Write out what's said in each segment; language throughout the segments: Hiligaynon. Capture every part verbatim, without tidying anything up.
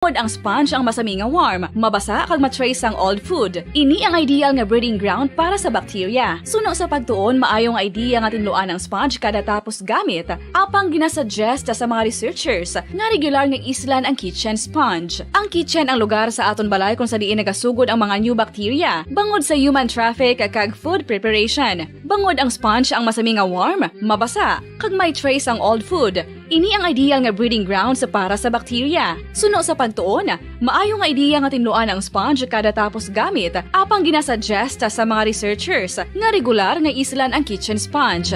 Bangod ang sponge ang masami nga warm, mabasa kag ma-trace ang old food. Ini ang ideal nga breeding ground para sa bacteria. Suno sa pagtuon, maayo nga idea nga tinluan ang sponge kada tapos gamit. Apang ginasuggest sa mga researchers nga regular nga islan ang kitchen sponge. Ang kitchen ang lugar sa aton balay kung sa diin nagasugod ang mga new bacteria. Bangod sa human traffic kag food preparation. Bangod ang sponge ang masami nga warm, mabasa, kag may trace ang old food. Ini ang ideal nga breeding grounds para sa bacteria. Suno sa pagtuon, maayo nga ideya nga tinluan ang sponge kada tapos gamit, apang ginasuggest sa mga researchers nga regular nga islan ang kitchen sponge.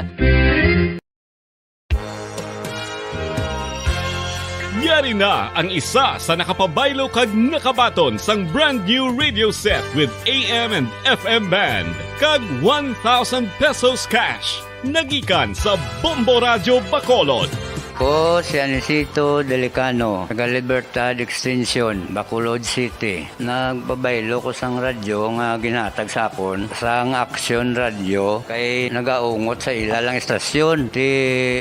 Yari na ang isa sa nakapabaylo kag nakabaton sang brand new radio set with A M and F M band kag one thousand pesos cash. Nagikan sa Bombo Radyo Bacolod. Ko si Anisito Delicano, taga Libertad Extension, Bacolod City. Nagpabaylo ko sang radyo nga ginhatag sa akon sang Action Radio kay nagaungot sa ila lang istasyon. Ti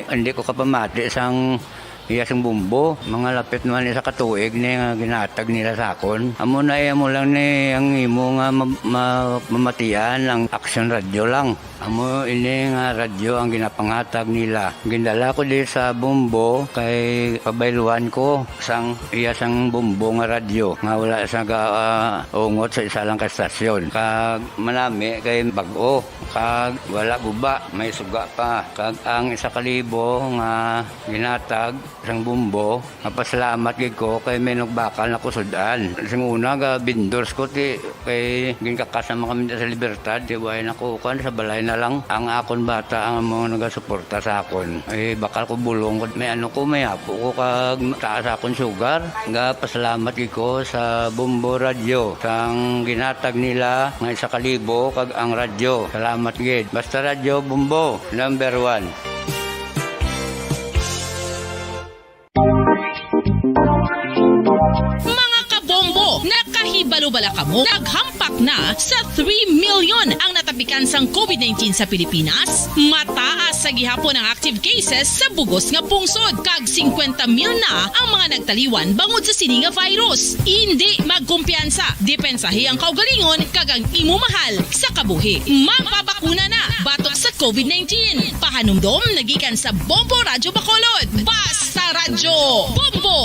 hindi ko kapamati sang iya sang Bombo. Mga lapit naman isa ka tuig ni nga ginhatag nila sa akon. Amo na iya mo lang ni ang imo nga ma-, ma-, mamatian ang Action Radio lang. Amo ini nga radyo ang ginapanghatag nila. Gindala ko di sa Bombo kay pabayluhan ko sang iya sang Bombo nga radyo nga wala sa ga, ah, ungot sa isa lang ka estasyon. Kag manami kay bag-o, kag wala guba, may suga pa. Kag ang isa ka libo nga ginatag sang Bombo, mapasalamat gid ko kay may nagbakal na ko sud-an. Sing una, ga vendors ko ti kay ginkakas naman kami sa Libertad, ti way na ko kan sa balay na lang. Ang akon bata ang mga nagasuporta sa akon. Eh, bakal ko bulong ko, may ano ko, may apo ko kag taas akon sugar. Ga pasalamat gid ko sa Bombo Radyo sang ginatag nila nga isa ka libo kag ang radyo. Salamat gid. Basta Radyo Bombo, number one. Mga kabombo, nakahibalo bala kamo? Naghampak na sa three million ang natapikan sang COVID nineteen sa Pilipinas. Mataas sa gihapon ang active cases sa bugos nga pungsod, kag singkwenta mil na ang mga nagtaliwan bangod sa sini nga virus. Indi magkumpiyansa, depensahi ang kaugalingon kag ang imo mahal sa kabuhi. Magpabakuna na batok sa COVID nineteen. Pahanumdom nagikan sa Bombo Radyo Bacolod. Basta Radyo Bombo!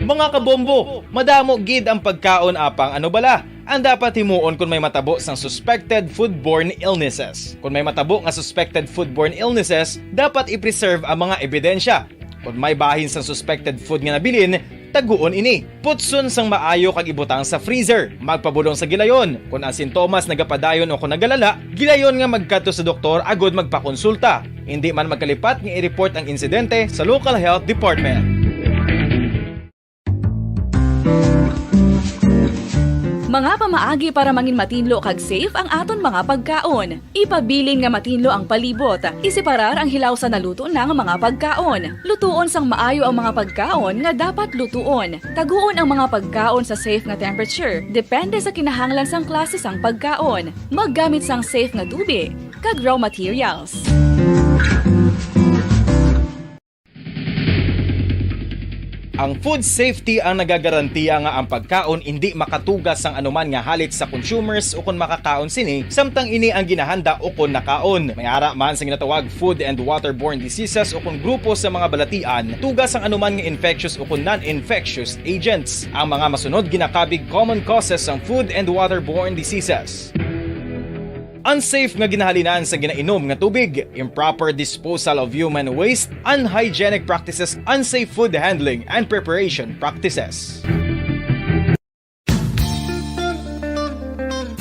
Mga kabombo, madamo gid ang pagkaon apang ano bala ang dapat himuon kon may matabo sang suspected foodborne illnesses. Kon may matabo nga suspected foodborne illnesses, dapat i-preserve ang mga ebidensya. Kon may bahin sang suspected food nga nabilin, taguon ini. Putson sang maayo kag ibutang sa freezer. Magpabulong sa gilayon. Kon ang sintomas nagapadayon o kon nagalala, gilayon nga magkadto sa doktor agud magpakonsulta. Indi man magkalipat nga i-report ang insidente sa local health department. Mga pamaagi para mangin matinlo kag safe ang aton mga pagkaon. Ipabilin nga matinlo ang palibot. Iseparar ang hilaw sa naluto na nga mga pagkaon. Lutuon sang maayo ang mga pagkaon nga dapat lutuon. Taguon ang mga pagkaon sa safe nga temperature, depende sa kinahanglan sang klase sang pagkaon. Maggamit sang safe nga tubig kag raw materials. Ang food safety ang nagagarantiya nga ang pagkaon indi makatuga sang anuman nga halit sa consumers ukon makakaon sini, samtang ini ang ginahanda ukon nakaon. May ara man sa ginatawag food and waterborne diseases ukon grupo sa mga balatian, tuga sang anuman nga infectious ukon non-infectious agents. Ang mga masunod ginakabig common causes sang food and waterborne diseases. Unsafe nga ginahalinan sa ginainom nga tubig, improper disposal of human waste, unhygienic practices, unsafe food handling and preparation practices.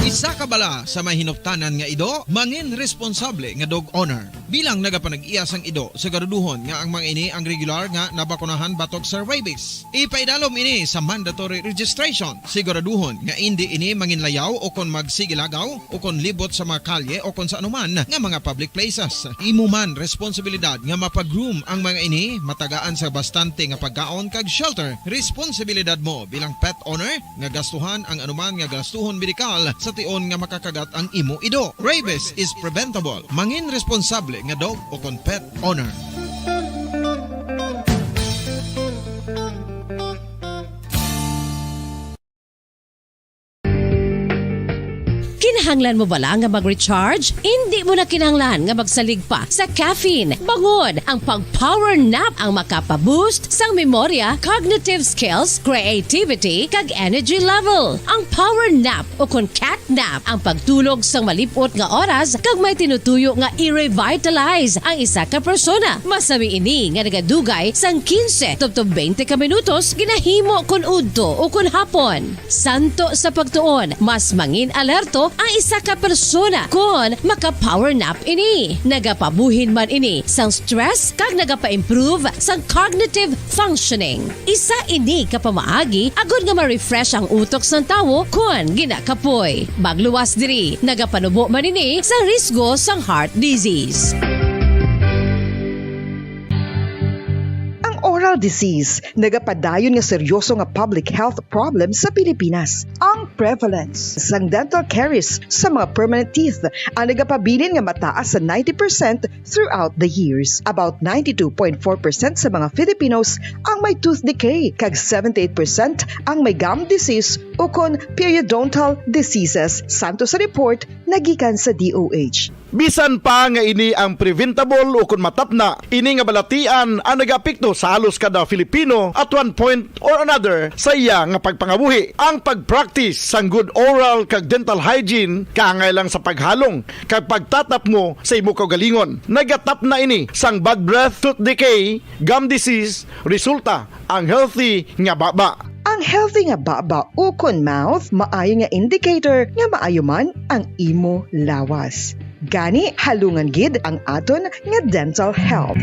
Isa ka bala sa may hinuptanan nga ido, mangin responsable nga dog owner. Bilang nagapanag-iya sang ido, siguraduhon nga ang mga ini ang regular nga nabakunahan batok sa rabies. Ipaidalom ini sa mandatory registration. Siguraduhon nga indi ini manginlayaw o kon magsigilagaw o kon libot sa mga kalye o kon sa anuman nga mga public places. Imo man responsibilidad nga mapa-groom ang mga ini, matagaan sa bastante nga pagkaon kag shelter. Responsibilidad mo bilang pet owner nga gastuhan ang anuman nga gastuhon medikal sa tion nga makakagat ang imo ido. Rabies is preventable. Mangin responsable nga dog o kon pet owner. Kinahanglan mo bala nga mag-recharge? Indi mo na kinahanglan nga magsalig pa sa caffeine. Bangod ang pag-power nap ang makapa-boost sang memorya, cognitive skills, creativity, kag energy level. Ang power nap o kon cat nap ang pagtulog sang malip-ot nga oras kag may tinutuyo nga i-revitalize ang isa ka persona. Masami ini nga nagadugay sang quince tubtob twenty ka minutos ginahimo kon udto o kon hapon. Santo sa pagtuon, mas mangin alerto ang isa ka persona kon maka-power nap ini. Nagapabuhin man ini sang stress kag nagapa-improve sang cognitive functioning. Isa ini ka pamaagi agod nga ma-refresh ang utok sang tawo kon ginakapoy. Magluwas diri, nagapanubo man ini sa risgo sang heart disease. Ang oral disease nagapadayon nga seryoso nga public health problem sa Pilipinas. Ang prevalence sang dental caries sa mga permanent teeth ang nagapabilin nga mataas sa ninety percent throughout the years. About ninety-two point four percent sa mga Filipinos ang may tooth decay, kag seventy-eight percent ang may gum disease ukon periodontal diseases, santo sa report nga gikan sa D O H. Bisan pa nga ini ang preventable ukon matapna, ini nga balatian ang nagaapekto sa halos kada Filipino at one point or another sa iya nga pagpangabuhi. Ang pag-practice sang good oral kag dental hygiene kaangay lang sa paghalong kag pagtatapmo sa imo kaugalingon. Nagatapna ini sang bad breath, tooth decay, gum disease, resulta ang healthy nga baba. Ang healthy nga baba ukon mouth maayo nga indicator nga maayo man ang imo lawas. Gani, halungan gid ang aton nga dental health.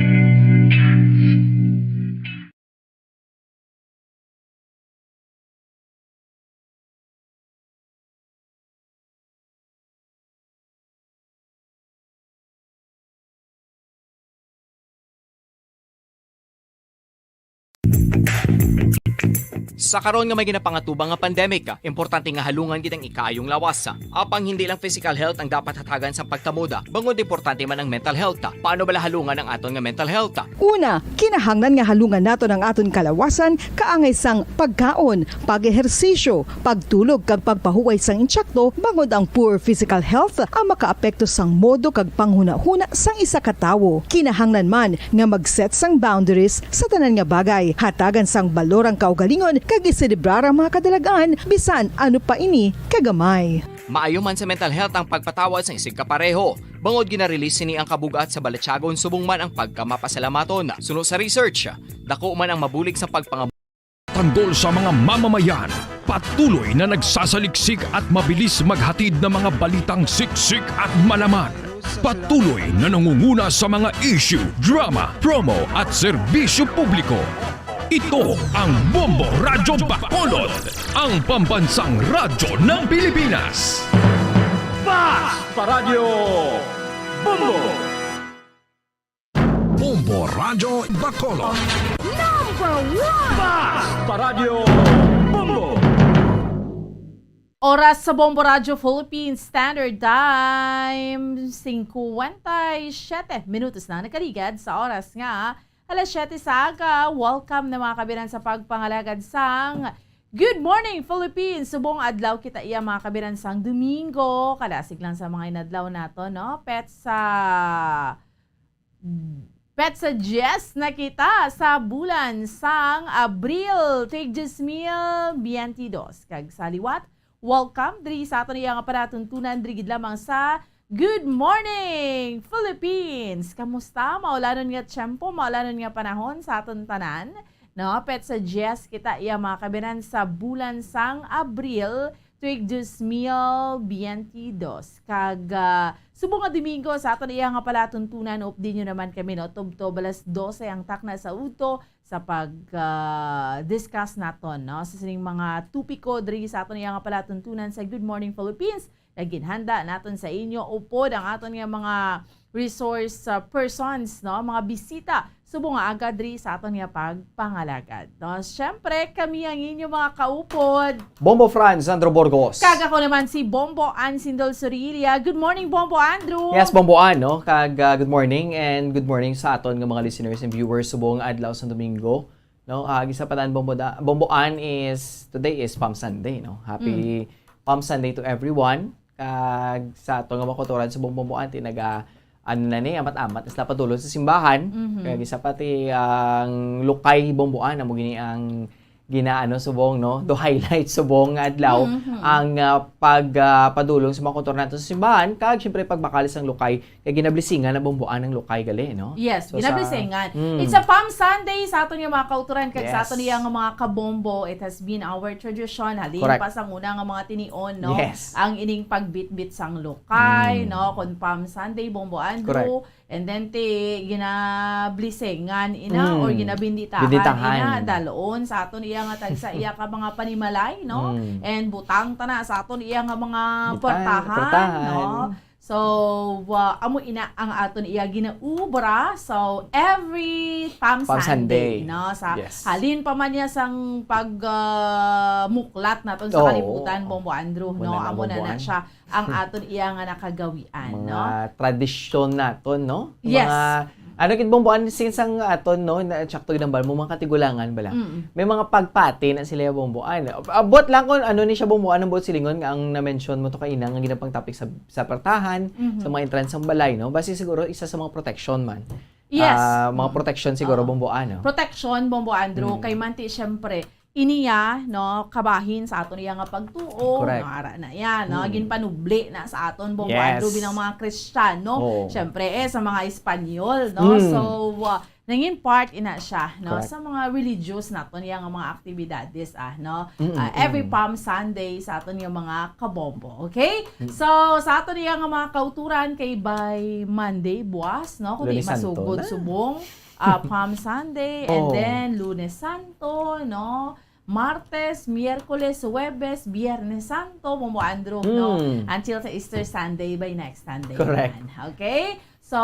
Sa karon nga may ginapangatubang nga pandemic, importante nga halungan gid ang ikaayong lawas. Apang hindi lang physical health ang dapat hatagan sa pagtamod, bangod importante man ang mental health. Paano bala halungan ang aton nga mental health? Una, kinahanglan nga halungan naton ang aton kalawasan kaangay sang pagkaon, pag-ehersisyo, pagtulog kag pagpahuway sang insakto, bangod ang poor physical health ang makaapekto sang modo kag panghunahuna sang isa ka tawo. Kinahanglan man nga mag-set sang boundaries sa tanan nga bagay, hatagan sang balor ang kaugalingon kag iselebrar ang mga kadalag-an, bisan ano pa ini kagamay. Maayo man sa mental health ang pagpatawad sang isigkapareho, bangod gina-release sini ang kabug-at sa balatyagon subong man ang pagkamapasalamaton. Suno sa research, dako man ang mabulig sa pagpangab- Tanggol sa mga mamamayan, patuloy na nagsasaliksik at mabilis maghatid ng mga balitang siksik at malaman. Patuloy na nangunguna sa mga issue, drama, promo at serbisyo publiko. Ito ang Bombo Radyo Bacolod, ang pambansang radyo ng Pilipinas. Fast Paradyo Bombo! Bombo Radyo Bacolod. Number one! Fast Paradyo Bombo! Oras sa Bombo Radyo Philippines Standard Time, singkwenta y siyete minutos na nakaligad sa oras nga alas siyete sa aga. Welcome na, mga kabiran, sa pagpangalagad sang Good Morning Philippines. Subong adlaw kita iya, mga kabiran, sang Domingo. Kadasig lang sa mga inadlaw nato, no? Petsa, petsa diyes na kita sa bulan sang Abril, tuig dos mil biyente dos. Kag sa liwat, welcome diri sa aton iya nga palatuntunan diri gid lamang sa Good Morning Philippines. Kamusta? Maulanon nga tiyempo, maulanon nga panahon sa aton tanan. No, petsa diyes kita iya, mga kabiran, sa bulan sang Abril, tuig dos mil biyente dos. Kag, ah, subong nga Domingo sa aton iya nga palatuntunan, updi nyo naman kami, no? Tubtob alas dose ang takna sa udto sa pag, ah, discuss naton, no? Sa sining mga topiko diri sa aton iya nga palatuntunan sa Good Morning Philippines. Kag ginhanda naton sa inyo upod ang aton nga mga resource, uh, persons, no, mga bisita subong nga aga diri sa aton nga pagpangalagad, no. Siyempre, kami ang inyo mga kaupod, Bombo Franz Andrew Burgos. Kag ako naman si Bombo Ann Sindol Sorilia. Good morning, Bombo Andrew. Yes, Bombo Ann, no? Kag, uh, good morning and good morning sa aton nga mga listeners and viewers subong adlaw sa Domingo. No, ah, gisa pa tan Bombo da-, Bombo Ann is, today is Palm Sunday, no? Happy Mm. Palm Sunday to everyone. Kag sa aton nga mga kauturan subong, Bomboan, ti naga, ano na ni, amat-amat na sila padulong sa simbahan. Mhm. Kag isa pa ti ang lukay, Bomboan, amo gini ang ginaano subong, no? To highlight subong nga adlaw Mhm. ang, ah, pag, ah, padulong sa mga kauturan nato sa simbahan, kag siyempre pagbakal sang lukay, kay ginablisingan na, Bomboan, ang lukay gali, no? Yes, So, sa ginablisingan. Mm. It's a Palm Sunday sa aton nga mga kauturan, kag sa Yes. aton iya nga mga kabombo. It has been our tradition, halin Correct. pa sa una nga mga tinion, no? Yes. Ang ining pagbitbit sang lukay, Mm. no? Kung Palm Sunday, Bombo Andrew, Correct. and then ti ginablisingan ina Mm. or ginabinditahan Binditahan. ina, dalon sa aton iya nga tagsa iya ka mga panimalay, no? Mm. And butang tana sa aton iya nga mga Butang, portahan, portahan. no? So, wa-, amo ina ang aton iya ginaubra. So, every Palm Palm Sunday, Sunday. no? Sa Yes. halin pa man niya sang pag, ah, muklat naton sa Oo. kalibutan, Bombo Andrew, Wala no? na, Amo na Bombo na An. siya ang aton iya nga nakagawian, Mga no? tradisyon naton, no? Yes. Mga, ano gid, Bombo An, since ang aton, no, na, sakto ginambal mo, mga katigulangan bala. Mm. May mga pagpati na sila, Bombo An. Abot lang kung ano ni siya, Bombo An, ang buot silingon nga ang na-mention mo to kaina nga ginapang topic sa, sa portahan, Mhm. sa mga entrance sang balay, no? Basi siguro isa sa mga protection man. Yes. Ah, mga Mm. protection siguro, Oo. Bombo An, no? Protection, Bombo Andrew, Mm. kay manti, syempre, iniya, no, kabahin sa aton iya nga pagtuo, Correct. no, ara na iya, no, Mm. ginpanubli na sa aton, Bombo Yes. Andrew, bilang mga Kristiyano. Oo. Syempre, eh, sa mga Espanyol, no? Mm. So, uh, nangin part ina siya, no, Correct. sa mga religious naton iya nga mga aktibidades, ah, no? Mm, Ah, every mm. Palm Sunday sa aton nga mga kabombo, okay? Mm. So, sa aton iya nga mga kauturan kay by Monday, buwas, no, kung di Lunes Santo masugod na. subong, ah, Palm Sunday, and Oh. then Lunes Santo, no? Martes, Miyerkules, Huwebes, Biyernes Santo, Bombo Andrew, no? Mm. Until sa Easter Sunday by next Sunday Correct. naman. Okay? So,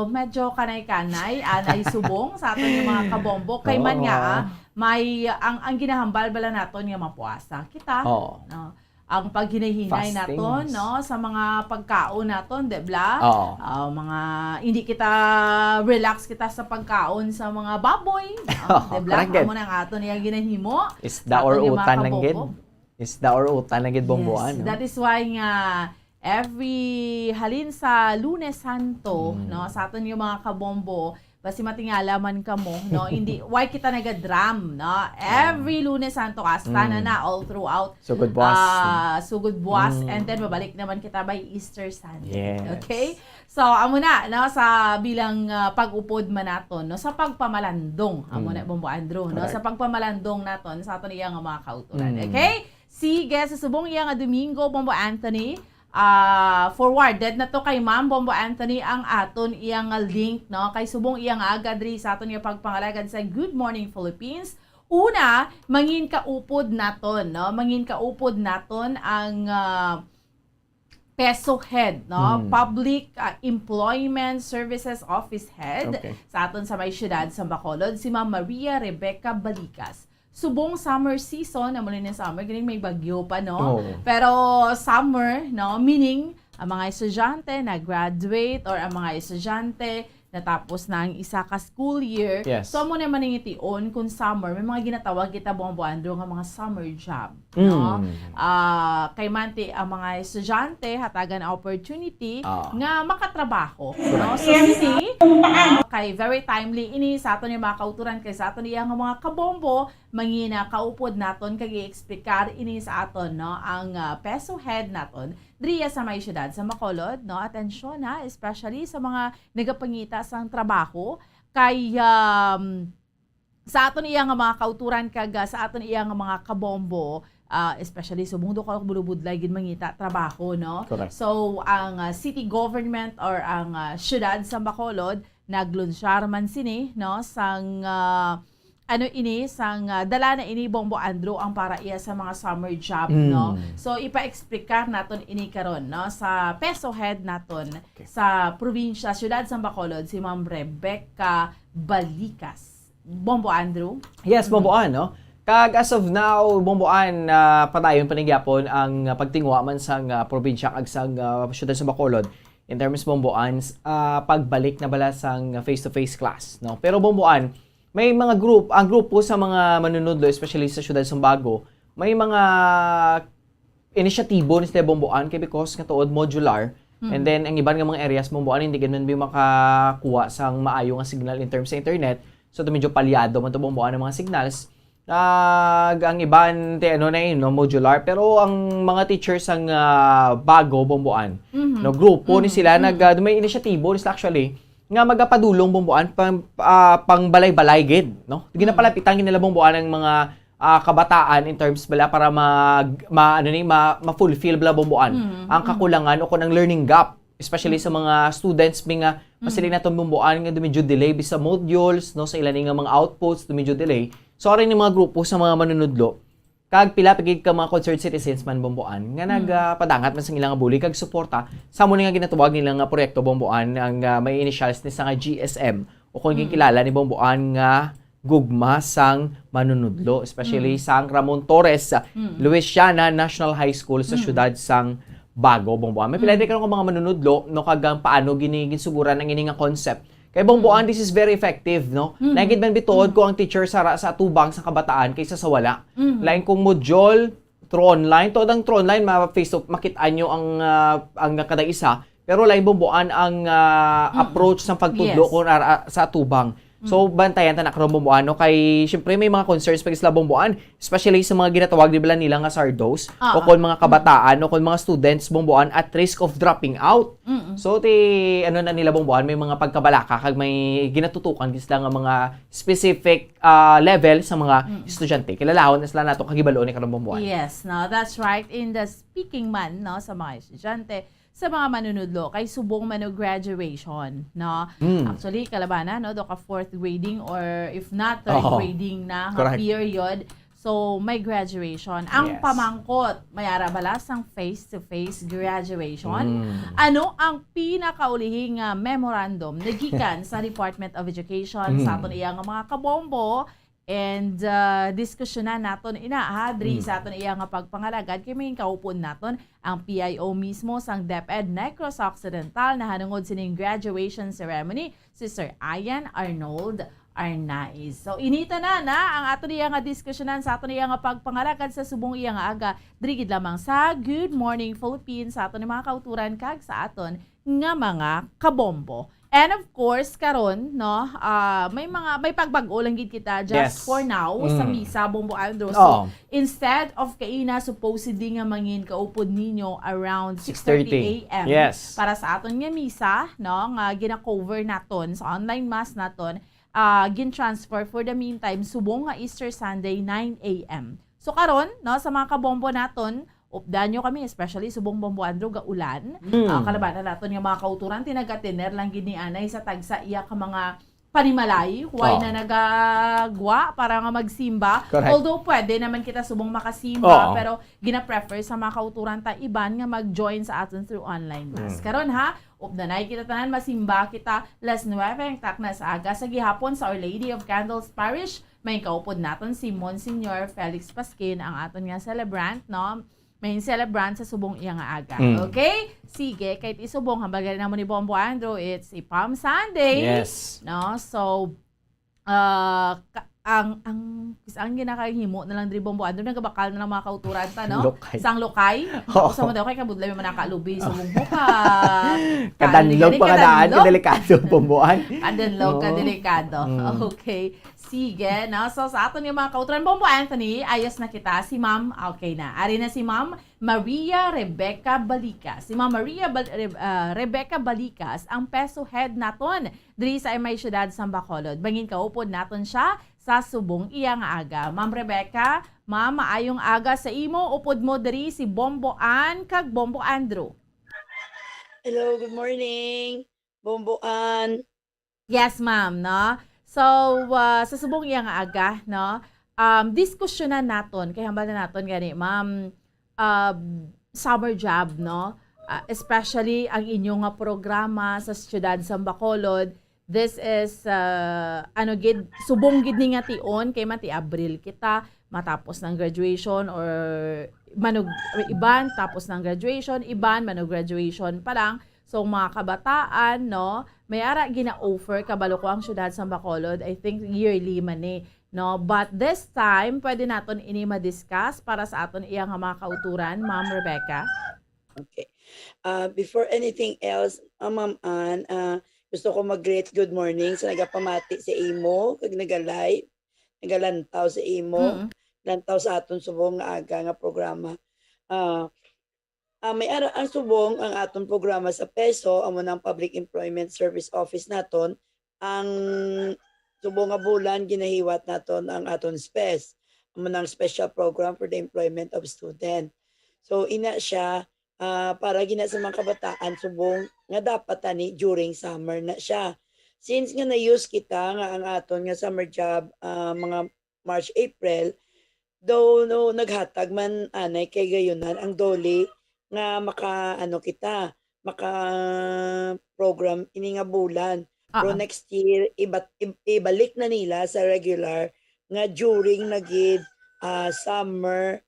medyo kanay-kanay, anay subong sa aton nga mga kabombo. Kay man Oo. nga, ah, may, ang, ang ginahambal bala naton nga mapuasa kita, Oo. no? Ang paghinay-hinay Fastings. naton, no, sa mga pagkaon naton, di bla? Oo. Ah, mga, hindi kita relax kita sa pagkaon sa mga baboy, no? Oo, Di bla? correct gid. Amo na ang aton iya ginahimo. Isda Aton or nga mga utan lang gid. kabombo. Isda or utan lang gid, Bombo Yes, An, no? that is why nga every halin sa Lunes Santo, Mm. no, sa aton nga mga kabombo, basi matingala man kamo, no, hindi, why kita nagadram, no? Every Mm. Lunes Santo, hasta na Mm. na, all throughout, Sugod buwas. ah, sugod buwas, Mm. and then babalik naman kita by Easter Sunday. Yes. Okay? So, amo na, no, sa bilang, ah, pag-upod man naton, no, sa pagpamalandong, amo Mm. na, Bombo Andrew, no, Correct. sa pagpamalandong naton sa aton iya nga mga kauturan. Mm. Okay? Sige, sa subong iya nga Domingo, Bombo Anthony, ah, forwarded na to kay Ma'am Bombo Anthony ang aton iya nga link, no? Kay subong iya nga aga diri sa aton nga pagpangalagad sa Good Morning Philippines. Una, mangin kaupod naton, no? Mangin kaupod naton ang, ah, PESOHED, no? Hmm. Public, ah, Employment Services Office Head Okay. sa aton sa may siyudad sa Bacolod, si Ma'am Maria Rebecca Balicas. Subong summer season, amo ni summer, ganing may bagyo pa, no? Oo. Pero summer, no? Meaning, ang mga estudyante na-graduate or ang mga estudyante natapos na ang isa ka school year. Yes. So, amo na man ang ition kung summer, may mga ginatawag kita, Bombo Andrew, nga mga summer job, no? Mm. Ah, kay manti ang mga estudyante, hatagan opportunity Ah. nga makatrabaho, no? Correct. So, sini, ah, kay very timely ini sa aton nga mga kauturan, kay sa aton iya nga mga kabombo, mangina kaupod naton kag i-explicar ini sa aton, no, ang, ah, PESOHED naton diriya sa may siyudad sa Bacolod, no. Atensyon, ha, especially sa mga nagapangita sang trabaho kay, um, sa aton iya nga mga kauturan kag, ah, sa aton iya nga mga kabombo, ah, especially subong daw ka bulubudlay gid mangita trabaho, no. Correct. So, ang, ah, city government or ang, ah, siyudad sa Bacolod naglunsyar man sini, no, sang, ah, ano ini, sang, ah, dala na ini, Bombo Andrew, ang para iya sa mga summer job, Mm. no? So, ipa-explicar naton ini karon, no, sa PESOHED naton Okay. sa probinsya, siyudad sa Bacolod, si Ma'am Rebecca Balicas. Bombo Andrew? Yes, Mm. Bombo An, no? Kag as of now, Bombo An, ah, padayon pa ni gyapon ang, ah, pagtinguha man sang, ah, probinsya kag sang, ah, siyudad sa Bacolod in terms, Bombo An, s-, ah, pagbalik na bala sang face-to-face class, no? Pero, Bombo An, may mga group, ang grupo sa mga manunudlo, especially sa siyudad sa Bago, may mga inisyatibo ni sila Bomboan kay because nga tuod modular. Mm. And then, ang iban nga mga areas, Bomboan, hindi gid man bi makakuha sang maayo nga signal in terms sa internet. So, to medyo palyado man to, Bomboan, ang mga signals. Ah, ang iban, te, ano na yun, no, modular. Pero ang mga teachers ang, ah, bago, Bomboan, Mhm. no, grupo ni Mhm. sila, nag, Mhm. ah, may inisyatibo ni sila actually, nga magapadulong, Bomboan, pang, ah, pang balay-balay gid, no? Ginapalapitan gid nila, Bomboan, ang mga, ah, kabataan in terms bala para mag, ma, ano ni, ma, ma-fulfill bala, Bomboan, Mhm. ang Mhm. kakulangan o kung ang learning gap, especially sa mga students, mi nga, Mhm. masili naton, Bomboan, nga dumidyo delay bi sa modules, no, sa ila ni nga mga outputs, dumidyo delay. So, ari ni mga grupo sa mga manunudlo, kag pila pa gid ka mga concerned citizens man, Bomboan, nga nag, Mm. ah, padangat man sang ilang bulig kag suporta sa amo ni nga ginatawag nila nga proyekto, Bomboan, ang, ah, may initials ni sa nga G S M o kung Mm. ginkilala ni, Bomboan, nga Gugma sang Manunudlo, especially Mm. sang Ramon Torres, ah, Mm. Luisiana National High School sa Mm. siyudad sang Bago, Bomboan. May pila Mm. din karon nga mga manunudlo, no, kag ang paano gini ginsuguran ang ini nga concept. Kay Bomboan, Mm. this is very effective, no? Mm. Lain gid man bituod Mm. ko ang teacher sa ra-, sa atubang sa kabataan kaysa sa wala. Mm. Lain kung module, through online, tuod ang through online, ma-face to, makit-an nyo ang, ah, ang kada isa. Pero lain, Bomboan, ang, ah, Mm. approach sa pagtudlo Yes. kung ara-, sa atubang. So, Mm. bantayan ta na karon, Bomboan, no? Kay, syempre, may mga concerns pa gid sila, Bomboan, especially sa mga ginatawag, di ba, nila nga sardos, Oo. o kon mga Mm. kabataan, o kon mga students, Bomboan, at risk of dropping out. Mm-mm. So, ti, ano na nila, Bomboan, may mga pagkabalaka, kag may ginatutukan gid sila nga mga specific, ah, level sa mga Mm. estudyante. Kilalahon na sila nato, kag hibalo ni karon, Bomboan. Yes, no, that's right. In the speaking man, no, sa mga estudyante, sa mga manunudlo kay subong man og graduation, no? Mm. Actually, kalabana, no, do ka fourth grading or if not, third Oo. grading na nga Correct. period. So, may graduation. Ang Yes. pamangkot, may ara bala sang face-to-face graduation? Mm. Ano ang pinakaulihing, ah, memorandum na gikan sa Department of Education Mm. sa aton iya nga mga kabombo? And, ah, diskusyonan naton ina, ha, diri Mm. sa aton iya nga pagpangalagad, kay may kaupod naton ang P I O mismo sang DepEd Negros Occidental nahanungod sining graduation ceremony, si Sir Ian Arnold Arnaiz. So, inita na na ang aton iya nga diskusyonan sa aton iya nga pagpangalagad sa subong iya nga aga, diri gid lamang sa Good Morning Philippines, sa aton mga kauturan kag sa aton nga mga kabombo. And of course, karon, no, ah, may mga, may pagbag-o lang gid kita just Yes. for now sa Mm. misa, Bombo Andrew. So, Oo. instead of kaina supposedly nga mangin kaupod ninyo around six thirty Six thirty. A M Yes. para sa aton nga misa, no, nga gina-cover naton sa online mass naton, ah, gin-transfer for the meantime subong nga Easter Sunday, nine A M. So, karon, no, sa mga kabombo naton, updan nyo kami, especially subong Bombo Andrew, gaulan. Mm. Ah, kalabanan naton nga mga kauturan, tinaga-tener lang gid ni anay sa tagsa iya ka mga panimalay, why Oh. na nagagwa para nga magsimba. Correct. Although pwede naman kita subong makasimba, Oh. pero gina-prefer sa mga kauturan ta iban nga mag-join sa aton through online mass. Mm. Karon ha, updanay kita tanan, masimba kita las nuebe ang takna sa aga sa gihapon sa Our Lady of Candles Parish. May kaupod naton si Monsignor Felix Pasquin, ang aton nga celebrant, no? May celebrant sa subong iya nga aga. Mm. Okay? Sige, kahit isubong, hambal gali namo ni Bombo Andrew, it's a Palm Sunday. Yes. No? So, ah, ka-, ang, ang, ang ginakahimo na lang diri, Bombo Andrew, nagabakal na lang mga kauturan ta, no? Lokay. Sang lokay. Oo. Sa mga daw kay kabudlay, may manakalubi, Oo. subong mo ka. Kadanlog Kalubi, pa kadaan, kadanlog. Kadelikado, Bomboan. Kadanlog, Oo. kadelikado. Mm. Okay. Sige, no? So, sa aton nga mga kauturan, Bombo Anthony, ayos na kita. Si Ma'am, okay na. Ari na si Ma'am Maria Rebecca Balicas. Si Ma'am Maria Bal-, Re-, ah, Rebecca Balicas, ang peso head naton diri sa may siyudad sang Bacolod. Mangin kaupod naton siya sa subong iya nga aga. Ma'am Rebecca, ma'am, maayong aga sa imo. Upod mo diri si Bombo Ann kag Bombo Andrew. Hello, good morning, Bombo Ann. Yes, ma'am, no? So, ah, sa subong iya nga aga, no? Um, diskusyonan naton, kay hambal na naton gani, ma'am, ah, summer job, no? Ah, especially ang inyo nga programa sa siyudad sang Bacolod. This is, ah, ano gid, subong gid ni nga tion, kay mati Abril kita, matapos ng graduation or manog-, iban, tapos ng graduation, iban, manog-graduation pa lang. So, mga kabataan, no, may ara gina-offer, kabalo ko ang siyudad sang Bacolod, I think yearly man ni. No? But this time, pwede naton ini ma-discuss para sa aton iya nga mga kauturan, Ma'am Rebecca. Okay. Uh, before anything else, uh, Ma'am Ann, uh, gusto ko mag-greet good morning sa nagapamati sa imo, kag nagalive, nagalantaw sa imo, Mm. lantaw sa aton subong nga aga nga programa. Ah, ah, may ara ang subong ang aton programa sa PESO, amo nang Public Employment Service Office naton. Ang subong nga bulan ginahiwat naton ang aton SPES, amo nang Special Program for the Employment of Student. So ina siya, ah, para gina sa mga kabataan subong nga dapat tani during summer na siya. Since nga na-use kita nga ang aton nga summer job, ah, mga March, April, though no, naghatag man anay kay gayunan ang DOLE nga maka, ano, kita, maka program ini nga bulan. Pero Oo. next year, ibat-, i-, ibalik na nila sa regular nga during na gid, ah, summer,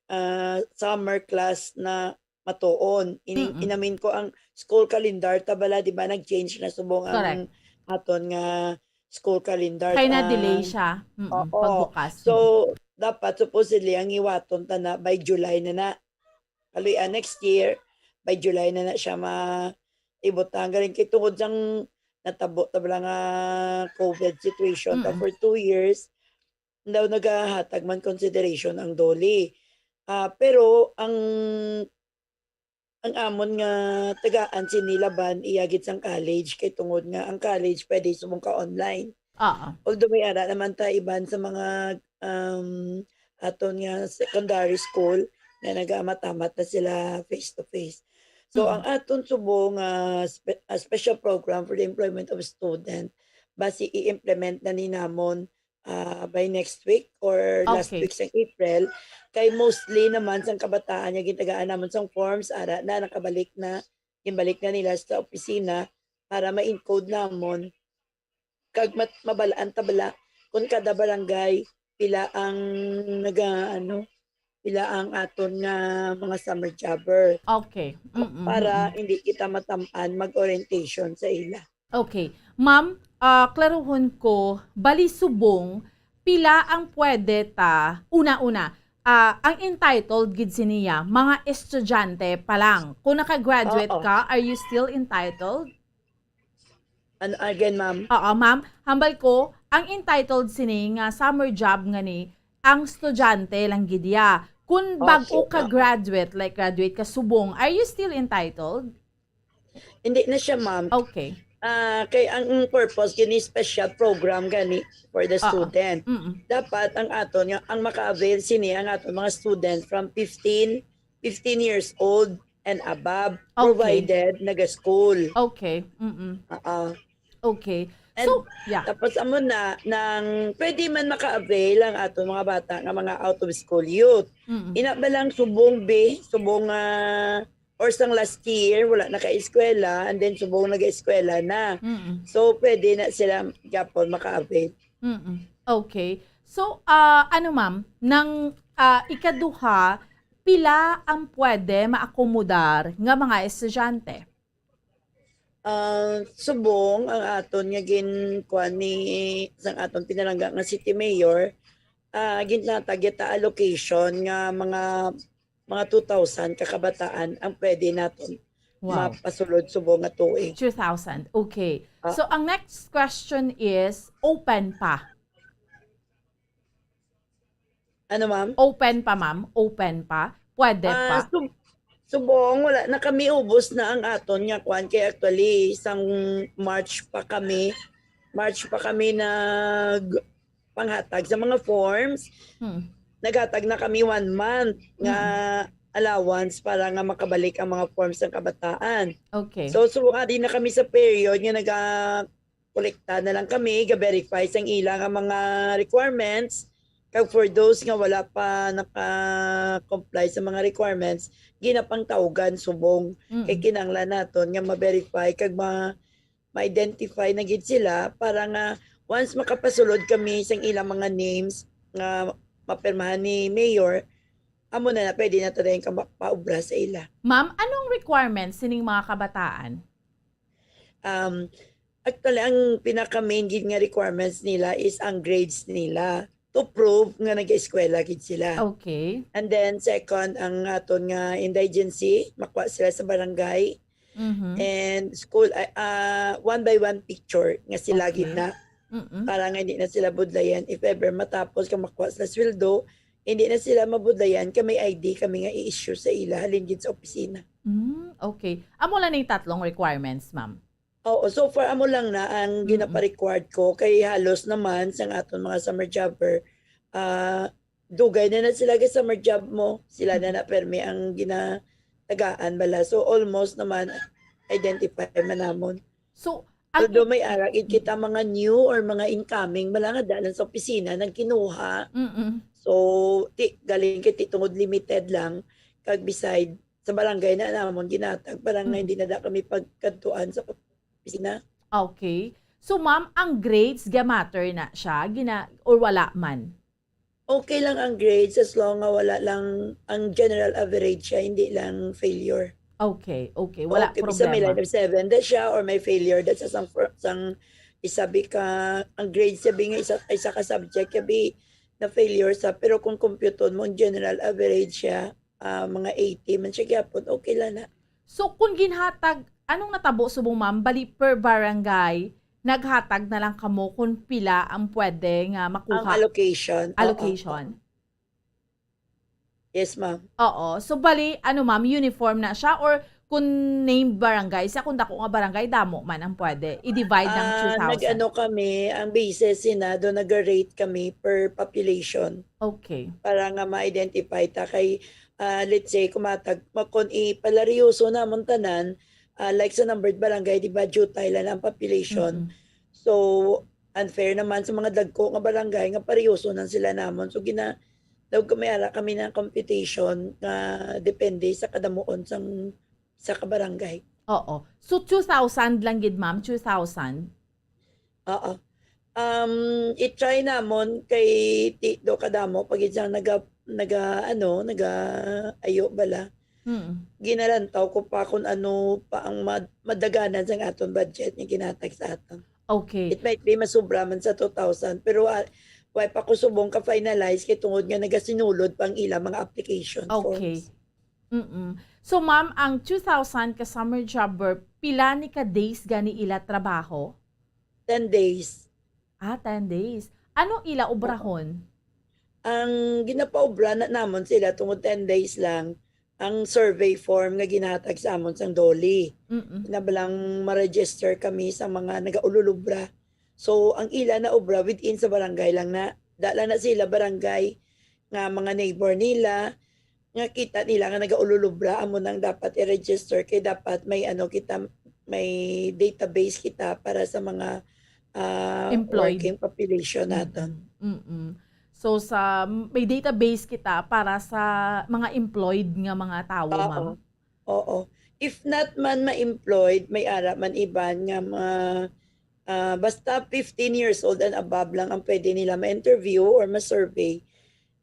ah, summer class na matuon. Ini, Mm-mm. inamin ko ang school calendar ta bala, di ba, nag-change na subong Correct. ang aton nga school calendar. Kay na-delay Ah, siya. Mm, oo. Pagbukas. So, dapat supposedly ang hiwaton ta na by July na na. Kaluy-an next year, by July na na siya ma-, ibutang. Galing kay tungod sang natabo ta bala nga COVID situation ta Mm. for two years, daw nagahatag man consideration ang DOLE. Ah, pero ang, ang amon nga tagaan sini laban iya gid sang college, kay tungod nga ang college pwede subong ka online. Oo. Although may ara naman ta iban sa mga, um, aton nga secondary school nga nagaamat-amat na sila face to face. So, Mm. ang aton subong nga spe-, ah, special program for the employment of student, basi i-implement na ni namon, ah, by next week or last Okay. week sang April. Kay mostly naman sang kabataan nga gintagaan namon sang forms, ara na, nakabalik na, ginbalik na nila sa opisina para ma-encode namon. Kag mat-, mabalaan ta bala kung kada barangay pila ang naga-, ano, pila ang aton nga mga summer jobber. Okay. Mm-mm, Para mm-mm. hindi kita matam-an mag-orientation sa ila. Okay. Ma'am, ah, klaruhon ko, bali subong, pila ang pwede ta, una-una, ah, ang entitled gid siniya, mga estudyante pa lang. Kung naka-graduate Oo. ka, are you still entitled? Ano, again, ma'am? Oo, ma'am. Hambal ko, ang entitled sini nga summer job nga ni, ang estudyante lang gid iya. Kung Oh, bag-o ka graduate, like graduate ka subong, are you still entitled? Hindi na siya, ma'am. Okay. Ah, kay ang purpose gini special program gani for the Oo. student. Mm-mm. Dapat ang aton nga, ang maka-avail sini ang aton mga student from fifteen, fifteen years old and above, Okay. provided naga-school. Okay. Mm-mm. Oo. Okay. And So, yeah. tapos amo na, nang pwede man maka-avail ang aton mga bata nga mga out of school youth. Mm-mm. Ina ba lang subong, be, subong, ah, or sang last year, wala na ka-eskwela, and then subong nag-eskwela na. Mm-mm. So, pwede na sila gyapon maka-avail. Mm-mm. Okay. So, ah, ano, ma'am, nang, ah, ikaduha, pila ang pwede maakomodar nga mga estudyante? Ah, subong ang aton nga gin-, kuan ni, sang aton pinalangga nga city mayor, ah, ginhatag ta allocation nga mga, mga two thousand ka kabataan ang pwede naton Wow. mapasulod subong nga tuig. Two thousand. Okay. Ah. So, ang next question is, open pa? Ano, ma'am? Open pa, ma'am? Open pa? Pwede Ah, pa? sub-, subong, wala na kami, ubos na ang aton nga kwan. Kay actually, sang March pa kami, March pa kami nag panghatag sa mga forms. Hmm. Naghatag na kami one month nga Mm. allowance para nga makabalik ang mga forms ng kabataan. Okay. So, subong, adi na kami sa period nga naga-, kolekta na lang kami, ga-verify sang ila nga mga requirements. Kag for those nga wala pa naka-comply sa mga requirements, ginapangtawgan subong. Mm. Kay kinahanglan naton nga ma-verify kag ma-, ma-identify na gid sila para nga once makapasulod kami sang ilang mga names nga mapirmahan ni Mayor, amo na na, pwede na ta dayon ka ma-, paubra sa ila. Ma'am, anong requirements sining mga kabataan? Um, Actually, ang pinaka-main gid nga requirements nila is ang grades nila to prove nga nag-eskwela gid sila. Okay. And then second, ang aton nga indigency, makuha sila sa barangay Mhm. and school, ah, ah, one by one picture nga sila Okay. gid na Mm-mm. para nga hindi na sila budlayan if ever matapos ka makuha sila sweldo, hindi na sila mabudlayan kay may I D kami nga i-issue sa ila halin gid sa opisina. Mm, okay. Amo lang ning tatlong requirements, ma'am. Oo, so far amo lang na ang Mm-mm. ginapa-required ko kay halos naman sang aton mga summer jobber, ah, dugay na na sila kay summer job mo, sila na Mm-mm. na permi ang ginatagaan bala. So almost naman identify man namon. So, ang Although may ara gid kita mga new or mga incoming bala nga dalan sa opisina nagkinuha. Mm-mm. So ti galing kay ti tungod limited lang kag beside sa barangay na namon ginatag para nga Mm. hindi na da kami pagkadtuan sa opisina. Okay. So, ma'am, ang grades ga-matter na siya, gina or wala man? Okay lang ang grades as long nga wala lang ang general average siya, hindi lang failure. Okay, okay. Wala Okay, bisa may problema. line of seven da siya or may failure da sa sang, sang isabi ka, ang grade sabi nga isa, isa ka subject kabi na failure sa, pero kung computon mo ang general average siya, ah, mga eighty man siya gyapon, okay lang na. So, kung ginhatag, anong natabo subong, ma'am? Bali per barangay, naghatag na lang kamo kung pila ang pwede nga Ang makuha? Allocation. Oo, Allocation? oo. Yes, ma'am. Oo. So, bali, ano, ma'am, uniform na siya? Or kung named barangay siya, kung dako nga barangay, damo man ang pwede. I-divide ng Ah, two thousand. nag-ano kami, ang basis sina, do nag-rate kami per population Okay. para nga ma-identify ta kay, ah, let's say, kumatag, ma-, kung ipalaryoso namon tanan, ah, like sa numbered barangay, di ba, jutay lang ang population. Mm-mm. So, unfair naman sa mga dagko nga barangay nga paryoso nang sila namon. So, gina-, daw kami ara kami ng computation nga depende sa kadamuon sang sa ka barangay. Oo. So, two thousand lang gid, ma'am? Two thousand? Oo. Um, i-try namon kay ti do kadamo pag isang naga, naga, ano, naga ayo bala. Mm. Ginalantaw ko pa kung ano pa ang mad-, madaganan sang aton budget nga ginatag sa aton. Okay. It might be masubra man sa two thousand, pero, ah, way pa ko subong ka-finalize kay tungod nga nagasinulod pa ang ilang mga application Okay. forms. Mm-mm. So, ma'am, ang two thousand ka summer jobber, pila ni ka days gani ila trabaho? Ten days. Ah, ten days. Ano ila Oo. obrahon? Ang ginapaobra na namon sila tungod ten days lang, ang survey form nga ginahatag sa amon sang DOLE. Mm-mm. Na balang ma-register kami sa mga nagaululubra. So, ang ila na obra within sa barangay lang na, da lang na sila barangay nga mga neighbor nila, nga kita nila nga nagaululubra, amo nang dapat i-register kay dapat may ano kita, may database kita para sa mga, ah, Employed. working population naton. Mm-mm. Mm-mm. So, sa, may database kita para sa mga employed nga mga tawo, Oo. ma'am? Oo. If not man ma-employed, may ara man iban nga mga, ah, basta fifteen years old and above lang ang pwede nila ma-interview or ma-survey.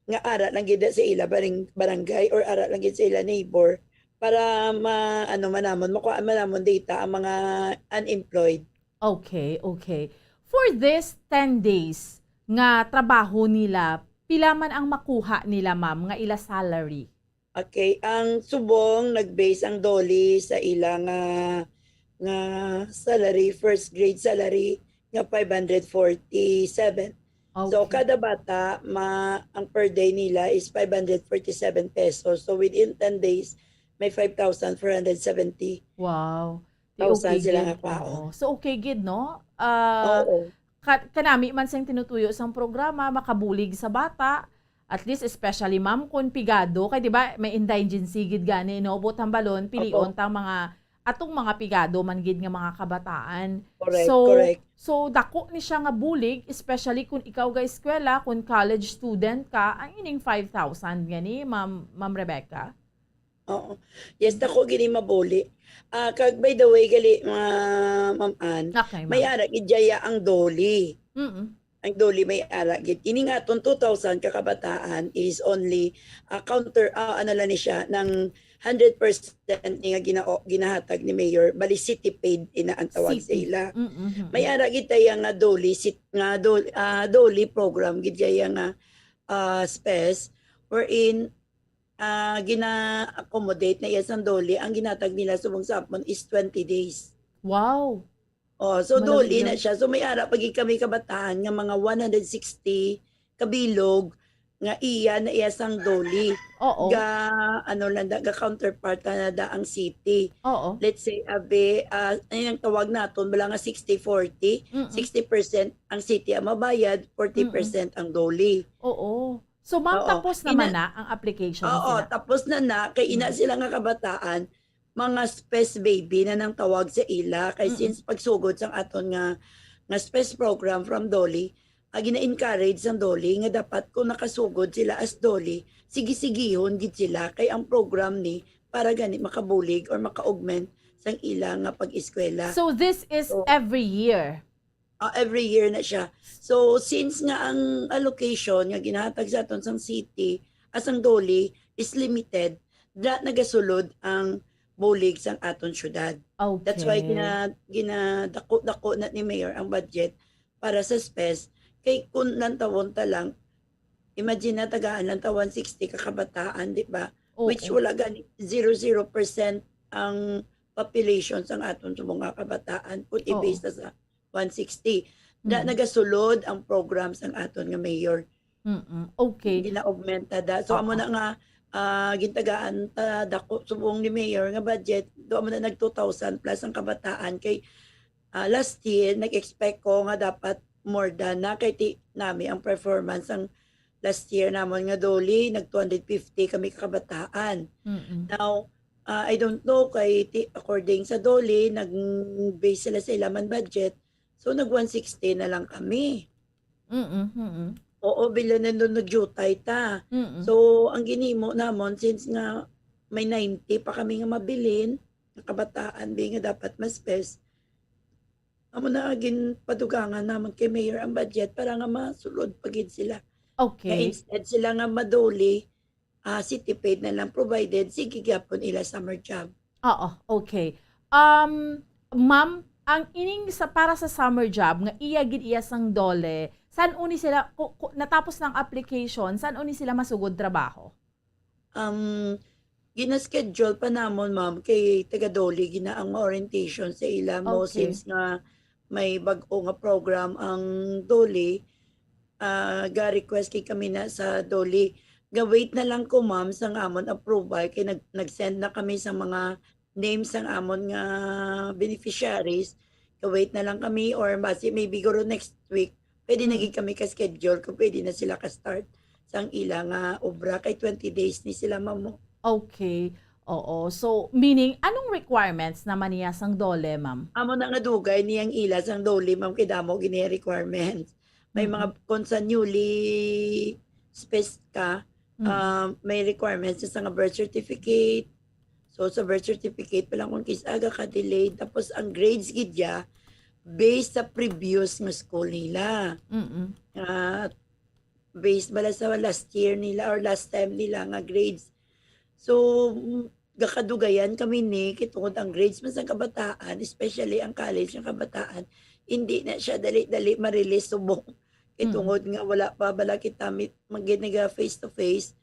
Nga ara lang gid sa ila baring-, barangay or ara lang gid sa ila neighbor para ma-, ano man namon, makuha man namon data ang mga unemployed. Okay, okay. For this ten days nga trabaho nila, pila man ang makuha nila, ma'am, nga ila salary? Okay, ang subong nag-base ang DOLE sa ila nga, nga salary, first grade salary nga five hundred forty-seven. So, Okay. kada bata, ma-, ang per day nila is five hundred forty-seven pesos. So, within ten days, may five thousand four hundred seventy Wow. Di thousand okay sila gid. nga kwaon. Oo. So, okay gid, no? Ah, Oo. ka-, kanami man sing tinutuyo sang programa, makabulig sa bata, at least especially, ma'am, kung pigado, kay di ba, may indigency gid gani, no? But hambalon, pilion Opo. ta mga, atong mga pigado man gid nga mga kabataan. Correct, So, correct. so dako ni siya nga bulig, especially kung ikaw ga eskwela, kung college student ka, ang ining five thousand gani, Ma'am, Ma'am Rebecca? Oo. Yes, dako gini mabuli. Ah, kag by the way, gali, ma-, Ma'am Ann, Okay, may ma'am. ara gid dya ang DOLE. Mm-mm. Ang DOLE may ara gid. Ini nga aton two thousand ka kabataan is only, ah, counter, ah, ano lang ni siya, ng hundred percent ni nga ginao-, ginahatag ni Mayor, bali city paid ina ang tawag sa City. ila. Mm, mm, mm. May ara gid tayo nga DOLE, sit-, nga DOLE, ah, DOLE program gid kaya nga, ah, SPES, wherein, ah, gina-accommodate na iya sang DOLE, ang ginatag nila subong sa hapon is twenty days. Wow. Oh, so Malaki DOLE na lang. siya. So may ara pa gid kami kabataan nga mga one hundred sixty kabilog nga iya na iya sang DOLE. Oo. Ga, ano lang da, ga counterpart na da ang city. Oo. Let's say, abi, ah, ay ang tawag naton, wala nga sixty forty, Mm-mm. sixty percent ang city ang mabayad, forty percent ang DOLE. Oo. So, ma'am, Oo. tapos naman Ina-, na ang application Oo, sila? tapos na na, kay ina Mm. sila nga kabataan, mga SPES baby na nang tawag sa ila. Kay Mm. since pagsugod sang aton nga, nga SPES program from DOLE, ah, gina-encourage sang DOLE nga dapat kung nakasugod sila as DOLE, sige-sigihon gid sila. Kay ang program ni para gani makabulig or maka-augment sang ila nga pag-eskwela. So, this is So, every year? Ah, every year na siya. So, since nga ang allocation nga ginahatag sa aton sang city, ah, sang DOLE is limited, da nagasulod ang bulig sang aton syudad. That's why Okay. gina-, ginadako-dako na ni Mayor ang budget para sa SPES. Kay kung lantawon ta lang, imagine na tagaan lang ta one sixty ka kabataan, di ba? Which Oo. wala gani, zero zero percent ang population sang aton subong nga kabataan kung Oo. i-base ta sa one sixty. Da Mm. nagasulod ang program sang aton nga mayor. Mm-mm. Okay. Gina-augmenta da. So, amo Oo. na nga, ah, gintagaan ta dako subong ni mayor nga budget. Do amo na nag two thousand plus ang kabataan kay, ah, last year nag-expect ko nga dapat more than na kay ti nami ang performance ang last year namon nga DOLE, nag two hundred fifty kami ka kabataan. Mm-mm. Now, ah, I don't know kay ti-, according sa DOLE, nag-base sila sa ila man budget. So, nag one sixty na lang kami. Mm, mm. Oo, bila na nun nagyutay ta. Mm. So, ang ginhimo namon, since nga may ninety pa kami nga mabilin, nga kabataan, bi nga dapat mas best, amo na ginpadugangan namon kay Mayor ang budget para nga masulod pa gid sila. Nga Okay. instead sila nga ma-DOLE, ah, city paid na lang, provided sige gyapon ila summer job. Oo, okay. Um, ma'am, ang ining sa, para sa summer job nga iya gid iya sang DOLE, san-o ni sila, ku-, ku-, natapos ng application, san-o ni sila masugod trabaho? Um, gina-schedule pa namon, ma'am, kay taga DOLE gina ang orientation sa ila mo Okay. since nga may bag-o nga program ang DOLE. Ah, ga-request kay kami na sa DOLE. Ga-wait na lang ko, ma'am, sang amon approval kay nag-, nag-send na kami sa mga names sang amon nga beneficiaries. Ga-wait na lang kami or basi maybe guro next week, pwede na Mm. gid kami ka-schedule kung pwede na sila ka-start sang ila nga obra kay twenty days ni sila, ma'am, mo. Okay. Oo. So, meaning, anong requirements naman niya sang DOLE, ma'am? Amo na nga dugay niyang ila sang DOLE, ma'am, kay damo gini requirements. May mga, Mm-mm. kung sa newly spes ka, Mm. ah, may requirements sa nga birth certificate. So, sa birth certificate pa lang kung kis-, aga ka delayed. Tapos, ang grades gid ya, based sa previous nga school nila. Mm-mm. Ah, based bala sa last year nila or last time nila nga grades. So, mm, gakadugayan kami ni, kay tungod ang grades man sa kabataan, especially ang college nga kabataan, hindi na siya dali-dali ma-release subong. Kay Mm. tungod nga wala pa bala kita mit-, mag-, naga face to face.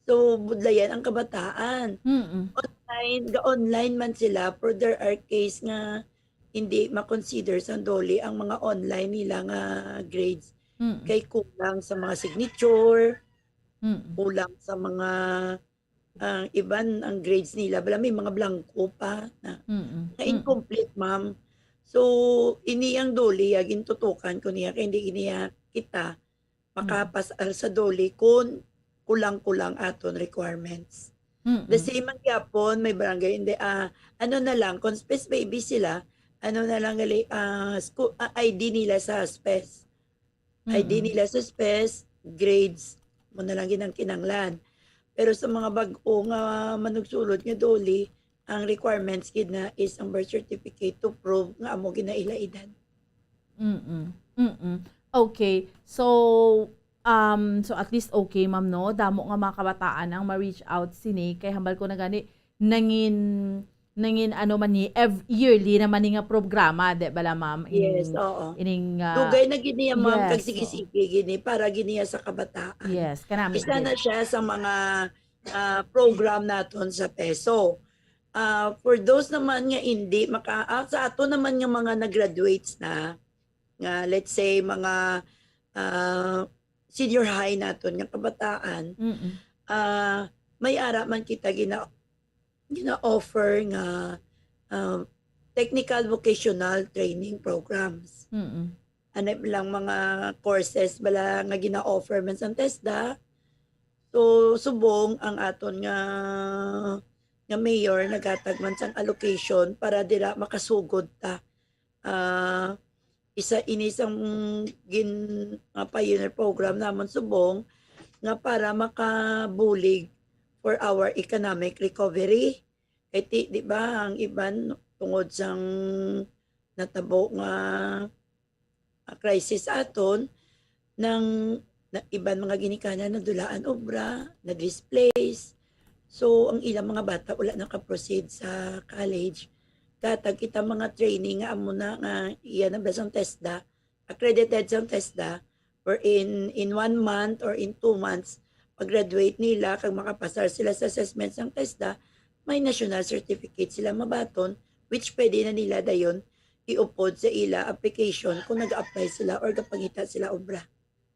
So, budlayan ang kabataan. Mm. Online, ga-online man sila, pero there are case nga hindi ma-consider sa DOLE ang mga online nila nga grades. Mm. Kay kulang sa mga signature, Mm. kulang sa mga, ah, iban ang grades nila. Bala, may mga blanco pa na, Mm. na Mm. incomplete, ma'am. So, ini ang DOLE, ya, gintutukan ko niya, kay hindi niya kita Mm. makapas-, ah, sa DOLE kung kulang-kulang aton requirements. Mm. The same man gyapon, may barangay, hindi, ah, ano na lang, kung SPES baby sila, ano na lang gali, ah, sku-, ah, I D nila sa SPES. I D Mm. nila sa SPES, grades, mo na lang gid ang kinanglan. Pero sa mga bag-o nga manugsulod nga DOLE, ang requirements gid na is ang birth certificate to prove nga amo gid na ila edad. Mm-mm. Mm-mm. Okay. So, um, so at least okay, ma'am, no? Damo nga mga kabataan ang ma-reach out sini. Kay hambal ko na gani, nangin, nangin ano man ni, ev-, yearly naman ni nga programa, di ba la, ma'am? Yes, Ining, oo. ining, ah, Dugay na gini, ma'am, kag yes, oo. sige-sige gini para gini sa kabataan. Yes, kanami Isa din. na siya sa mga, ah, program naton sa PESO. Ah, for those naman nga hindi maka-, ah, sa ato naman nga mga nag-graduates na, nga, let's say, mga, ah, senior high naton nga kabataan, Mm-mm. ah, may ara man kita gina-, gina-offer nga, um, technical vocational training programs. Mm-mm. Ano lang mga courses bala nga gina-offer man sang TESDA. So, subong ang aton nga, nga mayor naghatag man sang allocation para dira makasugod ta. Ah, isa ini sang gin-, nga pioneer program namon subong nga para makabulig for our economic recovery. Kay ti-, di ba, ang iban tungod sang natabo nga, ah, crisis aton, nang, na, iban mga ginikanan nadulaan obra, na-displace. So, ang ilang mga bata wala naka-proceed sa college. Gatag kita mga training nga amo na nga iya na ba sang TESDA, accredited sang TESDA, wherein in one month or in two months, pag-graduate nila kag makapasar sila sa assessment sang TESDA, may national certificate sila mabaton, which pwede na nila dayon iupod sa ila application kung nag-apply sila or gapangita sila obra.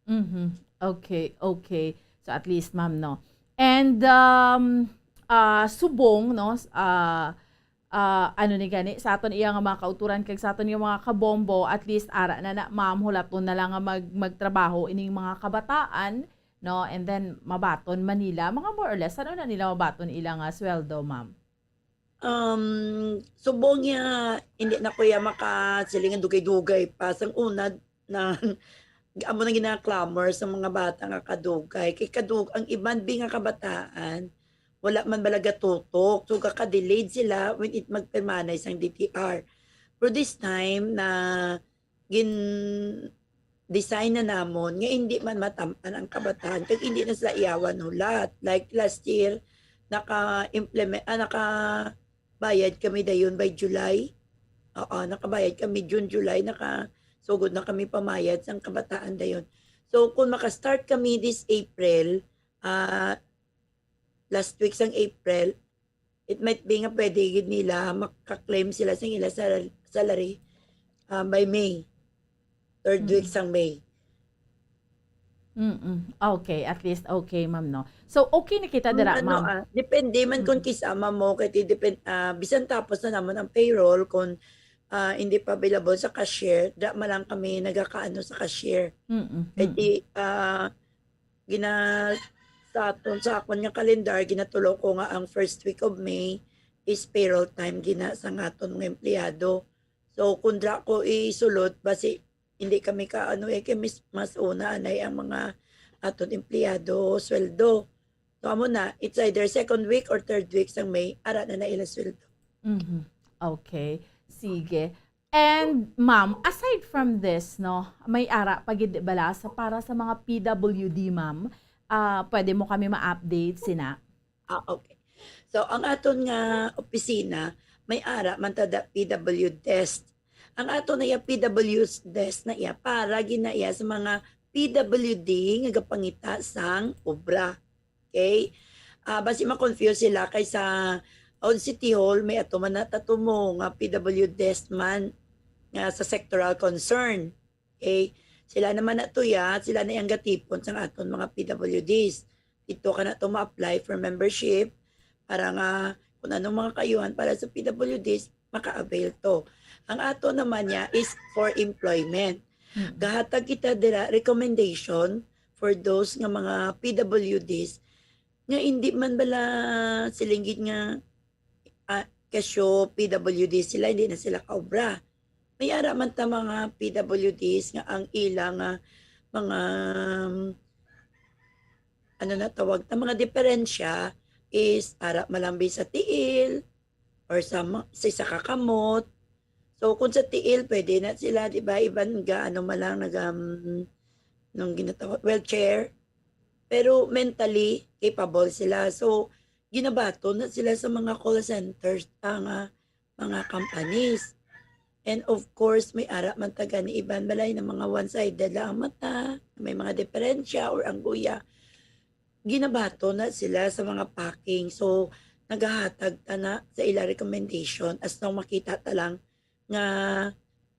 Mhm. Okay, okay. So, at least, ma'am, no? And, um, ah, subong, no? S-, ah, ah, ano ni gani, sa aton iya nga mga kauturan kag sa aton iya mga kabombo, at least, ara na na, ma'am, hulaton na lang nga mag-, magtrabaho ining mga kabataan, no? And then, mabaton man nila, mga more or less, ano na nila mabaton ila nga sweldo, ma'am? Um, subong niya, hindi na ko ya makasiling nga dugay-dugay pa. Sang una, na, amo na gina-clamor sa mga bata nga kadugay. Kay kadug-, ang iban bi nga kabataan, wala man bala gatutok. So, gaka-delayed sila when it magpimanay sang D T R. Pero this time, na gin-design na namon nga hindi man matam-an ang kabataan kag hindi na sila iyawan hulat. Like last year, naka-implement, ah, nakabayad kami dayon by July. Oo, nakabayad kami June, July, nakasugod na kami pamayad sang kabataan dayon. So, kung maka-start kami this April, ah, last week sang April, it might be nga pwede gid nila maka-claim sila sang ila sal-, salary, ah, by May. Third week Mm. sang May. Mm-mm. Okay, at least okay, ma'am, no? So, okay na kita Ang dira, ano, ma'am. ah, depende man kung Mm. kisama mo, kay ti-, depend-, ah, bisan tapos na naman ang payroll, kung, ah, hindi pa available sa cashier, dira man lang kami nagakaano sa cashier. Mm-mm. Kay Mm-mm. ti-, ah, gina-, sa aton, sa akon nga kalendar, ginatulo ko nga ang first week of May is payroll time gina sang aton mga empleyado. So, kung dira ko isulod, basi hindi kami ka, ano, eh, kay mis-, mas una anay ang mga aton empleyado sweldo. So, amo na, it's either second week or third week sang May, ara na na ila sweldo. Mhm. Okay. Sige. And, ma'am, aside from this, no, may ara pa gid bala sa, para sa mga P W D, ma'am? Ah, pwede mo kami ma-update sina? Ah, okay. So, ang aton nga opisina, may ara man ta da P W desk. Ang aton na iya P W desk na iya, para gid na iya sa mga P W D nga gapangita sang obra. Okay? Ah, basi ma-confuse sila kay sa Old City Hall, may ato man na tatumo nga P W desk man nga sa sectoral concern. Okay? Sila naman na to ya, sila na ang gatipon sang aton mga P W Ds. Dito ka na to ma-apply for membership para nga kung anong mga kaayuhan para sa P W Ds, maka-avail to. Ang ato naman niya is for employment. Mm. Gahatag kita dira recommendation for those nga mga P W Ds nga hindi man bala silinggit nga, ah, kasyo P W D sila, hindi na sila kaobra. May ara man ta mga P W Ds nga ang ila nga mga, um, ano na tawag ta, mga diferensya is ara malambi sa tiil or sa ma-, sa isa ka kamot. So, kung sa tiil, pwede na sila, di ba? Iban ga, ano man lang, nag, um, nung ginatawag, wheelchair. Pero mentally, capable sila. So, ginabaton na sila sa mga call centers, ah, nga mga companies. And of course, may ara man taga ni iban balay na mga one-sided lang ang mata, may mga diferensya or ang guya. Ginabaton na sila sa mga packing. So, nagahatag ta na sa ila recommendation as long makita ta lang nga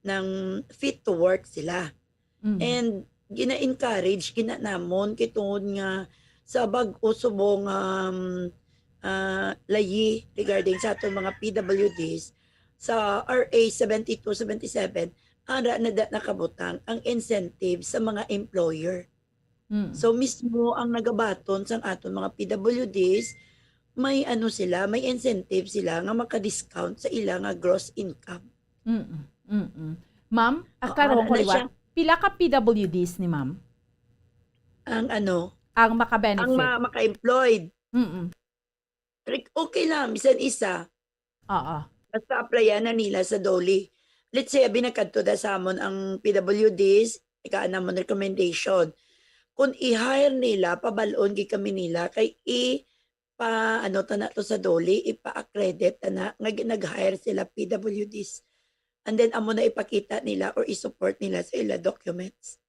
nang fit to work sila. Mhm. And gina-encourage gina namon kay tungod nga sa bag-o subong, um, ah, layi regarding sa aton mga P W Ds, sa R A seventy-two seventy-seven, ara na da nakabutang ang incentive sa mga employer. Mm. So, mismo ang nagabaton sang aton mga P W Ds, may ano sila, may incentive sila nga maka-discount sa ila nga gross income. Mm, mm. Ma'am, ah, Oo, karon ara ko na liwat, siya. Pila ka P W Ds ni ma'am? Ang ano? Ang Ang maka-benefit. ma-, maka-employed. Mm. Rek-, okay lang, bisan isa. Oo. Basta applyan na nila sa DOLE. Let's say, abi nakadto da sa amon ang P W Ds, ika namon recommendation. Kung i-hire nila, pabalon gid kami nila, kay i-, pa, ano, ta na to sa DOLE, ipa-accredit ta na nga gi-, nag-hire sila P W Ds. And then, amo na ipakita nila or i-support nila sa ila documents.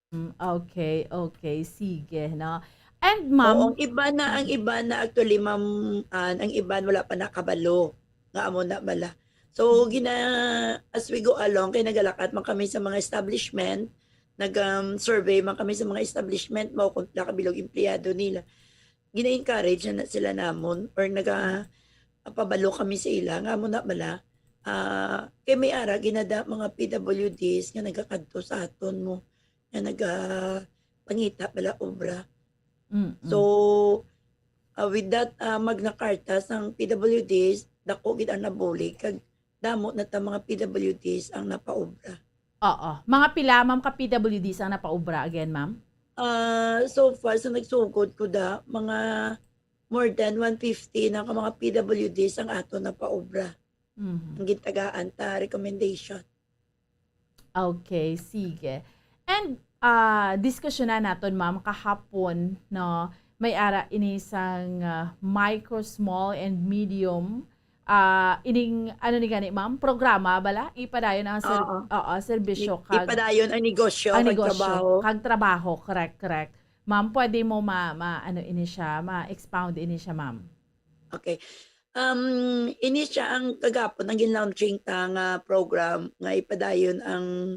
Mm, okay, okay. Sige, no? And, ma'am, Oo, ang iba na, ang Mm. iba na actually, Ma'am Ann, ang iba wala pa nakabalo nga amo na bala. So, Mm. gina-, as we go along, kay nagalakat man kami sa mga establishment, nag, um, survey man kami sa mga establishment, mao kung pila ka bilog empleyado nila. Gina-encourage na, na sila namon or naga-, pabalo kami sa ila nga amo na bala. Ah, kay may ara, ginada mga P W Ds nga nagakadto sa aton mo, nga nagapangita bala obra. Mm-mm. So, ah, with that, ah, Magna Carta sang P W Ds, dako gid ang nabulig, kag damo na ta mga P W Ds ang napaobra. Oo. Mga pila, ma'am, ka P W Ds ang napaobra again, ma'am? Ah, so far, sa nagsugod ko da, mga more than one fifty na ka mga P W Ds ang ato napaobra. Mhm. Ang gitagaan ta recommendation. Okay, sige. And, ah, diskusyonan naton, ma'am, kahapon, no, may ara ini sang, ah, micro, small, and medium, ah, ining, ano ni gani, ma'am? Programa bala? Ipadayon ang ser-, Oo. oo, serbisyo I-, kag ipadayon ang negosyo ang kag negosyo, trabaho. kag trabaho, correct, correct. Ma'am, pwede mo ma-, ma-, ano ini siya, ma-expound ini siya, ma'am? Okay. Um, ini siya ang kagapon ang gin-launching ta nga program nga ipadayon ang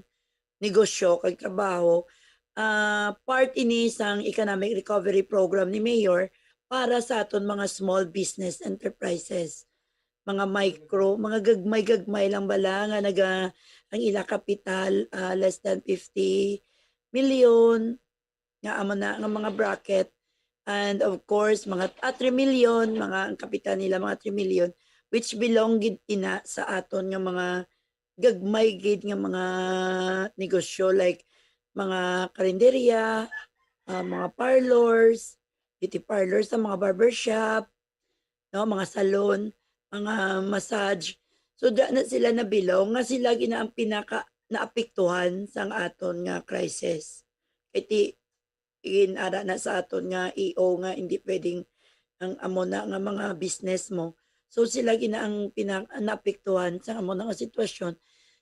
negosyo kag trabaho. Ah, part ini sang economic recovery program ni Mayor para sa aton mga small business enterprises, mga micro, mga gagmay-gagmay lang bala nga naga-, ang ila kapital, ah, less than fifty million, nga amo na nga mga bracket. And of course, mga, ah, three million, mga ang kapital nila, mga three million, which belong gid ina sa aton nga mga gagmay gid nga mga negosyo, like mga karinderya, ah, mga parlors, beauty parlors, sa mga barbershop, no, mga salon, mga massage. So, da na sila nabilong nga sila gina ang pinaka naapektuhan sang aton nga crisis. Kay ti-, in-, ara na sa aton nga E O nga hindi pwedeng ang amo na nga mga business mo. So, sila gina ang pina-, naapektuhan sang amo na nga sitwasyon.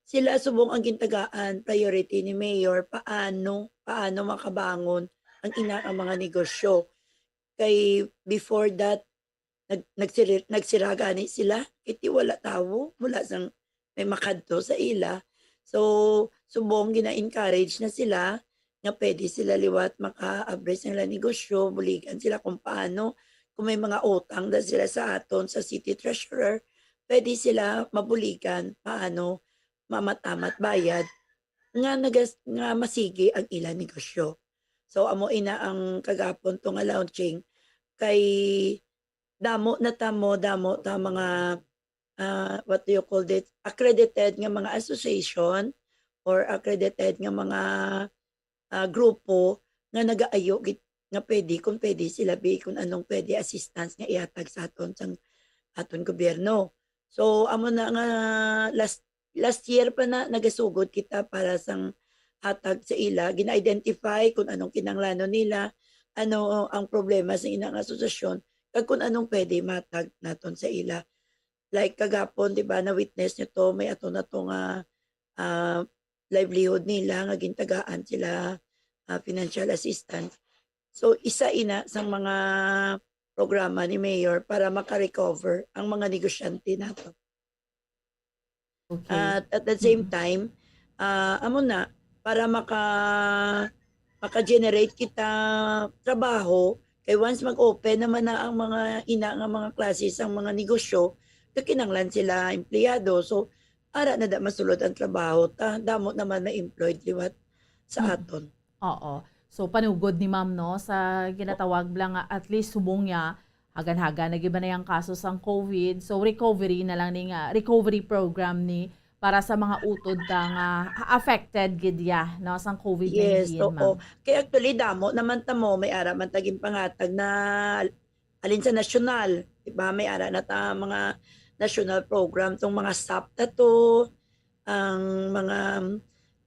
Sila subong ang gintagaan, priority ni Mayor, paano, paano makabangon ang ina ang mga negosyo. Kay before that, nag-, nagsiri-, nagsira gani sila, kay ti wala tawo, wala sang may makadto sa ila. So, subong gina-encourage na sila nga pwede sila liwat maka-abre sa ila negosyo, buligan sila kung paano, kung may mga utang da sila sa aton sa city treasurer, pwede sila mabuligan paano mamatamat bayad nga nagas-, nga masigi ang ila negosyo. So, amo ina ang kagapon to nga launching kay damo na ta mo, damo ta mga, ah, what do you call this? Accredited nga mga association or accredited nga mga, ah, grupo nga nagaayo gid nga pwede, kung pwede sila bi, kung anong pwede assistance nga ihatag sa aton sang aton gobyerno. So, amo na nga last, last year pa na nagasugod kita para sang hatag sa ila, gina-identify kung anong kinahanglanon nila, ano ang problema sa ina nga asosasyon, kag kung anong pwede matag naton sa ila. Like kagapon, di ba, na-witness nyo to, may ato na to nga, ah, livelihood nila nga gintagaan sila, ah, financial assistance. So, isa ina sa mga programa ni Mayor para maka-recover ang mga negosyante nato. Okay. At at the same Mm. time, ah, amo na, para maka-, maka-generate kita trabaho, kay once mag-open naman na ang mga ina nga mga klase sang mga negosyo, kakinanglan sila empleyado. So, ara na da masulod ang trabaho, ta damo naman ma-employed liwat sa Mm. aton. Oo. So, panugod ni ma'am, no, sa ginatawag lang nga at least subong niya, hagan-hagan na gid ba na yang kaso sang COVID. So, recovery na lang ni nga, recovery program ni para sa mga utod ta nga affected gid ya, no, sang Yes, COVID nineteen, oo. ma'am. Kay actually, damo naman ta mo, may ara man ta ginpangatag na alin sa nasyonal, di ba? May ara na ta mga national program, tong mga sap na to, ang mga,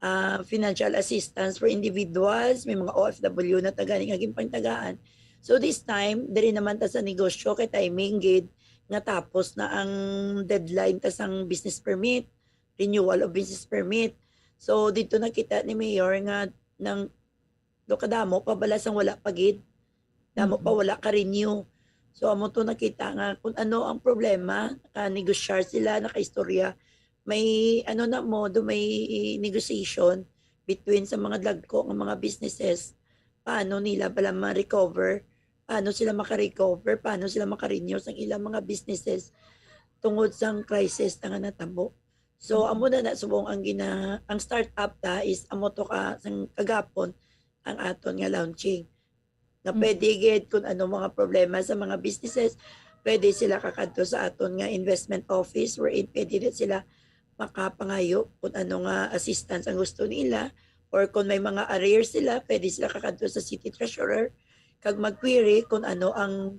ah, financial assistance for individuals, may mga O F W na ta gani nga ginpangtagaan. So this time, diri naman ta sa negosyo kay timing gid nga tapos na ang deadline ta sang business permit, renewal of business permit. So dito nakita ni Mayor nga nang do kadamo pa bala sang wala pa gid. Damo pa Mm. wala ka-renew. So, amo to nakita nga kung ano ang problema, naka-negosyar sila, nakaistorya. May, ano na mo, do may negotiation between sa mga dagko nga mga businesses. Paano nila bala ma-recover? Paano sila maka-recover? Paano sila maka-renew sang ilang mga businesses tungod sang crisis na nga natabo? So, Mm. amo na na subong ang gina-, ang startup ta is amo to ka, sang kagapon ang aton nga launching. Nga Mm. pwede gid kung ano mga problema sa mga businesses, pwede sila kakadto sa aton nga investment office wherein pwede na sila makapangayo kung ano nga assistance ang gusto nila, or kung may mga arrears sila, pwede sila kakadto sa city treasurer kag mag-query kung ano ang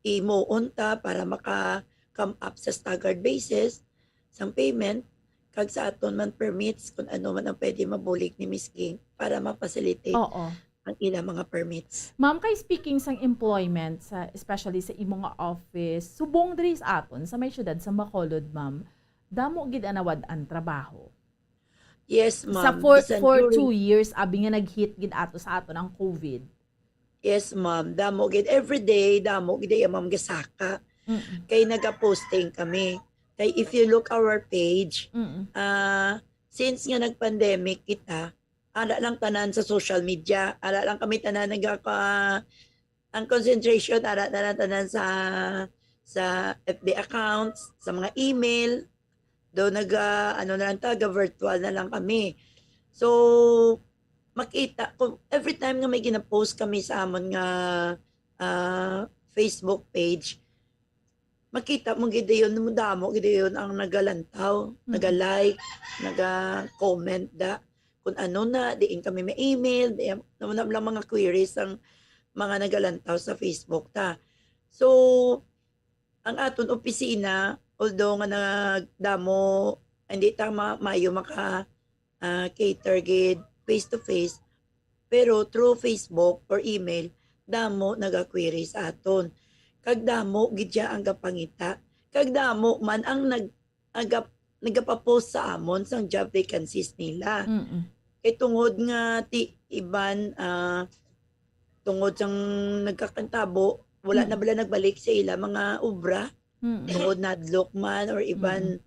himuon ta para maka-come up sa staggered basis sang payment, kag sa aton man permits kung ano man ang pwede mabulig ni Miss Ging para ma-facilitate Oo. ang ilang mga permits. Ma'am, kay speaking sang employment, sa, especially sa imo nga office, subong diri sa aton, sa may siyudad sa Bacolod, ma'am, damo gid ang nawad-an trabaho. Yes, Sa ma'am. for, Bisan for during two years, abi nga nag-hit gid ato sa aton ang COVID. Yes, ma'am. Damo gid. Every day, damo gid, eh, ma'am, gasaka. Mm. Kay naga-posting kami. Kay if you look our page, Mm. ah, since nga nag-pandemic kita, ara lang tanan sa social media. Ara lang kami tanan nagaka-, ang concentration, ara na lang tanan sa, sa F B accounts, sa mga email. Do naga, ano na lang, taga virtual na lang kami. So, makita ko, every time nga may gina-post kami sa amon nga, ah, Facebook page, makita mo gid yun, madamo gid yun ang nagalantaw, Mm. naga-like, naga-comment da. Kung ano na, diin kami may email, diin, ano na lang mga queries ang mga nagalantaw sa Facebook ta. So, ang aton opisina, although nga nagdamo, hindi ta ma-, maayo maka, ah, cater gid face to face, pero through Facebook or email, damo naga-query sa aton. Kag damo gid siya ang gapangita. Kag damo man ang nag-, nagap-, nagapapost sa amon sang job vacancies nila. Mm-mm. Kay tungod nga ti iban, ah, tungod sang nagkakantabo, wala na Mm. bala nagbalik sa ila mga obra. Mm. Tungod nadlok man or iban, Mm.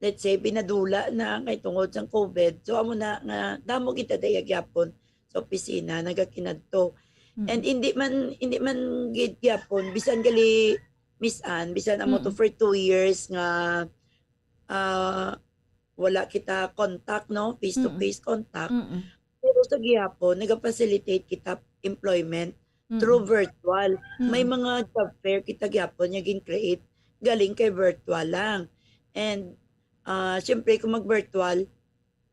let's say, binadula na kay tungod sang COVID. So, amo na nga, damo kita daya gyapon sa opisina, nagakinadto. Mm. And hindi man, hindi man gid gyapon, bisan gali, Miss Ann, bisan amo to Mm. for two years nga, ah, wala kita contact, no? Face to Mm. face contact. Mm. Pero sa gihapon, naga-facilitate kita employment Mm. through virtual. May Mm. mga job fair kita gihapon nga gin-create galing kay virtual lang. And, ah, syempre, kung mag-virtual,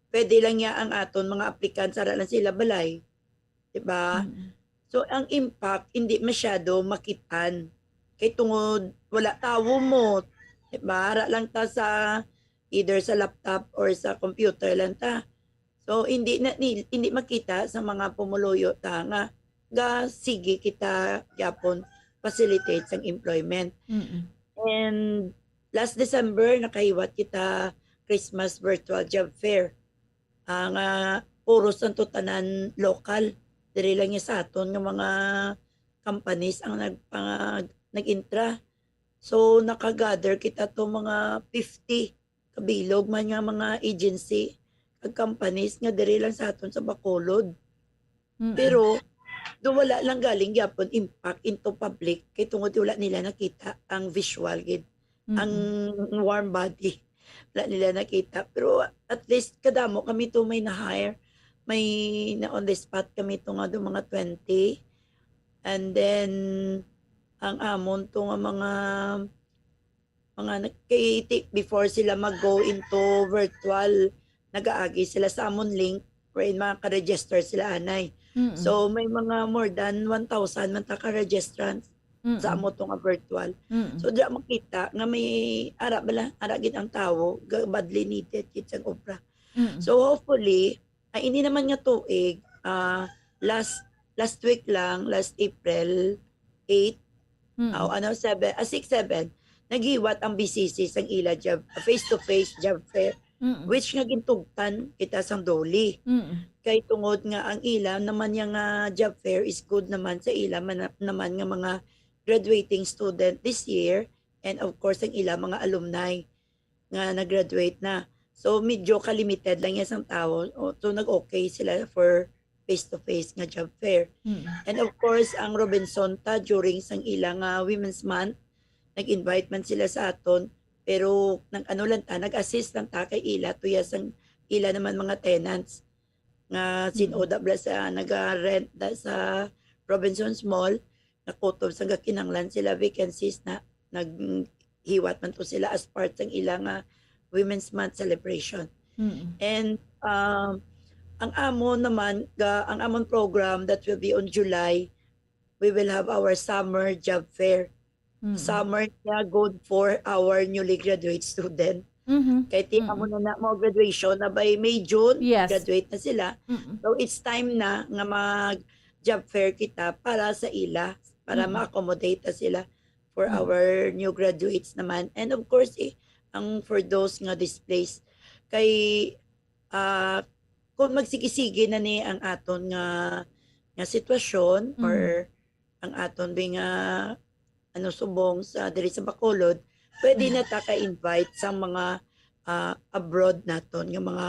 pwede lang niya ang aton mga applicants, ara lang sila balay. Di ba? Mm. So, ang impact, hindi masyado makitan. Kay tungod, wala tawo mo. Di ba? Ara lang ta sa, either sa laptop or sa computer lang ta. So, hindi na, ni-, hindi makita sa mga pumuluyo ta nga ga sige kita gyapon facilitate sang employment. Mm-mm. And last December, nakahiwat kita Christmas virtual job fair. Ah, nga puro santo tanan local. Diri lang ya sa aton nga mga companies ang nagpang-, nag-intra. So, nakagather kita to mga fifty kabilog man nga mga agency kag companies nga diri lang sa aton sa Bacolod. Mm-mm. Pero, do wala lang galing gyapon impact into public kay tungod wala nila nakita ang visual gid, ang Mm-mm. warm body. Wala nila nakita. Pero at least kadamo kami to may na-hire. May na on the spot kami to nga do mga twenty. And then, ang amon to nga mga mga nag-, kay ti-, before sila mag-go into virtual, nagaagi sila sa amon link wherein makaka-register sila anay. Mm-mm. So, may mga more than one thousand man ta ka registrants sa Mm-mm. amo to nga virtual. Mm-mm. So, diya makita nga may ara bala, ara gid ang tawo, ga-, badly needed gid sang obra. Mm-mm. So, hopefully, ay, ini naman nga tuig, ah, last, last week lang, last April eight, Mm. aw, ano, seven, ah, six, seven, naghiwat ang B C C sang ila job, face-to-face job fair, Mm. which nga gintugtan kita sang DOLE. Mm. Kay tungod nga ang ila naman yang, ah, job fair is good naman sa ila man, naman nga mga graduating student this year, and of course, ang ila mga alumni nga nag-graduate na. So, medyo ka-limited lang ya sang tawo. O, so, nag-okay sila for face-to-face nga job fair. Mm. And of course, ang Robinson ta, during sang ila nga Women's Month, nag-invite man sila sa aton, pero nag-ano lang ta, nag-assist lang ta kay ila, tuya sang ila naman mga tenants nga Mm. sin-o da bala sa naga-rent da sa Robinsons Mall, nakutob sang gakinahanglan sila vacancies na naghiwat man to sila as part sang ila nga Women's Month celebration. Mm. And, um, ang amon naman, ga-, ang amon program that will be on July, we will have our summer job fair. Mm. Summer niya good for our newly graduate student. Mhm. Kay ti Mm. amo na na, mo graduation na by May, June, Yes. graduate na sila. Mm. So, it's time na nga mag job fair kita para sa ila, para Mm. ma-accommodate ta sila for Mm. our new graduates naman. And of course, eh, ang for those nga displaced. Kay, ah, kung magsigi-sige na ni ang aton nga, nga sitwasyon Mm. or ang aton bi nga, ano, subong sa diri sa Bacolod, pwede Mm. na ta ka-invite sa mga, ah, abroad naton nga mga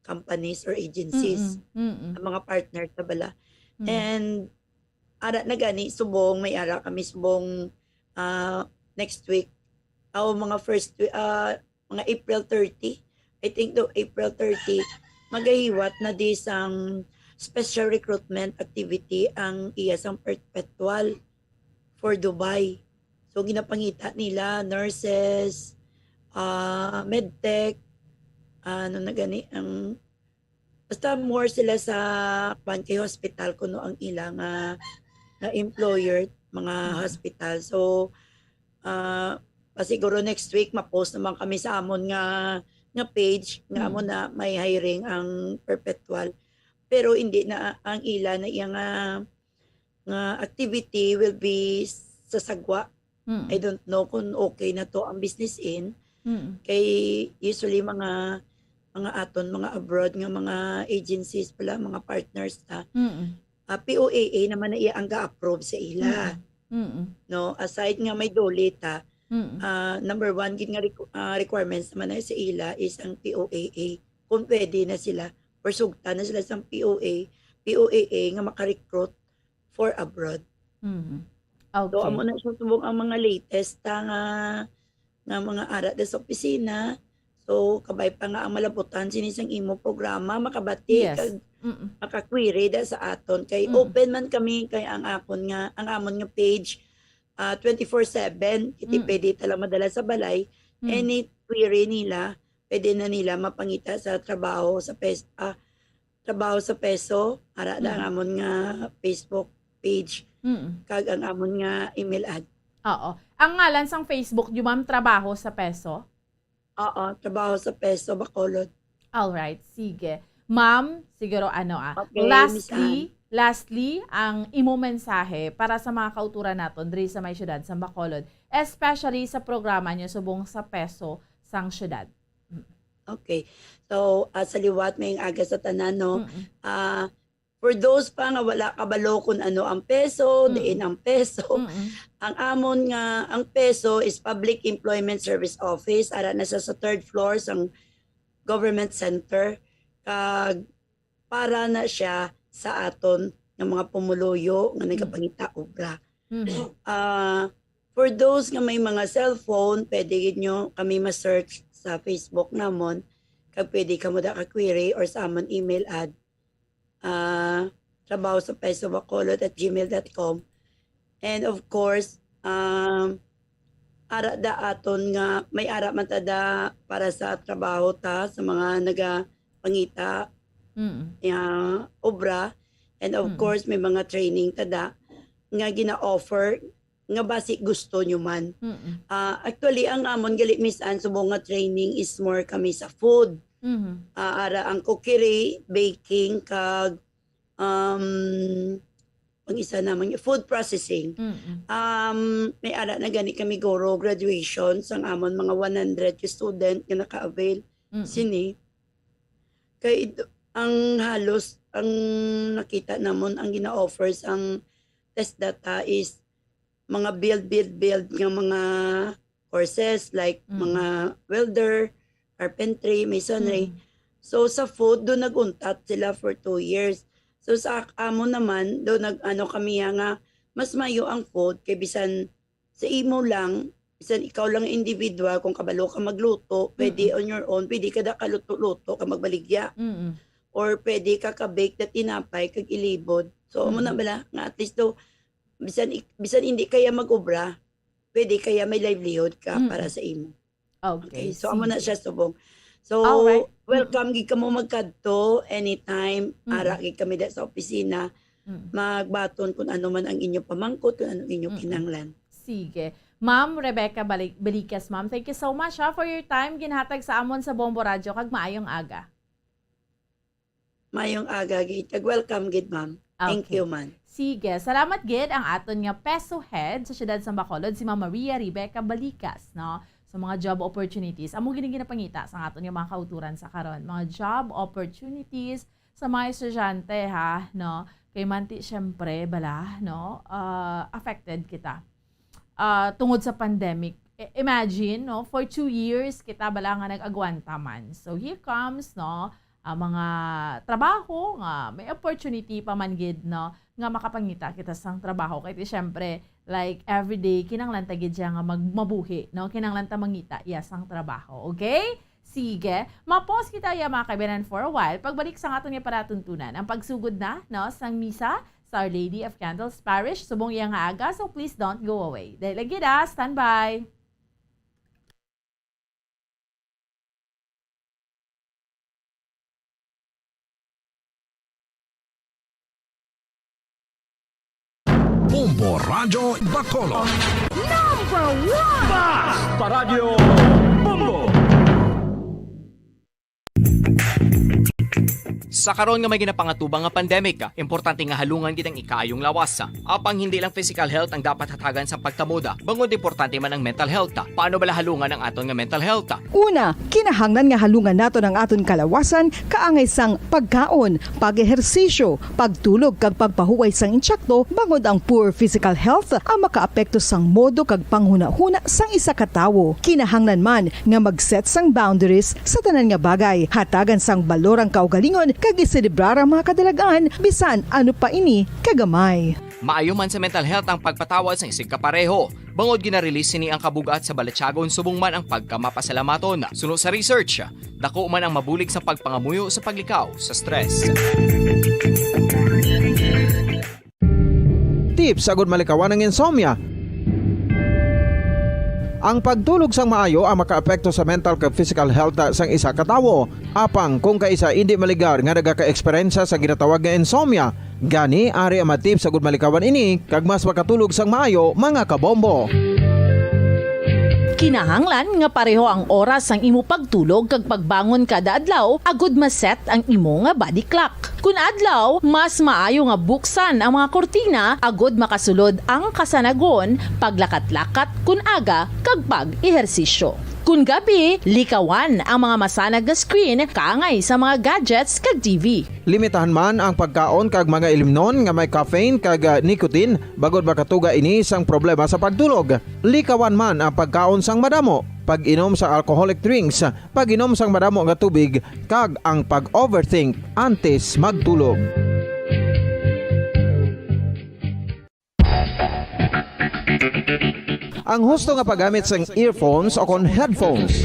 companies or agencies, Mm, mm. ang mga partner ta bala. Mm. And ara na gani, subong, may ara kami subong, ah, next week. Aw, mga first wi-, ah, mga April thirty. I think daw April thirty, magahiwat na di sang special recruitment activity ang iya sang Perpetual for Dubai. So, ginapangita nila nurses, ah, medtech, ano na gani, ang, basta more sila sa, kwan, kay hospital, kuno ang ila nga, nga employer, mga Mm. hospital. So, ah, pa siguro next week, ma-post naman kami sa amon nga, nga page, nga Mm. amo na may hiring ang Perpetual. Pero hindi na ang ila na iya nga, nga activity will be sa Sagwa. Mm. I don't know kung okay na to ang Business Inn. Mm. Kay usually mga, mga aton, mga abroad nga mga agencies pala, mga partners ta. Mm. Ah, P O A A naman na iya ang ga-approve sa ila. Mm. Mm. No, aside nga may DOLE ta, Mm. ah, number one gid nga requ-, ah, requirements naman na sa ila is ang P O A A. Kung pwede na sila, or sugta na sila sa P O A, P O A A nga maka-recruit for abroad. Mhm. So, Okay. amo na siya subong ang mga latest ta nga, nga mga ara da sa opisina. So, kabay pa nga ang malabutan sini sang imo programa, makabati Yes. kag Mm. maka-query da sa aton. Kay Mm. open man kami, kay ang akon nga, ang amon nga page, ah, twenty-four seven, hindi Mm. pwede ta lang madala sa balay. Mm. Any query nila, pwede na nila mapangita sa trabaho sa pes-, ah, Trabaho sa Peso, ara na ang Mm. amon nga Facebook page, Mm. kag ang amon nga email ad-, Oo. Ang ngalan sang Facebook, di ma'am, Trabaho sa Peso? Oo, Trabaho sa Peso, Bacolod. All right, sige. Ma'am, siguro ano, ah, Okay, Miss lastly, Ann. lastly, ang imo mensahe para sa mga kauturan naton diri sa may siyudad sa Bacolod, especially sa programa niyo subong sa Peso sang Siyudad. Mm. Okay. So, ah, sa liwat, may aga sa tanan, no? Mm-mm. Ah, for those pa nga wala kabalo kung ano ang peso, Mm. diin ang peso, Mm-mm. ang amon nga, ang peso is Public Employment Service Office, ara na sa, sa third floor sang Government Center, kag para na siya sa aton nga mga pumuluyo nga Mm. nagapangita obra. Mm. Ah, for those nga may mga cellphone, pwede gid nyo kami ma-search sa Facebook namon, kag pwede kamo da ka-query or sa amon email ad, ah, trabaho sa peso bacolod at gmail dot com. And of course, um, ara da aton nga may ara man ta da para sa trabaho ta sa mga nagapangita Mm. nga obra. And of Mm. course, may mga training ta da nga gina-offer nga basi gusto nyo man. Mm. Ah, actually, ang amon gali, Miss Ann, subong nga training is more kami sa food. Mhm. Ah, ara ang cookery, baking, kag, um, ang isa naman, food processing. Mm-mm. Um, may ara na gani kami guro graduation sang amon mga one hundred ka student nga naka-avail Mm-mm. sini. Kay id-, ang halos, ang nakita namon, ang gina-offer sang TESDA ta is mga build, build, build nga mga courses like Mm. mga welder, carpentry, masonry. Mm. So, sa food, do nag-untat sila for two years. So, sa ak-, amo naman, do nag-ano kami ya nga mas mayo ang food kay bisan sa imo lang, bisan ikaw lang individual, kung kabalo ka magluto, pwede Mm. on your own, pwede ka da kaluto-luto ka magbaligya. Mm. Or pwede ka ka-bake na tinapay kag ilibod. So, amo na Mm. bala nga at least do, bisan ik-, bisan hindi kaya mag-obra, pwede kaya may livelihood ka Mm. para sa imo. Okay, Okay, so amo na sige. siya subong. So, Alright. Mm. welcome gid kamo magkadto anytime. Mm. Ara gid kami da sa opisina. Mm. Magbaton kung ano man ang inyo pamangkot, kung ano ang inyo Mm. kinahanglan. Sige. Ma'am Rebecca Bali-, Balicas, ma'am, thank you so much, ha, for your time ginhatag sa amon sa Bombo Radyo, kag maayong aga. Mayong aga gid, kag welcome gid, ma'am. Thank Okay. you, ma'am. Sige, salamat gid ang aton nga peso head sa siyudad sa Bacolod, si Ma'am Maria Rebecca Balicas, no? Sa mga job opportunities. Amo gid ang ginapangita sa aton nga mga kauturan sa karon. Mga job opportunities sa mga estudyante, ha, no? Kay manti, syempre, bala, no? Ah, affected kita. Ah, tungod sa pandemic. I-, imagine, no, for two years kita bala nga nag-agwanta man. So here comes, no, ang mga trabaho nga may opportunity pa man gid, no, nga makapangita kita sang trabaho. Kay ti, syempre, like, everyday, kinahanglan ta gid siya nga mag-, mabuhi, no? Kinahanglan ta mangita iya sang trabaho, okay? Sige, ma-pause kita iya, mga kaibigan, for a while. Pagbalik sa aton nga palatuntunan, ang pagsugod na, no, sang misa sa Our Lady of Candles Parish subong iya nga aga, so please don't go away. Dali lang gid, ah, standby. Bombo Radyo Bacolod. Number one! Basta Radyo Bombo! Sa karon nga may ginapangatubang nga pandemic, importante nga halungan gid ang ikaayong lawas. Apang hindi lang physical health ang dapat hatagan sa pagkamoda, bangod importante man ang mental health. Paano bala halungan ang aton nga mental health? Una, kinahanglan nga halungan naton ang aton kalawasan kaangay sang pagkaon, pag-ehersisyo, pagtulog kag pagpahuway sang intsakto, bangod ang poor physical health ang makaapekto sang modo kag panghunahuna sang isa ka tawo. Kinahanglan man nga mag-set sang boundaries sa tanan nga bagay, hatagan sang balor ang kaugalingon kag iselebrar ang mga kadalag-an bisan ano pa ini kagamay. Maayo man sa mental health ang pagpatawad sang isigkapareho, bangod gina-release sini ang kabug-at sa balatyagon subong man ang pagkamapasalamaton. Suno sa research, dako man ang mabulig sa pagpangamuyo sa paglikaw sa stress. Tips agud malikawan ang insomnia. Ang pagtulog sang maayo ang makaapekto sa mental kag physical health sang isa ka tawo. Apang kung kaisa indi maligar nga nagaka-eksperyensya sa ginatawag nga insomnia, gani ari ang mga tips agud malikawan ini kag mas makatulog sang maayo, mga kabombo. Kinahanglan nga pareho ang oras sang imo pagtulog kag pagbangon kada adlaw agud ma-set ang imo nga body clock. Kun adlaw, mas maayo nga buksan ang mga kurtina agud makasulod ang kasanagon, paglakat-lakat kun aga, kag pag-ehersisyo. Kun gabi, likawan ang mga masanag nga screen kaangay sa mga gadgets kag T V. Limitahan man ang pagkaon kag mga ilimnon nga may caffeine kag, ah, nicotine, bangod makatuga ini sang problema sa pagtulog. Likawan man ang pagkaon sang madamo, pag-inom sang alcoholic drinks, pag-inom sang madamo nga tubig, kag ang pag-overthink antes magtulog. Ang husto nga paggamit sang earphones o kon headphones.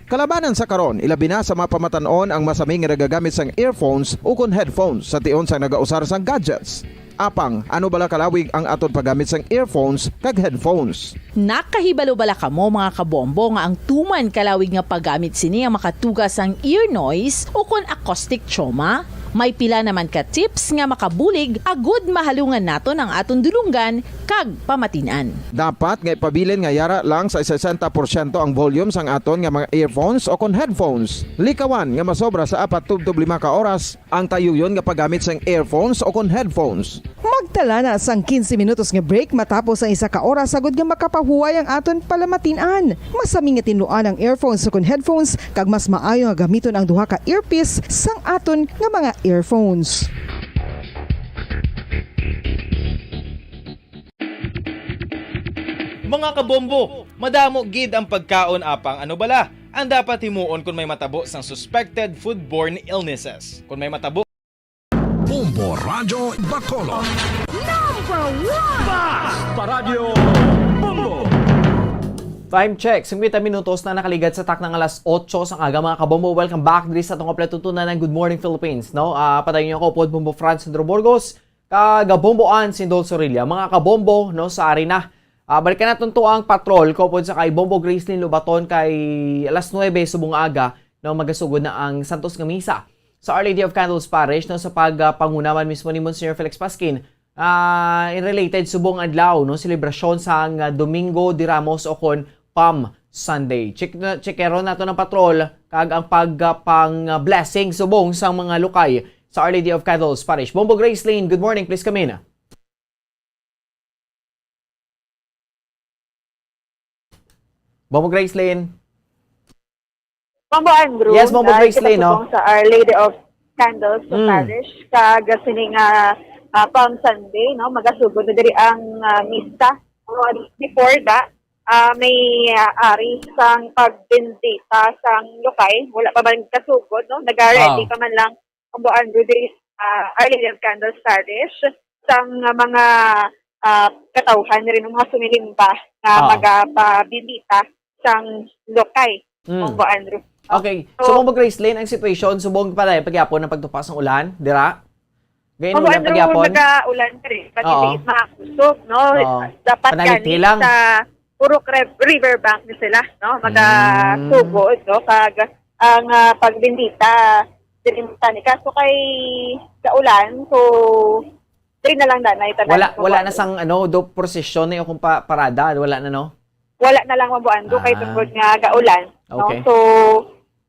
Kalabanan sa karon, ilabi na sa mga pamatan-on ang masami nga nagagamit sang earphones ukon headphones sa tion sang nagausar sang gadgets. Apang, ano bala kalawig ang aton paggamit sang earphones kag headphones? Nakahibalo bala kamo, mga kabombo, nga ang tuman kalawig nga paggamit sini ang makatuga sang ear noise ukon acoustic trauma? May pila naman ka tips nga makabulig agud mahalungan naton ang aton dulonggan kag pamatin-an. Dapat nga ipabilin nga yara lang sa sesenta porsyento ang volume sang aton nga mga earphones o kon headphones. Likawan nga masobra sa apat tubtob lima ka oras ang tayuyon nga paggamit sang earphones o kon headphones. Magtala na sang quince minutos nga break matapos ang isa ka oras, agud nga makapahuway ang aton palamatin-an. Masami nga tinluan ang earphones o kon headphones, kag mas maayo nga gamiton ang duha ka earpiece sang aton nga mga earphones. Mga kabombo, madamo gid ang pagkaon, apang ano bala ang dapat himuon kon may matabo sang suspected foodborne illnesses? Kon may matabo Bombo Radyo Bacolod. Number one! Bas! Paradyo Bombo! Time check, singkwenta minutos na nakaligad sa takna nga alas otso sang aga, mga kabombo. Welcome back diri sa atong kaplatutunan ng Good Morning Philippines, no? Ah, padayon niyo ako, pod Bombo Franz Sandro Burgos, kag Bombo Ann Sindol Sorilla. Mga kabombo, no, sa arena. Ah, balikan naton to ang patrol, kaupod sa kay Bombo Gracelyn Lobaton, kay alas nuebe subong nga aga, no, magasugod na ang Santos nga Misa sa Our Lady of Candles Parish, no, sa pag, ah, panguna man mismo ni Monsignor Felix Pasquin, ah, in related subong adlaw, no, selebrasyon sang, ah, Domingo de Ramos o kon Palm Sunday. Check na, checkeron nato ng patrol kag ang pag, ah, pang, ah, blessing subong sang mga lukay sa Our Lady of Candles Parish. Bombo Gracelyn, good morning. Please come in. Bombo Gracelyn. Bombo Andrew, Yes, Bombo ah, Gracelyn, no? Sa Our Lady of Candles sa Mm. Parish, kag sini nga, ah, Palm Sunday, no? Magasugod na diri ang, ah, misa. Ah, before that, ah, may, ah, ari sang pagbendita sang lukay. Wala pa man kasugod, no? Nag-ready Ah. pa man lang Bombo Andrew diri sa Our Lady of Candles Parish, sang mga, ah, katawhan rin, mga sumilimba nga Ah. magapabendita sang lukay, Mm. Bombo Andrew. Okay. So, So, Bombo Gracelyn, ang situation, subong pa dayon pagyapon ang pagtupa sang ulan, dira? Gayon Bombo ulan Andrew, pagyapon? Nagaulan diri, pati Oo. Di makusog, no? Oo. Dapat Panaliti gani lang. Sa Purok Rev-, River Bank ni sila, no? Magasugod, Mm. no? Kag ang, ah, pagbendita, diri mo tani. Kaso kay sa ulan, so, diri na lang danay tanan. Wala, wala na sang, ano, do prosesyon, eh, o kung pa-, parada, wala na, no? Wala na lang, Bombo Andrew, kay Ah. tungod nga gaulan, no? Okay. So,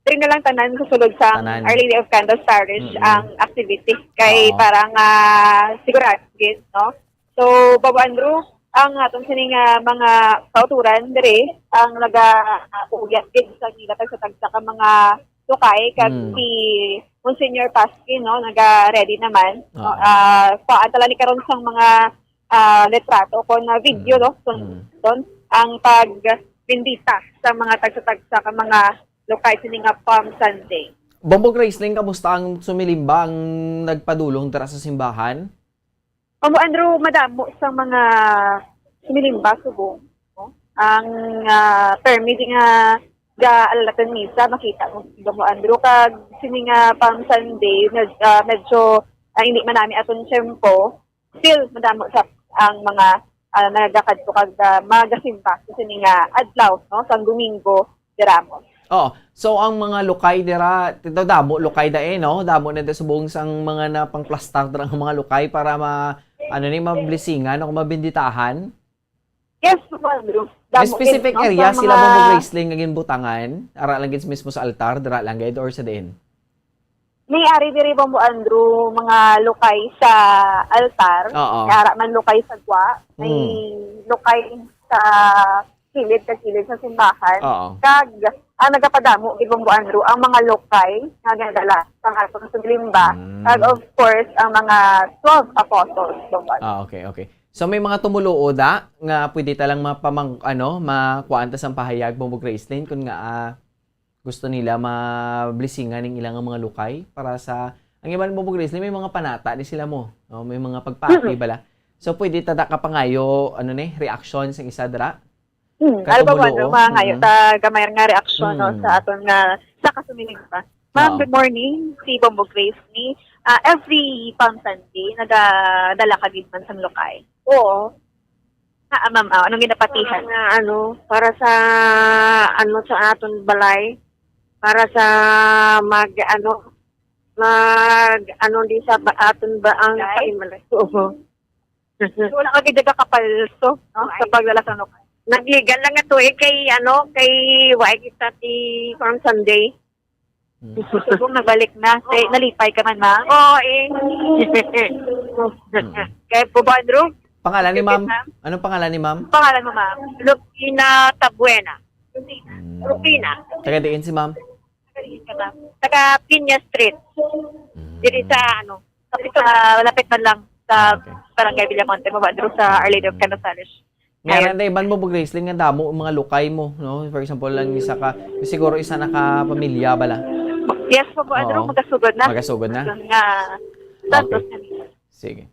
diri na lang tanan sa sulod sa Tanan. Our Lady of Candles Parish Mm-mm. ang activity. Kay Oo. parang, ah, sigurado gid, no? So, Bombo Andrew, ang aton sini nga mga kauturan diri, ang naga, ah, uyat gid sa ila tagsa-tagsa ka mga lukay, kag Mm. si Monsignor Pasquin, no, naga-ready naman. No? Oo. Ah, kuhaan ta lang ni karon sang mga, ah, litrato o kon, ah, video, Mm. no? So, Mm. doon, ang pagbendita sa mga tagsa-tagsa ka mga lukay sini nga Palm Sunday. Bombo Gracelyn, kamusta ang sumilimba, ang nagpadulong dira sa simbahan? Bombo Andrew, madamo sa mga sumilimba subong, no? Ang, ah, permi di nga ga-alalaton misa, makita mo, Bombo Andrew, kag sini nga Palm Sunday, med-, ah, medyo, ah, hindi man nami aton tiyempo, still madamo sa ang mga, ah, nagakadto kag, ah, magasimba sa sini nga adlaw, no, sang Domingo de Ramos. Oh, so ang mga lukay dira, tito, damo lukay da eh, no? Damo na da subong sang mga napangplastar dira nga mga lukay para ma-, ano ni, mablisingan o mabinditahan? Yes, Bombo Andrew. May damo gid, specific no, area sa sila mga Bombo Gracelyn nga ginbutangan? Ara lang gid mismo sa altar, dira lang gid, or sa diin? May ari diri, Bombo Andrew, mga lukay sa altar, Oo. may ara man lukay sa gwa, may Mm. lukay sa kilid, sa kilid sa simbahan. Oo. Kag ang nagapadamo gid, Bombo Andrew, ang mga lukay nga ginadala sa atong sumlimba. Mm. Kag of course, ang mga twelve apostles, Bombo Andrew. Ah, okay, okay. So, may mga tumuluo da nga pwede ta lang mapamang-, ano, makuhaan ta sang pahayag, Bombo Gracelyn, kung nga, ah, gusto nila mablisingan ning ilang mga lukay para sa, ang iban, Bombo Gracelyn, may mga panata ni sila mo, no? May mga pagpati Mm. bala. So, pwede ta da kapangayo, ano ni, reaction sang isa dira? Hmm, Ka alam ba, tumuluo? Ano, mangayo Mm. ta gamay nga reaksyon, no, Mm. sa aton nga, sa kasumilingba. Ma'am, Oo. good morning. Si Bombo Grace ni, ah, every Palm Sunday, nagadala ka gid man sang lukay? Oo. Ah, ah, ma'am, ah, anong ginapatihan? Para nga, ano, para sa, ano, sa aton balay, para sa mag, ano, mag, ano, di sa ba, aton ba ang Balay? Paimalay? Oo. So, wala ka gid kapalso, no, sa Ay. pagdala sa lukay? Nagligan lang ato eh, kay, ano, kay wa kita ti Palm Sunday. Hmm. Subong nagbalik na. Kay nalipay ka man, ma'am? Oo, eh. Hmm. Kay Bombo Andrew? Pangalan ni Sige, ma'am? ma'am. Anong pangalan ni ma'am? Pangalan mo, ma'am? Lucina Tabuena. Hmm. Rufina. Taga diin si ma'am? Taga Piña Street. Hmm. Diri sa, ano, kapit, ah, malapit man lang sa Ah, okay. Barangay Villamonte, Bombo Andrew, sa Our Lady of Canrosales. Meron Ayun. na iban, Bombo Gracelyn, nga damo ang mga lukay mo, no? For example, lang isa ka, siguro isa na ka pamilya bala. Yes, Bombo Andrew, Oo. Magasugod na. Magasugod na? Nga, Okay. Santos na. Sige.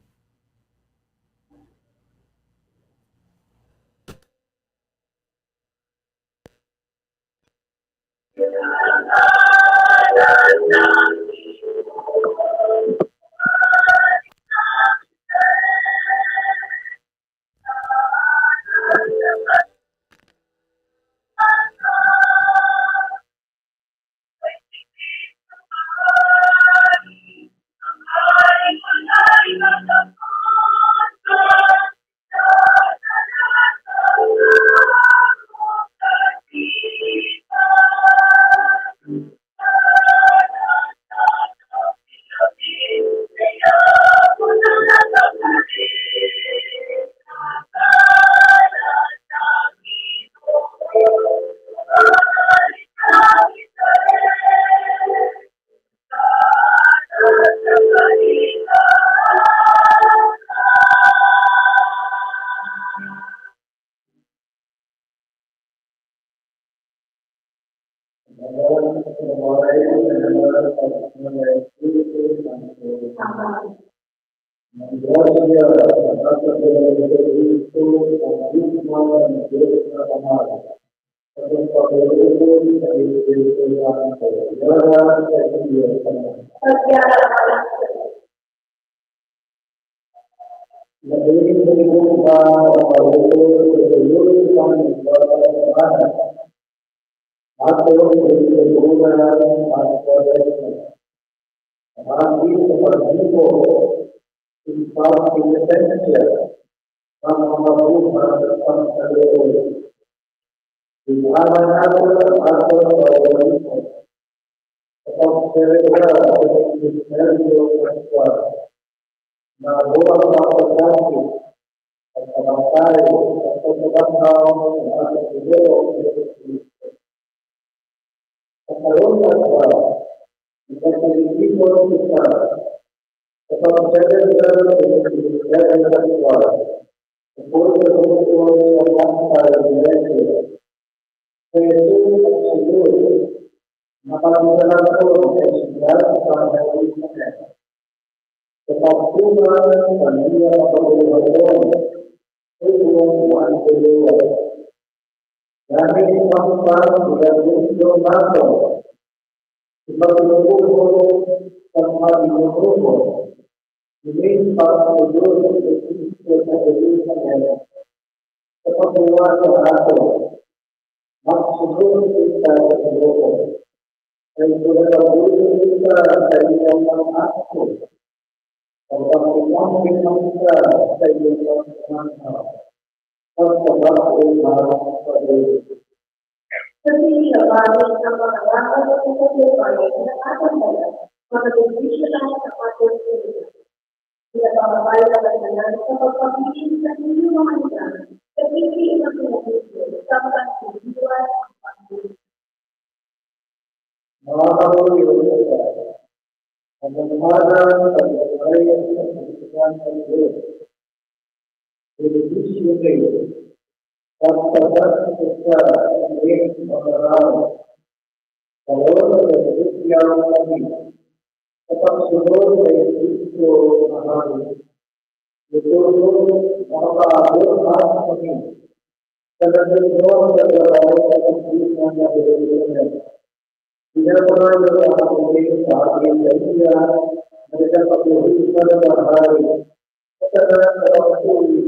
Ato ang pinagkukunan ang pagkakas. Ang ating paghibo, ang pagkakas, ang pagkakas. Ginhawa nato ang aton kaugalingon sa pagselebrar sa misteryo pascual, nga amo ang pagpasakit, pagkamatay, ug pagkabanhaw sang aton Ginoo nga Jesu-Cristo. Sa karon nga adlaw, nagapalibot kita sa pagselebrar sa misteryo pascual, upod sa bug-os nga bantay ni Jesus. Si Jesus ang sulod, nga pagsalangkon kay siyudad sang Jerusalem. Sa pagtuman sa iya nga pagbuhaton, subong maantuloy. Gani, ang pagpagulaguslo nato, ipagtulog sa mga inunubo, ining pagtulog ni Cristo sa Jerusalem, sa pagbuhat sa ato, magsulod kita sa Ginoo. Kay ginatabunan kita sa iyang mga akto, pagpakipangkipang kita sa iyang mga panganaw. pagpabag-o nga pareho. Sa sini nga bagay nga mga rapat sa kalupay nga aton dala, makabenepisyo lang sa aton sila. Sila pamabay sa tanan sa pagpabilin sa inyo mga higala, sa hindi imaginasyon, samtang sa liwan ang pagbuhay. Mga kapatid, ang pagmamahal sa pagkain sa pagkain ng Diyos. Benepisyo kayo. Pagpasakit sa mga tao. Karon, nagkakasya kami sa pagsunod kay Kristo nga Hari. Ito, makapaabot ang kami sa nagsunod sa trabaho sa pagbuhay nga Jerusalem. Pinapangayo ang Apo sa ating kaibigan na nagpapatuloy sa nagahari sa tanan sa pagpatuloy.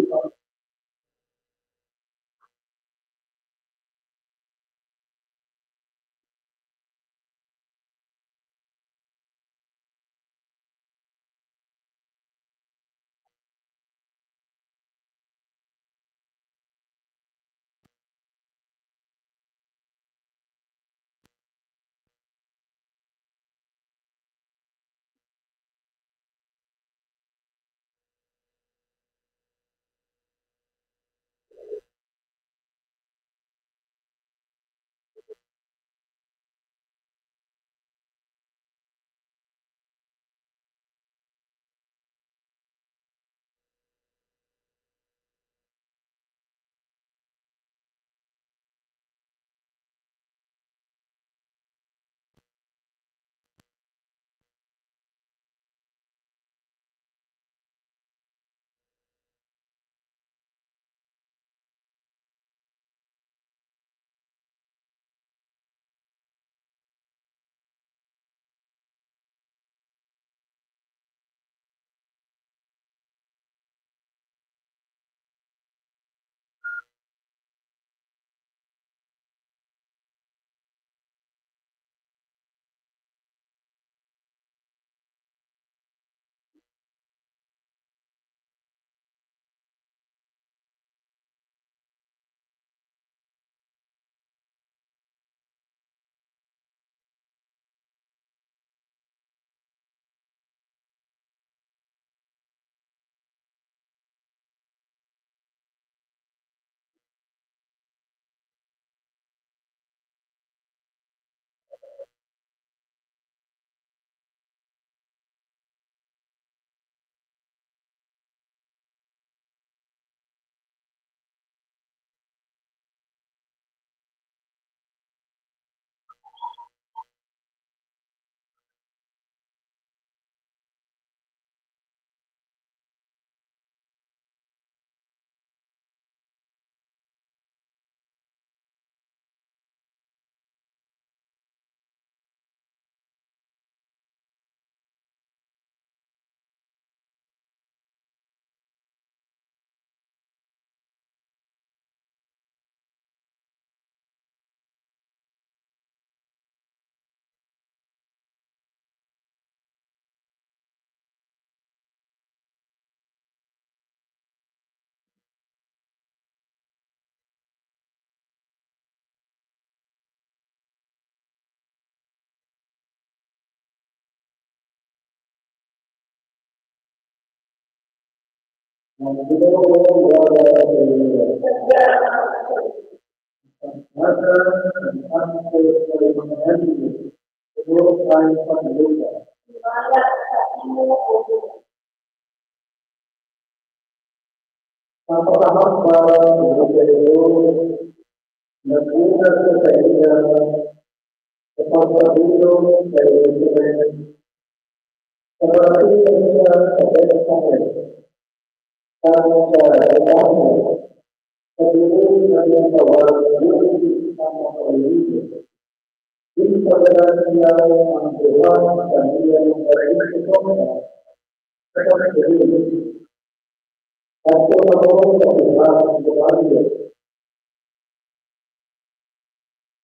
Ang Ginoo wala sa inyo. Ang pagpasa, ang pagpasa sa mga halimaw, pero ang paglupa. Ang pagkahambal sa Ginoo nag-una sa iya sa pagpadulong sa Jerusalem, sa pagkita niya sa Bethlehem, kag sa Betania, sa duol nga ginatawag Duog sang mga Olibo. Ginpadala niya ang duha ka iya mga igsuon sa pagsulit. Adto kamo sa duha ka baryo.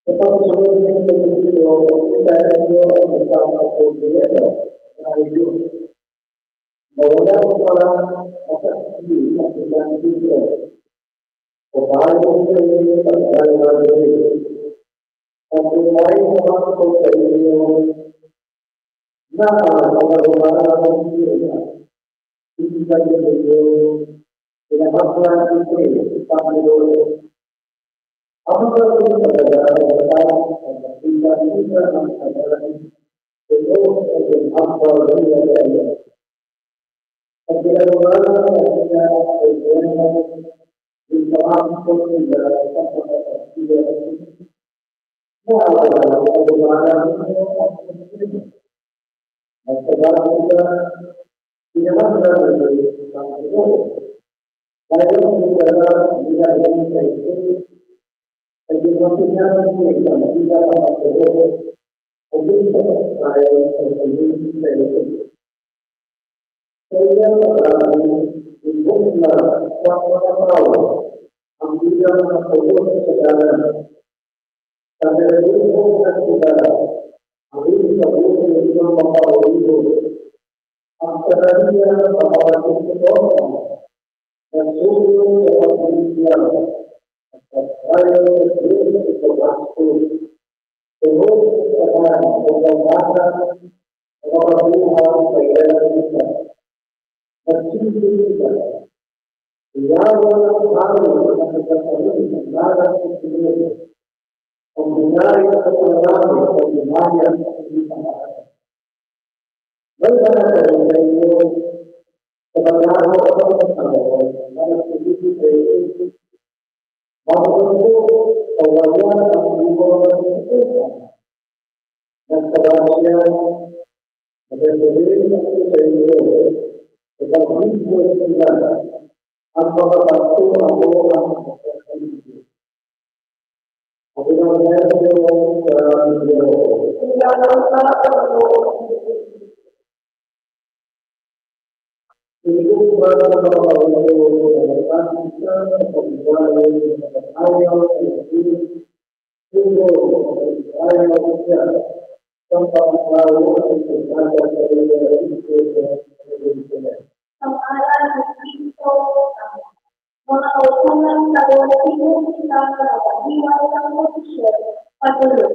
Sa pagsunod ni Cristo, kita ninyo ang usa ka problema nga ayo. Nga wala pa masaksi ang ilang libro. Upayon sa inyo pagdayag diri, at upayon sa mga sa inyo na ang pagkarumahan ng Diyos. Hindi kayo ninyo pinahaplan ni Kristo sa Panginoon. Ang mga pagkakadaan ng tao ang nakita nila ang kasalanan, ito ang ginhawa nila sa iya. Ang ginagawa ng kanila ay buhay, yung pangakot nila sa pagkakasila. Maawa ang pagmamahal ninyo ang Panginoon. Nagsabat sila, "Pinahanglan ninyo ang Ginoo." Kaya ang sila nila sa ito, ay ginapinangan niya sa kanila ang Ginoo. Ang Ginoo ay ang Ginoo sa ito. Sa iyang pagkaon, gibuklat sa mga tawo ang ilang mga pulos sa dalan. Sa nagdulhog na sila, ang ilang kabuhi ng mga paulibo, ang sanariya sa mga tigtutokan, nagsugo sa pagbibilang, at pagkayo sa Diyos sa pagbasto. Tungod sa tanan, ang pagmana, ang mga buhay sa ilang kita. Nagsimba sila. Iyawa ang hari nga nagkakaroon ng ngalan sa Ginoo. Ang binayan sa panalangin sa Ginoo sa mga may mga sa inyo, sa paglaho sa mga tao, na nagpipili sa inyo. Mabulong ko, kawayan ang iwang ng Ginoo. Nagsabat siya, "Nagasiling ako sa inyo, ipaghinpos nila ang mga bato ako ang pagkakalipin." Ang Ebanghelyo sa Ginoo. Salamat sa Panginoon. Hindi ko ba sa mga Panginoon na nagpapakita sa pagkakalipin ng mga ayaw sa Ginoo? Ang aral ni Kristo, mga kautunan sa mga tingog kita nga nagadiwa sa posisyon, patulog.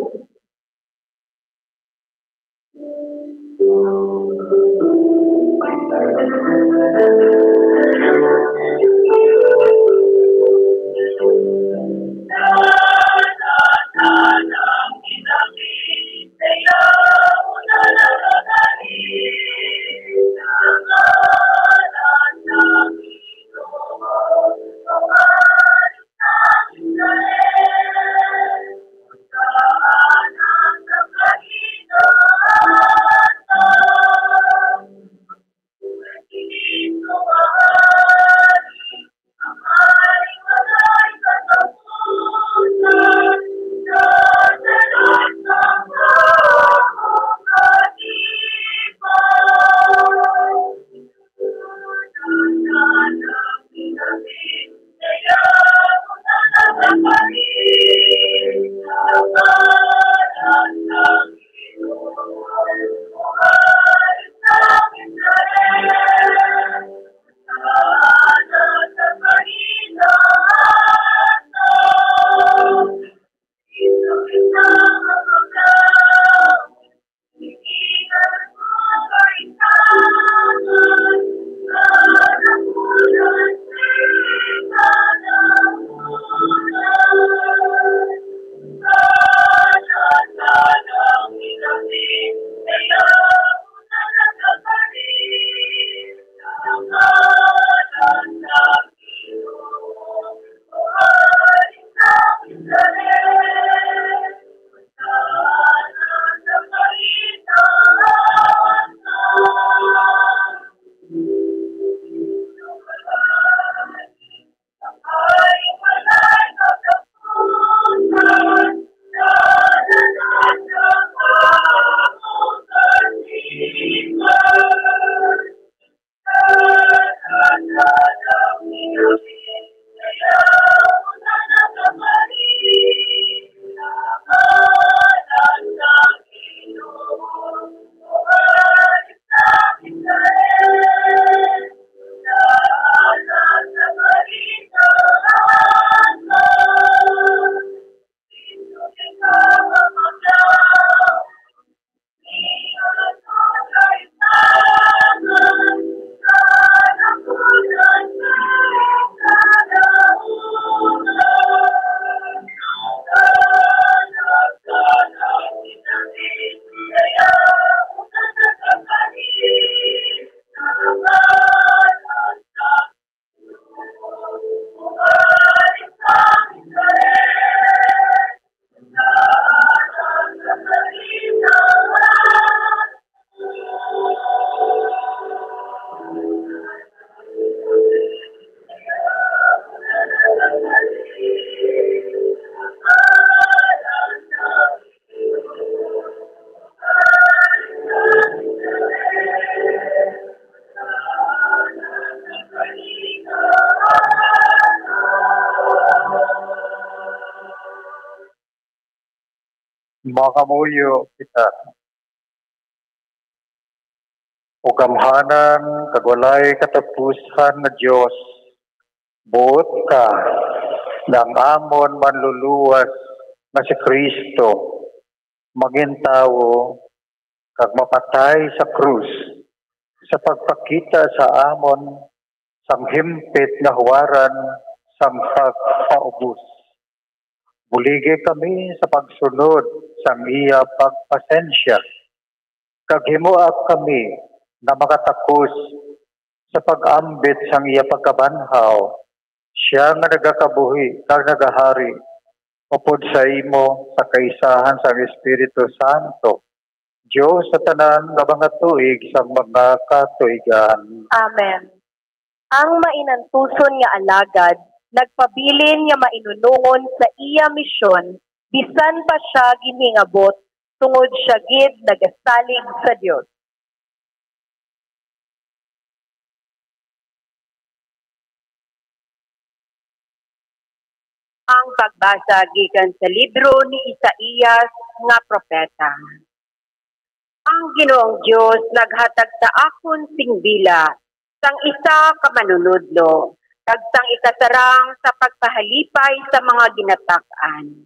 Makamuyo kita. O gamhanan kag walay katapusan nga Dios, buot ka nga ang amon Manluluwas nga si Cristo mangin tawo kag mapatay sa krus sa pagpakita sa amon sang himpit nga huwaran sang pagpaubos. Buligi kami sa pagsunod sang iya pagpasensya, kag himoa kami nga makatakos sa pag-ambit sang iya pagkabanhaw, sia nga nagakabuhi kag nagahari upod sa imo sa kaisahan sang Espiritu Santo, Dios sa tanan nga mga tuig sang mga katuigan. Amen. Ang mainantuson nga alagad nagpabilin nga mainunongon sa iya misyon, bisan pa sia ginhingabot, tungod sia gid nagasalig sa Dios. Ang pagbasa gikan sa libro ni Isaias nga propeta. Ang Ginoong Dios naghatag sa akon sing bila sang isa ka manunodlo, kag sang ikasarang sa pagpahalipay sa mga ginatak-an.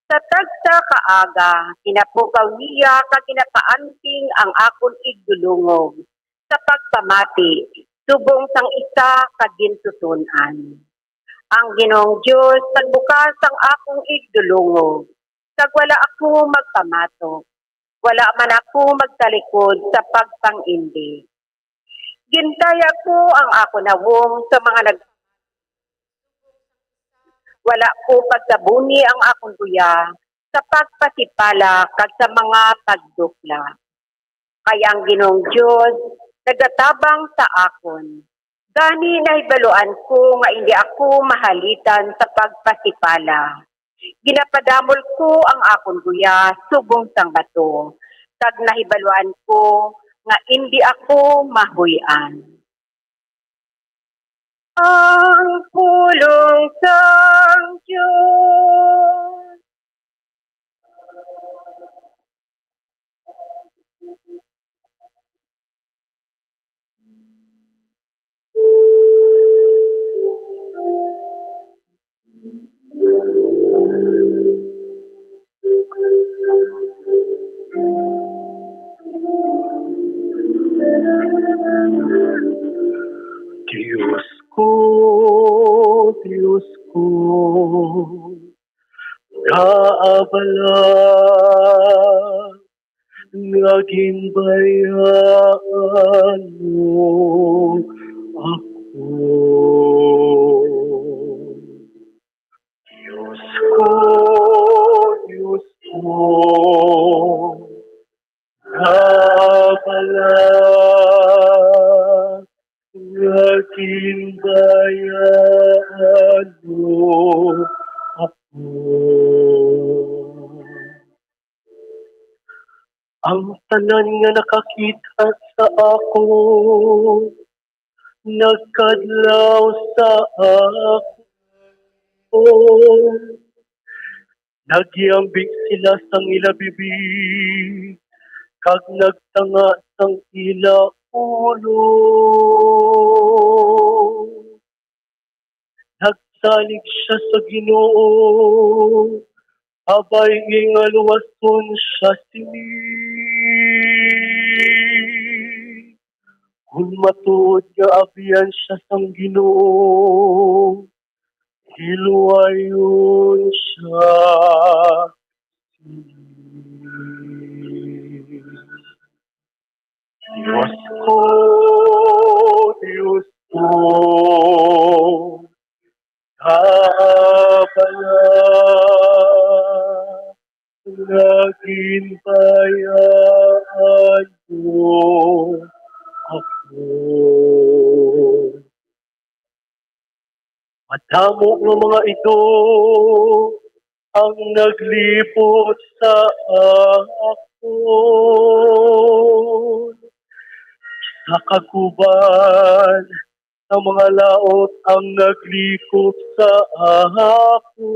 Sa tagsa ka aga, ginapukaw niya kag ginapaanting ang akon igdulungog sa pagpamati subong sang isa ka gintuton-an. Ang Ginoong Dios nagbukas sang akong igdulungog, kag wala ako magpamatok, wala man ako magtalikod sa pagpang-indi. Gintaya ko ang akon nawong sa mga nag-, wala ko pagtabuni ang akon guya sa pagpasipala kag sa mga pagdukla. Kay ang Ginoong Dios nagatabang sa akon. Gani nahibaluan ko nga indi ako mahalitan sa pagpasipala. Ginapadamol ko ang akon guya subong sang bato, kag nahibaluan ko nga indi ako mahuy-an. Ang pulong sang Dios. Dios ko, Dios ko, ngaa bala nga ginbayaan mo ako? Dios ko, Dios ko, ngaa bala nga ginbayaan mo ako? Ang tanan nga nakakita sa ako nagkadlaw sa ako. Nagyambig sila sang ila bibig, kag nagtanga sang ila ulo. Nagsalig sia sa Ginoo, abay, nga luwason sia sini. Kon matuod nga abyan sia sang Ginoo, hiluwayon sia sini. Dios ko, Dios ko, Abala, nga ginbayaan mo ako. Madamo nga mga ido ang naglibot sa akon. Sa kaguban sa mga laot ang naglikop sa akon.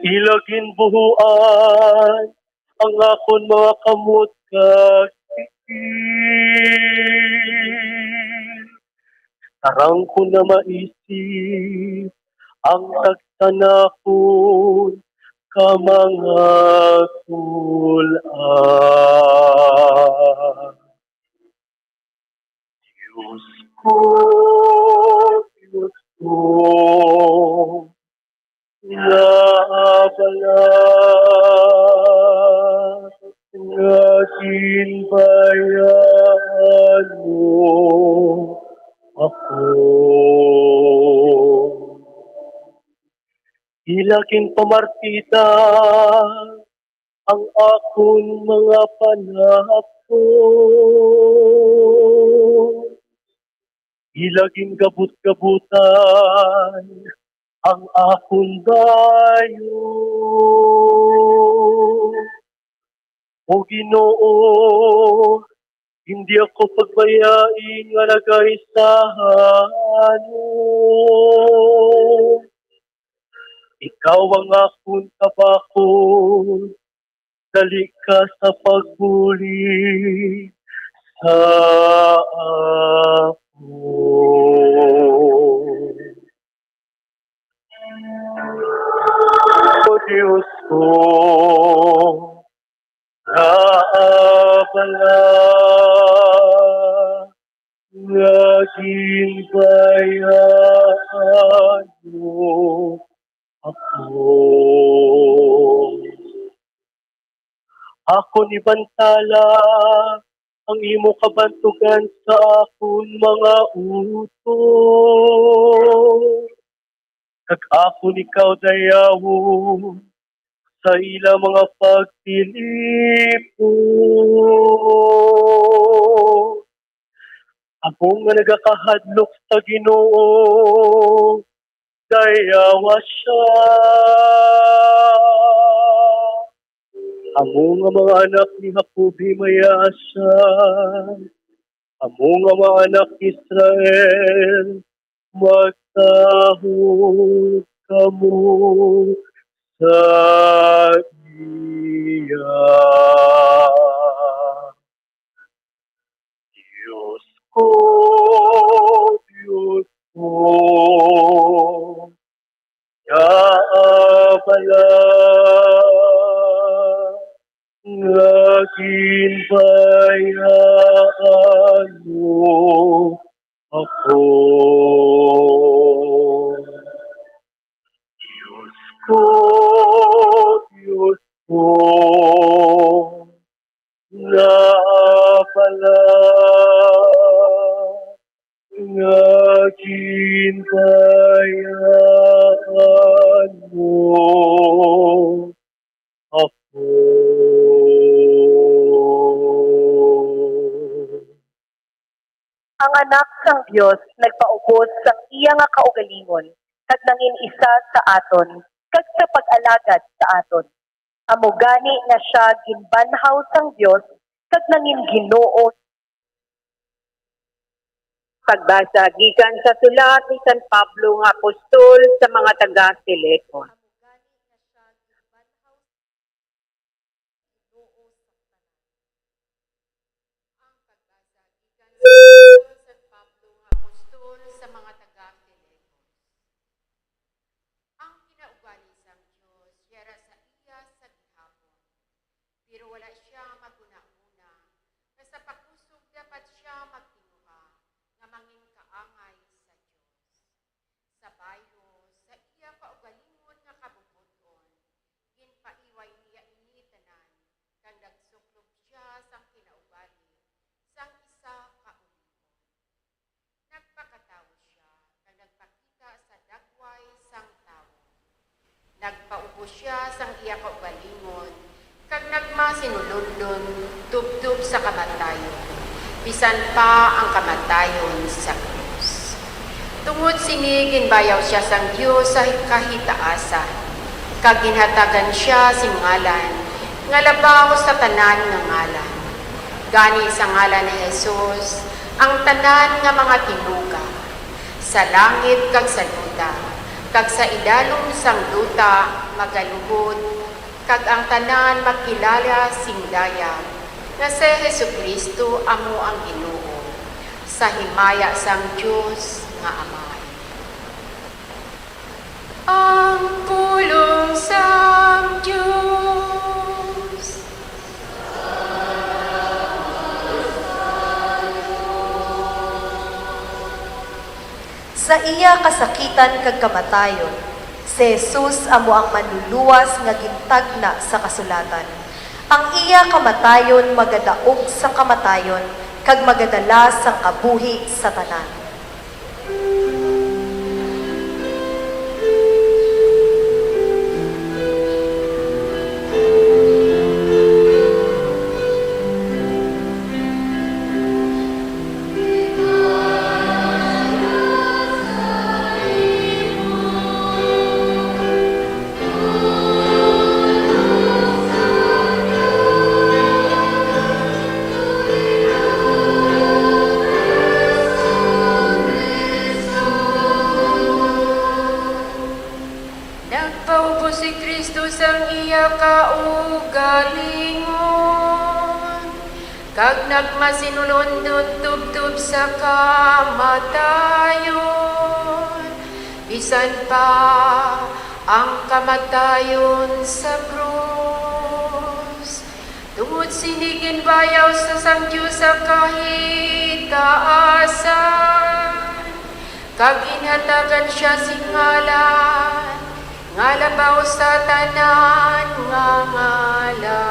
Ila ginbuhuan ang akon mga kamot kag tiil. Sarang ko na maisip ang tagsa nakon ka mga kul-an. Dios ko, Dios ko, nga abala, nga ginbayaan mo ako. Ila ginpamartita ang akon mga panapon. Ila gingabot-gabutan ang akon dayo. O Ginoo, hindi ako pagbayai nga nagaisahan. Ikaw ang akon tabakon, dali ka sa pagbulig sa akon. O Dios ko, nga abala, nga ginbayaan mo ako. Akon ibantala ang imo kabantugan sa akon mga utod, kag akon ikaw dayawon sa ila mga pagtilipon. Ako nga nagakahadlok sa Ginoo, dayawa sia. Amo nga mga anak ni Jacob, himaya sia. Amo nga mga anak ni Israel, magtahod kamo sa iya. Dios ko, Dios ko, nga abala, nga ginbayaan mo ako. Dios ko, Dios ko, nga abala, nga ginbayaan mo ako. Ang Anak sang Dios nagpaubos sang iya nga kaugalingon kag nangin isa sa aton kag sa pag-alagad sa aton. Amo gani nga sia ginbanhaw sang Dios kag nangin Ginoo. Pagbasa gikan sa sulat ni San Pablo nga apostol sa mga taga-Filipos. Ang pagbasa gikan sa sulat ni San Pablo nga apostol sa mga taga-Filipos. Ang kinaugali sang Dios yara sa iya sa gihapon, pero wala sia maghunahuna nga sa pakusog dapat sia magtinguha nga manginkaangay sa Dios. Sa bayo sa iya kaugalingon nga kabubot-on, ginpaiway niya ini tanan, kag nagsuklob sia sang kinaugali sang isa ka olivo. Siya sang iya kaugalingon, kag nagmasinulondon tubtob sa kamatayon, bisan pa ang kamatayon sa krus. Tungod sini ginbayaw sia sang Dios sa kahitaasan, kag ginhatagan sia sing ngalan nga labaw sa tanan nga ngalan. Gani sa ngalan ni Jesus, ang tanan nga mga tinuga sa langit kag sa duta, kag sa ilalom sang duta magaluhod, kag ang tanan magkilala sing dayag nga si Jesu-Cristo amo ang Ginoo, sa himaya sang Dios nga Amay. Ang pulong sang Dios. Sa iya kasakitan kag kamatayon, si Jesus amo ang manluluwas nga gintagna sa kasulatan. Ang iya kamatayon magadaog sa kamatayon kag magadala sang kabuhi sa tanan. Nagpaubos si Cristo sang iya kaugalingon, kag nagmasinulondon tubtob sa kamatayon, bisan pa ang kamatayon sa krus. Tungod sini ginbayaw sa sang Dios sa kahitaasan, kag ginhatagan sia sing ngalan nga labaw sa tanan nga ngalan.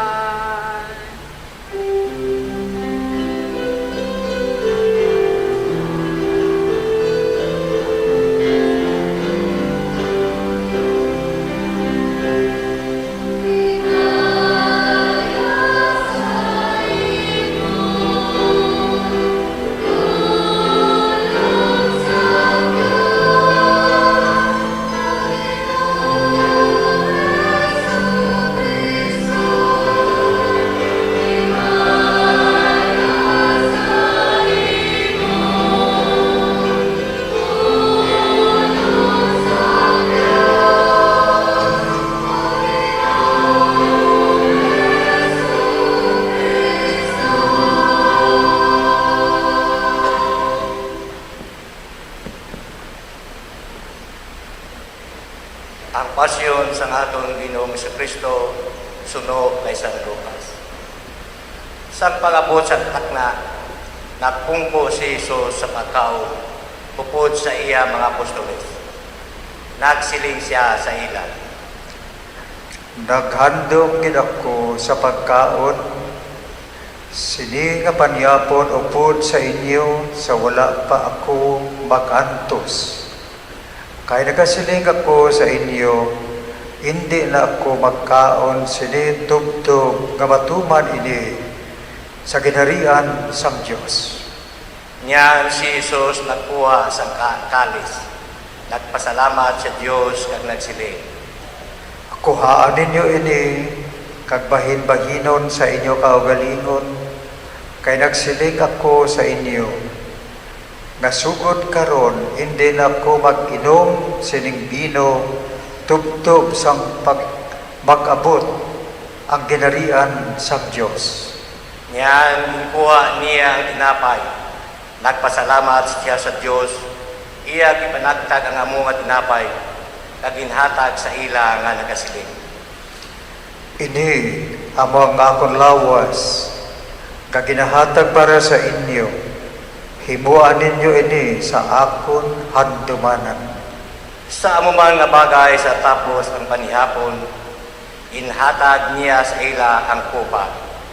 Ang pasyon sang aton Ginoong Jesu-Cristo suno kay San Lucas. Sang pag-abot sang takna, nagpungko si Jesus sa pagkaon upod sa iya mga apostoles. Nagsiling sia sa ila, "Naghandom gid ako sa pagkaon sini nga panyapon upod sa inyo sa wala pa ako mag-antos. Kay nagasiling ako sa inyo, indi na ako magkaon sini tubtob nga matuman ini sa ginharian sang Dios." Niyan si Jesus nagkuha sang ka-, kalis, nagpasalamat sa Dios kag nagsiling, "Kuhaa ninyo ini kag bahinbahinon sa inyo kaugalingon, kay nagsiling ako sa inyo, nga sugod karon indi na ako mag-inom sining bino tubtob sang pag-, mag-abot ang ginharian sang Dios." Niyan ginkuha niya ang tinapay, nagpasalamat siya sa Dios, iya gipanagtag ang amo nga tinapay, kag ginhatag sa ila nga nagasiling, "Ini amo ang akon lawas nga ginahatag para sa inyo. Himoa ninyo ini sa akon handumanan." Sa amo man nga bagay, sa tapos ang panihapon, ginhatag niya sa ila ang kupa.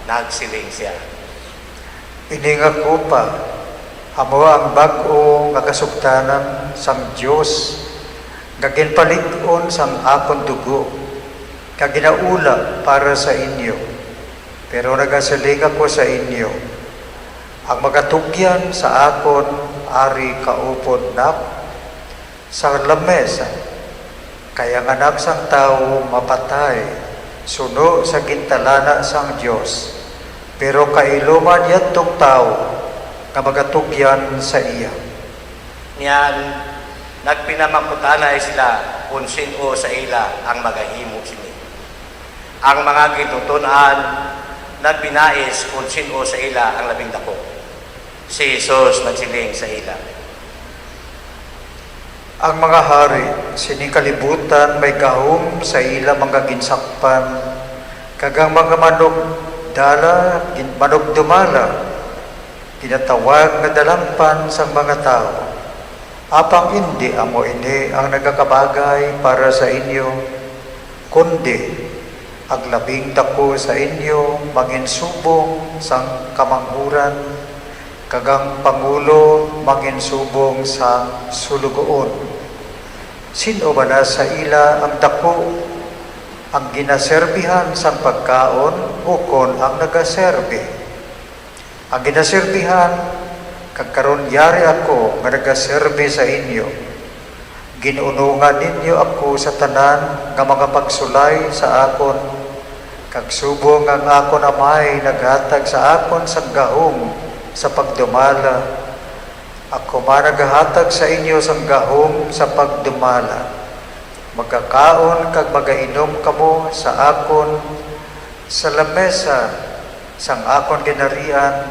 Nagsiling sia, "Ini nga kupa amo ang bag-o nga kasugtanan sang Dios nga ginpalig-on sang akon dugo, nga ginaula para sa inyo. Pero nagasiling ako sa inyo, ang magatugyan sa akon ari kaupod na sa lamesa, kay ang Anak sang Tawo mapatay suno sa gintalana sang Dios, pero kailuman yadtong tawo nga magatugyan sa iya. Niyan, nagpinamakutanay sila kon sin-o sa ila ang magahimo sini. Ang mga gintuton-an nagbinais kon sin-o sa ila ang labing dako. Si Jesus nagsiling sa ila, "Ang mga hari sining kalibutan may gahom sa ila mga ginsakpan, kag ang mga manugdala, gin-, manugdumala, ginatawag nga dalangpan sang mga tawo. Apang indi amo ini ang nagakabagay para sa inyo, kundi ang labing dako sa inyo manginsubong sang kamanghuran, kag ang pangulo manginsubong sang sulugoon. Sin-o bala sa ila ang dako, ang ginaserbihan sang pagkaon ukon ang nagaserbi? Ang ginaserbihan, kag karon yari ako nga nagaserbi sa inyo. Gin-unongan ninyo ako sa tanan nga mga pagsulay sa akon, kag subong ang akon Amay naghatag sa akon sang gahom sa pagdumala, ako man nagahatag sa inyo sang gahom sa pagdumala. Magakaon kag magainom kamo sa akon sa lamesa sang akon ginharian,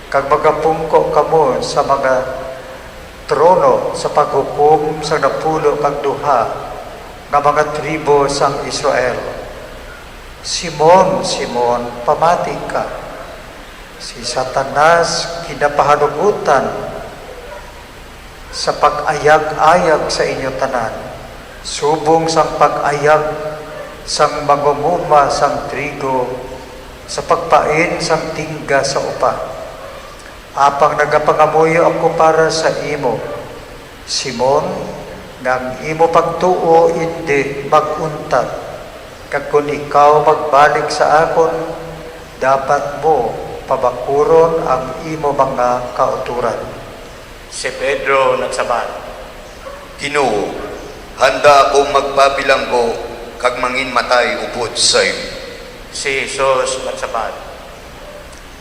kag magapungko kamo sa mga trono sa paghukom sang napulo kag duha nga mga tribo sang Israel. Simon, Simon, pamati ka. Si Satanas ginapahanugutan sa pag-ayag-ayag sa inyo tanan, subong sang pag-ayag sang mangunguma sang trigo sa pagpain sang tingga sa upa. Apang nagapangamuyo ako para sa imo, Simon, nga ang imo pagtuo indi mag-untat, kag kon ikaw magbalik sa akon, dapat mo pabakuron ang imo mga kautoran. Si Pedro nagsabat, "Ginoo, handa akong magpabilanggo kag manginmatay upod sa imo." Si Jesus nagsabat,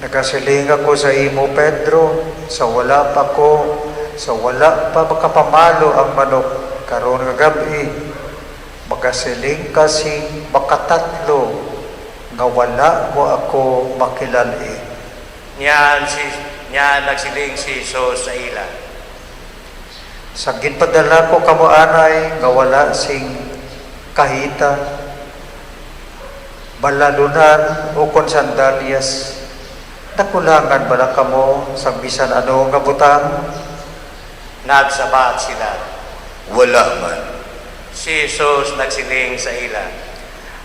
"Nagasiling ako sa imo, Pedro, sa wala pa ko, sa wala pa makapamalo ang manok karon nga gab-i, magasiling ka sing makatatlo nga wala mo ako makilal-i." Niyan si, niyan nagsiling si Jesus sa ila, "Sa ginpadala ko kamo anay nga wala sing kahita, balalunan, ukon sandalyas, nakulangan bala kamo sang bisan ano nga butang?" Nagsabat sila, "Wala man." Si Jesus nagsiling sa ila,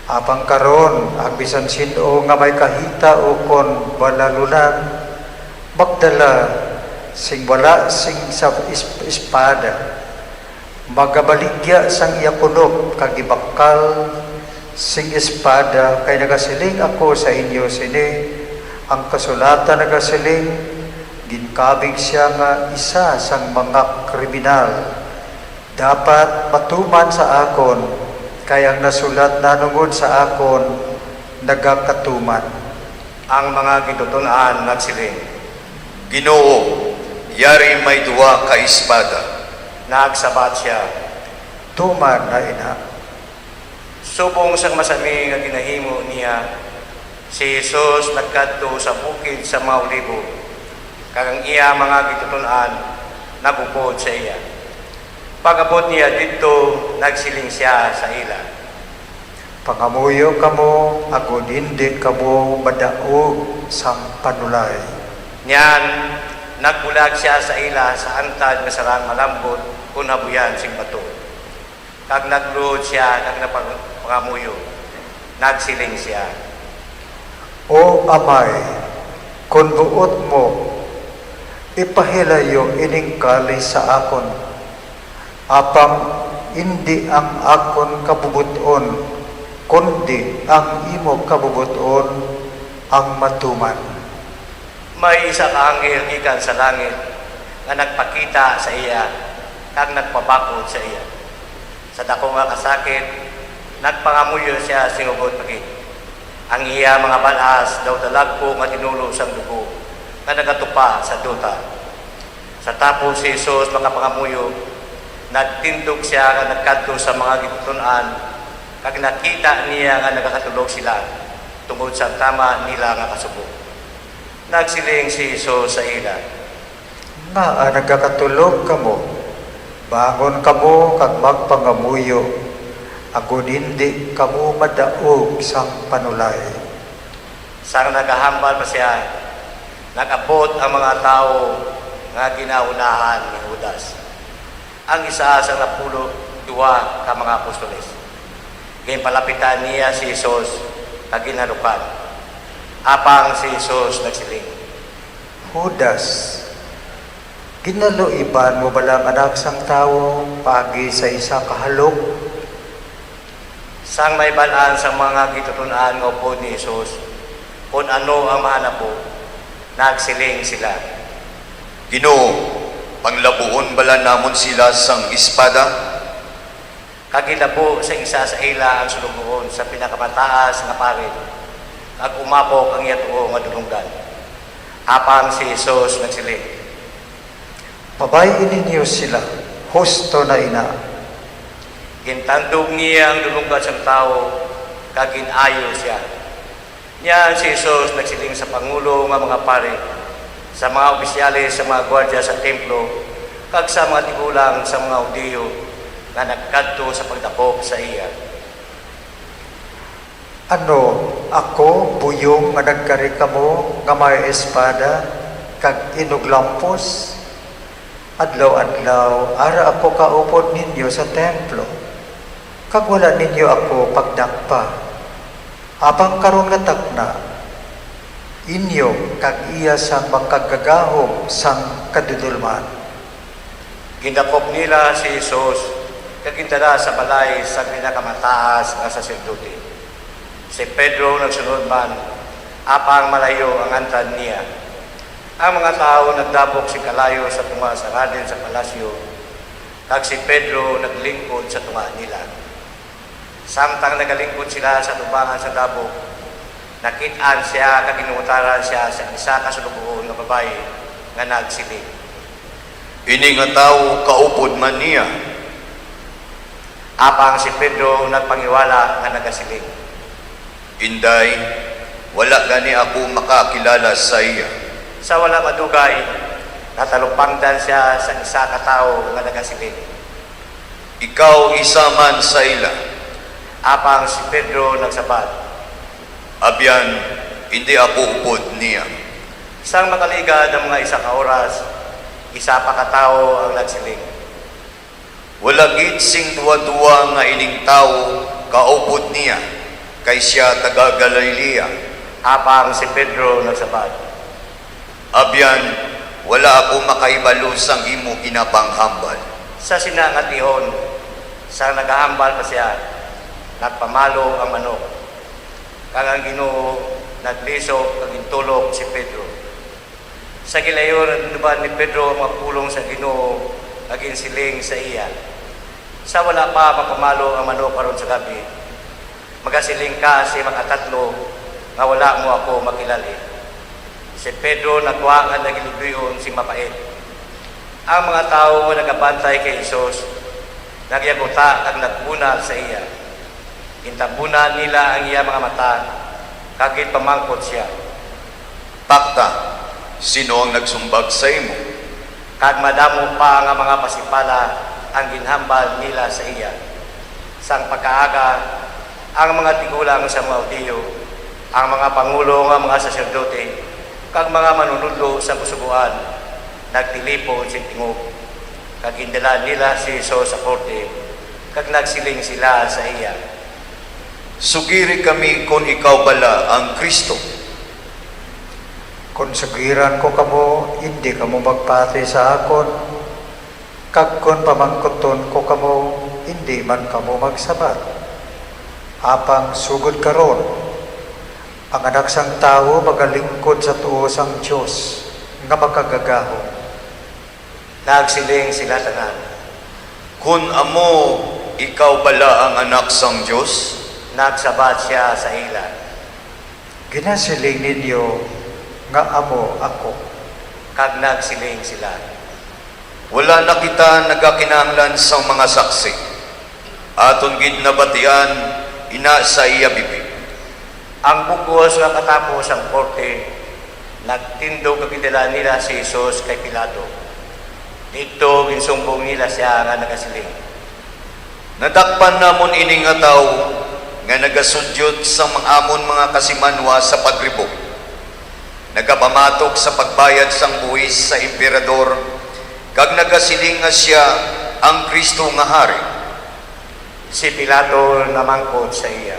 "Apang karon, ang bisan sin-o nga may kahita ukon balalunan, magdala sing wala sing sa is-, espada, magabaligya sang iya kunop kag ibakal sing espada, kay nagasiling ako sa inyo sini, ang kasulatan nagasiling, 'Ginkabig sia nga isa sang mga kriminal.' Dapat matuman sa akon, kay ang nasulat nahanungod sa akon nagakatuman." Ang mga gintuton-an nagsiling, "Ginoo, yari may duha ka espada." Nagsabat sia, "Tuman na ina." Subong sang masami nga ginahimo niya, si Jesus nagkadto sa bukid sa mga Olibo, kag ang iya mga gintuton-an nag-upod sa iya. Pag-abot niya didto, nagsiling sia sa ila, "Pangamuyo kamo, agod indi kamo madaog sang panulay." Niyan, nagbulag sia sa ila sa antad nga sarang malambot kon habuyan sing bato. Kag nagluhod sia kag nagpang-, pangamuyo. Nagsiling sia, "O Amay, kon buot mo, ipahilayo ining kalis sa akon. Apang indi ang akon kabubot-on, kundi ang imo kabubot-on ang matuman. May isa ka anghel gikan sa langit nga nagpakita sa iya kag nagpabakod sa iya. Sa daku nga kasakit, nagpangamuyo sia sing hugot pa gid. Ang iya mga bal-as daw dalagku nga tinulo sang dugo nga nagatupa sa duta. Sa tapos si Jesus makapangamuyo, nagtindog sia nga nagkadto sa mga gintuton-an, kag nakita niya nga nagakatulog sila tungod sa tama nila nga kasubo. Nagsiling si Jesus sa ila, "Ngaa nagakatulog kamo? Bangon kamo kag magpangamuyo, agod indi kamo madaog sang panulay." Sang nagahambal pa sia, nag-abot ang mga tawo nga ginaunahan ni Judas, ang isa sa napulo duha ka mga apostoles. Ginpalapitan niya si Jesus kag ginhalukan. Apang si Jesus nagsiling, "Judas, ginaluiban mo bala ang Anak sang Tawo paagi sa isa ka halok?" Sang may bal-an sang mga gintuton-an nga upod ni Jesus kon ano ang mahanabo, nagsiling sila, "Ginoo, panglabuon bala namon sila sang espada?" Kag ginlabo sang isa sa ila ang sulugoon sa pinakamataas nga parit, kag umapok ang iya tuo nga dulonggan. Apang si Jesus nagsiling, "Pabay-i ninyo sila, husto na ina." Gintandog niya ang dulonggan sang tawo, kag gin-ayo sia. Niya si Jesus nagsiling sa pangulo nga mga pari, sa mga opisyales sa mga gwardya sa templo, kag sa mga tigulang sa mga Judio nga nagkadto sa pagdakop sa iya, "Ano, ako buyong nga nagkari kamo nga may espada kag inuglampos? Adlaw-adlaw ara ako kaupod ninyo sa templo, kag wala ninyo ako pagdakpa. Apang karon nga takna, inyo kag iya sang makagagahom sang kadudolman." Gindakop nila si Jesus kag gindala sa balay sang pinakamataas nga saserdote. Si Pedro nagsunod man, apang malayo ang antad niya. Ang mga tawo nagdabok sing kalayo sa tunga sa radin sa palasyo, kag si Pedro naglingkod sa tunga nila. Samtang nagalingkod sila sa tubangan sa dabok, nakit-an sia kag ginungutaran sia sang isa ka sulugoon nga babayi nga nagsiling, "Ini nga tawo kaupod man niya." Apang si Pedro nagpangiwala nga nagasiling, "Inday, wala gani ako makakilala sa iya." Sa wala madugay, natalupangdan sia sang isa ka tawo nga nagasiling, "Ikaw isa man sa ila." Apang si Pedro nagsabat, "Abyan, indi ako upod niya." Sang makaligad ang mga isa ka oras, isa pa ka tawo ang nagsiling, "Wala gid sing duha-duha nga ining tawo kaupod niya, kay sia taga-Galilea." Apang si Pedro nagsabat, "Abyan, wala ako makahibalo sang imo ginapanghambal." Sa sina nga tion, sang nagahambal pa sia, nagpamalo ang manok, kag ang Ginoo naglisok kag gintulok si Pedro. Sa gilayon, naduman ni Pedro ang mga pulong sa Ginoo, kag ginsiling sa iya, "Sa wala pa mapamalo ang manok karon sa gab-i, magasiling ka sa makatatlo nga wala mo ako makilali." Si Pedro nagwa nga nagiluyluyon sing mapait. Ang mga tawo nga nagabantay kay Jesus nagyaguta kag nagbunal sa iya. Gintabunan nila ang iya mga mata, kag ginpamangkot sia, "Pakta, sin-o ang nagsumbag sa imo?" Kag madamo pa nga mga pasipala ang ginhambal nila sa iya. Sang pagkaaga, ang mga tigulang sa mga Judio, ang mga pangulo nga mga saserdote, kag mga manunodlo sa Kasugoan nagtilipon sing tingog, kag gindala nila si Jesus sa korte, kag nagsiling sila sa iya, "Sugiri kami kon ikaw bala ang Cristo." "Kon sugiran ko kamo, indi kamo magpati sa akon, kag kon pamangkuton ko kamo, indi man kamo magsabat. Apang sugod karon, ang Anak sang Tawo magalingkod sa tuo sang Dios nga Makagagahom. Nagsiling sila tanan, "Kon amo ikaw bala ang Anak sang Dios?" Nagsabat sia sa ila, "Ginasiling ninyo nga amo ako." Kag nagsiling sila, "Wala na kita nagakinahanglan sang mga saksi. Aton gid nabatian ina sa iya bibig." Ang bug-os nga katapos sang korte, nagtindog kag gindala nila si Jesus kay Pilato. Didto ginsumbong nila sia nga nagasiling, "Nadakpan namon ini nga tawo nga nagasudyot sang mga amon mga kasimanwa sa pagribok. Nagapamatok sa pagbayad sang buhis sa emperador, kag nagasiling nga sia ang Cristo nga hari." Si Pilato namangkot sa iya,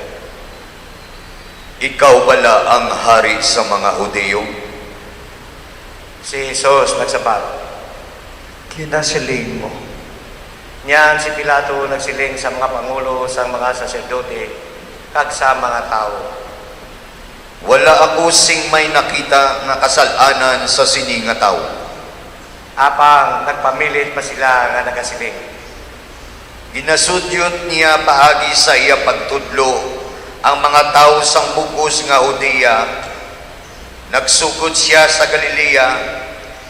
"Ikaw bala ang hari sa mga Hudiyo?" Si Jesus nagsabat, "Ginasiling mo." Niyan si Pilato nagsiling sa mga pangulo sang mga saserdote kag sa mga tawo, "Wala ako sing may nakita nga kasal-anan sa sini nga tawo." Apang nagpamilit pa sila nga nagasiling, "Ginasudyot niya paagi sa iya pagtudlo ang mga tawo sang bug-os nga Judea. Nagsugod sia sa Galilea,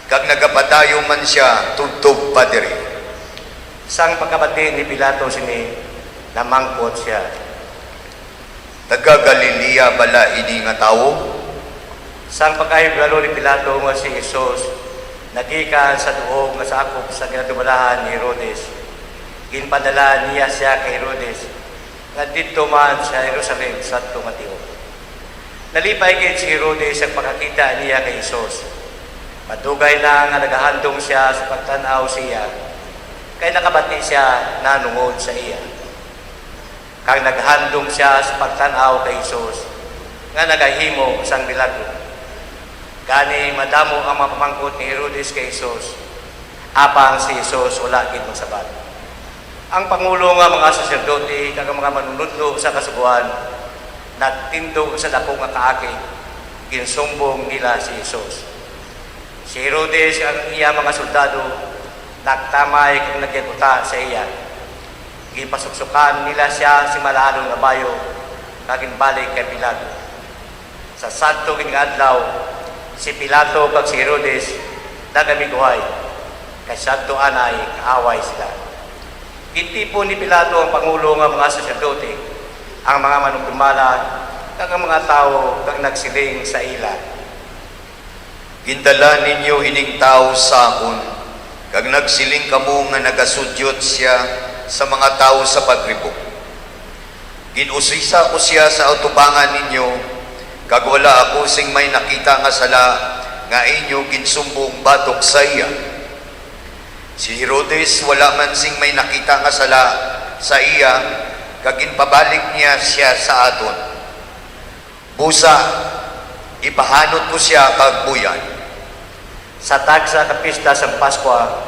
kag nagapadayon man sia tubtob pa diri." Sang pagkabati ni Pilato sini, namangkot sia, "Taga-Galilea bala ini nga tawo?" Sang pagkahibalo ni Pilato nga si Jesus nagikan sa duog nga sakop sa ginatubalahan ni Herodes, ginpadala niya sia kay Herodes, nga didto man sa Jerusalem sadto nga tion. Nalipay gid si Herodes sa pagkakita niya kay Jesus. Madugay na nga nagahandom sia sa pagtan-aw sa iya, kay nakabati sia nahanungod sa iya. Kag naghandom sia sa pagtan-aw kay Jesus nga nagahimo sang milagro. Gani, madamo ang mga pamangkot ni Herodes kay Jesus, apang si Jesus wala gid magsabat. Ang pangulo nga mga saserdote kag ang mga manunodlo sa Kasugoan nagtindog sa daku nga kaakig, ginsumbong nila si Jesus. Si Herodes kag ang iya mga soldado nagtamay kag nagyaguta sa iya. Ginpasuksokan nila sia sing malahalon nga bayo kag ginbalik kay Pilato. Sa sadto gid nga adlaw, si Pilato kag si Herodes nag-amiguhay, kay sadto anay kaaway sila. Gintipon ni Pilato ang pangulo nga mga saserdote, ang mga manugdumala, kag ang mga tawo, kag nagsiling sa ila, "Gindala ninyo ining tawo sa akon, kag nagsiling kamo nga nagasudyot sia sa mga tawo sa pagribok. Gin-usisa ko sia sa atubangan ninyo, kag wala ako sing may nakita nga sala nga inyo ginsumbong batok sa iya. Si Herodes wala man sing may nakita nga sala sa iya, kag ginpabalik niya sia sa aton. Busa, ipahanot ko sia kag buy-an." Sa tagsa ka pista sang Paskwa,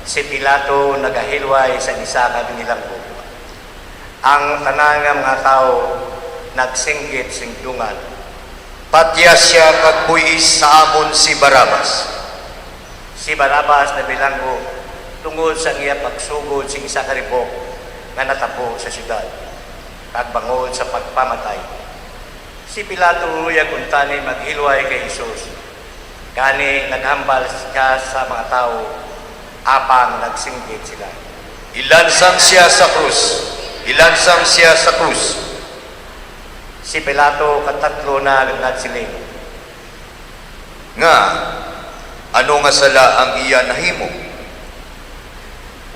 si Pilato nagahilway sa isa ka binilanggo. Ang tanan nga mga tawo nagsinggit sing dungan, "Patya sia kag buy-i sa amon si Barrabas." Si Barrabas nabilanggo tungod sa iya pagsugod sing isa ka ribok nga natabo sa siyudad, kag bangod sa pagpamatay. Si Pilato luyag kuntani maghilway kay Jesus, gani naghambal sia sa mga tawo, apang nagsinggit sila, "Ilansang sia sa krus! Ilansang sia sa krus!" Si Pilato katatlo na nagsiling, "Nga, ano nga sala ang iya nahimo?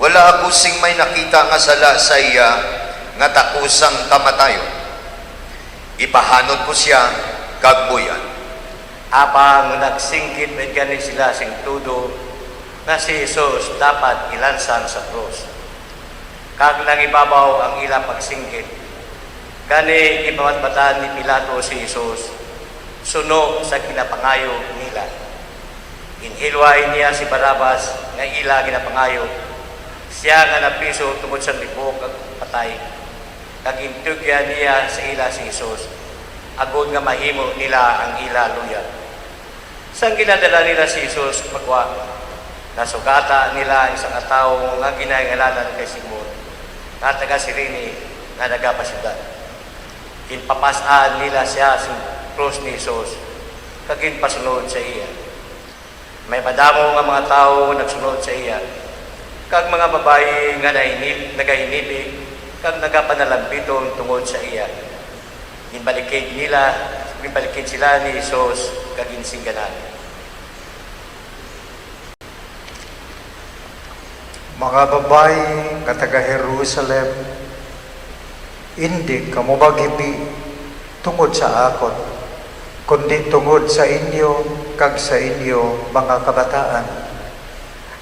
Wala ako sing may nakita nga sala sa iya nga takos sang kamatayon. Ipahanot ko sia kag buy-an." Apang nagsinggit man gani sila sing tudo nga si Jesus dapat ilansang sa krus, kag nangibabaw ang ila pagsinggit. Gani, ginpamatbatan ni Pilato si Jesus suno sa ginapangayo nila. Ginhilway niya si Barrabas nga ila ginapangayo, sia nga napriso tungod sa libog kag patay, kag gintugyan niya sa ila si Jesus, agod nga mahimo nila ang ila luyag. Sang ginadala nila si Jesus pagwa, nasugata nila ang isa ka tawo nga ginahingalanan kay Simon, nga taga Cirene, nga nagapasiyudad. Ginpapas-an nila sia sing krus ni Jesus, kag ginpasunod sa iya. May madamo nga mga tawo nagsunod sa iya, kag mga babayi nga nahinip-, nagahinipig kag nagapanalambiton tungod sa iya. Ginbalikid nila, ginbalikid sila ni Jesus kag ginsingganan. Mga babayi nga taga Jerusalem, indi kamo maghibi tungod sa akon, kundi tungod sa inyo kag sa inyo mga kabataan.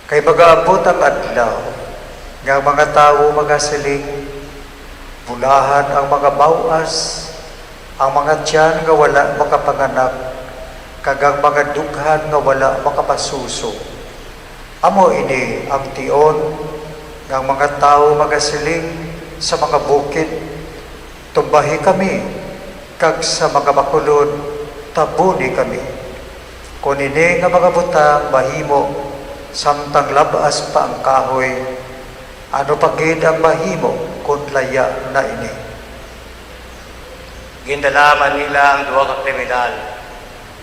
Kay magaabot ang adlaw nga ang mga tawo magasiling, "Bulahan ang mga baw-as, ang mga tiyan nga wala makapanganak, kag ang mga dughan nga wala makapasuso." Amo ini ang tion nga ang mga tawo magasiling sa mga bukid, "Tumbahi kami," kag sa mga bakulod, "Tabuni kami." Kon ini nga mga butang mahimo samtang lab-as pa ang kahoy, ano pa gid ang mahimo kon laya na ini? Gindala man nila ang duha ka kriminal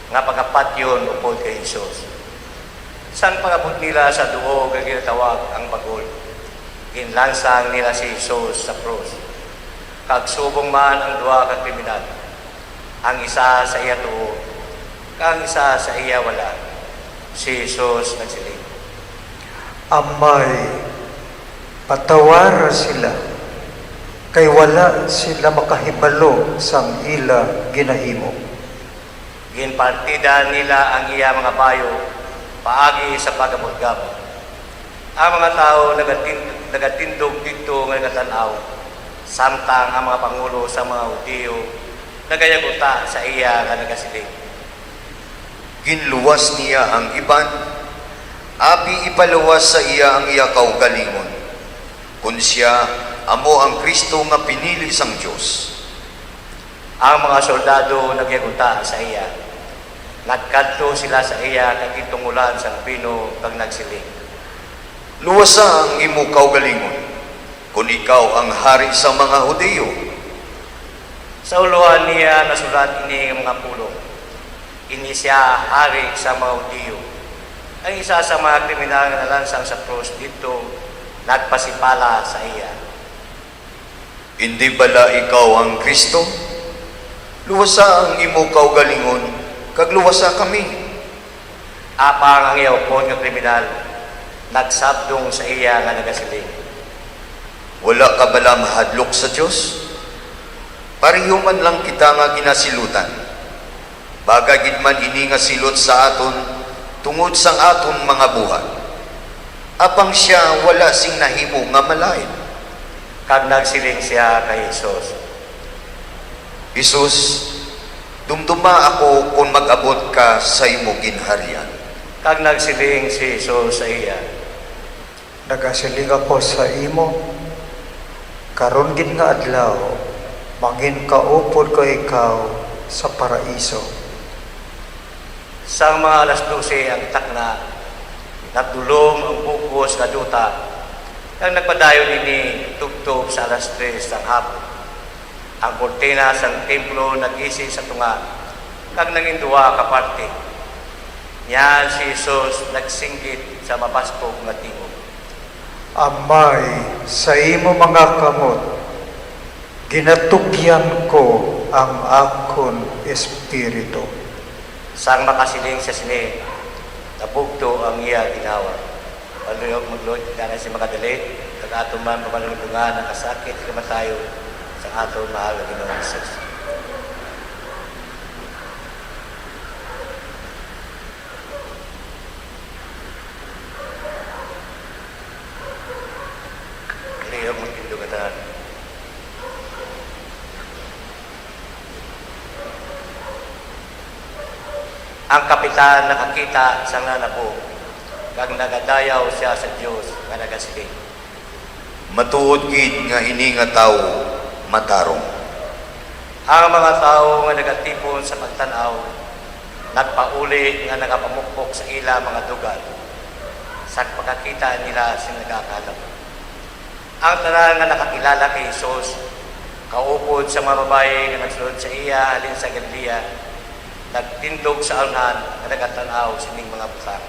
nga pagapatyon upod kay Jesus. Sang pag-abot nila sa duog nga ginatawag ang Bagol, ginlansang nila si Jesus sa krus, kag subong man ang duha ka kriminal, ang isa sa iya tuo, kag ang isa sa iya wala. Si Jesus nagsiling, "Amay, patawara sila, kay wala sila makahibalo sang ila ginahimo." Ginpartida nila ang iya mga bayu paagi sa pagabot-gabot. Ang mga tawo nagatin-, nagatindog didto nga nagatan-aw, samtang ang mga pangulo sa mga Hudiyo nagayaguta sa iya nga nagasiling, "Ginluwas niya ang iban, abi ipaluwas sa iya ang iya kaugalingon, kon sia amo ang Cristo nga pinili sang Dios." Ang mga soldado nagyaguta sa iya. Nagkadto sila sa iya kag gintungolan sang pino kag nagsiling, "Luwasa ang imo kaugalingon, kon ikaw ang hari sang mga Hudiyo." Sa ulohan niya nasulat ini nga mga pulong, "Ini sia hari sang mga Hudiyo." Ang isa sa mga kriminal nga nalansang sa krus didto nagpasipala sa iya, "Indi bala ikaw ang Cristo? Luwasa ang imo kaugalingon, kag luwasa kami." Apang ang iya upod nga kriminal nagsabdong sa iya nga nagasiling, "Wala ka bala mahadlok sa Dios? Pareho man lang kita nga ginasilutan. Bagay gid man ini nga silot sa aton tungod sang aton mga buhat. Apang sia wala sing nahimo nga malain." Kag nagsiling sia kay Jesus, "Jesus, dumduma ako kon mag-abot ka sa imo ginharian." Kag nagsiling si Jesus sa iya, "Nagasiling ako sa imo, karon gid nga adlaw manginkaupod ko ikaw sa Paraiso." Sang mga alas dose ang takna, nagdulom ang bug-os nga duta, kag nagpadayon ini tubtob sa alas tres sang hapon. Ang kurtina sang templo nag-isi sa tunga, kag nangin duha ka parti. Niyan si Jesus nagsinggit sa mabaskog nga tingog, "Amay, sa imo mga kamot ginatugyan ko ang akon espiritu." Sang makasiling sia sini, nabugto ang iya ginhawa. Paluyog magluhod kita nga si makadali, kag aton man pamalumdugan ang kasakit kag kamatayon sang aton mahal nga Ginoong Jesus. Paluyog magtindog kita. Ang kapitan nakakita sang nanabo, kag nagadayaw sia sa Dios nga nagasiling, "Matuod gid nga ini nga tawo Matarong. Ang mga tawo nga nagatipon sa pagtan-aw nagpauli nga nagapamukpok sa ila mga dugan sa pagkakita nila sing nagakahalabot. Ang tanan nga nakakilala kay Jesus, kaupod sa mga babayi nga nagsulod sa iya halin sa Galilea, nagtindog sa aulhan nga nagatan-aw sining mga butang.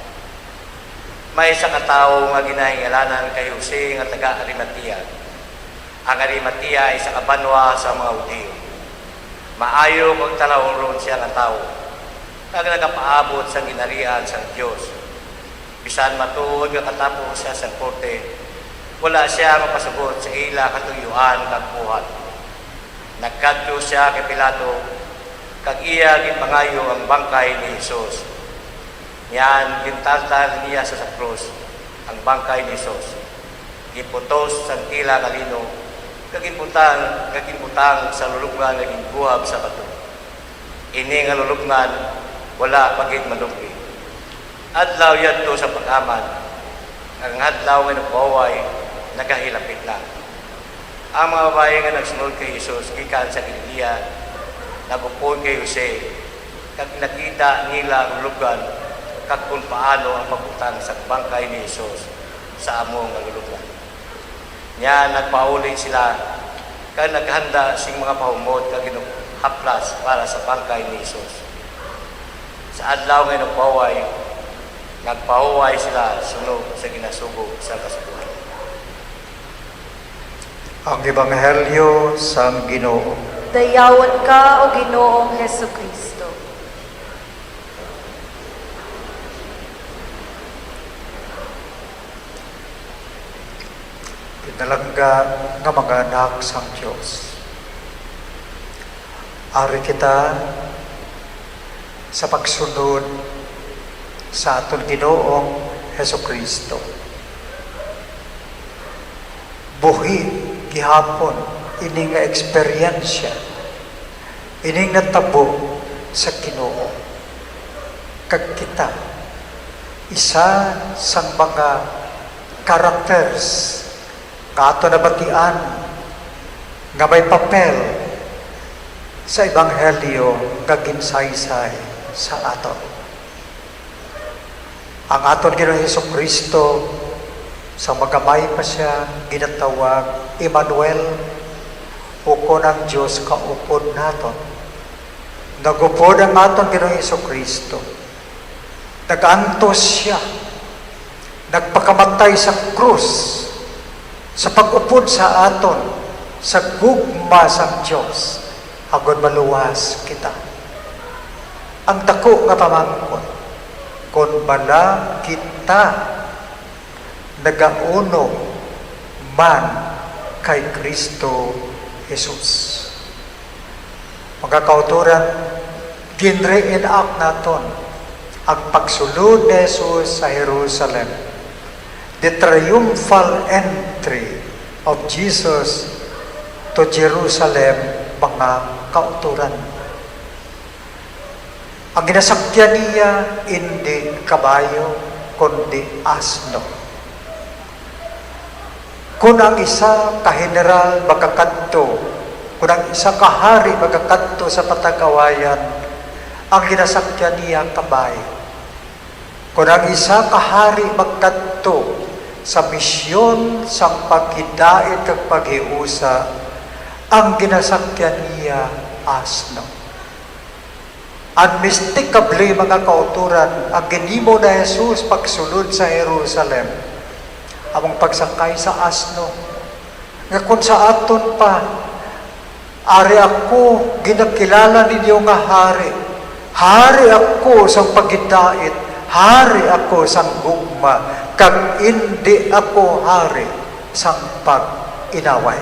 May isa ka tawo nga ginahingalanan kay Jose nga taga-Arimatea. Ang Arimatea isa ka banwa sa mga Hudiyo. Maayo kag talahulon sia nga tawo, kag nagapaabot sang Ginharian sang Dios. Bisan matuod nga katapos sia sang korte, wala sia mapasugot sa ila katuyoan kag buhat. Nagkadto sia kay Pilato, kag iya ginpangayo ang bangkay ni Jesus. Niyan, gintaltal niya sa, sa krus ang bangkay ni Jesus. Ginputos sang tela nga lino, kag ginbutang, kag ginbutang sa lulubngan nga ginguhab sa bato. Ini nga lulubngan wala pa gid malugbi. Adlaw yadto sa pag-aman, ang adlaw nga nagpahuway nagahilapit na. Ang mga babayi nga nagsunod kay Jesus gikan sa Galilea nag-upod kay Jose, kag nakita nila ang lulubngan kag kon paano ang pagbutang sang bangkay ni Jesus sa amo nga lulubngan. Niya nagpauli sila kag naghanda sing mga pahumot kag hinuhaplas para sa bangkay ni Jesus. Sa adlaw nga nagpahuway, nagpahuway sila suno sa ginasugo sa Kasugoan. Ang Ebanghelyo sang Ginoo. Dayawon ka, O Ginoong Jesucristo. Pinalangga nga mga anak sang Dios. Ari kita sa pagsunod sa aton Ginoong Jesucristo. Buhi gihapon ini nga eksperyensya, ining natabo sa Ginoo. Kag kita, isa sang mga characters nga ato nabatian nga may papel sa ebanghelyo nga ginsaysay sa aton. Ang aton Ginoong Jesucristo, sa magamay pa sia, ginatawag Emmanuel, ukon ang Dios kaupod naton. Nagupod ang aton Ginoong Jesucristo. Nag-antos sia. Nagpakamatay sa krus sa pag-upod sa aton sa gugma sang Dios, agod maluwas kita. Ang daku nga pamangkot, kon bala kita nagauno man kay Cristo Jesus. Mga kautoran, gin-reenact naton ang pagsulod ni Jesus sa Jerusalem, the triumphal entry of Jesus to Jerusalem, mga kautoran. Ang ginasakyan niya indi kabayo, kundi asno. Kon ang isa ka general magakadto, kon ang isa ka hari magakadto sa patag-awayan, ang ginasakyan niya kabayo. Kon ang isa ka hari magkadto sa misyon sang paghidait kag paghiusa, ang ginasakyan niya asno. Unmistakably, mga kautoran, ang ginhimo ni Jesus pagsulod sa Jerusalem, among pagsakay sa asno. Nga kung sa aton pa, "Ari ako, ginakilala ninyo nga hari. Hari ako sang paghidait, hari ako sang gugma, kag indi ako hari sang pag-inaway."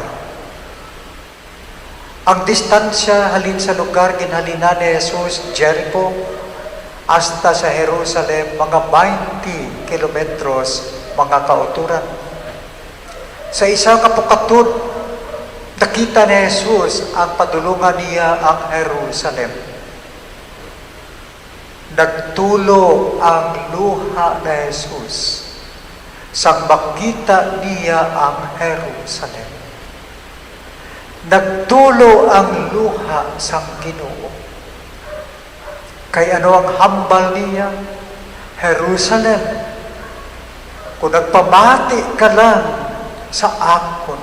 Ang distansya halin sa lugar ginhalinan ni Jesus, Jericho, hasta sa Jerusalem, mga twenty kilometros, mga kautoran. Sa isa ka pukatod, nakita ni Jesus ang padulongan niya ang Jerusalem. Nagtulo ang luha ni Jesus sang makita niya ang Jerusalem. Nagtulo ang luha sang Ginoo. Kay ano ang hambal niya, "Jerusalem, kung nagpamati ka lang sa akon,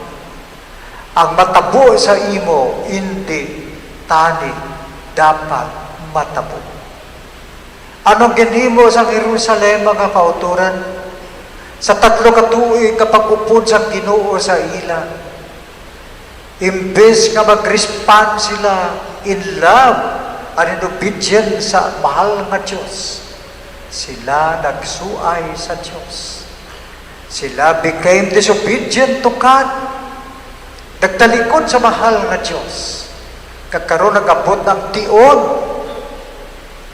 ang matabo sa imo indi tani dapat matabo." Anong ginhimo sang Jerusalem, mga kautoran? Sa tatlo ka tuig nga pag-upod sang Ginoo sa ila, imbes nga mag-respond sila in love and in obedience sa mahal nga Dios, sila nagsuay sa Dios. Sila became disobedient to God. Nagtalikod sa mahal nga Dios. Kag karon nag-abot ang tion,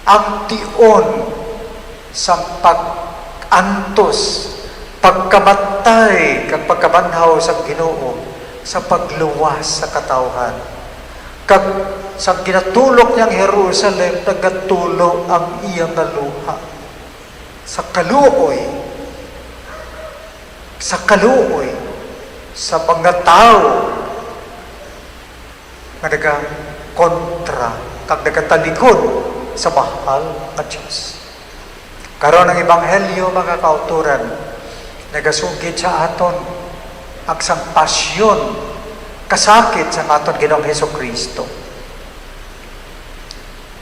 ang tion sang pag-antos, pagkamatay, kag pagkabanhaw sang Ginoo sa pagluwas sa katawhan. Kag sang ginatulok niya ang Jerusalem, nagatulo ang iya nga luha sa kaluoy, sa kaluoy sa mga tawo nga nagakontra kag nagatalikod sa mahal nga Dios. Karon ang ebanghelyo, mga kautoran, nagasugid sa aton ang sang pasyon, kasakit sang aton Ginoong Jesu-Cristo.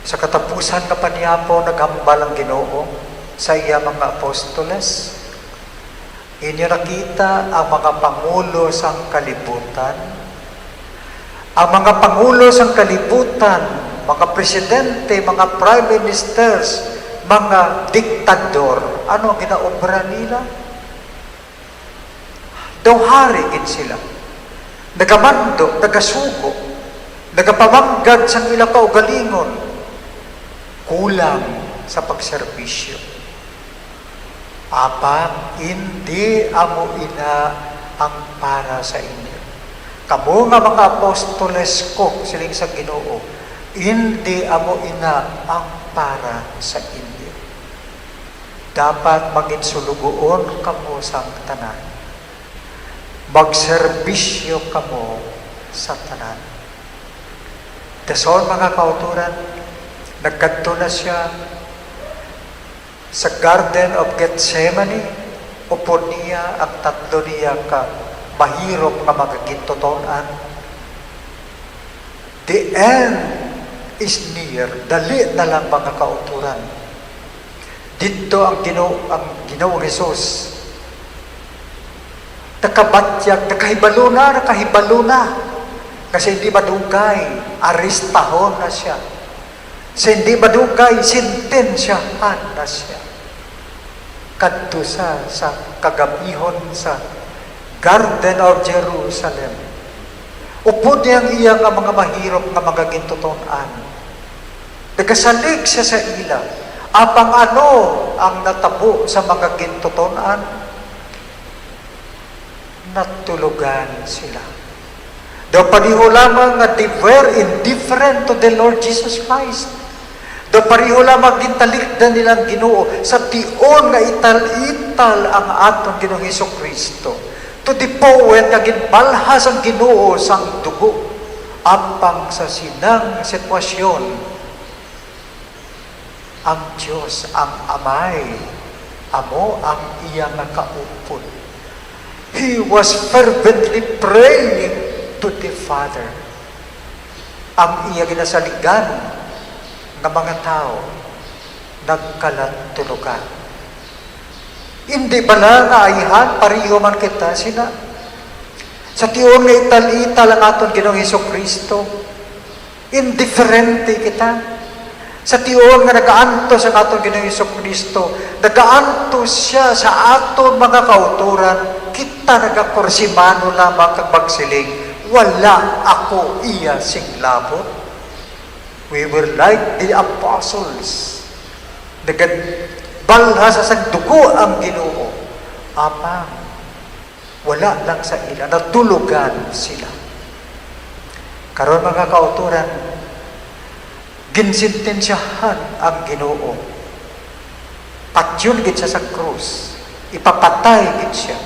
Sa katapusan nga panyapo, naghambal ang Ginoo sa iya mga apostoles, "Inyo nakita ang mga pangulo sang kalibutan? Ang mga pangulo sang kalibutan, mga presidente, mga prime ministers, mga diktador, ano ang ginaobra nila? Daw hari gid sila. Nagamando, nagasugo, nagapamanggad sang ila kaugalingon, kulang sa pagserbisyo. Apang indi amo ina ang para sa inyo. Kamo nga mga apostoles ko," siling sa Ginoo, "indi amo ina ang para sa inyo. Dapat magin sulugoon kamo sang tanan. Magserbisyo kamo sa tanan." Dason, mga kautoran, nagkadto na sia sa Garden of Gethsemane. Upod niya ang tatlo niya ka mahirop nga mga gintuton-an. The end is near. Dali na lang, mga kautoran. Didto ang Ginoo, ang Ginoong Jesus. Nakabatyag, nakahibalo na, nakahibalo na. Kasi hindi madugay, arestahon na siya. Sa hindi madugay, sentensyahan na siya. Kadto sa, sa kagabihon sa Garden of Jerusalem. Upod niya ang iya nga mga mahirop nga mga gintuton-an. Nagasalig siya sa ila. Apang ano ang natabo sa mga gintuton-an? Natulogan sila. Daw pareho lamang nga they were indifferent to the Lord Jesus Christ. Daw pareho lamang gintalikdan nila ang Ginoo sa tion nga ital-ital ang aton Ginoong Jesu-Cristo. To the point nga ginbalhas ang Ginoo sang dugo. Apang sa sinang sitwasyon, ang Dios, ang Amay, amo ang iya nga kaupod. He was fervently praying to the Father. Ang iya ginasaligan nga mga tawo nagkalantulogan. Indi bala nga ayhan, pareho man kita sina? Sa tion nga ital-ital ang aton Ginoong Jesu-Cristo, indiferente kita. Sa tion nga nagaantos ang aton Ginoong Jesu-Cristo, nagaantos siya sa aton mga kautoran, kita nagakursimano lamang kag magsiling, "Wala ako iya sing labot." We were like the apostles. Nagabalhas sa sang dugo ang Ginoo. Apang wala lang sa ila, natulogan sila. Karon, mga kautoran, ginsintensyahan ang Ginoo. Patyon gid siya sa krus. Ipapatay gid siya.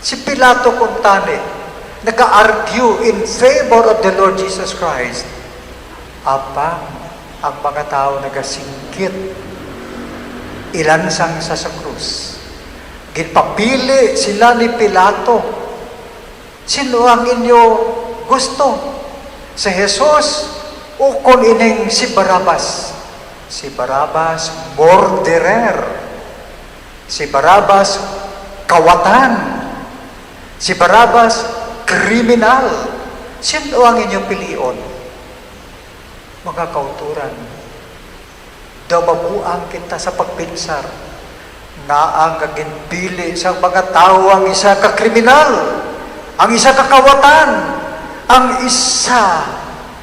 Si Pilato kuntani, Nag-argue in favor of the Lord Jesus Christ, apang ang mga tawo nagasinggit, ilansang sa, sa krus. Ginpapili sila ni Pilato. Sino ang inyo gusto? Si Jesus ukon ining si Barabas? Si Barabas, murderer. Si Barabas, kawatan. Si Barabas, kriminal. Sino ang inyo pilion? Mga kauturan, daw mabuang kita sa pagpinsar nga ang ginpili sang mga tawo ang isa ka kriminal, ang isa ka kawatan, ang isa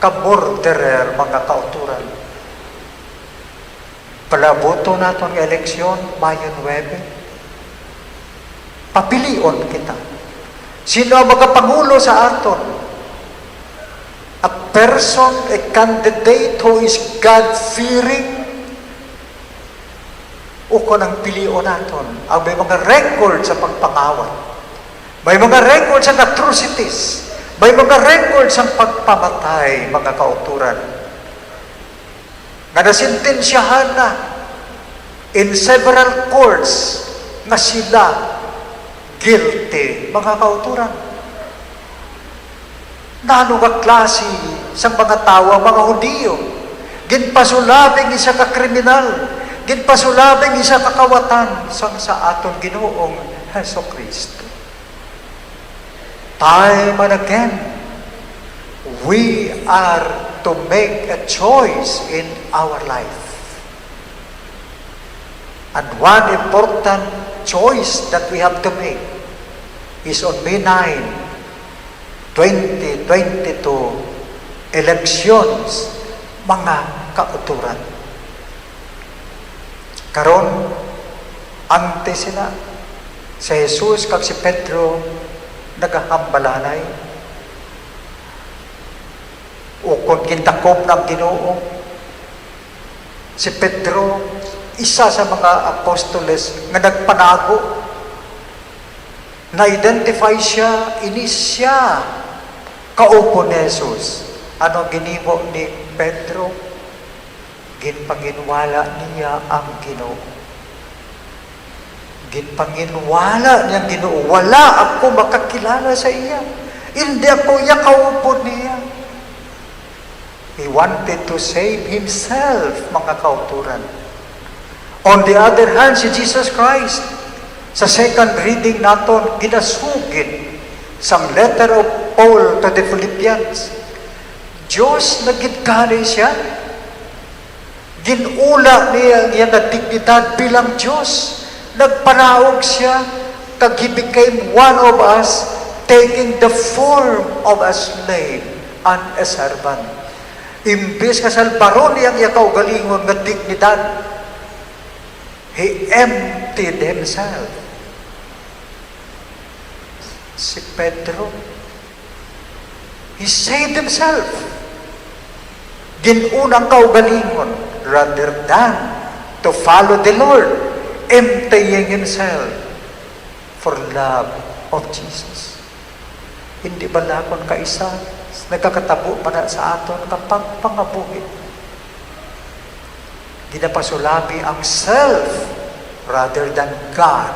ka murderer, mga kauturan. Palabuton naton nga eleksyon, Mayo nuebe. Papilion kita. Sino ang magapangulo sa aton? A person, a candidate who is God-fearing? Ukon ang pilion naton ang may mga record sa pagpangawat, may mga record sa atrocities, may mga record sa pagpamatay, mga kauturan? Nga nasentensyahan na in several courts nga sila guilty, mga kauturan. Nano nga klase sang mga tawo ang mga Hudiyo? Ginpasulabing isa ka kriminal, ginpasulabing isa ka kawatan sang sa aton Ginoong Jesu-Cristo. Time and again, we are to make a choice in our life. And one important choice that we have to make is on May nine, twenty twenty-two elections, mga kauturan. Karon, antes sila, si Jesus kag si Pedro nagahambalanay, ukon gindakob na ang Ginoo. Si Pedro, isa sa mga apostoles nga nagpanago, na-identify siya, ini siya kaupo ni Jesus. Ano ginhimo ni Pedro? Ginpanginwala niya ang Ginoo. Ginpanginwala niya ang Ginoo. Wala ako makakilala sa iya. Hindi ako iya kaupo niya. He wanted to save himself, mga kauturan. On the other hand, si Jesus Christ, sa second reading naton, ginasugid sang letter of Paul to the Philippians. Dios na gid gani siya. Gin-ula niya ang iya nga dignidad bilang Dios. Nagpanaog siya, kag he became one of us, taking the form of a slave and a servant. Imbes nga salbaron niya ang iya kaugalingon nga dignidad, he emptied himself. Si Pedro, he saved himself. Gin-una ang kaugalingon rather than to follow the Lord, emptying himself for love of Jesus. Hindi bala kon kaisa nagakatabo pa na sa aton nga pagpangabuhi? Ginapasulabi ang self rather than God.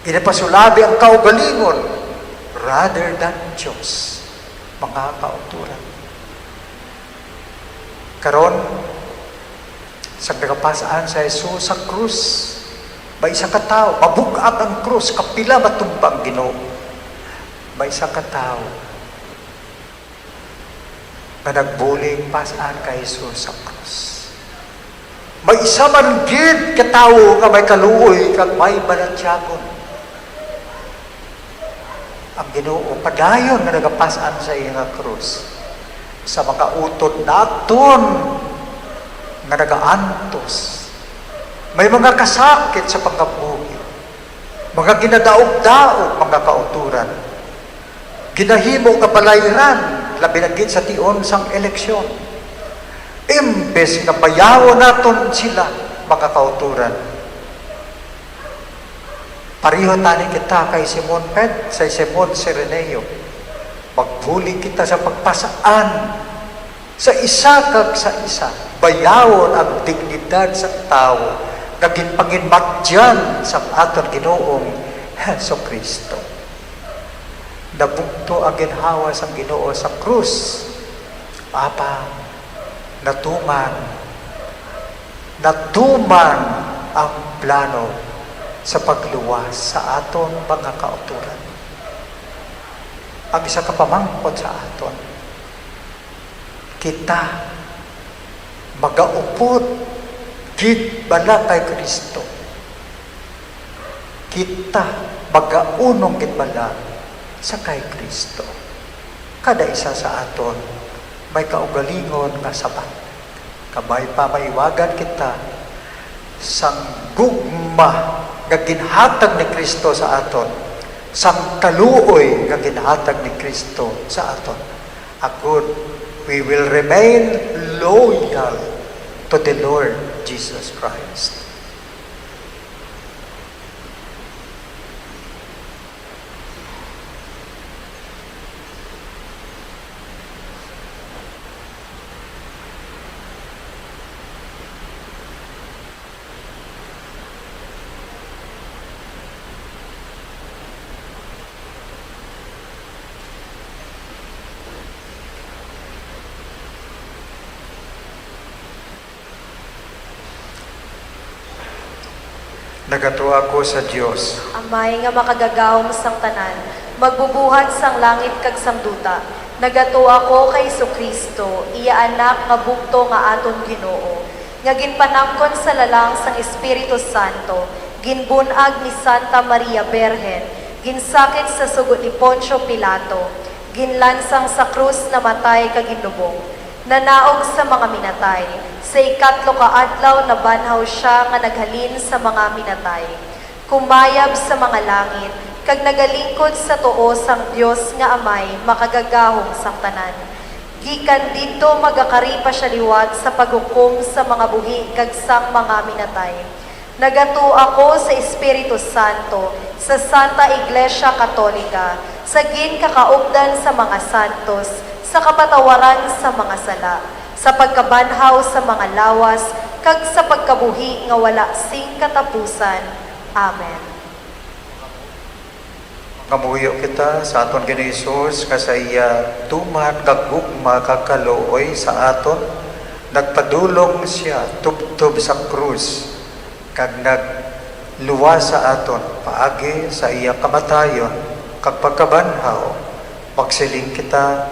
Ginapasulabi ang kaugalingon rather than Dios, mga kauturan. Karon, sa nagapas-an sa Jesus sa krus, may isa ka tawo, mabug-at ang krus, kapila matumba ang Ginoo. May isa ka tawo nga nagbulig pas-an kay Jesus sa krus. May isa man gid ka tawo nga may kaluoy kag may balatyagon. Ang Ginoo padayon nga nagapas-an sa iya nga krus sa mga utod naton nga nagaantos. May mga kasakit sa pangabuhi, mga ginadaog-daog, mga kauturan, ginahimo nga balayran, labi na gid sa tion sang eleksyon. Imbes nga bayawon naton sila, mga kauturan, Pareho tani kita kay Simon Pet, sa Simon Cireneo. Magbulig kita sa pagpasaan sa isa kag sa isa. Bayawon ang dignidad sa tawo nga ginpanginmatyan sang aton Ginoong Jesu-Cristo. Nabugto ang ginhawa sang Ginoo sa krus. Apa, natuman, natuman ang plano sa pagluwas sa aton mga kautoran. Ang isa ka pamangkot sa aton, kita magaupod gid bala kay Cristo? Kita magaunong gid bala sa kay Cristo? Kada isa sa aton may kaugalingon nga sabat. Kabay pa maiwagan kita sang gugma nga ginhatag ni Cristo sa aton, sang kaluoy nga ginhatag ni Cristo sa aton, agod we will remain loyal to the Lord Jesus Christ. Nagatua ako sa Dios. Amay nga makagagahom sang tanan, magbubuhat sang langit kag sang duta. Nagatua ako kay Jesu-Cristo, iya Anak nga bugto nga aton Ginoo, nga ginpanamkon sa lalang sang Espiritu Santo, ginbun-ag ni Santa Maria Birhen, ginsakit sa sugo ni Poncio Pilato, ginlansang sa krus, namatay kag ginlubong, nanaog sa mga minatay, sa ikatlo ka adlaw nabanhaw sia nga naghalin sa mga minatay, kumayab sa mga langit, kag nagalingkod sa tuo sang Dios nga Amay makagagahom sang tanan. Gikan didto magakari pa sia liwat sa paghukom sa mga buhi kag sang mga minatay. Nagatua ako sa Espiritu Santo, sa Santa Iglesia Katolika, sa ginkakaupdan sa mga santos, sa kapatawaran sa mga sala, sa pagkabanhaw sa mga lawas, kag sa pagkabuhi nga wala sing katapusan. Amen. Mangamuyo kita sa aton Ginoong Hesus, nga sa iya tuman nga gugma kag kaluoy sa aton, nagpadulong sia tubtob sa krus, kag nagluwas sa aton paagi sa iya kamatayon kag pagkabanhaw. Magsiling kita,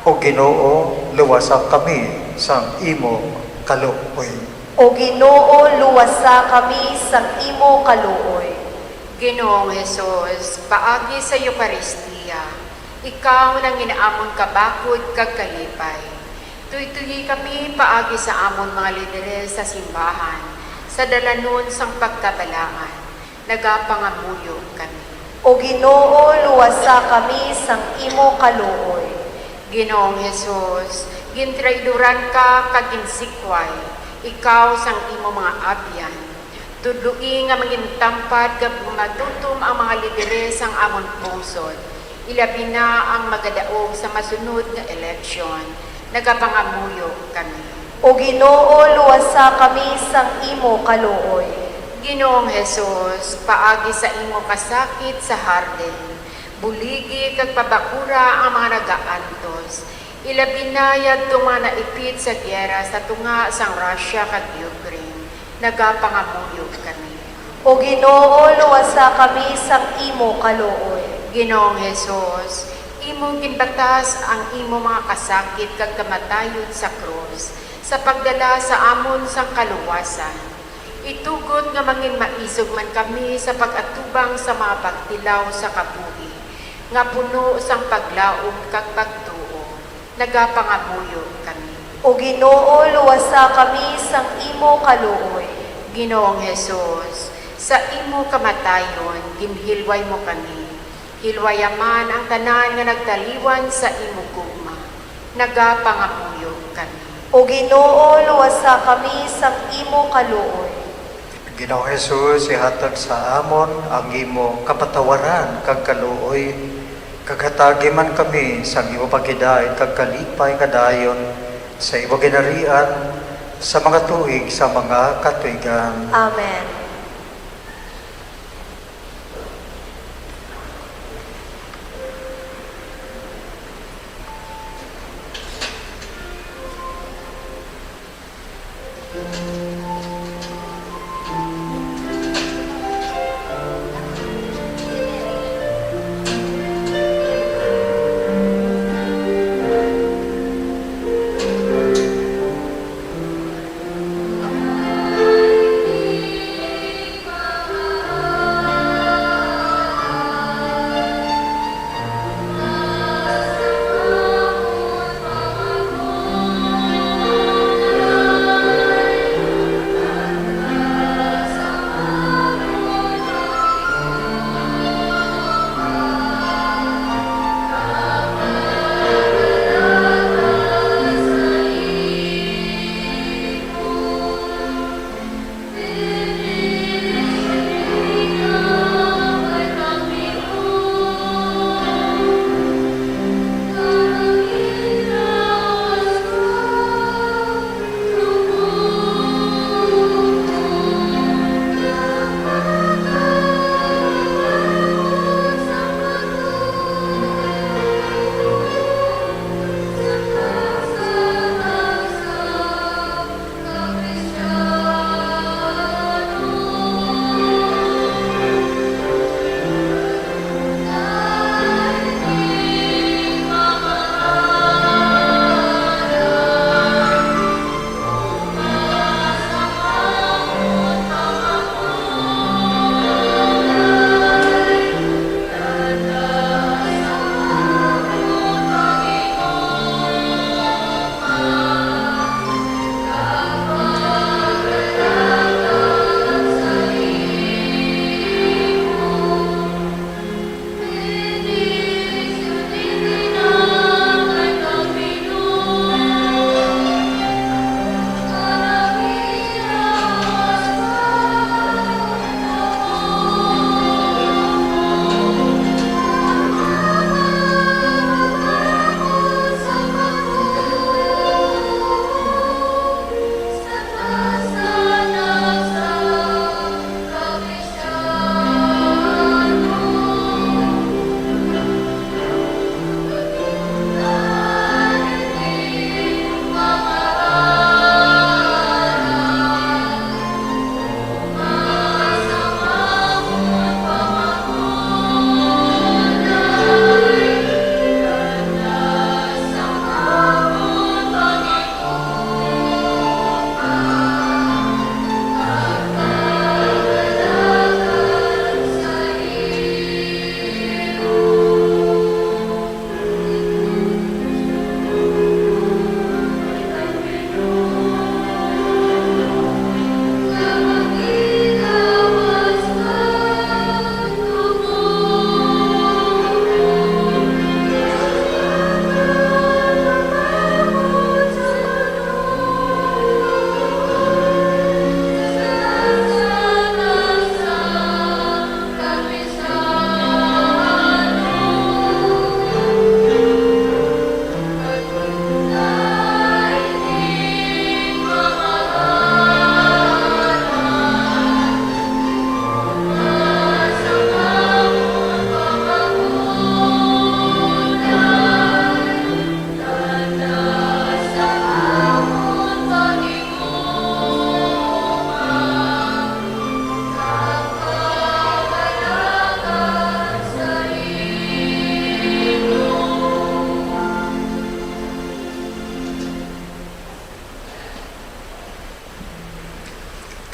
"O Ginoo, luwasa kami sang imong kaluoy." O Ginoo, luwasa kami sang imo kaluoy. Ginoong Jesus, paagi sa Eukaristia, ikaw nanginamon ka bakod kag kalipay. Tuytoyi kami paagi sa amon mga lideres sa simbahan, sa dalanon sang pagkabalaan. Nagapangamuyo kami. O Ginoo, luwasa kami sang imo kaluoy. Ginoong Jesus, gintraidoran ka kag ginsikway, ikaw sang imo mga abyan. Tudloi nga mangintampad kag matutom ang mga lideres sang amon pungsod, ilabi na ang magadaog sa masunod nga eleksyon. Nagapangamuyo kami. O Ginoo, luwasa kami sang imo kaluoy. Ginoong Jesus, paagi sa imo kasakit sa hardin, buligi kag pabakura ang mga nagaantos, ilabi na yadtong mga naipit sa giyera sa tunga sang Russia kag Ukraine. Nagapangamuyo kami. O Ginoo, luwasa kami sang imo kaluoy. Ginoong Jesus, imo ginbatas ang imo mga kasakit kag kamatayon sa krus sa pagdala sa amon sang kaluwasan. Itugot nga manginmaisog man kami sa pag-atubang sa mga pagtilaw sa kabuhi nga puno sang paglaom kag pagtuo. Nagapangamuyo kami. O Ginoo, luwasa kami sang imo kaluoy. Ginoong Jesus, sa imo kamatayon ginhilway mo kami. Hilwaya man ang tanan nga nagtaliwan sa imo gugma. Nagapangamuyo kami. O Ginoo, luwasa kami sang imo kaluoy. Ginoong Jesus, ihatag sa amon ang imo kapatawaran kag kaluoy, kag hatagi man kami sang imo paghidait kag kalipay nga dayon sa imo ginharian sa mga tuig sa mga katuigan. Amen.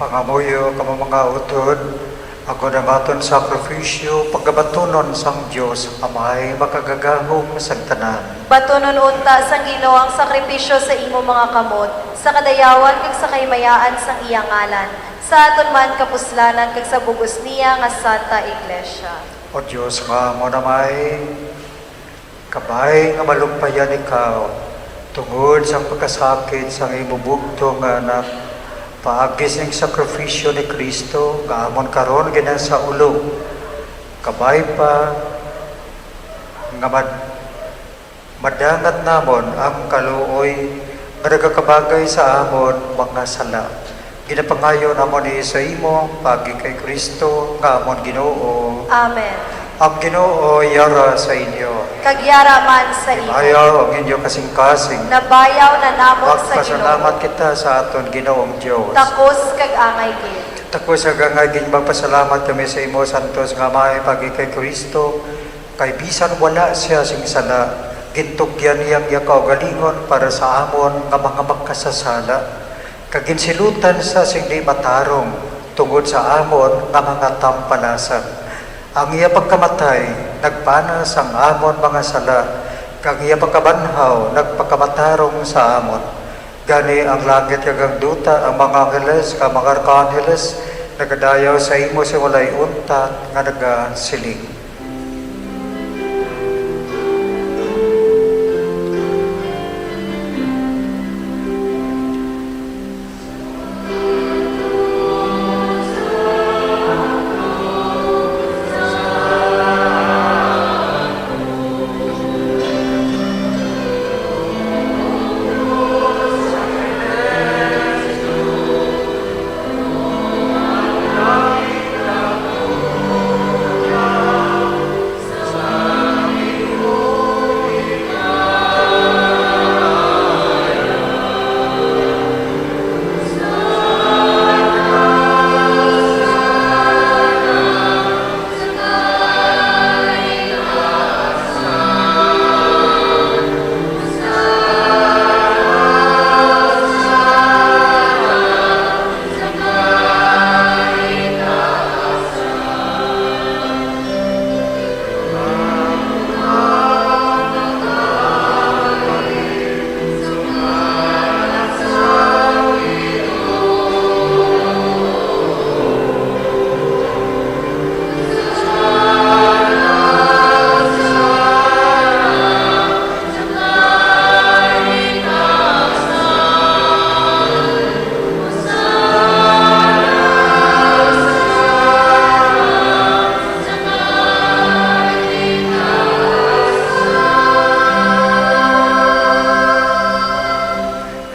Pangamuyo kamo, mga utod, agod ang aton sakrifisyo pagabatunon sang Dios Amay makagagahom sang tanan. Batunon unta sang Ginoo ang sakrifisyo sa imo mga kamot, sa kadayawan kag sa kahimayaan sang iya ngalan, sa aton man kapuslanan kag sa bug-os niya nga Santa Iglesia. O Dios nga amo namay, kabay nga malumpayan ikaw tungod sang pagkasakit sang imo bugtong nga Anak, Paagi sing sakrifisyo ni Cristo nga amon karon ginasaulo, kabay pa nga mad-, madangat namon ang kaluoy nga nagakabagay sa amon mga sala. Ginapangayo namon ini sa imo paagi kay Cristo nga amon Ginoo. Amen. Ang Ginoo yara sa inyo. Kag yara man sa imo. Bayaw ang inyo kasing-kasing. Nabayaw na namon sa Ginoo. Magpasalamat kita sa aton Ginoong Dios. Takos kag angay gid. Takos kag angay gid magpasalamat kami sa imo, Santos nga Amay, paagi kay Cristo, kay bisan wala sia sing sala, gintugyan niya ang iya kaugalingon para sa amon nga mga makasasala, kag ginsilutan sia sing di matarong tungod sa amon nga mga tampalasan. Ang iya pagkamatay nagpana sang amon mga sala, kag ang iya pagkabanhaw nagpakamatarong sa amon. Gani ang langit kag ang duta, ang mga angeles kag mga arkangeles, nagadayaw sa imo sa walay untat nga nagasiling.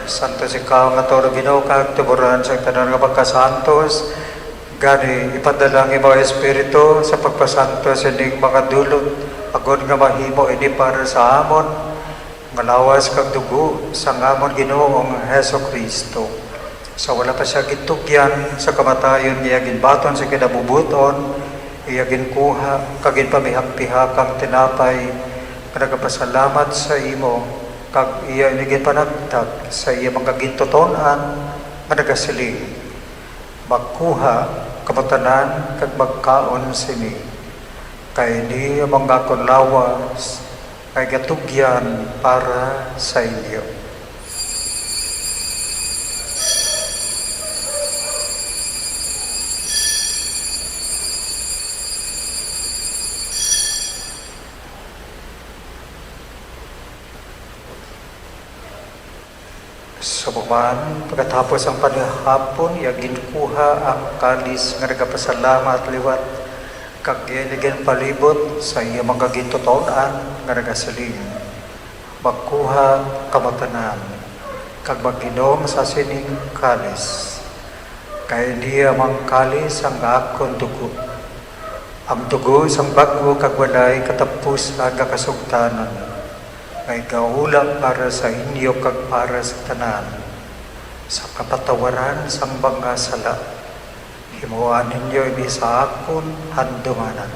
Santos ikaw nga tuod, Ginoo, kag tuburan sang tanan nga pagkasantos. Gani, ipadala ang imo Espiritu sa pagpasantos sining mga dulot, agod nga mahimo ini para sa amon nga lawas kag dugo sang amon Ginoong Jesu-Cristo. Sa wala pa sia gintugyan sa kamatayon, iya ginbaton sa kinabubuton, iya ginkuha, kag ginpamihak-pihak ang tinapay, nga nagapasalamat sa imo, kag iya ini ginpanagtag sa iya mga gintuton-an, nga nagasiling: Magkuha kamo tanan kag magkaon sini, kay ini ang akon lawas nga igatugyan para sa inyo. Subong man, pagkatapos ang panihapon, iya ginkuha ang kalis nga nagapasalamat liwat, kag iya ini ginpalibot sa iya mga gintuton-an nga nagasiling: Magkuha kamo tanan, kag mag-inom sa sining kalis, kay ini ang kalis sang akon dugo, ang dugo sang bag-o kag walay katapusan nga kasugtanan, nga igaula para sa inyo kag para sa tanan, sa kapatawaran sang mga sala. Himuan ninyo ini sa akon handumanan.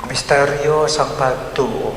Ang misteryo sang pagtuo.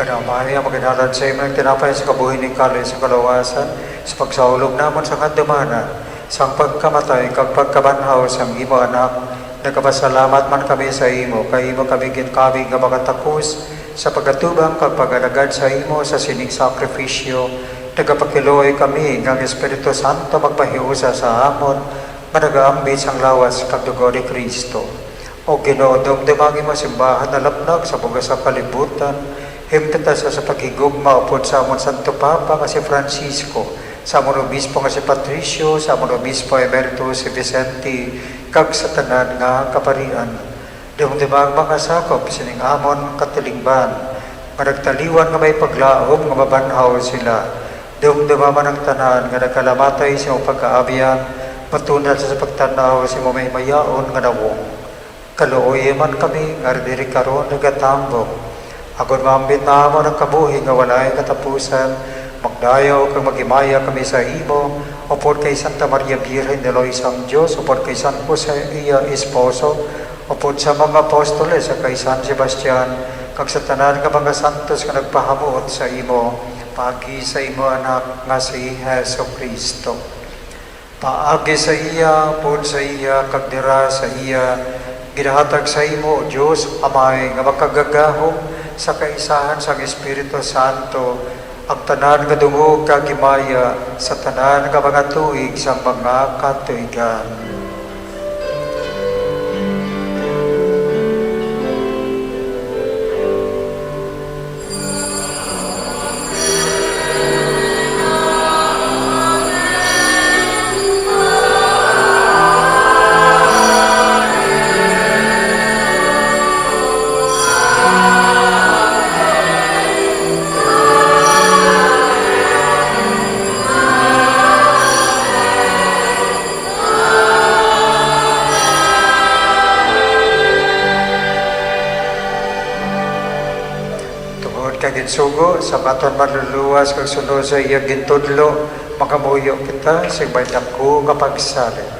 Amay, ang maginhalad sa imo ang tinapay sa kabuhi ni Kali sa kalawasan, sa pagsaulog namon sa kadumana, sang pagkamatay kag pagkabanhaw sang imo Anak, nagapasalamat man kami sa imo, kay imo kami ginkabig nga mga takos sa pagatubang kag pag-alagad sa imo sa sining sakrifisyo. Nagapakiluoy kami nga ang Espiritu Santo magpahiusa sa amon nga nagaambit sang lawas kag dugo ni Cristo. O Ginoo, dumduma ang imong simbahan nalaplag sa bugas sa kalibutan. Himtata sa, sa paghigugma upod sa amon Santo Papa nga si Francisco, sa amon obispo nga si Patricio, sa amon obispo emerito si Vicente, kag sa tanan nga kaparian. Dumduma ang mga sakop sining amon katilingban, nga nagtaliwan nga may paglaom nga mabanhaw sila. Dumduma man ang tanan nga nagkalamatay sa imong pagkaabyan, matunal sa pagtan-aw sa imong mahimayaon nga nawong. Kaluoyi man kami nga diri karon nagatambong, agod maambit namon ang kabuhi nga walay katapusan. Magdayaw kag maghimaya kami sa imo, upod kay Santa Maria Birhen de Loy sang Dios, upod kay San Jose iya esposo, upod sa mga apostoles, sa kay San Sebastian, kag sa tanan nga mga santos nga nagpahamuot sa imo, paagi sa imo Anak nga si Jesu-Cristo. Paagi sa iya, upod sa iya, kag dira sa iya, ginahatag sa imo, O Dios Amay, nga makagagahom sa kaisahan sang Espiritu Santo, ang tanan nga dungog kag himaya sa tanan nga mga tuig sang mga katuigan. Tungod kay ginsugo sa aton Manluluwas kag sunod sa iya gintudlo, makamuyo kita sing may daku nga pagsalig.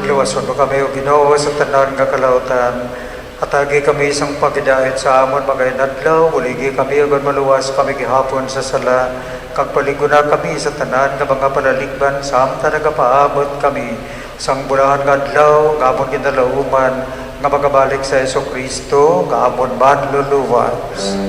Luwason mo kami, O Ginoo, sa tanan nga kalautan. Hatagi kami sang paghidait sa amon mga inadlaw, buligi kami, agod maluwas kami gihapon sa sala, kag palig-una kami sa tanan nga mga palaligban, samtang nagapaabot kami sang bulahan nga adlaw nga amon ginalauman, nga magabalik sa Jesu-Cristo nga amon Manluluwas.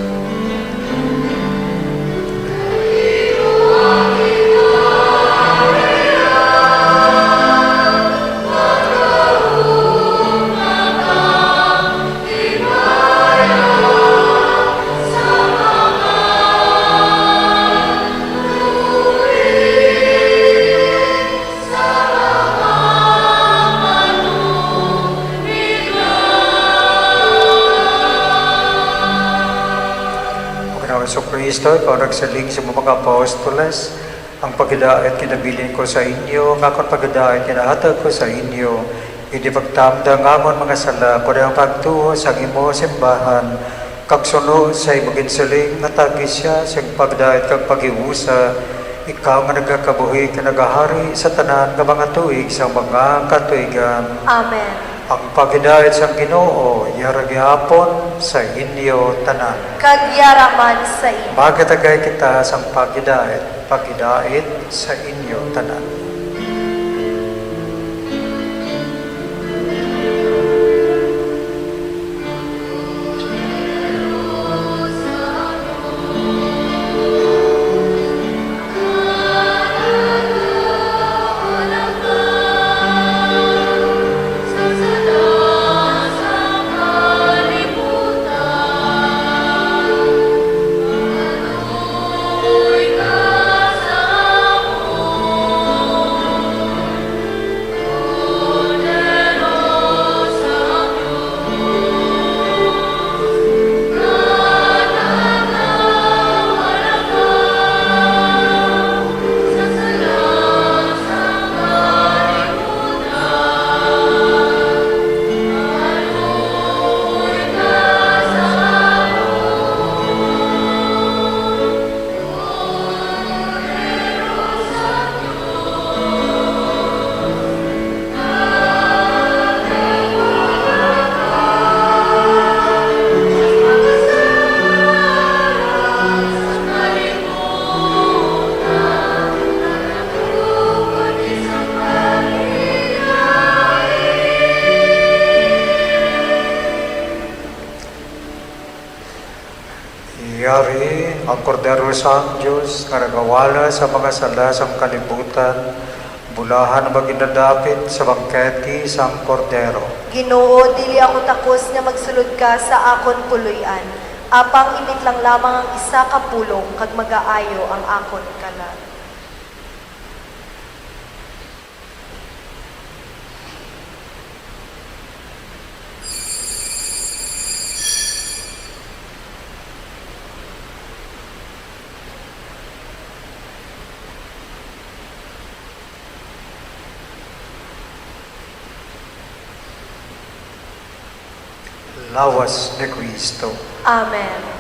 O Ginoong Jesu-Cristo, ikaw nagsiling sa mga apostoles, Ang paghidait kinabilin ko sa inyo, nga akon paghidait kinahatag ko sa inyo. Hindi pagtamda nga amon mga sala, kundi ang pagtuo sa imo simbahan, kag suno sa imo ginsiling nga tagi siya sing pagdait kag paghiusa, ikaw nga nagakabuhi kag nagahari sa tanan nga mga tuig sang mga katuigan. Amen. Ang paghidait sang Ginoo yara gihapon sa inyo tanan. Kag yara man sa inyo. Magatagay kita sang paghidait, paghidait sa inyo tanan. Yari ang Kordero sang Dios nga nagawala sa mga sala sang kalibutan, bulahan ang maginadapit sa bangkete sang Kordero. Ginoo, dili ako takos nga magsulod ka sa akon puloy-an. Apang imit lang lamang ang isa ka pulong kag magaayo ang akon kalag. Lawas ni Cristo. Amen.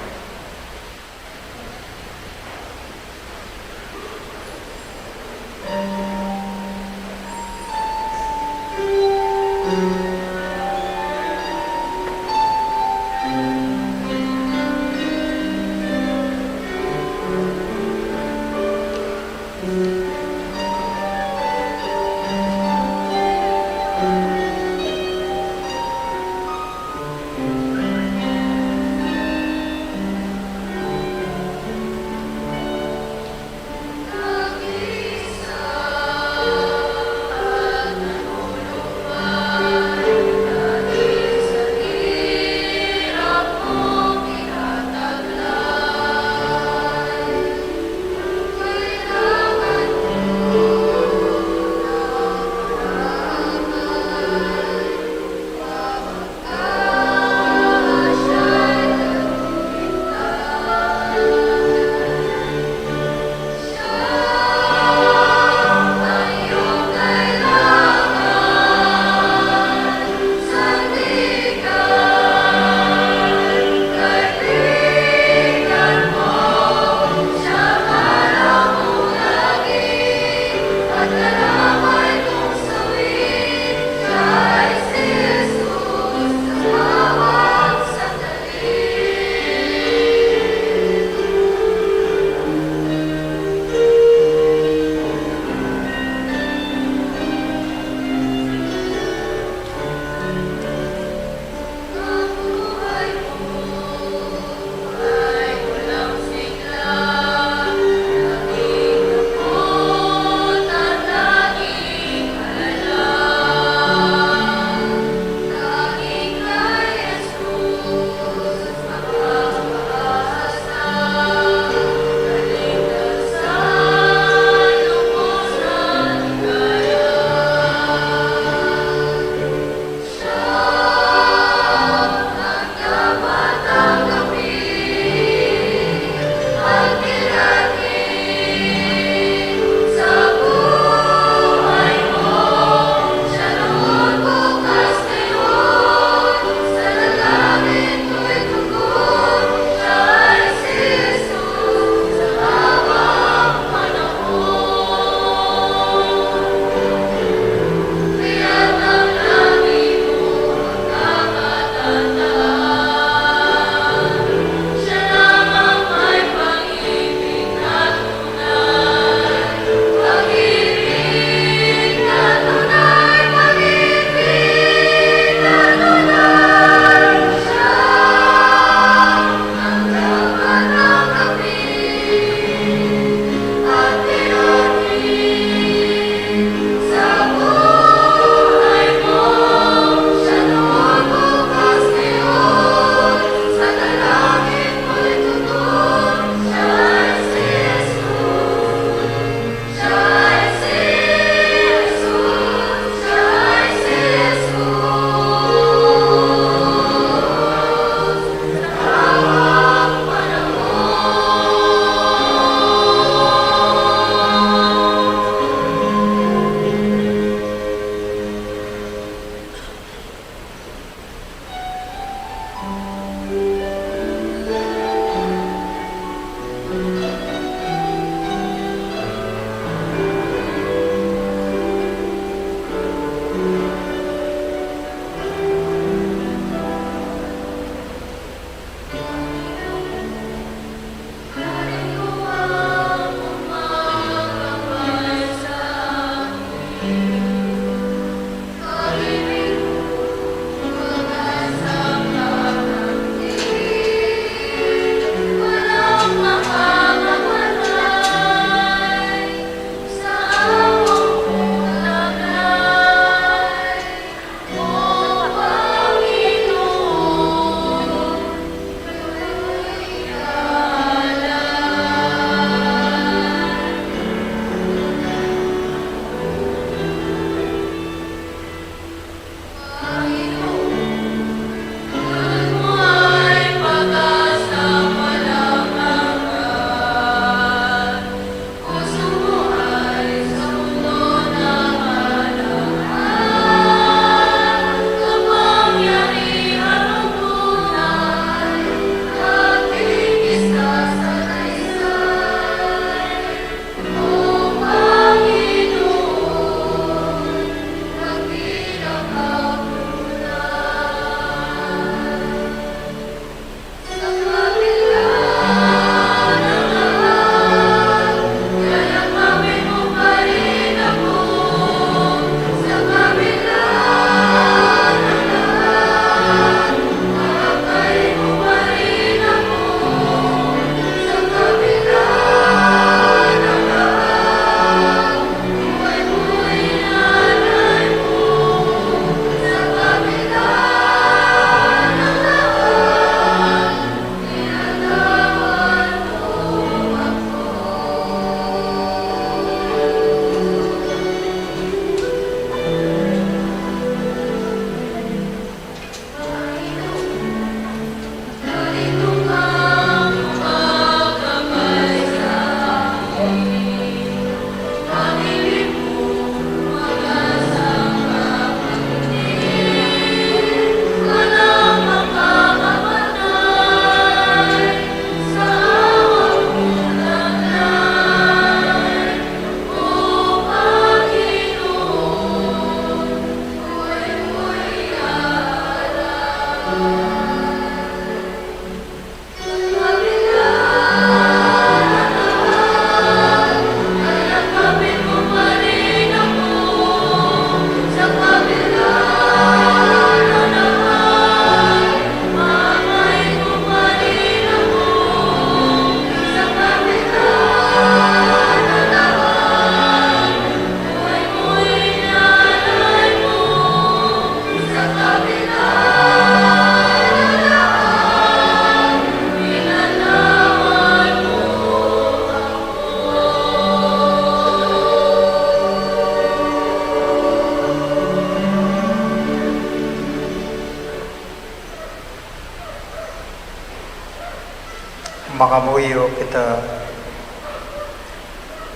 Mangamuyo kita.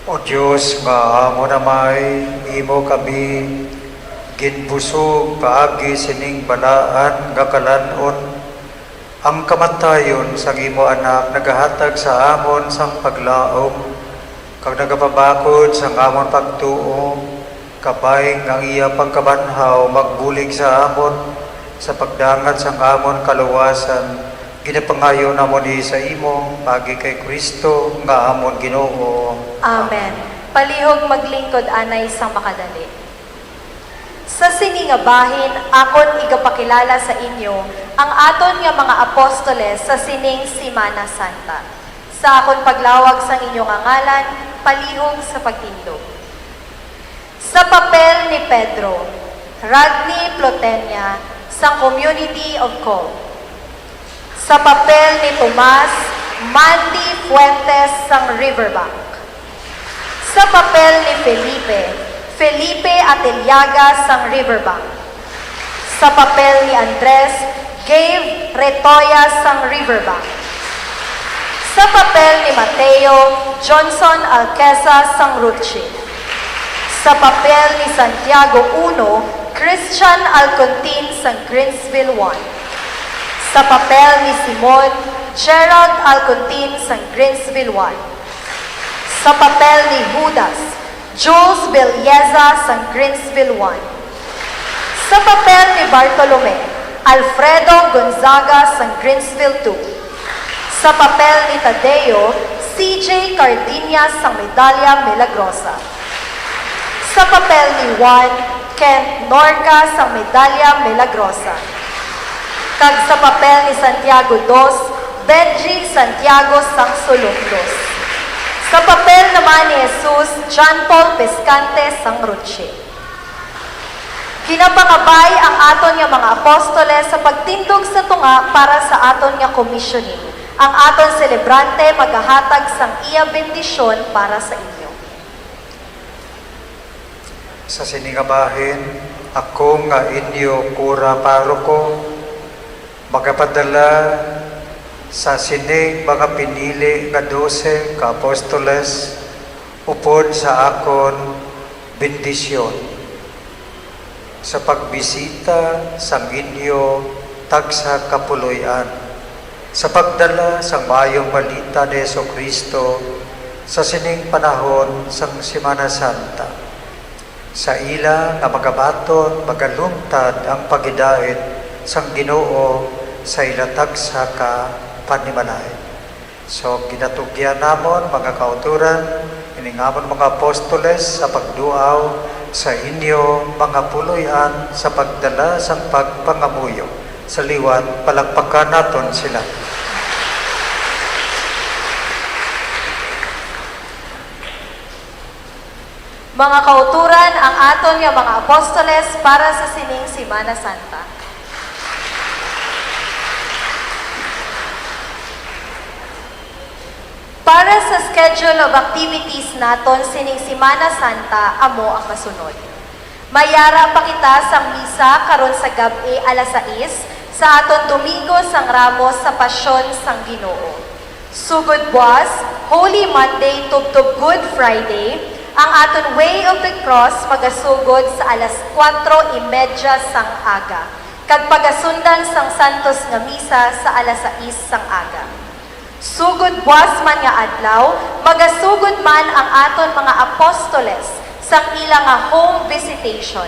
O Dios nga amon Amay, imo kami ginbusog paagi sining balaan nga kalan-on. Ang kamatayon sang imo Anak nagahatag sa amon sang paglaom, kag nagapabakod sang amon pagtuo. Kabay nga ang iya pagkabanhaw magbulig sa amon sa pagdangat sang amon kaluwasan. Ginapangayo namon ni sa imo, paagi kay Cristo nga amon Ginoo. Amen. Palihog maglingkod anay sang makadali. Sa sini nga bahin, akon igapakilala sa inyo ang aton nga mga apostoles sa sining Semana Santa. Sa akon paglawag sang inyo nga ngalan, palihog sa pagtindog. Sa papel ni Pedro, Ragni Plotenia sang Community of Col. Sa papel ni Tomas, Mandy Fuentes sang Riverbank. Sa papel ni Felipe, Felipe Ateliaga sang Riverbank. Sa papel ni Andres, Gabe Retoya sang Riverbank. Sa papel ni Mateo, Johnson Alqueza sang Roche. Sa papel ni Santiago uno, Christian Alcontin sang Greensville one. Sa papel ni Simon, Gerald Alcontin sang Greensville one. Sa papel ni Judas, Jules Belleza sang Greensville one. Sa papel ni Bartolome, Alfredo Gonzaga sang Greensville two. Sa papel ni Tadeo, C J Cardeña sang Medalla Milagrosa. Sa papel ni Juan, Kent Norca sang Medalla Milagrosa. Kag sa papel ni Santiago dos, Benji Santiago sang Sulunglos. Sa papel naman ni Jesus, John Paul Pescante sang Roche. Ginapangabay ang aton nga mga apostoles sa pagtindog sa tunga para sa aton nga commissioning. Ang aton selebrante magahatag sang iya bendisyon para sa inyo. Sa sini nga bahin, ako nga inyo kura paroko, magapadala sa sining mga pinili nga dose ka apostoles upod sa akon bendisyon, sa pagbisita sang inyo tagsa ka puloy-an, sa pagdala sang Maayong Balita ni Jesu-Cristo sa sining panahon sang Semana Santa. Sa ila nga magabaton, magalungtad ang paghidait sang Ginoo sa ila tagsa ka panimalay. So, ginatugyan namon, mga kautoran, ining amon mga apostoles sa pagduaw sa inyo mga puloy-an sa pagdala sang pagpangamuyo. Sa liwat, palakpakan naton sila. Mga kautoran, ang aton nga mga apostoles para sa sining Semana Santa. Para sa schedule of activities naton sining Semana Santa, amo ang masunod. May ara pa kita sang misa karon sa gab-i alas sais sa aton Domingo sang Ramos sa Pasyon sang Ginoo. Sugod buas, Holy Monday tubtob Good Friday, ang aton Way of the Cross magasugod sa alas kuwatro y medya sang aga, kag pagasundan sang Santos nga Misa sa alas sais sang aga. Sugod buas man nga adlaw, magasugod man ang aton mga apostoles sang ila nga home visitation.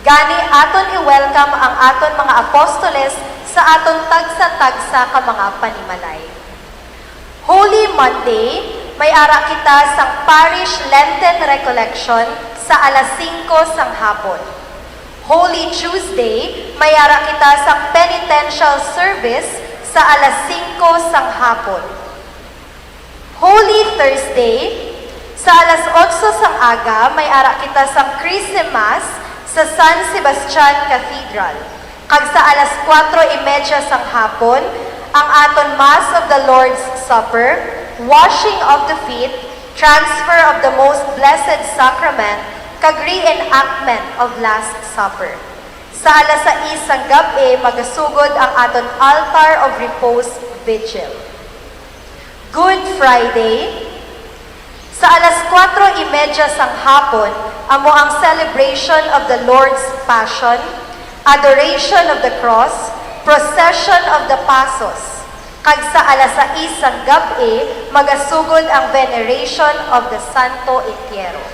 Gani, aton i-welcome ang aton mga apostoles sa aton tagsa-tagsa ka mga panimalay. Holy Monday, may ara kita sang Parish Lenten Recollection sa alas singko sang hapon. Holy Tuesday, may ara kita sang penitential service sa alas singko sang hapon. Holy Thursday, sa alas otso sang aga, may ara kita sang Christmas sa San Sebastian Cathedral. Kag sa alas kuwatro y medya sang hapon, ang aton Mass of the Lord's Supper, washing of the feet, transfer of the Most Blessed Sacrament, kag reenactment of Last Supper. Sa alas sais sang gab-i, magasugod ang aton Altar of Repose Vigil. Good Friday. Sa alas kuwatro y medya sang hapon, amo ang celebration of the Lord's Passion, adoration of the cross, procession of the Pasos, kag sa alas sais sang gab-i, magasugod ang veneration of the Santo Entierro.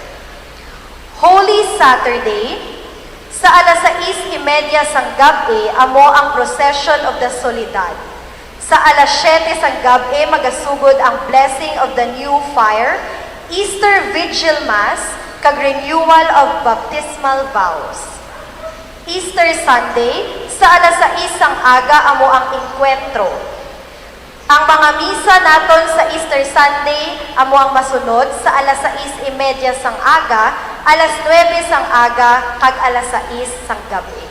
Holy Saturday, sa alas sais y medya sang gab-i, amo ang Procession of the Soledad. Sa alas siyete sang gab-i, magasugod ang Blessing of the New Fire, Easter Vigil Mass, kag Renewal of Baptismal Vows. Easter Sunday, sa alas sais sang aga, amo ang Encuentro. Ang mga misa naton sa Easter Sunday amo ang masunod sa alas sais y medya sang aga, alas nuebe sang aga, kag alas sais sang gab-i.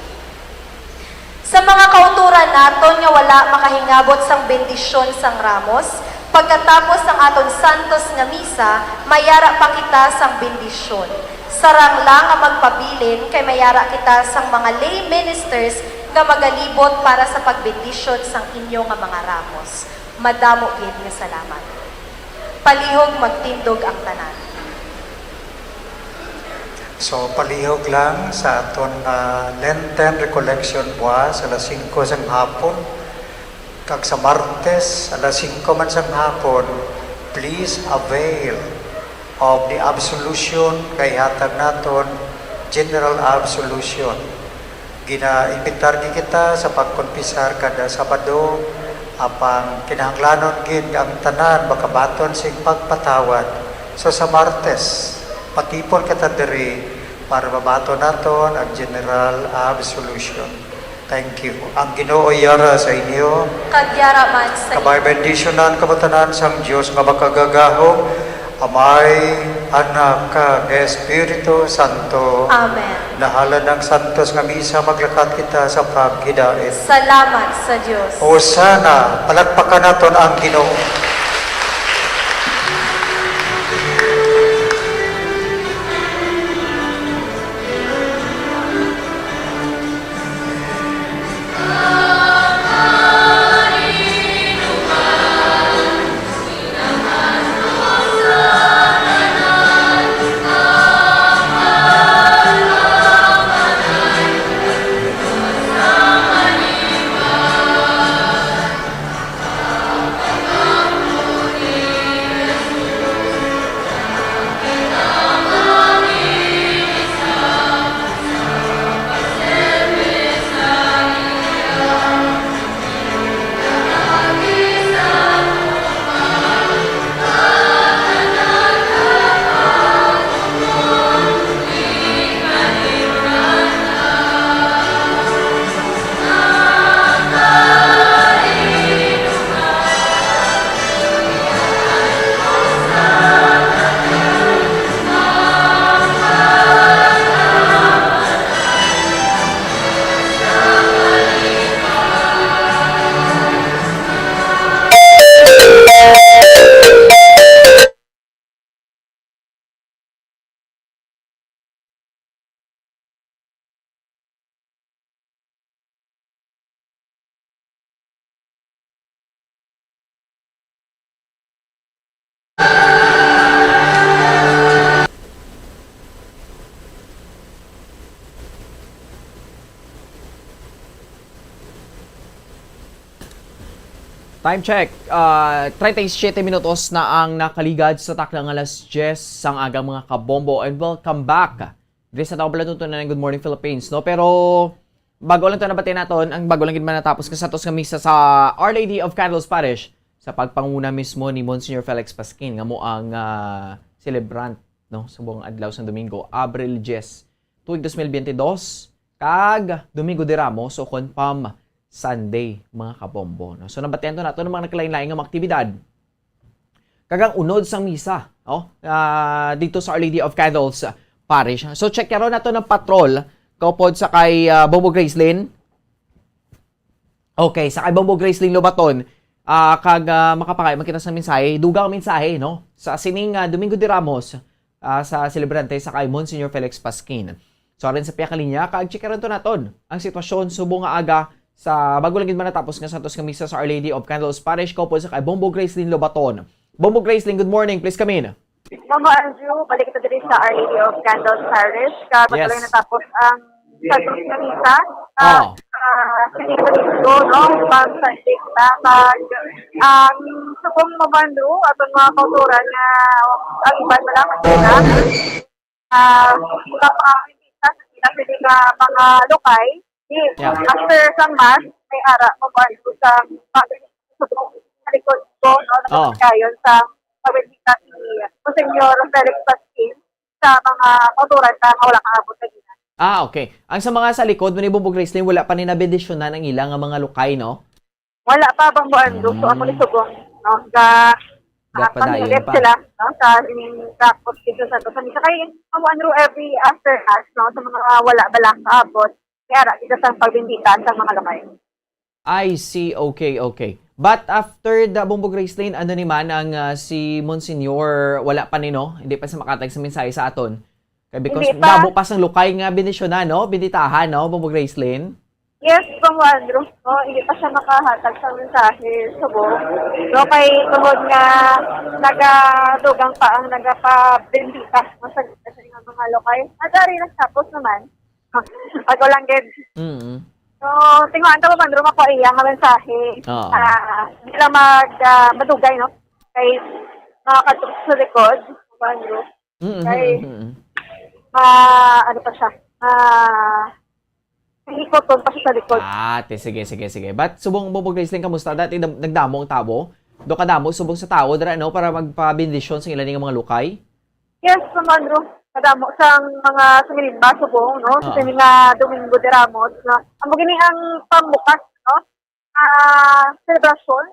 Sa mga kautoran naton nga wala makahingabot sang bendisyon sang Ramos, pagkatapos sang aton santos nga misa, mayara pa kita sang bendisyon. Sarang lang nga magpabilin kay mayara kita sang mga lay ministers nga magalibot para sa pagbendisyon sang inyo nga mga ramos. Madamo gid nga salamat. Palihog magtindog ang tanan. So, palihog lang sa aton, ah, Lenten Recollection Buwas, alas singko sang hapon, kag sa Martes, alas singko man sang hapon, please avail of the absolution kay hatag naton, general absolution. Ginaimbitar gid kita sa pagkonpisar kada Sabado, apang kinahanglanon gid nga ang tanan makabaton sing pagpatawad. So, sa Martes, matipon kita diri para mabaton naton ang general absolution. Thank you. Ang Ginoo yara sa inyo. Kag yara man sa inyo. Kabay bendisyonan kamo tanan sang Dios nga makagagahom, Amay, Anak, kag Espiritu Santo. Amen. Nahalad ang santos nga misa, maglakat kita sa paghidait. Salamat sa Dios. Hosanna, palakpakan naton ang Ginoo. Time check, ah, treinta y siete minutos na ang nakaligad sa takna nga alas diyes sang aga, mga kabombo, and welcome back diri sa Tawo Palatuntunan ng Good Morning Philippines, no? Pero bago lang to nabati naton, ang bago lang gid man natapos nga santos nga misa sa Our Lady of Candles Parish, sa pagpanguna mismo ni Monsignor Felix Pasquin, nga mo ang, ah, celebrant, no, sa buong adlaw sa Domingo, Abril diyes, tuig dos mil biyente dos, kag Domingo de Ramos o kon Palm Sunday, mga kabombo, no? So, nabatian to nato ng mga nagkalain-lain nga mga aktibidad. Kag ang unod sang misa, no? Ah, dito sa Our Lady of Candles, ah, Parish. So, check karon nato ng patrol, kaupod sa kay, ah, Bombo Gracelyn. Okay, sa kay Bombo Gracelyn Lobaton, ah, kag, ah, makapangay man kita sa mensahe, dugang mensahe, no? Sa sining, ah, Domingo de Ramos, ah, sa selebrante sa kay Monsignor Felix Pasquin. So, arin sa pihak linya, kag check karon to naton ang sitwasyon subong nga aga Sa bago lang gid man natapos nga santos nga misa sa Our Lady of Candles Parish, kaupod sa kay Bombo Gracelyn Lobaton. Bombo Gracelyn, good morning. Please come in. Mama Andrew, balik kita diri sa Our Lady of Candles Parish. Kapag Yes. lang natapos ang santos nga misa, ah, Oh. ah, sa Domingo, no? Pag Sunday kita, pag ang subong Mama Andrew, atong mga kauturan nga ang iban wala pa sila. Ah, iba pa ang imbita sa sila, pwede nga mga lokay. Di, Yeah. after sang mass, may ara mo ba sa sa likod ko, no? Oh. Nagkakayon sa pamilya ni Monsignor Felix Pasquin sa mga kauturan ka nga wala kaabot sa gina. Ah, okay. Ang sa mga sa likod, man ni Bombo Gracelyn, wala pa ni nabendisyonan ang ila nga mga lokay, no? Wala pa, Bombo Andrew. So, amo ni Mm. subong, no? Ga, Ga ah, padayon pamilya pa. sila, no? Sa ining tapos dito sa to. Sa kay, Bombo Andrew, every after mass, no? Sa mga wala ba lang kaabot, kaya ra, dito sa pagbendita sa mga lokay. I see. Okay, okay. But after the Bombo Gracelyn, ano ni man ang, ah, si Monsignor, wala pa ni, no? Hindi pa sa makatag sa mensahe sa aton. Kay because Hindi pa. damo pa sang lokay nga bendisyonan, no? Benditahan, no? Bombo Gracelyn? Yes, Bombo Andrew. No, hindi pa siya makahatag sa mensahe subong. No, kay tungod nga nagadugang pa ang nagapabendita sa, sa mga lokay. At ari nagtapos naman. Ako lang gid. Mm. So, tinguhaan ta, Bombo Andrew, makuha iya nga mensahe. Oo. Ah, hindi lang mag, ah, madugay, no? Kay mga kadto sa likod, Bombo Andrew. Mm, Kay, mm, mm. ma-, ano pa siya? Ma-, hikoton pa siya sa likod. Ah, te, sige, sige, sige. But subong mo, Bombo Gracelyn, kamusta? Dati dam-, nagdamo ang tawo? Do kadamo subong sa tawo dira, no, para magpabendisyon sa ila nga mga lokay? Yes, Bombo Andrew. Kadamo sang mga sumilimba subong, no? Sa Oo. sini nga Domingo de Ramos, no? Amo gini ang pambukas, no? Ah, selebrasyon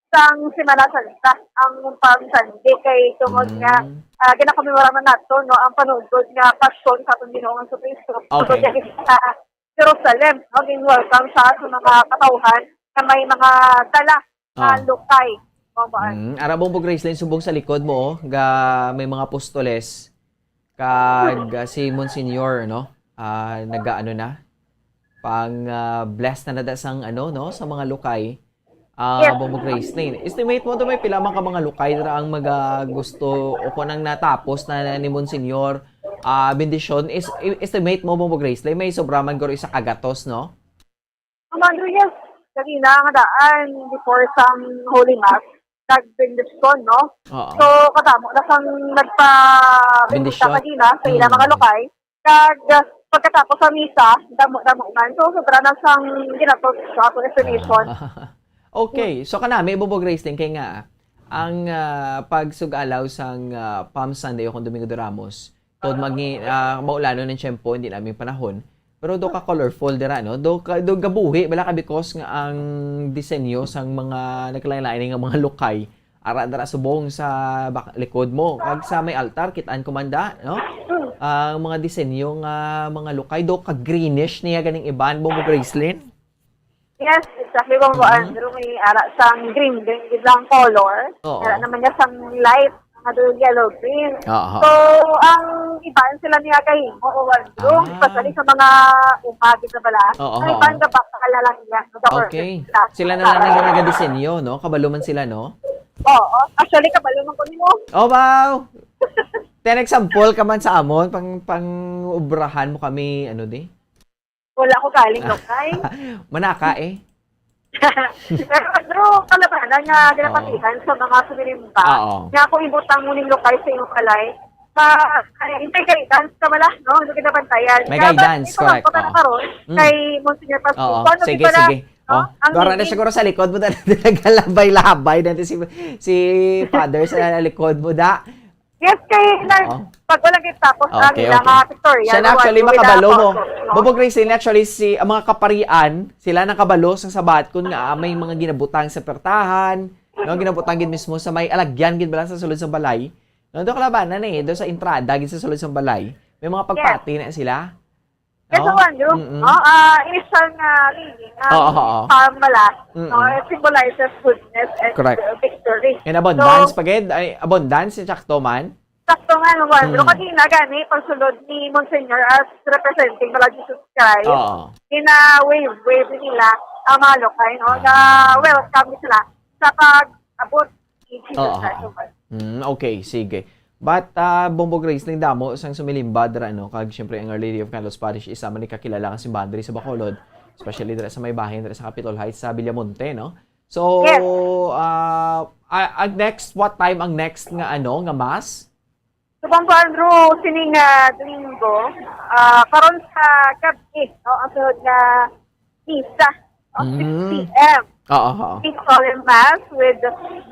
sang Semana Santa, ang Palm Sunday, kay tungod nga, Mm. ah, ginakomemora man nato, no, ang panugod nga pasyon sa aton Ginoo nga Jesucristo. Okay. Tungod nga sa Jerusalem, no, gin-welcome siya sa mga katawhan nga may mga dala nga Ah. lokay. Mao ba? Mm, ara, Bombo Gracelyn, subong sa likod mo, oh, ga, may mga apostoles. Kag, ah, si Monsignor, no? Ah, nagaano na? Pang, ah, bless na nada sang ano, no? Sa mga lokay. Ah, Yes. Bombo Gracelyn. Estimate mo to, may pila man ka mga lokay dira ang maga gusto o kung ang natapos na, na ni Monsignor, ah, bendisyon? Is, i-, estimate mo, Bombo Gracelyn, may sobra man guro isa ka gatos, no? Ma'am Andrew, yes. Ganina nga daan, before sang Holy Mass, nagbendisyon, no? Oo. So, kadamo na sang nagpa-bendisyon Bendisyon. Ganina sa ilang mga Mm. lokay. Kag, pagkatapos sa misa, damo-damo man. So, sobra na sang ginatos sa akong estimation. Ah. Okay. So, kanami, Bombo Gracelyn, kay nga, ang, ah, pagsugalaw sang, ah, Palm Sunday o kung Domingo de Ramos, Tod magi-, ah, maulanon ang tiyempo, hindi namin panahon. Pero do ka colorful dira, no? Do ka, do gabuhi, bala ka, because nga ang disenyo sang mga nagkalain-lain nga mga lukay, ara dira subong sa bak-, likod mo. Kag sa may altar, kit-an ko man da, no? Ang mga disenyo nga mga lukay, do ka greenish niya ganing iban, Bombo Gracelyn. Yes, exactly. Kung Mm. Andrew, may ara sang green din, gid lang color. Oo. Ara naman niya sang light, nga do yellow green. Oo. So, ang iban sila niya kay mo, o Andrew, Ah. especially sa mga umagi sa bala. Oo, Ang oo. iban ka ba, pakala lang niya. Sa Okay. workers, sa Sila na lang ang nagadisenyo, no? Kabalo man sila, no? Oo. Actually, kabalo man ko nimo. Oh, wow! Ten example ka man sa amon, pang, pang ubrahan mo kami, ano di? Wala ko galing, Lokay. Manaka eh. Pero, pero kalabanan nga ginapatihan sa mga sumilimba, Oo. nga kung ibutang mo ning Lokay sa imong balay, ma-, ay, intay kay dance ka wala, no? Hindi kita bantayan. May Dapat guidance, ito lang correct. po tayo Oo. karon Mm. kay Monsignor Pastor. Oo. Kung ano Sige, di pala, sige. no? Oh, Ang dora na meaning siguro sa likod mo na nagalabay-labay na si, si Father sa likod mo, da. Yes, kay na, Oo. pag wala kita, tapos ang Okay, ilang okay. mga pictorial, Siya na wala actually yung makabalo mo. ginagawa ko, no? Bobo Grace, actually, si, ang mga kaparian, sila nakabalo sa sabat kun nga, ah, may mga ginabutang sa pertahan, no, ginabutang gid mismo sa may alagyan gid bala sa sulod sa balay. No, do kalabanan eh, do sa entrada gid sa sulod sa balay. May mga Yes. pagpati na sila. Yes, No? Juan, yung, Mm-mm. no, ah, initial nga meaning, ah, Oo, oo. palm bala, Mm-mm. no, it symbolizes goodness and, Correct. uh, victory. In abundance, So, pagid, ay, abundance, sakto man. Sakto nga, no, Juan Ro? Hmm. Kagina gani, pagsulod ni Monsignor as representing pala Jesus Christ, Oo. gina-wave-wave nila ang mga lokay, no? Ah. Na-welcome sila sa pag-abot ni Jesus Oo. Christ, Juan. Mm, okay, sige. But, ah, Bombo Grace, nagdamo sang sumilimba dira, no? Kag, syempre, ang Our Lady of Candles Parish, isa man ni kakilala nga simbahan diri sa Bacolod, especially dira sa may bahin, dira sa Capitol Heights, sa Villamonte, no? So, Yes. ah, ah, ang next, what time ang next nga, ano, nga mass? So, Bombo Andrew, sining, ah, Domingo, ah, karon sa gabi, no, ang sunod nga misa, no, Mm. six P M. Oo, oo. Big solemn mass with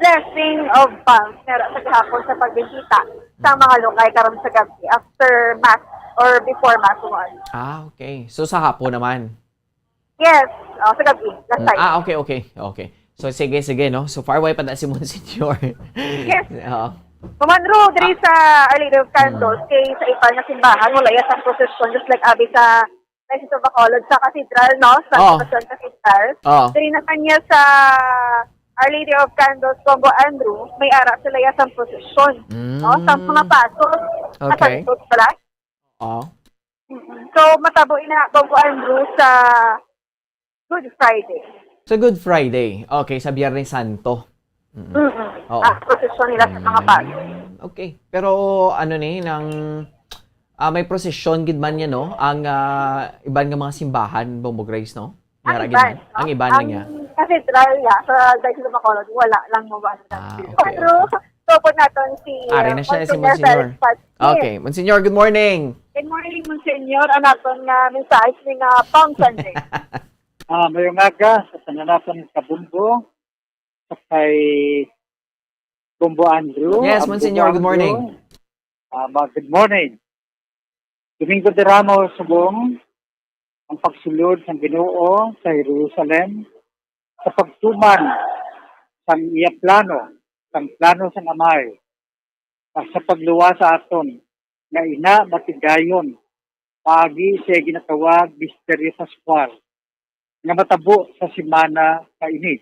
blessing of palms. Meron sa gihapon sa pagbisita sa mga lokay karon sa gabi after mass or before mass, Juan. Ah, okay. So, sa hapon naman? Yes. Oh, sa gabi. Last Mm, time. ah, okay, okay, okay. So, sige, sige, no? So, far away pa na si Monsignor. Yes. Oo. Juan Ro, diri Ah. sa Our Lady of Candles, Mm. kay sa iban nga simbahan, wala ya sang procession, just like abi sa Diocese of Bacolod, sa cathedral, no? Sa Oo. Concepcion Cathedral. Oo. Diri na kanya sa Our Lady of Candles, Bombo Andrew, may ara sila ya sang procession, no? Sa Mm. mga pasos, Okay. sa Santos pala. Oo. Mm-mm. So, matabo ina, Bombo Andrew, sa Good Friday. Sa Good Friday. Okay, sa Biyernes Santo. Mm-mm. Mm-mm. Oo. Ah, prosesyon nila sa mga Mm, pari. Okay. Pero ano ni, nang, ah, may prosesyon gid man niya, no? Ang, ah, iban nga mga simbahan, Bombo Grace, no? Ang Yara gid iban, man. no? Ang iban Ang niya. Cathedral niya, sa Diocese of Bacolod, wala lang mo ba? Ah, okay, Pero, okay. Tupod naton si, Ari uh, na siya, si Monsignor Monsignor. Felix Padilla. Okay, Monsignor, good morning. Good morning, Monsignor. Ang aton nga mensahe ni nga Palm Sunday. Ah, mayong aga sa tanan naton kabumbo, sa kay Bumbo Andrew, Yes, ang Monsignor, Bumbo good morning. Andrew. Ah, ma-, good morning. Domingo de Ramos subong ang pagsulod sang Ginoo sa Jerusalem sa pagtuman sang iya plano, sang plano sang Amay, sa pagluwas sa aton nga ina matigayon paagi sa ginatawag misteryo Pascual nga matabo sa semana nga ini,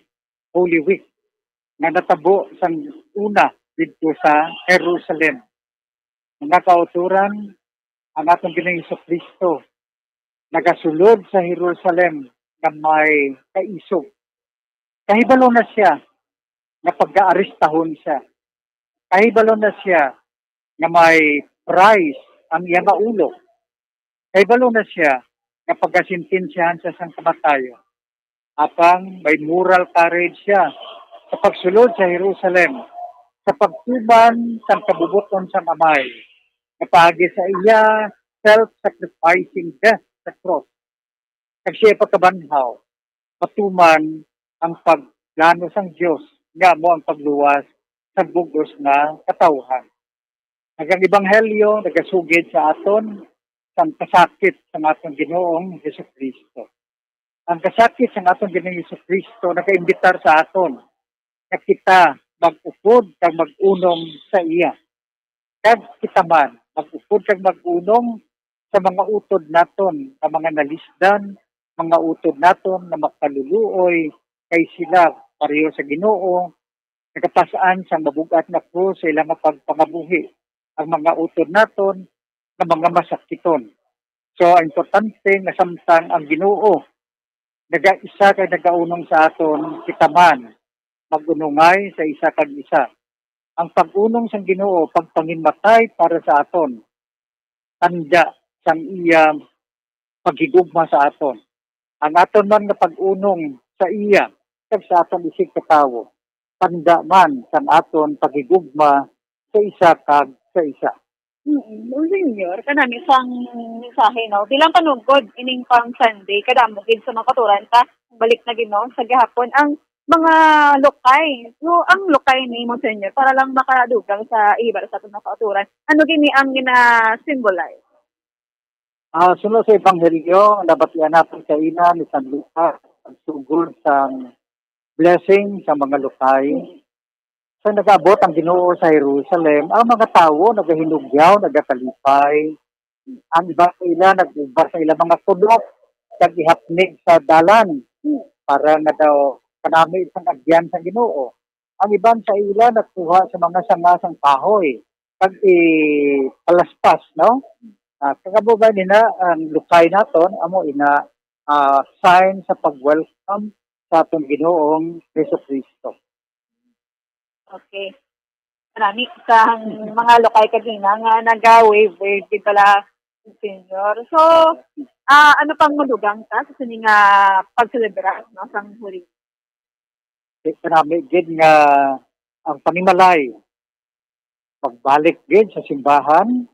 Holy Week, nga natabo sang una didto sa Jerusalem. Mga kauturan, ang aton Ginoong Jesu-Cristo nagasulod sa Jerusalem nga may kaisog. Kahibalo na siya nga pag-aarestahon siya. Kahibalo na siya nga may price ang iya nga ulo. Kahibalo na siya nga pagasintensyahan siya sang kamatayon. Apang may moral courage siya sa pagsulod sa Jerusalem, sa pagtuman sang kabubot-on sang Amay, nga paagi sa iya self-sacrificing death sa cross. Kag siya pagkabanhaw, patuman ang pagplano sang Dios nga amo ang pagluwas sa bug-os nga katawhan. Ang ebanghelyo nagasugid sa aton sang kasakit sang aton Ginoong Jesu-Cristo. Ang kasakit sang aton Ginoong Jesu-Cristo nagaimbitar sa aton nga kita mag-upod kag mag-unong sa iya. Kag kita man mag-upod kag mag-unong sa mga utod naton nga mga nalisdan, mga utod naton nga makaluluoy kay sila pareho sa Ginoo, nagapas-an sang mabug-at nga krus sa ila nga pagpangabuhi ang mga utod naton nga mga masakiton. So, importante nga samtang ang Ginoo nagaisa kag nagaunong sa aton, kita man mag-unongay sa isa kag isa. Ang pag-unong sang Ginoo, pagpanginmatay para sa aton, tanda sang iya paghigugma sa aton. Ang aton man nga pag-unong sa iya kag sa aton isig katawo, tanda man sang aton paghigugma sa isa kag sa isa. Mm, Monsignor, kanami sang mensahe, no? Bilang panugod ining Palm Sunday, kadamo gid sa mga kauturan ta, balik na gid, no, sa gihapon ang mga lokay. So, ang lokay ni Monsignor, para lang makadugang sa iba sa aton mga kauturan, ano gini ang gina-symbolize? Ah, suno sa Ebanghelyo, nabatian naton kaina ni San Lucas, ang sugod sang blessing sa mga lokay. Sa nag-abot ang Ginoo sa Jerusalem, ang mga tawo nagahinugyaw, nagakalipay. Ang iban sa ila nag-ubar sa ilang mga kunop kag ihapnig sa dalan para nga daw kanami sang agyan sang Ginoo. Ang iban sa ila nagkuha sa mga sanga sang kahoy kag ipalaspas, no? Ah, kag amo ba nina ang lukay naton, amo ina, ah, sign sa pag-welcome sa aton Ginoong Jesu-Cristo. Okay. Marami sang mga lukay kagina nga naga-wave-wave gid bala, Señor. So, ah, ano pang madugang ta sa sini nga pagselebrar, no, sang Holy Week? Kay marami gid nga ang panimalay, magbalik gid sa simbahan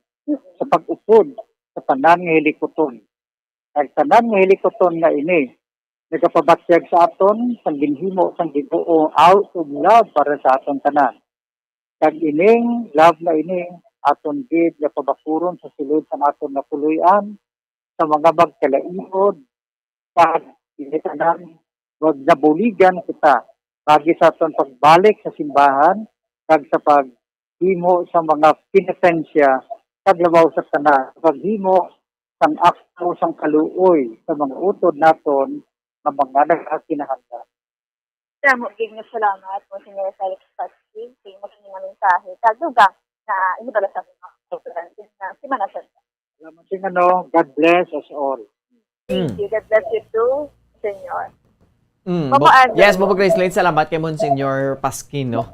sa pag-upod sa tanan nga hilikuton. Kag tanan nga hilikuton nga ini nagapabatyag sa aton sang ginhimo sang Ginoo out of love para sa aton tanan. Kag ining love na ini aton gid nga pabakuron sa sulod sang aton nga puloy-an, sa mga magkalainod, kag ini tanan, wag nabuligan kita pagi sa aton pagbalik sa simbahan kag sa paghimo sa mga penitensya, kag labaw sa tanan, paghimo sang akto sang kaluoy sa mga utod naton nga mga nagakinahanglan. Damo gid nga salamat, Monsignor Felix Pasquin, sa imo nga mensahe. Kag dugang na inibalo sa mga estudyante nga Semana Santa. Salamat sing ano, God bless us all. Thank Mm. you. God bless you too, Señor. Mm, Bobo Bo-, Andrew. Yes, Bobo Gracelyn, salamat kay Monsignor Pasquin, no?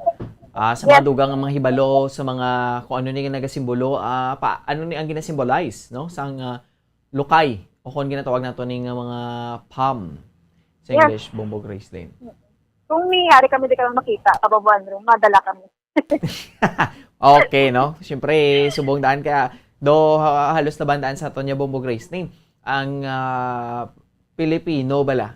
Ah, sa mga Yes. dugang nga mga hibalo, sa mga kung ano ni nga nagasimbolo, ah, pa, ano ni ang ginasimbolize, no? Sang, ah, lukay, o kung ginatawag nato ni nga mga palm sa Yes. English, Bombo Gracelyn. Kung may hari kami, di kami makita, kababuan room, madala kami. Okay, no? Siyempre, subong daan kaya, do ha-, halos na bandaan sa aton niya, Bombo Gracelyn. Ang, ah, Pilipino bala,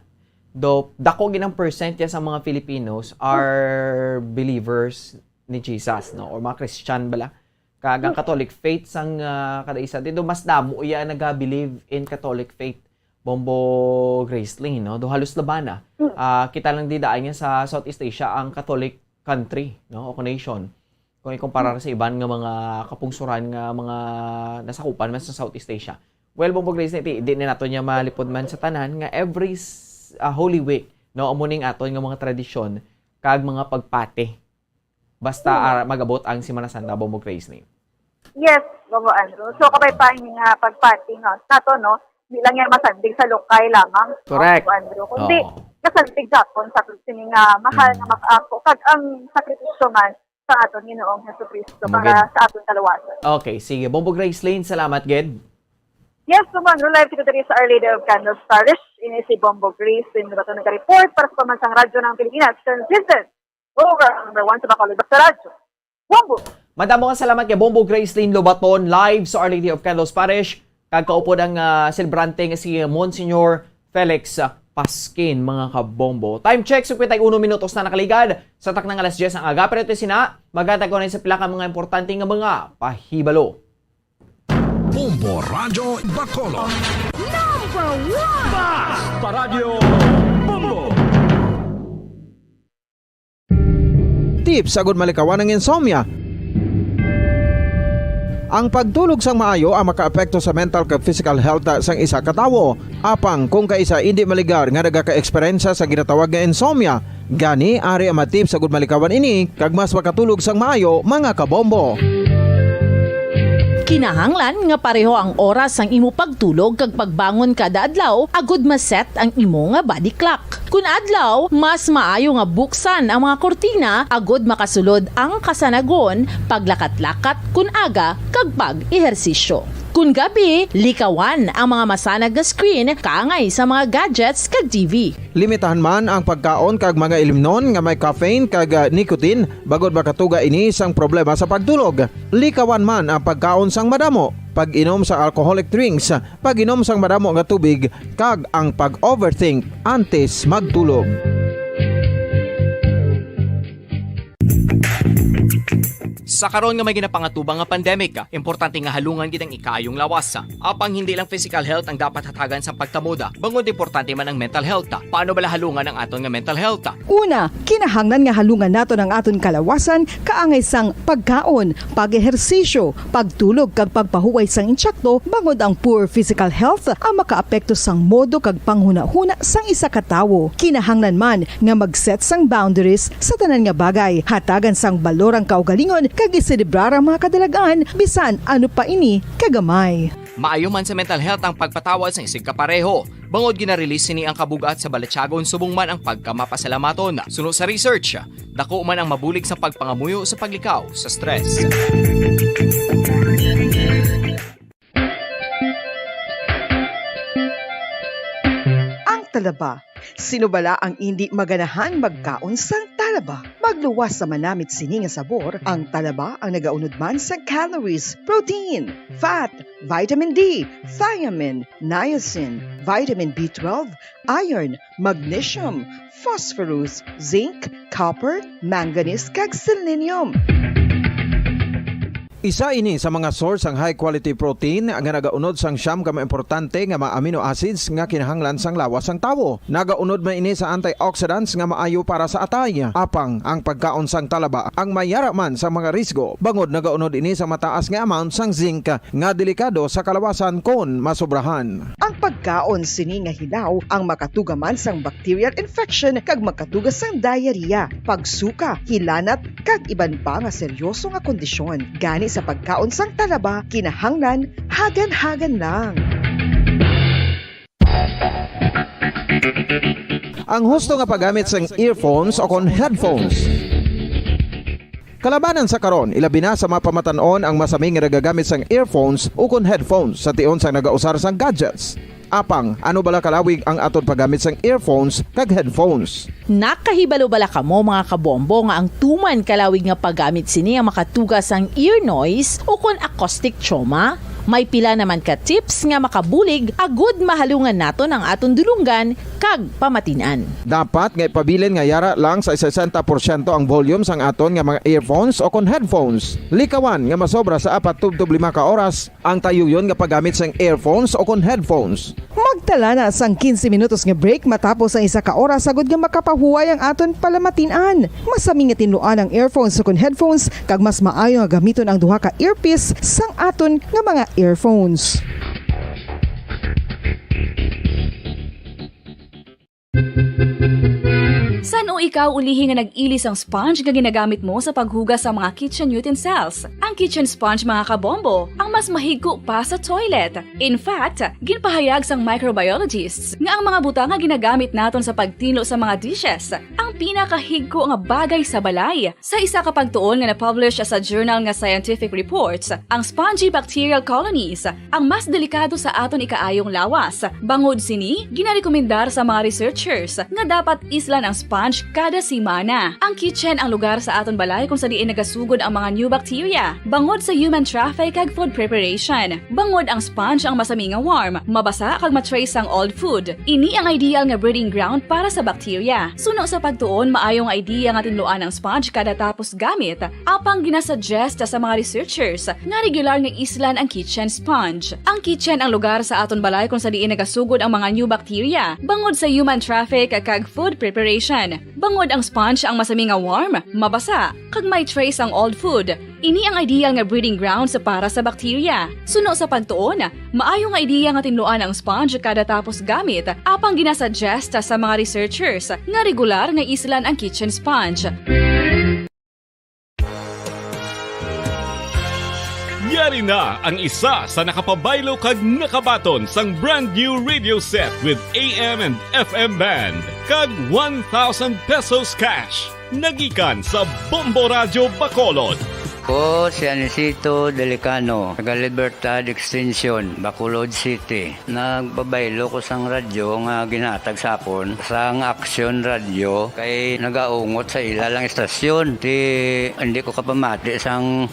do, dako gid ang percent niya sa mga Filipinos are believers ni Jesus, no? Or mga Christian bala. Kag ang Catholic faith sang, ah, kada isa dito, mas damo iya naga-believe in Catholic faith, Bombo Gracelyn, no? Do halos laban na. Mm. Ah, kita lang di daan nga sa Southeast Asia ang Catholic country, no? O nation. Kung ikumpara sa iban nga mga kapungsuran nga mga nasakupan man sa Southeast Asia. Well, Bombo Gracelyn, di, di na nato niya malipod man sa tanan nga every s-, ah, Holy Week, no? Amo ning aton nga mga tradisyon kag mga pagpati. Basta, Hmm. ah, mag-abot ang Semana Santa, Bombo Gracelyn. Yes, Bombo Andrew. So, kabay pa ini nga pagpati, no? Nato, no? Di lang yan masandig sa lukay lamang, no, Correct. Bombo Andrew, kundi Oo. masandig gapon sa sini nga mahal Hmm. nga makaangko. Kag ang sakripisyo man sa aton Ginoong Jesucristo para Mugid. sa aton kaluwasan. Okay, sige. Bombo Gracelyn, salamat gid. Yes, Bombo Andrew, live kita diri sa Our Lady of Candles Parish. Ini si Bombo Gracelyn Lubaton nag-report para sa Pamansang Radyo ng Pilipinas. Consistent. Over ang number one sa Bacolod sa radyo. Bombo! Madamo nga salamat kay Bombo Gracelyn Lobaton, live sa Our Lady of Candles Parish. Kag kaupod ang, ah, selebrante nga si Monsignor Felix, ah, Pasquin, mga kabombo. Time check, cincuenta y uno minutos na nakaligad sa taknang alas diyes ang aga. Pero ito sina, maghatag ko na sa pila ka mga importante nga mga pahibalo. Bombo Radyo Bacolod. Number one! Basta Radyo Bombo! Tips agud malikawan ang insomnia. Ang pagtulog sang maayo ang makaapekto sa mental kag physical health sang isa ka tawo. Apang kung kaisa indi maligar nga nagaka-eksperyensya sa ginatawag nga insomnia, gani ari ang mga tips agud malikawan ini kag mas makatulog sang maayo, mga kabombo. Kinahanglan nga pareho ang oras sang imo pagtulog kag pagbangon kada adlaw agud ma-set ang imo nga body clock. Kun adlaw, mas maayo nga buksan ang mga kurtina agud makasulod ang kasanagon, paglakat-lakat kun aga, kag pag-ehersisyo. Kun gabi, likawan ang mga masanag nga screen kaangay sa mga gadgets kag T V. Limitahan man ang pagkaon kag mga ilimnon nga may caffeine kag, ah, nicotine, bangod makatuga ini sang problema sa pagtulog. Likawan man ang pagkaon sang madamo, pag-inom sa alcoholic drinks, pag-inom sang madamo nga tubig, kag ang pag-overthink antes magtulog. Sa karon nga may ginapangatubang nga pandemic, importante nga halungan gid ang ikaayong lawas. Apang hindi lang physical health ang dapat hatagan sa pagtamuda, bangod importante man ang mental health. Paano bala halungan ang aton nga mental health? Una, kinahanglan nga halungan naton ang aton kalawasan kaangay sang pagkaon, pag-ehersisyo, pagtulog kag pagpahuway sang insakto, bangod ang poor physical health ang makaapekto sang modo kag panghunahuna sang isa ka tawo. Kinahanglan man nga mag-set sang boundaries sa tanan nga bagay, hatagan sang balor ang kaugalingon kag Giselebrar ang mga kadalagan bisan ano pa ini kagamay. Maayo man sa mental health ang pagpatawad sang isigkapareho, bangod gina-release sini ang kabug-at sa balatyagon subong man ang pagkamapasalamaton. Suno sa research, dako man ang mabulig sa pagpangamuyo sa paglikaw sa stress. Ang talaba. Sino bala ang indi maganahan magkaon sang talaba? Magluwas sa manamit sini nga sabor, ang talaba ang nagaunod man sa calories, protein, fat, vitamin D, thiamine, niacin, vitamin B twelve, iron, magnesium, phosphorus, zinc, copper, manganese, kag selenium. Isa ini sa mga source sang high quality protein nga nagaunod sang siyam ka mga importante nga mga amino acids nga kinahanglan sang lawas sang tawo. Nagaunod man ini sa antioxidants nga maayo para sa atay. Apang ang pagkaon sang talaba ang mayara man sa mga risgo, bangod nagaunod ini sa mataas nga amount sang zinc nga delikado sa kalawasan kon masobrahan. Ang pagkaon sini nga hilaw ang makatuga man sang bacterial infection kag makatuga sang diarrhea, pagsuka, hilanat, kag iban pa nga seryoso nga kondisyon. Gani sa pagkaon sang talaba, kinahanglan hagan-hagan lang. Ang husto nga paggamit sang earphones o kon headphones. Kalabanan sa karon, ilabi na sa mga pamatan-on ang masami nga nagagamit sang earphones ukon headphones sa tion sang nagausar sang gadgets. Apang, ano bala kalawig ang aton paggamit sang earphones kag headphones? Nakahibalo bala kamo, mga kabombo, nga ang tuman kalawig nga paggamit sini ang makatuga sang ear noise ukon acoustic trauma? May pila naman ka tips nga makabulig agud mahalungan naton ang aton dulonggan kag pamatin-an. Dapat nga ipabilin nga yara lang sa sesenta porsyento ang volume sang aton nga mga earphones o kon headphones. Likawan nga masobra sa apat tubtob lima ka oras ang tayuyon nga paggamit sang earphones o kon headphones. Magtala na sang quince minutos nga break matapos ang isa ka oras agud nga makapahuway ang aton palamatin-an. Masami nga tinluan ang earphones o kon headphones, kag mas maayo nga gamiton ang duha ka earpiece sang aton nga mga earphones. San-o ikaw ulihi nga nag-ili sang sponge nga ginagamit mo sa paghugas sa mga kitchen utensils? Ang kitchen sponge, mga kabombo, ang mas mahigko pa sa toilet. In fact, ginpahayag sang microbiologists nga ang mga butang nga ginagamit naton sa pagtinlo sa mga dishes ang pinakahigko nga bagay sa balay. Sa isa ka pagtuon nga na-publish sa journal nga Scientific Reports, ang spongy bacterial colonies ang mas delikado sa aton ikaayong lawas. Bangod sini, ginarekomendar sa mga researchers nga dapat islan ang sponge kada semana. Ang kitchen ang lugar sa aton balay kung sa diin nagasugod ang mga new bacteria, bangod sa human traffic kag food preparation. Bangod ang sponge ang masami nga warm, mabasa kag ma-trace sang old food. Ini ang ideal nga breeding ground para sa bacteria. Suno sa pagtuon, maayo nga idea nga tinluan ang sponge kada tapos gamit. Apang ginasuggest sa mga researchers nga regular nga islan ang kitchen sponge. Ang kitchen ang lugar sa aton balay kung sa diin nagasugod ang mga new bacteria, bangod sa human traffic kag food preparation. Bangod ang sponge ang masami nga warm, mabasa, kag may trace ang old food. Ini ang ideal nga breeding grounds para sa bacteria. Suno sa pagtuon, maayo nga idea nga tinluan ang sponge kada tapos gamit, apang ginasuggest sa mga researchers nga regular nga islan ang kitchen sponge. Yari na ang isa sa nakapabaylo kag nakabaton sang brand new radio set with A M and F M band kag one thousand pesos cash. Nagikan sa Bombo Radyo Bacolod. Ko si Anisito Delicano, taga Libertad Extension, Bacolod City. Nagpabaylo ko sang radyo nga ginhatag sa akon sang Aksyon Radyo kay nagaungot sa ila lang istasyon. Ti, hindi ko kapamati sang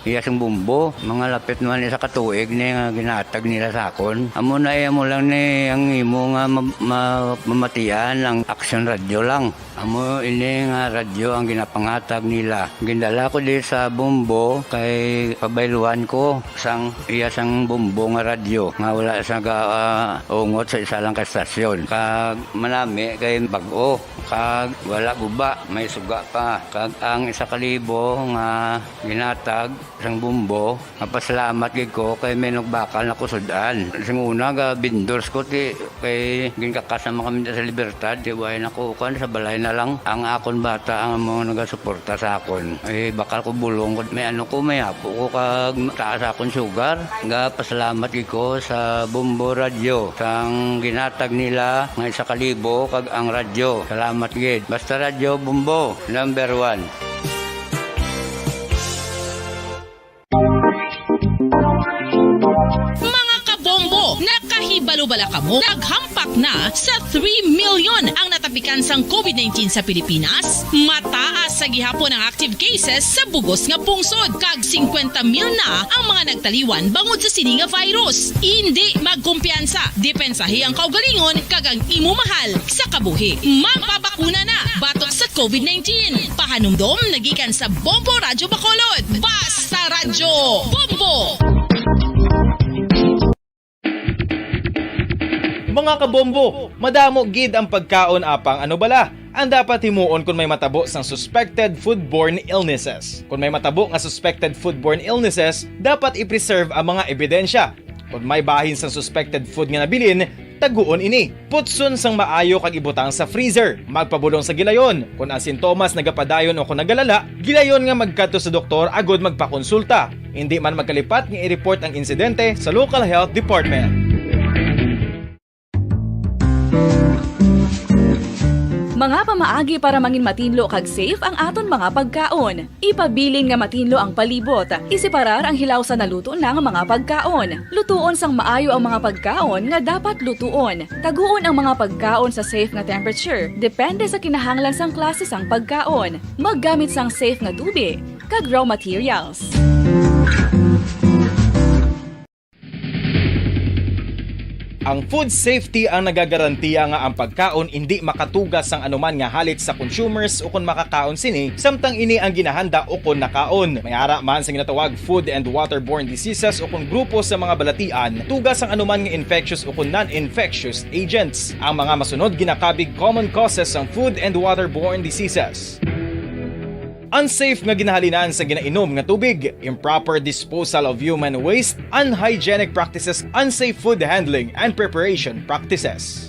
iya sang bumbo. Mga lapit naman isa ka tuig ni nga ginhatag nila sa akon. Amo na, eh, amo lang ni ang imo nga ma-, ma-, mamatian ang Aksyon Radyo lang. Amo ini nga radyo ang ginapangatag nila. Gindala ko di sa Bombo kay pabayluan ko sang iya sang Bombo nga radyo nga wala sa ga, ah, ungot sa isa lang ka stasyon. Kag manami kay bag-o kag wala guba, may suga pa. Kag ang isa ka libo nga ginatag sang Bombo, mapasalamat gid ko kay may nagbakal na kusud-an. Sing una, ga vendors ko, ti, kay ginkakas naman kami sa Libertad, ti, way na ko, kuan, sa balay na lang ang akon bata ang mga nagasuporta sa akon. Eh, bakal ko bulong ko, may ano ko, may apo ko kag taas akon sugar. Gapasalamat gid ko sa Bombo Radyo sang ginhatag nila nga isa ka libo kag ang radyo. Salamat gid. Basta Radyo Bombo, number one. Mga kabombo, nakahibalo bala kamo? Naghampak na sa three million ang natapikan sang covid nineteen sa Pilipinas. Mataas sa gihapon ang active cases sa bugos nga pungsod, kag singkwenta mil na ang mga nagtaliwan bangod sa sini nga virus. Indi magkumpiyansa, depensahi ang kaugalingon kag ang imo mahal sa kabuhi. Magpabakuna na batok sa covid nineteen. Pahanumdom nagikan sa Bombo Radyo Bacolod. Basta Radyo Bombo! Mga kabombo, madamo gid ang pagkaon apang ano bala ang dapat himuon kon may matabo sang suspected foodborne illnesses. Kon may matabo nga suspected foodborne illnesses, dapat i-preserve ang mga ebidensya. Kon may bahin sang suspected food nga nabilin, taguon ini. Putson sang maayo kag ibutang sa freezer. Magpabulong sa gilayon. Kon ang sintomas nagapadayon o kon nagalala, gilayon nga magkadto sa doktor agud magpakonsulta. Indi man magkalipat nga i-report ang insidente sa local health department. Mga pamaagi para mangin matinlo kag safe ang aton mga pagkaon. Ipabilin nga matinlo ang palibot. Iseparar ang hilaw sa naluto na nga mga pagkaon. Lutuon sang maayo ang mga pagkaon nga dapat lutuon. Taguon ang mga pagkaon sa safe nga temperature, depende sa kinahanglan sang klase sang pagkaon. Maggamit sang safe nga tubig kag raw materials. Ang food safety ang nagagarantiya nga ang pagkaon indi makatuga sang anuman nga halit sa consumers ukon makakaon sini, samtang ini ang ginahanda ukon nakaon. May ara man sa ginatawag food and waterborne diseases ukon grupo sa mga balatian, tuga sang anuman nga infectious ukon non-infectious agents. Ang mga masunod ginakabig common causes sang food and waterborne diseases. Unsafe nga ginahalinan sa ginainom nga tubig, improper disposal of human waste, unhygienic practices, unsafe food handling and preparation practices.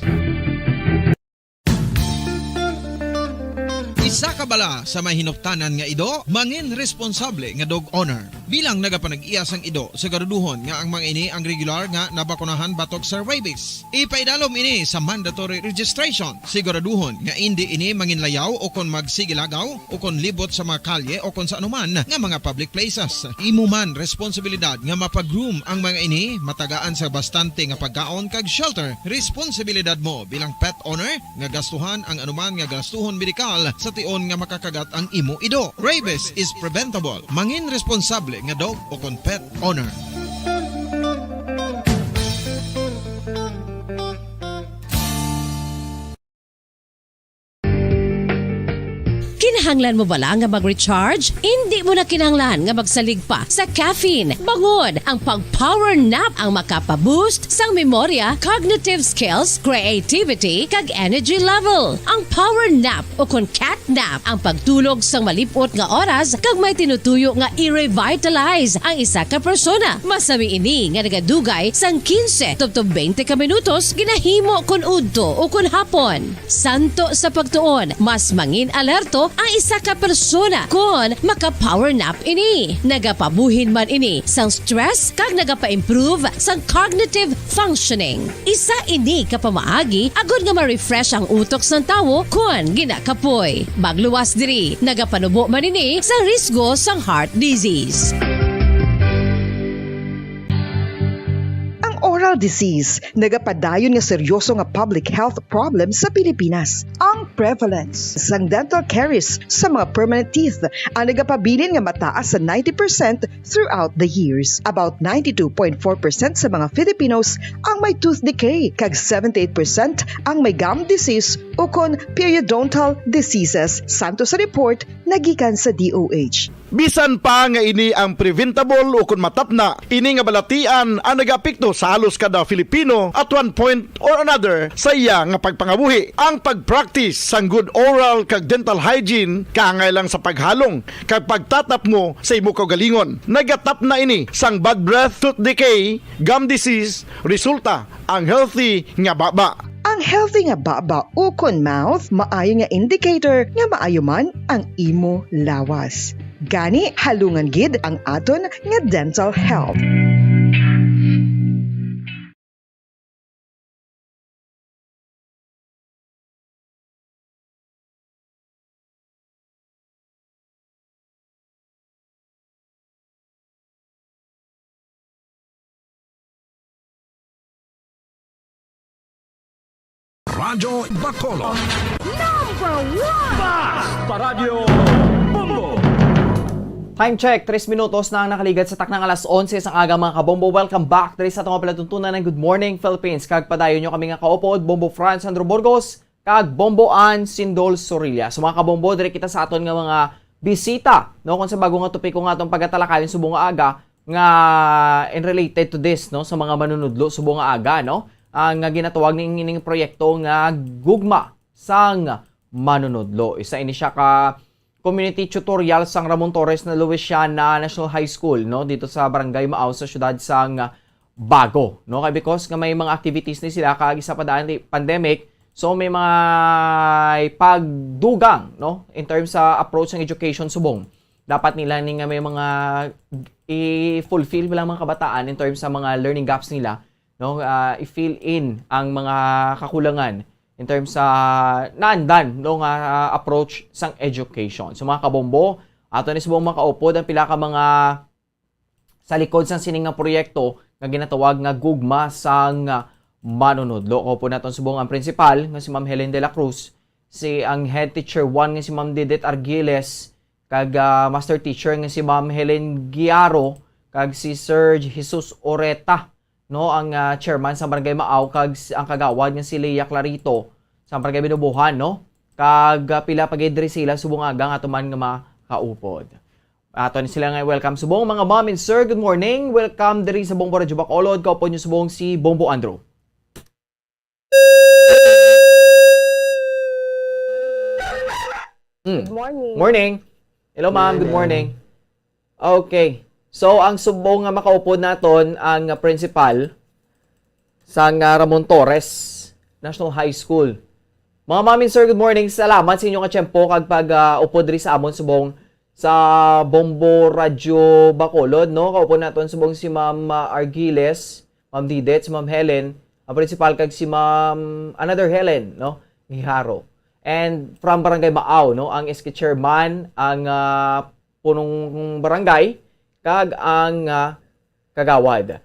Isa ka bala sa may hinuptanan nga ido, mangin responsable nga dog owner. Bilang nagapanag-iya sang ido, siguraduhon nga ang mga ini ang regular nga nabakunahan batok sa rabies. Ipaidalom ini sa mandatory registration. Siguraduhon nga indi ini manginlayaw o kon magsigilagaw o kon libot sa mga kalye o kon sa anuman nga mga public places. Imo man responsibilidad nga mapag-groom ang mga ini, matagaan sa bastante nga pagkaon kag shelter. Responsibilidad mo bilang pet owner nga gastuhan ang anuman nga gastuhon medikal sa tion nga makakagat ang imo ido. Rabies is preventable. Mangin responsable nga dog o kon pet owner. Kinahanglan mo bala nga mag-recharge? Indi mo na kinahanglan nga magsalig pa sa caffeine. Bangod ang pag-power nap ang makapa-boost sang memorya, cognitive skills, creativity, kag energy level. Ang power nap o kon cat nap ang pagtulog sang malip-ot nga oras kag may tinutuyo nga i-revitalize ang isa ka persona. Masami ini nga nagadugay sang quince tubtob twenty ka minutos ginahimo kon udto o kon hapon. Santo sa pagtuon, mas mangin alerto ang isa ka persona kon maka-power nap ini. Nagapabuhin man ini sang stress kag nagapa-improve sang cognitive functioning. Isa ini ka pamaagi agod nga ma-refresh ang utok sang tawo kon ginakapoy. Magluwas diri, nagapanubo man ini sa risgo sang heart disease. Ang oral disease nagapadayon nga seryoso nga public health problem sa Pilipinas. Ang prevalence sang dental caries sa mga permanent teeth ang nagapabilin nga mataas sa ninety percent throughout the years. About ninety-two point four percent sa mga Filipinos ang may tooth decay, kag seventy-eight percent ang may gum disease ukon periodontal diseases, santo sa report nagikan sa D O H. Bisan pa nga ini ang preventable ukon matapna, ini nga balatian ang nagaapekto sa halos kada Filipino at one point or another sa iya nga pagpangabuhi. Ang pag-practice sang good oral kag dental hygiene kaangay lang sa paghalong kag pagtatapngo sa imo kaugalingon. Nagatapna ini sang bad breath, tooth decay, gum disease, resulta ang healthy nga baba. Ang healthy nga baba ukon mouth, maayo nga indicator nga maayo man ang imo lawas. Gani, halungan gid ang aton nga dental health. Radyo Bacolod. Number one! Bas! Paradyo Bombo! Time check, tres minutos na ang nakaligad sa taknang alas onse sang aga, mga kabombo. Welcome back diri sa atong palatuntunan ng Good Morning Philippines. Kag padayon nyo kami nga kaupod, Bombo Franz Sandro Burgos, kag Bombo Ann Sindol Sorilla. So, mga kabombo, diri kita sa aton nga mga bisita, no? Kung sa bago nga topiko nga atong pagatalakayon subong nga aga, nga in related to this, no, sa mga manunudlo subong nga aga, no, ang nga ginatawag ning, ning proyekto nga Gugma sang Manunudlo. Isa ini siya ka community tutorial sang Ramon Torres na Luisiana National High School, no, dito sa Barangay Maaw sa siyudad sang Bago, no? Kay because nga may mga activities ni sila kag isa pa daan di pandemic, so may mga pagdugang, no, in terms sa approach ng education subong. Dapat nila ni nga may mga i-fulfill bilang mga kabataan in terms sa mga learning gaps nila, no? Ah, i-fill in ang mga kakulangan in terms sa naandan, no, nga, ah, approach sang education. So, mga kabombo, ato ni subong makaupod ang pila ka mga sa likod sang sini nga proyekto nga ginatawag nga Gugma sang Manunudlo. Kaupo naton subong ang principal nga si Ma'am Helen de la Cruz, si ang head teacher one nga si Ma'am Didit Argiles, kag, ah, master teacher nga si Ma'am Helen Giaro, kag si Sir Jesus Oreta, no, ang, ah, chairman sa Barangay Maaw, kag s-, ang kagawad nga si Lea Clarito sa Barangay Binubuhan, no? Kag, ah, pila pa gid diri sila subong aga nga ato man nga makaupod. Ato ni sila nga welcome subong, mga ma'am and sir. Good morning. Welcome diri sa Bombo Radyo Bacolod. Kaupo niyo subong si Bombo Andrew. Mm. Good morning. Morning. Hello, ma'am. Good morning. Okay. So, ang subong nga makaupod naton ang principal sang, ah, Ramon Torres National High School. Mga ma'am and sir, good morning. Salamat sa inyo nga tiyempo kag pag, ah, upod diri sa amon subong sa Bombo Radyo Bacolod, no? Kaupo naton subong si Ma'am, ah, Argiles, Ma'am Didet, si Ma'am Helen, ang principal, kag si Ma'am, another Helen, no? Giharo. And from Barangay Maaw, no? Ang S K chairman, ang, ah, punong barangay, kag ang, ah, kagawad.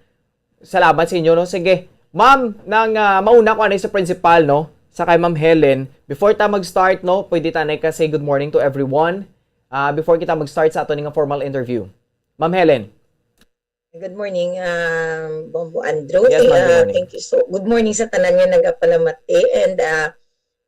Salamat sa inyo, no? Sige. Ma'am, nang, ah, mauna ko anay sa principal, no? Sa kay Ma'am Helen. Before ta mag-start, no? Pwede ta anay ka say good morning to everyone. Ah, before kita mag-start sa ato nga formal interview. Ma'am Helen. Good morning, um, Bombo Andrew. Yes, ma'am. Good Ah, morning. Thank you so, good morning sa tanan nga nagapalamati, and, ah,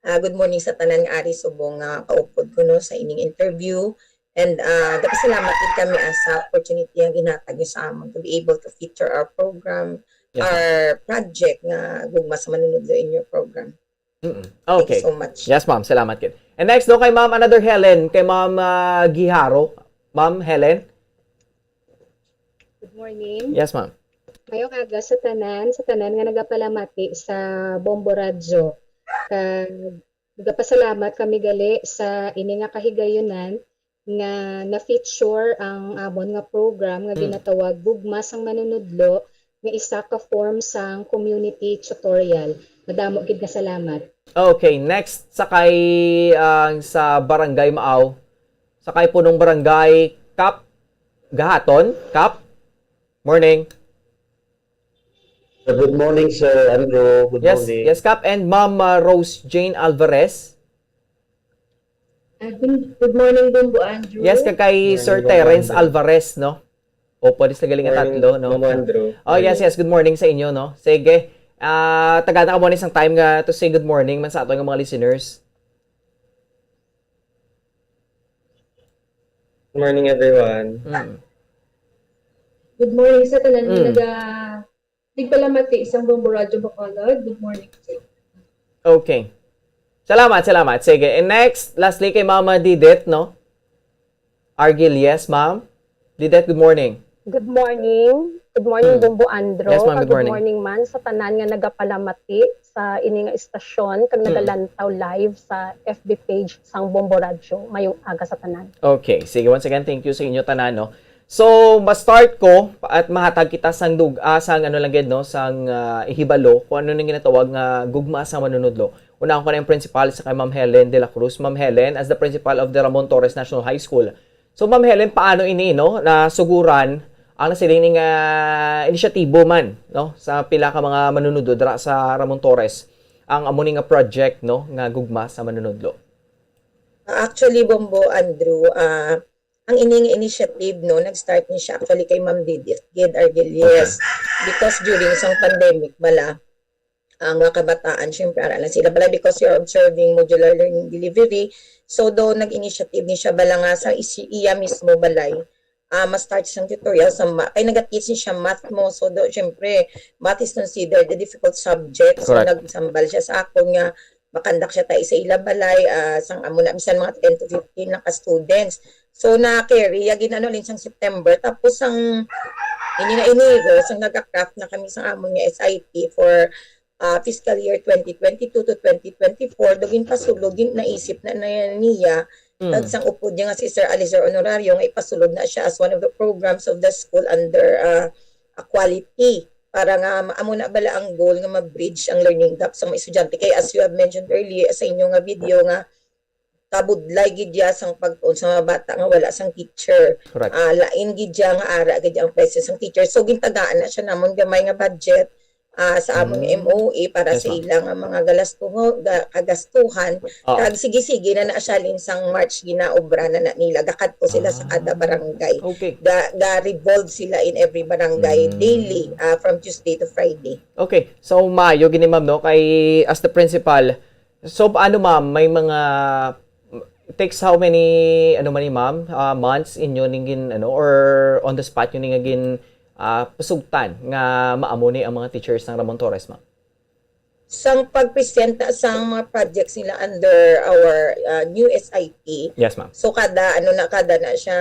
ah, good morning sa tanan nga ari subong nga kaupod ko, no, sa ining interview. And, ah, nagapasalamat gid kami, ah, sa opportunity nga ginhatag niyo sa amon to be able to feature our program, Yes, ma'am. our project nga Gugma sa Manunudlo in your program. Mm-mm. Thank you Okay. so much. Yes, ma'am. Salamat gid. And next, no, kay Ma'am, another Helen, kay Ma'am, ah, Giharo. Ma'am Helen? Good morning. Yes, ma'am. Mayong aga sa tanan, sa tanan nga nagapalamati sa Bombo Radyo. Kag nagapasalamat kami gali sa ini nga kahigayunan nga na-feature ang amon nga program nga Hmm. ginatawag Gugma sang Manunudlo, nga isa ka form sang community tutorial. Madamo gid nga salamat. Okay, next sa kay, ah, sa Barangay Maaw, sa kay Punong Barangay Kap Gahaton. Kap, morning. Uh, good morning, Sir Andrew. Good Yes, morning. yes, Kap, and Ma'am, ah, Rose Jane Alvarez. Ah, good, good morning, Bombo Andrew. Yes, kag kay Morning, Sir Bombo Terrence Andrew. Alvarez, no? O, pwede sa galing nga Morning, tatlo, no? Bombo Andrew. Oh, yes, Morning. yes. Good morning sa inyo, no? Sige. Ah, tagana ka muna isang time nga to say good morning man sa ato nga mga listeners. Good morning, everyone. Mm. Good morning sa tanan nga Mm. naga-, nagpalamati sang Bombo Radyo Bacolod. Good morning, sir. Okay. Salamat, salamat. Sige. And next, lastly kay Mama Didit, no? Argil, yes, ma'am? Didit, good morning. Good morning. Good morning, Hmm. Bombo Andro. Yes, ma'am. Kag Good morning. Good morning man sa tanan nga nagapalamati sa ini nga istasyon kag Hmm. nagalantaw live sa F B page sang Bombo Radyo. Mayong aga sa tanan. Okay. Sige, once again, thank you sa inyo tanan, no? So, ma-start ko at mahatag kita sang dug-, ah, sang ano lang gid, no, sang, ah, ihibalo kung ano nang ginatawag nga gugma sa manunudlo. Una ko na yung principal sa kay Ma'am Helen de la Cruz. Ma'am Helen, as the principal of the Ramon Torres National High School. So, Ma'am Helen, paano ini, no, nasuguran ang nasiling nga inisyatibo man, no, sa pila ka mga manunudlo dira sa Ramon Torres ang amo ni nga project, no, nga gugma sa manunudlo? Actually, Bombo Andrew, ah, ang ini nga initiative, no, nag-start ni siya actually kay Ma'am Didit Gid Argelies. Because during sang pandemic bala, ang mga kabataan, syempre, ara lang sila balay because you're observing modular learning delivery. So, do nag-initiative ni siya bala nga sa isi, iya mismo balay, ah, ma-start sang tutorial sa ma-, kay nag-teach ni siya math mo. So, do, syempre, math is considered a difficult subject. So, Correct. Nagsambal siya sa akon nga makandak siya tayo sa ila balay, ah, sang amo na, bisan mga ten to fifteen lang ka students. So, na-carry, ya, ginano lang sang September. Tapos, sang, ini na Enero, sang nag-craft na kami sa amon nga S I P for, ah, fiscal year twenty twenty-two to twenty twenty-four, do ginpasulog, gin-, naisip na, na niya, Mm. kag sang upod niya nga si Sir Alistair Honorario, nga ipasulod na siya as one of the programs of the school under, ah, a quality. Para nga, ma-, amo na bala ang goal nga ma-bridge ang learning gap sa mga estudyante. Kay as you have mentioned earlier sa inyo nga video nga, kabudlay gid ya sang pag-on sa mga bata nga wala sang teacher. Correct. Ah, lain gid ya nga ara gid ang presence sang teacher. So, gintagaan na siya namon gamay nga budget, ah, sa among Mm. M O E para Yes, sa ma'am. ilang nga mga galastuho-, ga-, kagastuhan. Oo. Kag sige-sige na na siya, halin sang March, ginaobra na na nila. Gakadto sila sa Ah. kada barangay. Okay. Ga, ga-revolve sila in every barangay Mm. daily, ah, from Tuesday to Friday. Okay. So, maayo gini, ma'am, no? Kay, as the principal, so, ano, ma'am, may mga, it takes how many, ano man ni, ma'am, ah, months inyo ning gin, ano, or on the spot nyo ning gin, ah, pasugtan nga maamo ni ang mga teachers ng Ramon Torres, ma'am? Sang pag-present na sang mga projects nila under our, ah, new S I P. Yes, ma'am. So, kada, ano na, kada na siya,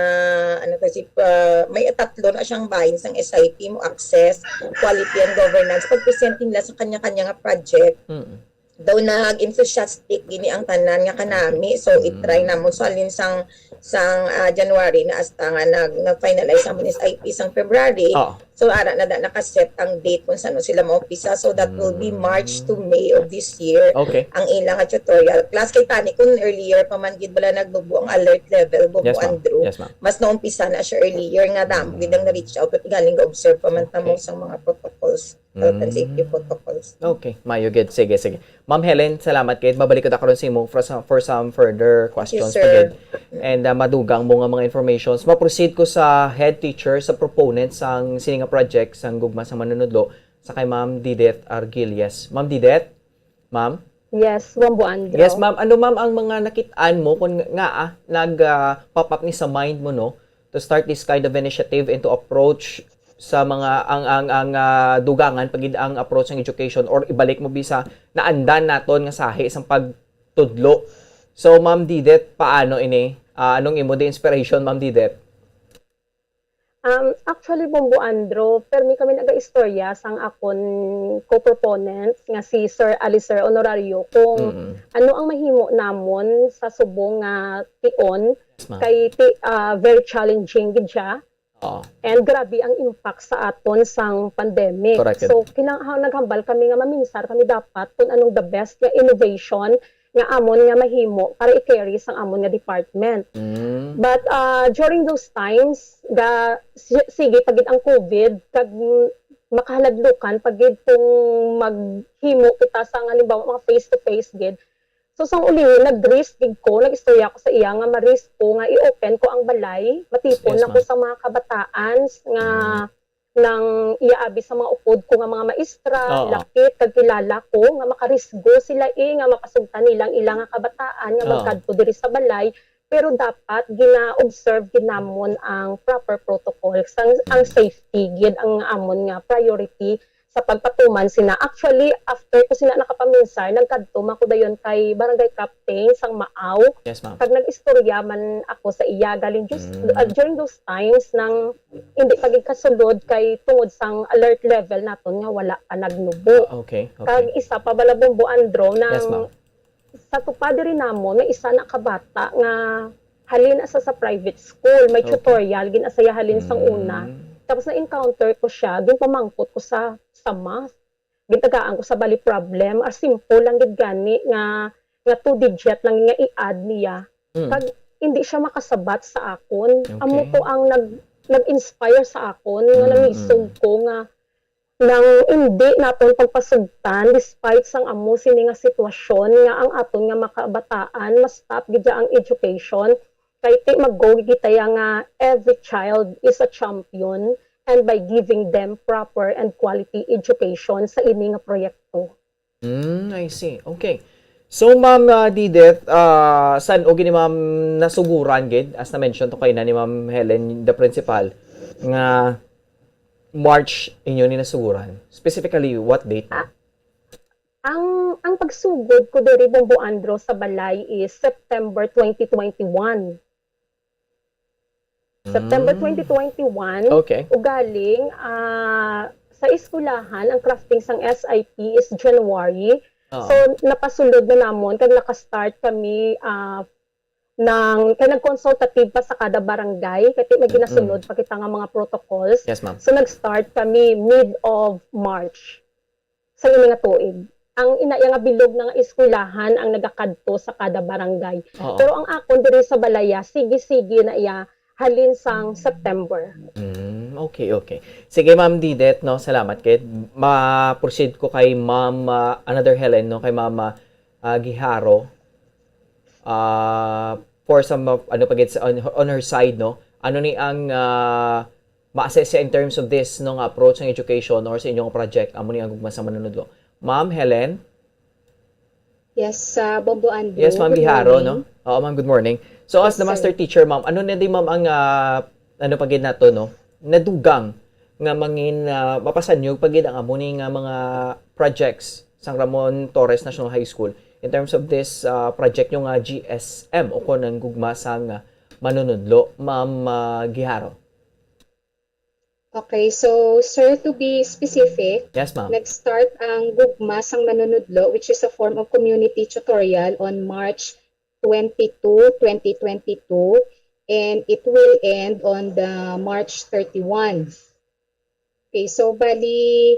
ano kasi, pa, may tatlo na siyang bahin sang S I P mo, access, quality and governance. Pag-present nila sa kanya-kanya nga project, Mm. daw nag-enthusiastic gini ang tanan nga kanami. So, i-try Mm. namon. So, halin sang, sang, ah, January na hasta nga nag, nag-finalize ang S I P sang February. Oo. So, ara na da nakaset ang date kung saan sila maumpisa. So, that will be Mm. March to May of this year. Okay. Ang ilang nga tutorial class. Kay tani, kung earlier pa man gid bala nagnubo ang alert level, Bombo Yes, ma'am. Andrew, Yes, ma'am. mas naumpisa na siya earlier nga damo gid ang na-reach out at galing ga-observe pa man tamo Okay. sa mga protocols, health and safety Mm. protocols. Okay, maayo gid. Sige, sige. Ma'am Helen, salamat kay mabalik ko ta karon sa imo for some, for some further questions Thank you, pa sir. gid. And, ah, madugang mo nga mga informations. Ma-proceed ko sa head teacher, sa proponent sang sini nga project sang Gugma sa Manunudlo, sa kay Ma'am Dideth Argilles. Ma'am Dideth? Ma'am? Yes, Bombo Andro. Yes, ma'am. Ano, ma'am, ang mga nakit-an mo kung nga, ah, nag, ah, pop up ni sa mind mo, no, to start this kind of initiative and to approach sa mga, ang, ang, ang, ah, dugangan pagid ang approach ng education, or ibalik mo bisa naandan naton nga sahi sang pagtudlo? So, Ma'am Dideth, paano ini? Ah, anong imo di inspiration, Ma'am Dideth? Um, actually, Bombo Andro, permi kami nagaistorya sang akon co-proponent nga si Sir Alistair Honorario kung Mm. ano ang mahimo namon sa subong nga tion. Yes, ma'am. Kay ti-, ah, very challenging gid siya. Oo. And grabe ang impact sa aton sang pandemic. Correct. So, kinang-, ha-, naghambal kami nga maminsar kami dapat kung anong the best nga innovation nga amon nga mahimo para i-carry sang amon nga department. Mm. But, ah, during those times, ga, si-, sige pagid ang COVID, kag, mm, makahalaglukan pagid kung maghimo kita sa, halimbawa, mga face-to-face gid. So, sang ulihi, nag-risk gid ko, nag-istorya ko sa iya nga ma-risk ko nga i-open ko ang balay, matipon Yes, ako ma'am. sa mga kabataan nga Mm. nang iya abi sa mga upod ko nga mga maestra, Oo. lakit, kag kilala ko nga makarisgo sila, eh, nga mapasugtan nila ang ilang nga kabataan nga Oo. magkadto diri sa balay. Pero dapat gina-observe gid namon ang proper protocol. Sang, ang Mm. safety gid ang amon nga priority sa pagpatuman sina. Actually, after ko sina nakapaminsar, nagkadto man ko dayon kay Barangay Captain sang Maaw. Yes, ma'am. Kag nag-istorya man ako sa iya galing just, Mm. uh, during those times nang hindi pa gid kasulod kay tungod sang alert level naton nga wala pa nagnubo. Ah, okay, Kag okay. Isa pa bala, Bombo Andrew, nang Yes, ma'am. Sa tupad diri namon, may isa na ka bata nga halin na sa, sa private school, may Okay. Tutorial, gin-asaya halin sang Mm. Una. Tapos na-encounter ko siya, ginpamangkot ko sa sa math. Gintagaan ko sa bali problem, as simple lang gid gani nga nga two digit lang nga i-add niya. Mm. Kag hindi siya makasabat sa akon. Okay. Amo to ang nag nag-inspire sa akon nga Mm, nangisog mm. ko nga nang hindi naton pagpasugtan despite sang amo sini nga sitwasyon nga ang aton nga makabataan ma-stop gid ang education, kay ti mag-go gid kita ya nga every child is a champion and by giving them proper and quality education sa ini nga proyekto. Mm, I see. Okay. So, Ma'am, ah, Dideth, ah, san-o gini, Ma'am, nasuguran gid, as na-mention to kay na ni Ma'am Helen, the principal, nga March inyo ni nasuguran? Specifically, what date, ma'am? Ang ang pagsugod ko diri, Bombo Andrew, sa balay is September twenty twenty-one. September Mm. twenty twenty-one, Okay. ugaling, ah, sa eskwelahan, ang crafting sang S I P is January. Oo. So, napasulod na namon, kag naka-start kami, ah, ng, kay nag-consultative pa sa kada barangay, kay may ginasunod Mm-mm. pa kita nga mga protocols. Yes, ma'am. So, nag-start kami mid of March sa ini nga tuig. Ang ina iya nga bilog na nga eskwelahan ang nagakadto sa kada barangay. Oo. Pero ang akon diri sa balaya, sige-sige na iya halin sang September. Mm, okay, okay. Sige, Ma'am Dideth, no, salamat kay ma-proceed ko kay Ma'am, ah, another Helen, no, kay Ma'am, ah, ah, Giharo. Ah, for some of, ano pa gid sa, on, on her side, no, ano ni ang, ah, ma-assess siya in terms of this, no, nga approach ng education or sa inyong project, amo ni ang gugma sa manunudlo. Ma'am Helen? Yes, sa Bombo Andrew. Yes, Ma'am Good Giharo, morning. No? Oo, ma'am, good morning. So, as Yes, the master sir. Teacher, ma'am, ano na di, ma'am, ang, ah, ano pa gid nato, no? Nadugang nga mangin, ah, mapasanyog pa gid ang amo ni nga mga projects sang Ramon Torres National High School in terms of this, ah, project nyo nga G S M o kon ang gugma sang, ah, manunudlo, Ma'am, ah, Giharo? Okay, so sir, to be specific, Yes, ma'am. Nag-start ang Gugma sang Manunudlo, which is a form of community tutorial, on March twenty-two, twenty twenty-two, and it will end on the March thirty-one. Okay, so bali,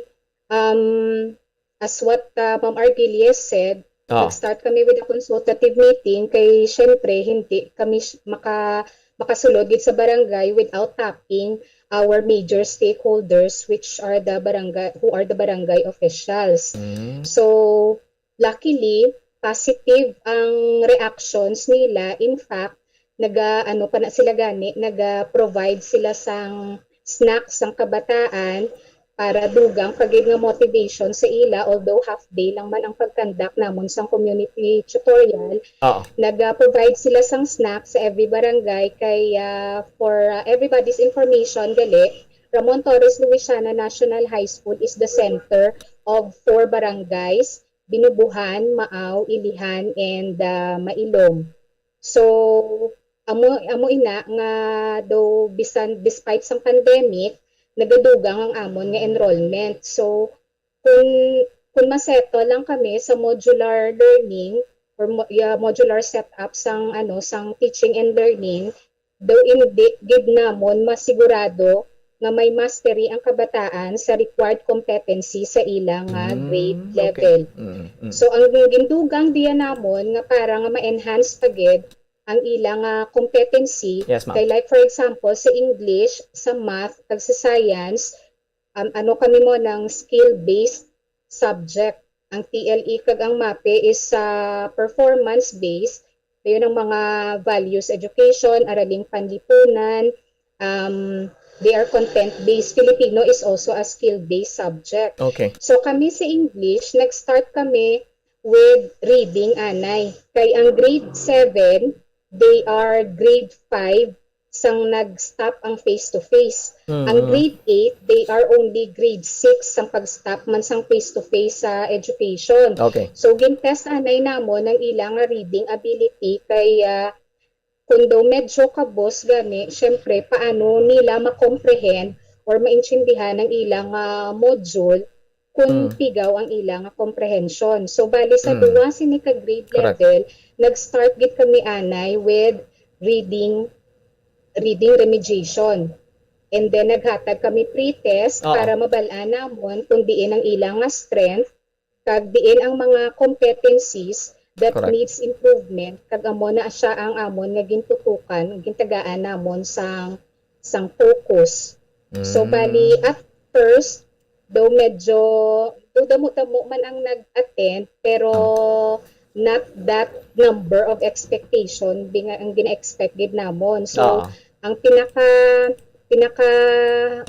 um, as what, uh, Ma'am Argilies said, Oh. Nag-start kami with a consultative meeting kay syempre hindi kami sh- maka makasulod gid sa barangay without tapping our major stakeholders, which are the barangay, who are the barangay officials. Mm. So, luckily, positive ang reactions nila. In fact, naga ano pa na sila gani, naga-provide sila sang snacks sang kabataan para dugang pa gid nga motivation sa ila, although half day lang man ang pag-conduct namon sang community tutorial. Oo. Naga-provide sila sang snacks sa every barangay kay, ah, for, ah, everybody's information gali, Ramon Torres Luisiana National High School is the center of four barangays, Binubuhan, Maaw, Ilihan, and, ah, Mailom. So, amo amo ina nga, though bisan despite sang pandemic, nagadugang ang amon nga enrollment. So, kung kung masettle lang kami sa modular learning or mo, yeah, modular setup sang ano, sang teaching and learning, though hindi gid namon masigurado nga may mastery ang kabataan sa required competency sa ila nga Mm, grade okay. level. Mm, mm. So, ang gindugang diya namon nga para nga ma-enhance pa gid ang ila nga competency, Yes, ma'am. Kay, like, for example, sa English, sa math, kag sa science, um, ano kami mo ng skill-based subject. Ang T L E kag ang MAPEH is sa performance-based. Dayon ang mga values education, araling panlipunan, um, they are content-based. Filipino is also a skill-based subject. Okay. So kami sa English, nag-start kami with reading anay. Kay ang grade seven, they are grade five sang nag-stop ang face-to-face. Ang Mm. grade eight, they are only grade six sang pag-stop man sang face-to-face sa education. Okay. So, gin-test anay namon ang ila nga reading ability kay, ah, kung daw medyo kabos gani, syempre, paano nila ma-comprehend or maintindihan ang ilang, ah, module kung Mm. pigaw ang ilang comprehension. So, bali sa Mm. duwa sini ka grade Correct. level, nag-start gid kami anay with reading, reading remediation. And then, naghatag kami pre-test Oo. para mabal-an namon kung diin ang ilang nga strength, kag diin ang mga competencies that Correct. needs improvement, kag amo na siya ang amon nga gintutukan, gintagaan namon sang, sang focus. So, Mm. bali, at first, though medyo, though damo-damo man ang nag-attend, pero Ah. not that number of expectation, di nga ang gina-expect gid namon. So, Oo. ang pinaka, pinaka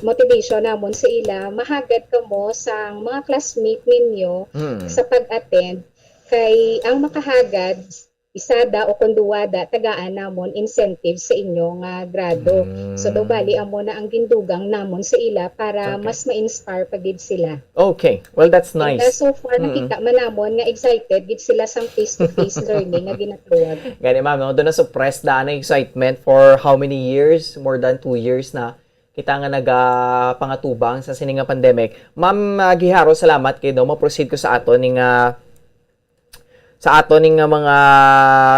motivation namon sa ila, mahagad kamo sang mga classmate ninyo Mm. sa pag-attend, kay ang makahagad, isada o kung duwada, tagaan namon incentive sa inyo nga grado. So, daw Mm. bali amo na ang gindugang namon sa ila para Okay. mas ma-inspire pa gid sila. Okay. Well, that's And, uh, nice. so far, Mm. nakita man namon nga excited gid sila sang face-to-face learning nga ginatawag. Gani, ma'am, no? Doon na suppressed na ang excitement for how many years? More than two years na kita nga nagapangatubang sa sini nga pandemic. Ma'am, ah, Giharo, salamat kay, no? Ma-proceed ko sa ato ning, ah, sa ato ning, ah, mga,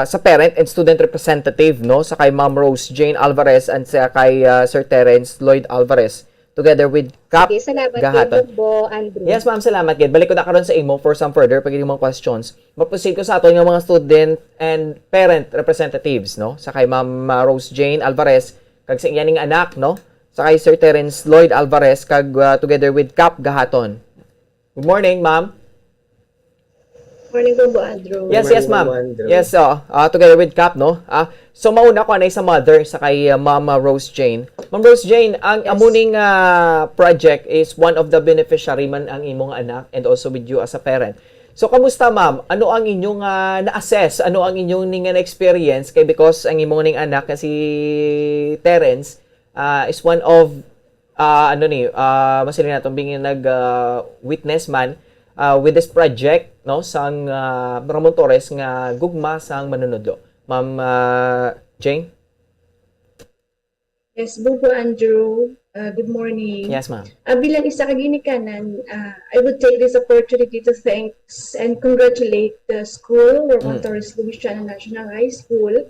sa parent and student representative, no? Sa kay Ma'am Rose Jane Alvarez and sa kay, ah, Sir Terence Lloyd Alvarez, together with Kap Okay, salamat Gahaton. Kay Bumbo Andrew. Yes, ma'am, salamat gid. Balik ko na karon sa imo for some further pa gid mga questions. Ma-proceed ko sa aton nga mga student and parent representatives, no? Sa kay Ma'am, ah, Rose Jane Alvarez kag sa iya ning anak, no? Sa kay Sir Terence Lloyd Alvarez kag, ah, together with Kap Gahaton. Good morning, ma'am. Morning, Bumbo Andrew. Yes, Morning, yes, ma'am. Bumbo Andrew. Yes, so, ah, together with Kap, no? Ah, so mauna ko anay sa mother sa kay, ah, Mama Rose Jane. Ma'am Rose Jane, ang Yes. amo ning, ah, project is one of the beneficiary man ang imong anak and also with you as a parent. So kamusta, ma'am? Ano ang inyong, ah, na-assess? Ano ang inyong ning, ah, na-experience? Kay because ang imong ning anak nga si Terence, ah, is one of, ah, ano ni, ah, masiling naton, being nag, ah, witness man, ah, with this project, no, sang, ah, Ramon Torres nga Gugma sang Manunudlo. Ma'am, ah, Jane? Yes, Bumbo Andrew. Uh, good morning. Yes, ma'am. Ah, bilang isa ka ginikanan, ah, I would take this opportunity to thanks and congratulate the school, Ramon Mm. Torres Luisiana National High School,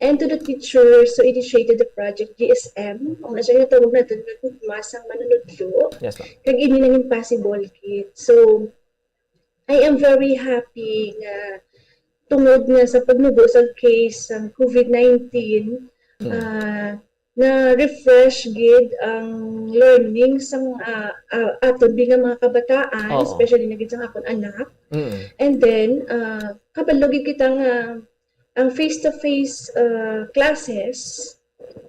and to the teachers who initiated the project, G S M. Ang nasa nga tawag natin nga Gugma sang Manunudlo. Yes, ma'am. Kag ini nangin possible gid. So, I am very happy nga tungod nga sa pagnubo sa case sang COVID nineteen, Mm. ah, na-refresh gid ang learning sang, ah, ah, aton bi nga mga kabataan, Oo. Especially na gid sang akon anak. Mm. And then, ah, kabalo gid kita nga ang face-to-face, ah, classes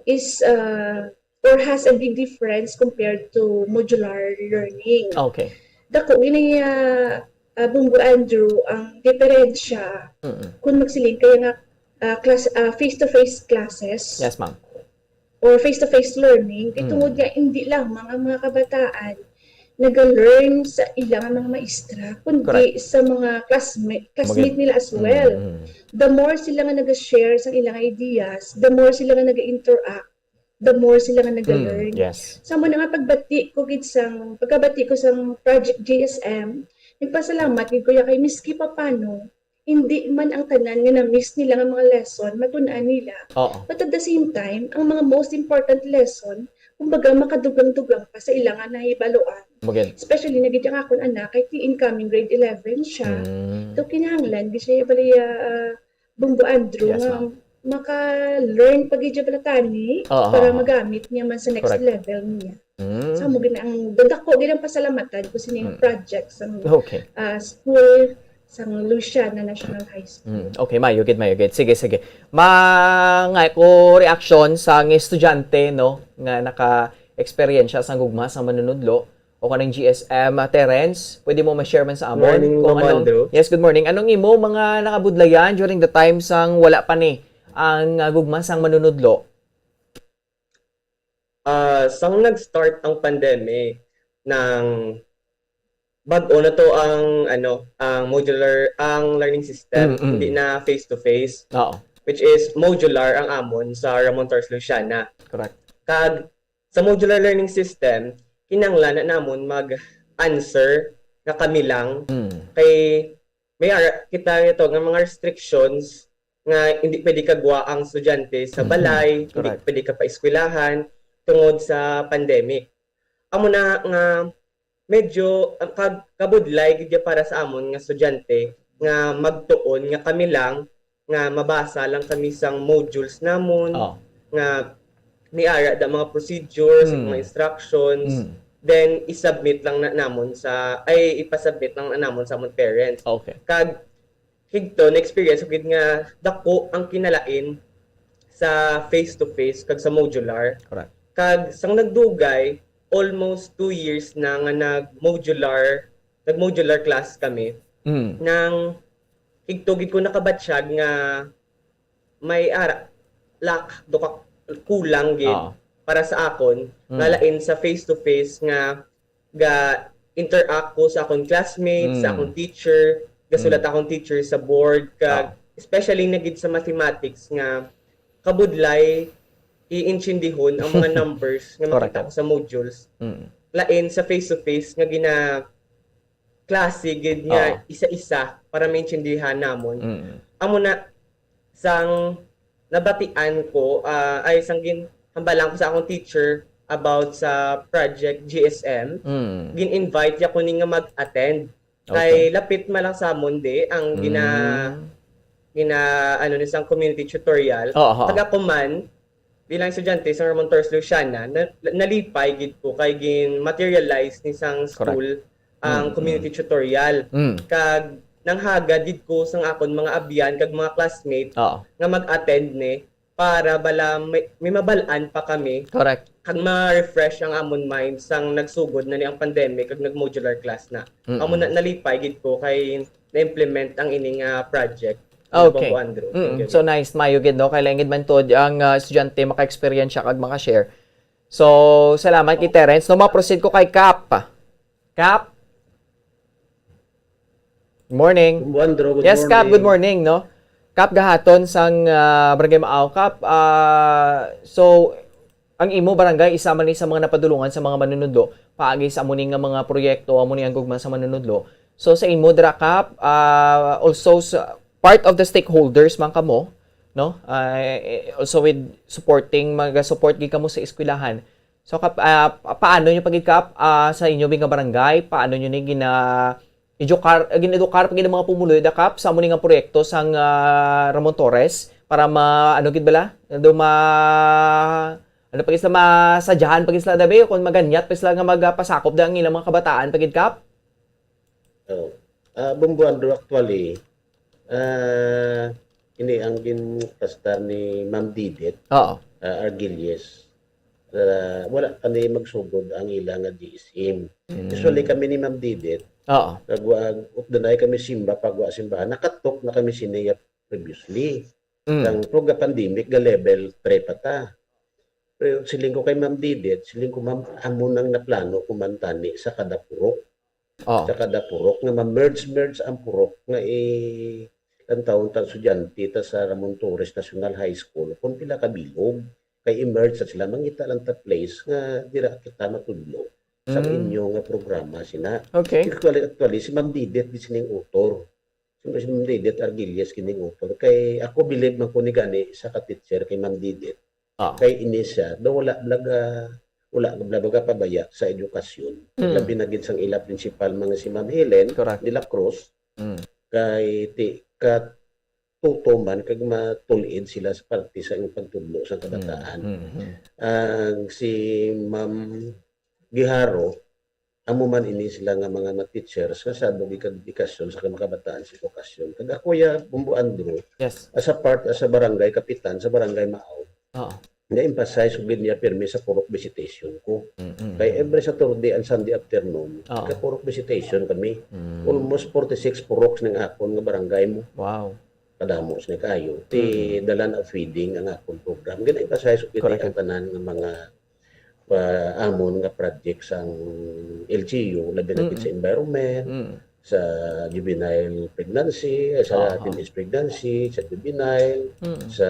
is, ah, or has a big difference compared to modular learning. Okay. Dako gini, ah, ah, Bumbo Andrew, ang diferensya Mm. kung magsiling kaya nga, ah, class, ah, face-to-face classes Yes, ma'am. or face-to-face learning, kay Mm. tungod nga hindi lamang ang mga kabataan naga-learn sa ilang mga maestra, kundi Correct. Sa mga classmate, classmate Magin- nila as well. Mm, mm. The more sila nga naga-share sa ilang ideas, the more sila nga naga-interact, the more sila nga naga-learn. Mm, yes. Sa mo na nga pagbati ko gid sang, pagkabati ko sang Project G S M, nagpasalamat gid ko ya kay miski papano, hindi man ang tanan nga na-miss nila nga mga lesson, matun-an nila. Oo. But at the same time, ang mga most important lesson, kumbaga makadugang-dugang pa sa ilang nga nahibaluan. Magin. Especially na gid ang akon anak, kay ti incoming grade eleven siya. Mm. So, kinahanglan, di siya bali, ah, Bumbo Andrew, Yes, nga ma'am. maka-learn pa gid siya bala tani Oo. para magamit niya man sa next Correct. Level niya. Mm. Sa mo gid ang dadako gid ang pasalamatan ko sining Mm. project sa Okay. ah, school sa Luisiana National High School. Mm, okay, mayo gid, mayo gid. Sige, sige. Mga ko reaksyon sa nga estudyante, no, nga naka-eksperyensya sa Gugma sang Manunudlo o kanang G S M, ah, Terence, pwede mo ma-share man sa amon Morning, kung Ma'am anong, Andrew. Yes, good morning. Anong imo mga nakabudlayan during the time sang wala pa ni ang, ah, Gugma sang Manunudlo? Ah, sang nag-start ang pandemic, nang bag-o na to ang, ano, ang modular, ang learning system, Mm, mm. hindi na face-to-face, Oo. which is modular ang amon sa Ramon Torres Luciana. Correct. Kag sa modular learning system, kinahanglan na namon mag-answer nga kami lang. Mm. Kay may ara-, kita ito nga mga restrictions nga hindi pwede kagwa ang estudyante sa Mhm. balay, hindi Correct. pwede ka pa eskwelahan tungod sa pandemic. Amo na nga medyo, ah, kag-, kabudlay gid ya para sa amon nga estudyante nga magtuon nga kami lang nga mabasa lang kami sang modules namon, Oh. nga may ara da mga procedures, Mm. mga instructions, Mm. then i-submit lang na namon sa, ay, ipasubmit lang na namon sa amon parents. Okay. Kag higto, na-experience ko gid nga dako ang kinalain sa face-to-face kag sa modular. Correct. Kag sang nagdugay, almost two years na nga nag-modular, nag-modular class kami. Mm. Nang higto gid ko nakabatyag nga may ara, lack, do ka, kulang gid Oo. para sa akon, Mm. nga lain sa face-to-face nga ga-interact ko sa akon classmates, sa Mm. akon teacher, gasulat Mm. akon teacher sa board, kag Oo. especially na gid sa mathematics nga kabudlay iintsindihon ang mga numbers nga Correct. makita ko sa modules. Mm. Lain sa face-to-face nga gina-, klase gid nga Oo. isa-isa para maintindihan namon. Mm. Amo na, sang nabatian ko, ah, ay, sang ginhambalan ko sa akong teacher about sa Project G S M, Mm. gin-invite niya ko ni nga mag-attend. Kay Okay. lapit man lang sa amon di ang gina-, Mm. gina-, ano, ni sang community tutorial. Oo, oo. Kag ako man, bilang estudyante sa Ramon Torres Luciana, na-, nalipay gid ko kay gin-materialize ni sang Correct. school ang Mm, community mm. tutorial. Mm. Kag nanghagad gid ko sang akon mga abyan kag mga classmate Oo. nga mag-attend ni para bala may, may mabal-an pa kami Correct. kag ma-refresh ang amon mind sang nagsugod na ni ang pandemic kag nag-modular class na. Mm, Amo na, mm. nalipay gid ko kay na-implement ang ini nga project. Okay. Bambo Andrew. Mm, Thank you. So nice, mayo gid, no? Kay lain gid man to, ang, ah, estudyante maka-experience siya kag maka-share. So, salamat kay Terrence. No, ma-proceed ko kay Kap. Kap? Good morning. Bambo Andrew, good Yes, Kap, good morning. morning, no? Kap Gahaton sang, ah, Barangay Maaw. Kap, ah, so, ang imo barangay, isa man ni sa mga napadulungan sa mga manunudlo, paagi sa amo ni nga mga proyekto, amo ni ang gugma sa manunudlo. So, sa imo dira, Kap, ah, also sa part of the stakeholders man kamo, no? Ah, eh, also with supporting, maga-support gid kamo sa eskwelahan. So, Kap, ah, pa-, paano nyo pagid, Kap, ah, sa inyo nga barangay? Paano nyo ni gina-, edukar, ah, gin-edukar pa gid ang mga pumuluyo da, Kap, sa amo ni nga proyekto sang, ah, Ramon Torres para ma-, ano gid bala? Do ma-, ano pa gid sila, masadyahan pa gid sila, dabi, kung maganyat pa sila nga magapasakop da ang ilang mga kabataan pa gid, Kap? Oh. Ah, Bambo Andrew, actually, ah, ini ang ginpastar ni Ma'am Didit, Oo. ah, Argilies. Ah, wala pa ni magsugod ang ila nga G S M. Mm. Usually kami ni Ma'am Didit, Oo. nagwa-, updanay kami simba, pagwa simbahan, nakatok na kami siniya previously. Mm. Kang pag pandemic, ga level three pa ta. Pero siling ko kay Ma'am Didit, siling ko, "Ma'am, amo nang naplano ko man tani sa kada purok." Oh. Sa kada purok nga ma-merge-merge ang purok nga i-, ang taon tang estudyante ta sa Ramon Torres National High School, kung pila ka bilog, kay i-merge sa sila, mangita lang ta place nga dira kita matudlo sa Mm. inyo nga programa sina. Okay. Actually, actually, si Ma'am Didit di sining author. Si Ma'am Didit Argilias kining author. Kay ako bilib man ko ni gani sa ka-teacher kay Ma'am Didit. Ah. Kay ini siya, daw wala blaga, wala blaga pabaya sa edukasyon. Mm. Labi na gid sang ila principal, mga si Ma'am Helen Correct. De la Cruz, Mm. kay ti-, katuto man kag matulid sila sa parte sa iyang pagtudlo sa kabataan. Mm, mm, mm. Ang si Ma'am Giharo, amo man ini sila nga mga ma-teachers nga sa edukasyon sa mga kabataan sa edukasyon. Kag ako ya, Bumbo Andrew, Yes. as a part, as a barangay kapitan sa Barangay Maaw, Oo. na-emphasize ko gid niya pirmi sa purok visitation ko. Mm, mm, Kay mm. every Saturday and Sunday afternoon, Oo. ka purok visitation kami. Mm. Almost forty-six puroks ning akon nga barangay mo. Wow. Kadamo sini kayo. Ti Mm. the land of feeding ang akon program. Gina-emphasize ko gid Correct. ang tanan nga mga pa-, amon nga project sang L G U, labi na gid sa Mm. environment, Mm. sa juvenile pregnancy, sa Ah, ah. teenage pregnancy, sa juvenile, Mm. sa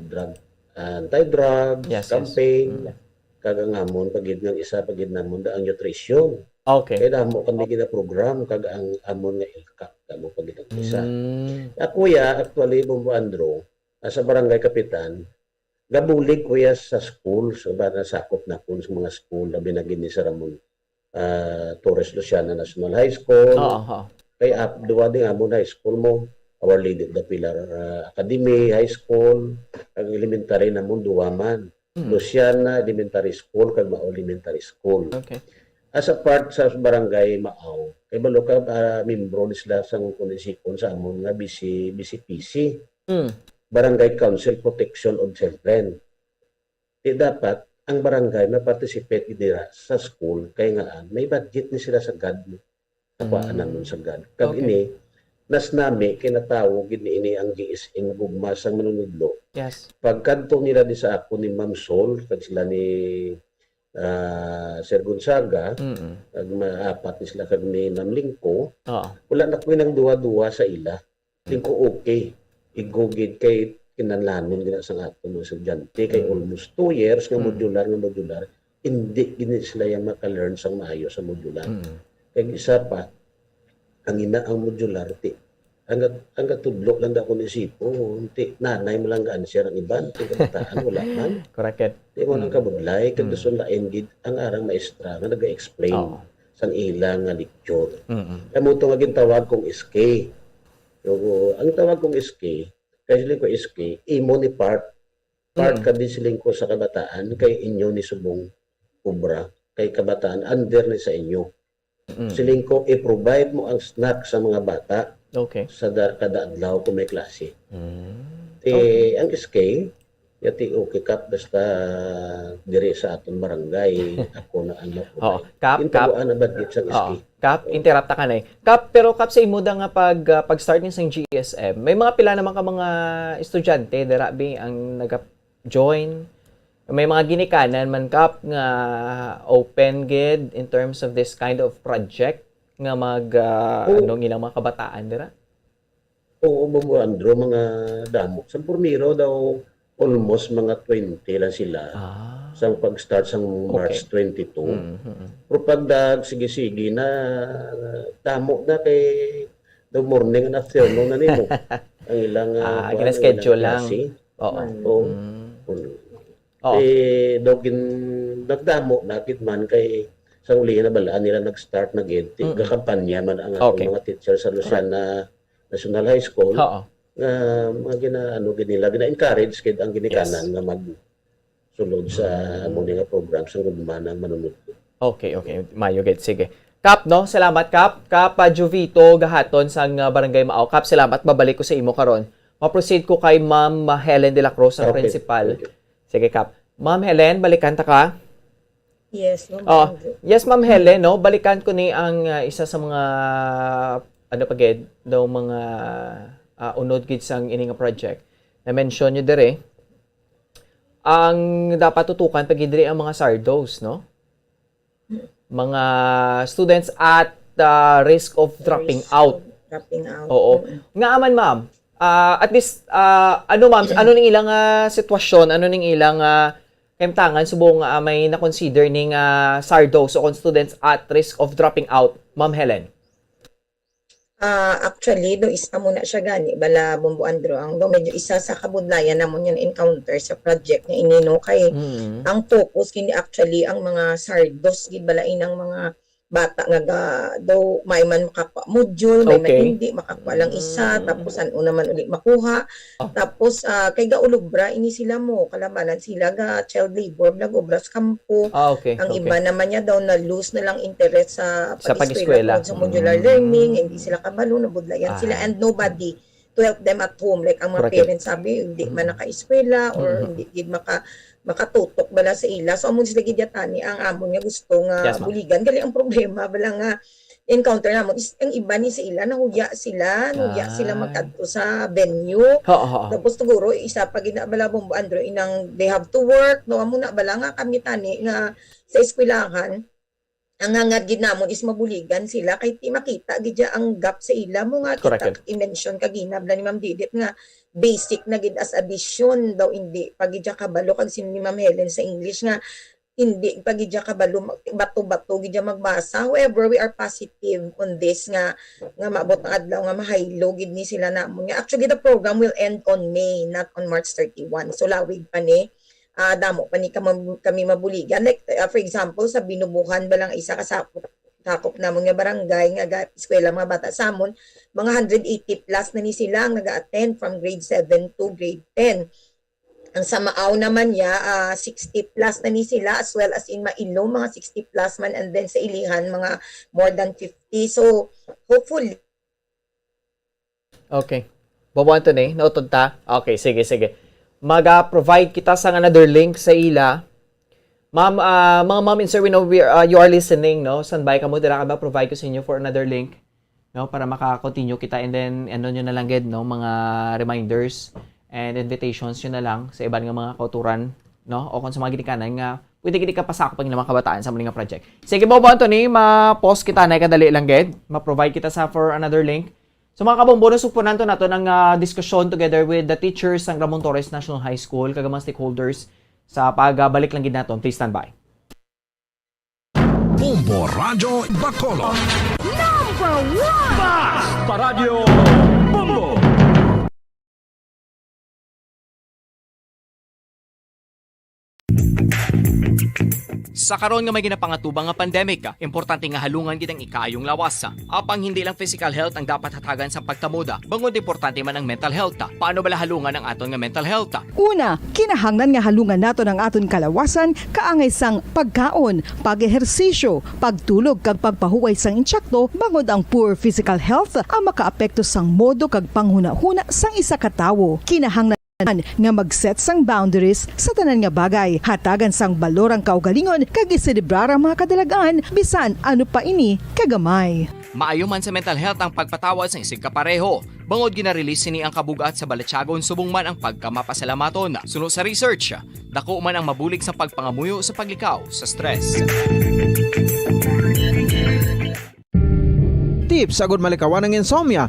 drug, anti-drugs Yes, yes. campaign, Mm. kag ang amon pa gid nga isa pa gid namon da ang nutrition. Okay. Kay damo kami ginaprogram kag ang amon nga ilkap, damo pa gid ang isa. Mm. Ako ya, actually, Bombo Andrew, ah, sa barangay kapitan, gabulig ko ya sa school, sa ba nasakop na kun sa mga school, labi na gini sa Ramon, ah, Torres Luciana National High School. Oo, oo. Kay ap-, duwa din amon high school mo, Our Lady of the Pilar, ah, Academy High School, ang elementary namon duwa man. Mm. Luciana Elementary School kag Mao Elementary School. Okay. As a part sa barangay Mao, kay balo ka, ah, membro ni sila sang kunisipon sa amon nga B C, B C P C, Mm. Barangay Council Protection of Children. Di dapat ang barangay ma-participate gid dira sa school kay nga, ah, may budget ni sila sa gad. Nakuhaan Mm. namon sa gad. Kag Okay. ini, nas nami kay natawag gid ni ini ang G S M gugma sang manunudlo. Yes. Pagkadto nila di sa ako ni Ma'am Sol, kag sila ni, ah, Sir Gonzaga, Mm. kag maapat ni sila kag ni Ma'am Lingko, Oo. wala na ko'y nang duwa-duwa sa ila. Lingko, okay. Igo gid kay kinahanglanon gid na sang aton mga estudyante, kay Mm. almost two years nga Mm. modular, nga modular, hindi gid sila yang maka-learn sang maayo sa modular. Mm. Kag isa pa, ang ina ang modular, ti, ang gat-, ang gatudlo lang daw ko ni sipon, ti, nanay mo lang ga-answer ang iban, ti, kabataan, wala man. Correct it. Ti mo nang Mm. kabudlay, kag Mm. gusto lain gid ang arang maestra nga naga-explain Oo. sang ila nga lecture. Mm-mm. Amo to nga gintawag kong S K. So, ang tawag kong S K, kay siling ko S K, imo ni part. Part Mm. ka din siling ko sa kabataan, kay inyo ni subong obra, kay kabataan under ni sa inyo. Mm. Siling ko, i-provide mo ang snack sa mga bata Okay. sa da-, kada adlaw kung may klase. Mm. Eh, Okay. ang S K, yati, okay, Kap, basta diri sa aton barangay, ako na ang Oo. maprovide. Kap, Kap. Intaguan na budget sa Oo. S K. Kap, Oo. interrupt ta ka na eh. Kap, pero Kap, sa imo da nga pag, ah, pag-start ni sang G S M, may mga pila naman ka mga estudyante, dira, bi, ang naga-join? May mga ginikanan man, Kap, nga open gid in terms of this kind of project nga mag, ah, Oo. ano, ang ilang mga kabataan, dira? Oo, Bombo Andrew, mga damo. Sa primero daw, almost mga twenty lang sila Ah. sa pag-start sa March Okay. twenty-two. Mm, mm. Pero pagdag, sige-sige na, damo na kay the morning and afternoon na nimo. Ang ilang, ah, Ah, kuwan, ang gina-schedule ilang lang. klase. Oo. Oo. Mm. Oo. Oo. Eh, daw gin-, nagdamo na gid man kay sa ulihi na balaan nila nag-start na gid. Ti-, Mm-mm. gakampanya man ang atong Okay. mga teacher sa Correct. Luciana National High School, Oo. nga mga gina-, ano gid nila, gina-encourage gid ang ginikanan Yes. nga magsulod sa Mm. amo ni nga program sa gugma nga manunudlo. Okay, okay. Mayo gid. Sige. Kap, no? Salamat, Kap. Kap, ah, Jovito Gahaton sang, ah, Barangay Mao. Kap, salamat. Babalik ko sa imo karon. Ma-proceed ko kay Ma'am, ah, Helen de la Cruz, ang Okay. principal. Thank you. Sige, Kap. Ma'am Helen, balikan ta ka? Yes, Ma'am Oh, Andrew. yes, Ma'am Helen, no? Balikan ko ni ang, ah, isa sa mga, ano pa gid, daw mga, ah, unod gid sang ini nga project. Na-mention nyo dire, ang dapat tutukan pa gid diri ang mga sardos, no? Mga students at, ah, risk of dropping Risk out. of dropping out. Oo. Mm-mm. Nga man, ma'am, ah, at least, ah, ano, ma'am, ano ning ilang, ah, sitwasyon? Ano ning ilang, ah, kahimtangan subong, ah, may na-consider ning, ah, sardos o kon students at risk of dropping out, Ma'am Helen? Ah, actually, do isa mo na siya gani, bala, Bombo Andrew, ang do medyo isa sa kabudlayan namon yung encounter sa project nga ini, no? Kay Mm. ang focus kini actually ang mga sardos, gid bala inang mga bata nga ga-, do may man makakuha module, may man Okay. hindi, makakuha lang isa, Mm. tapos ano naman uli makuha. Oh. Tapos, ah, kay gaulobra ini sila mo, kalabanan sila ga child labor, nag-obra sa kampo. Ah, okay, Ang okay. iba naman niya daw na-lose na lang interest sa Sa pag-eskwela pag-eskwela. tungod sa modular Mm. learning, hindi sila kabalo, nabudlayan sila, Ah. and nobody to help them at home. Like, ang mga Correct. parents, sabi, hindi man Mm. nakaeskwela or Mm-hmm. hindi gid maka-, makatutok bala sa ila. So, amon sila gid yatani ang amon nga gusto nga Yes, ma'am. buligan. Gali ang problema, bala nga, encounter namon is ang iba ni sa ila, nahuya sila, nahuya sila Ah. magkadto sa venue. Oo, oo. Tapos siguro, isa pa gid na bala, Bombo Andrew, inang they have to work, no? Amo na bala nga kami tani nga sa eskwelahan, ang hangad gid namon is mabuligan sila kay ti makita gid ya ang gap sa ila mo nga Correct. kita i-mention kagina bala ni Ma'am Didit nga basic na gid as addition daw, hindi pa gid ya kabalo kag sino ni Ma'am Helen sa English nga hindi pa gid ya kabalo, mag-, bato-bato gid ya magbasa. However, we are positive on this nga nga maabot ang adlaw nga mahaylo gid ni sila namon. Nga actually, the program will end on May, not on March thirty-one. So lawig pa ni, ah, damo pa ni kami, kami mabuligan. Like, ah, for example, sa Binubuhan ba lang, isa ka sakop, sakop namon nga barangay nga ga-, eskwela mga bata sa amon, mga hundred eighty plus na ni sila ang naga-attend from grade seven to grade ten. Ang sa Maaw naman niya, ah, sixty plus na ni sila, as well as in Mailo, mga sixty plus man, and then sa Ilihan, mga more than fifty. So, hopefully, Okay. Bobo Anthony, nautod ta? Okay, sige, sige. Maga-provide kita sang another link sa ila. Ma'am, ah, mga ma'am and sir, we know we are, ah, you are listening, no? Standby kamo dira, kag ma-provide ko sa inyo for another link, no? Para maka-continue kita, and then ano nyo na lang gid, no? Mga reminders and invitations nyo na lang sa iban nga mga kauturan, no? O kung sa mga ginikanan nga pwede gid ikapasakop ang ilang mga kabataan sa mga nga project. Sige, Bobo Anthony, ma-pause kita na kadali lang gid. Ma-provide kita sa for another link. So, mga kabombo, nasugpunan to nato ng ah, diskusyon together with the teachers sang Ramon Torres National High School kag ang mga stakeholders sa pagbalik lang gid naton. Please stand by. Bombo Radyo Bacolod. Number one! Basta Radyo Bombo! Sa karon nga may ginapangatubang nga pandemic, importante nga halungan gid ang ikaayong lawas. Apang hindi lang physical health ang dapat hatagan sa pagtamod, bangod importante man ang mental health. Paano bala halungan ang aton nga mental health? Una, kinahanglan nga halungan naton ang aton kalawasan kaangay sang pagkaon, pag-ehersisyo, pagtulog kag pagpahuway sang insakto, bangod ang poor physical health ang makaapekto sang modo kag panghunahuna sang isa ka tawo. Kinahanglan nga mag-set sang boundaries sa tanan nga bagay, hatagan sang balor ang kaugalingon kag iselebrar ang mga kadalagan bisan ano pa ini kagamay. Maayo man sa mental health ang pagpatawad sang isigkapareho, bangod gina-release sini ang kabug-at sa balatyagon subong man ang pagkamapasalamaton. Suno sa research, dako man ang mabulig sa pagpangamuyo sa paglikaw sa stress. Tips agud malikawan ang insomnia.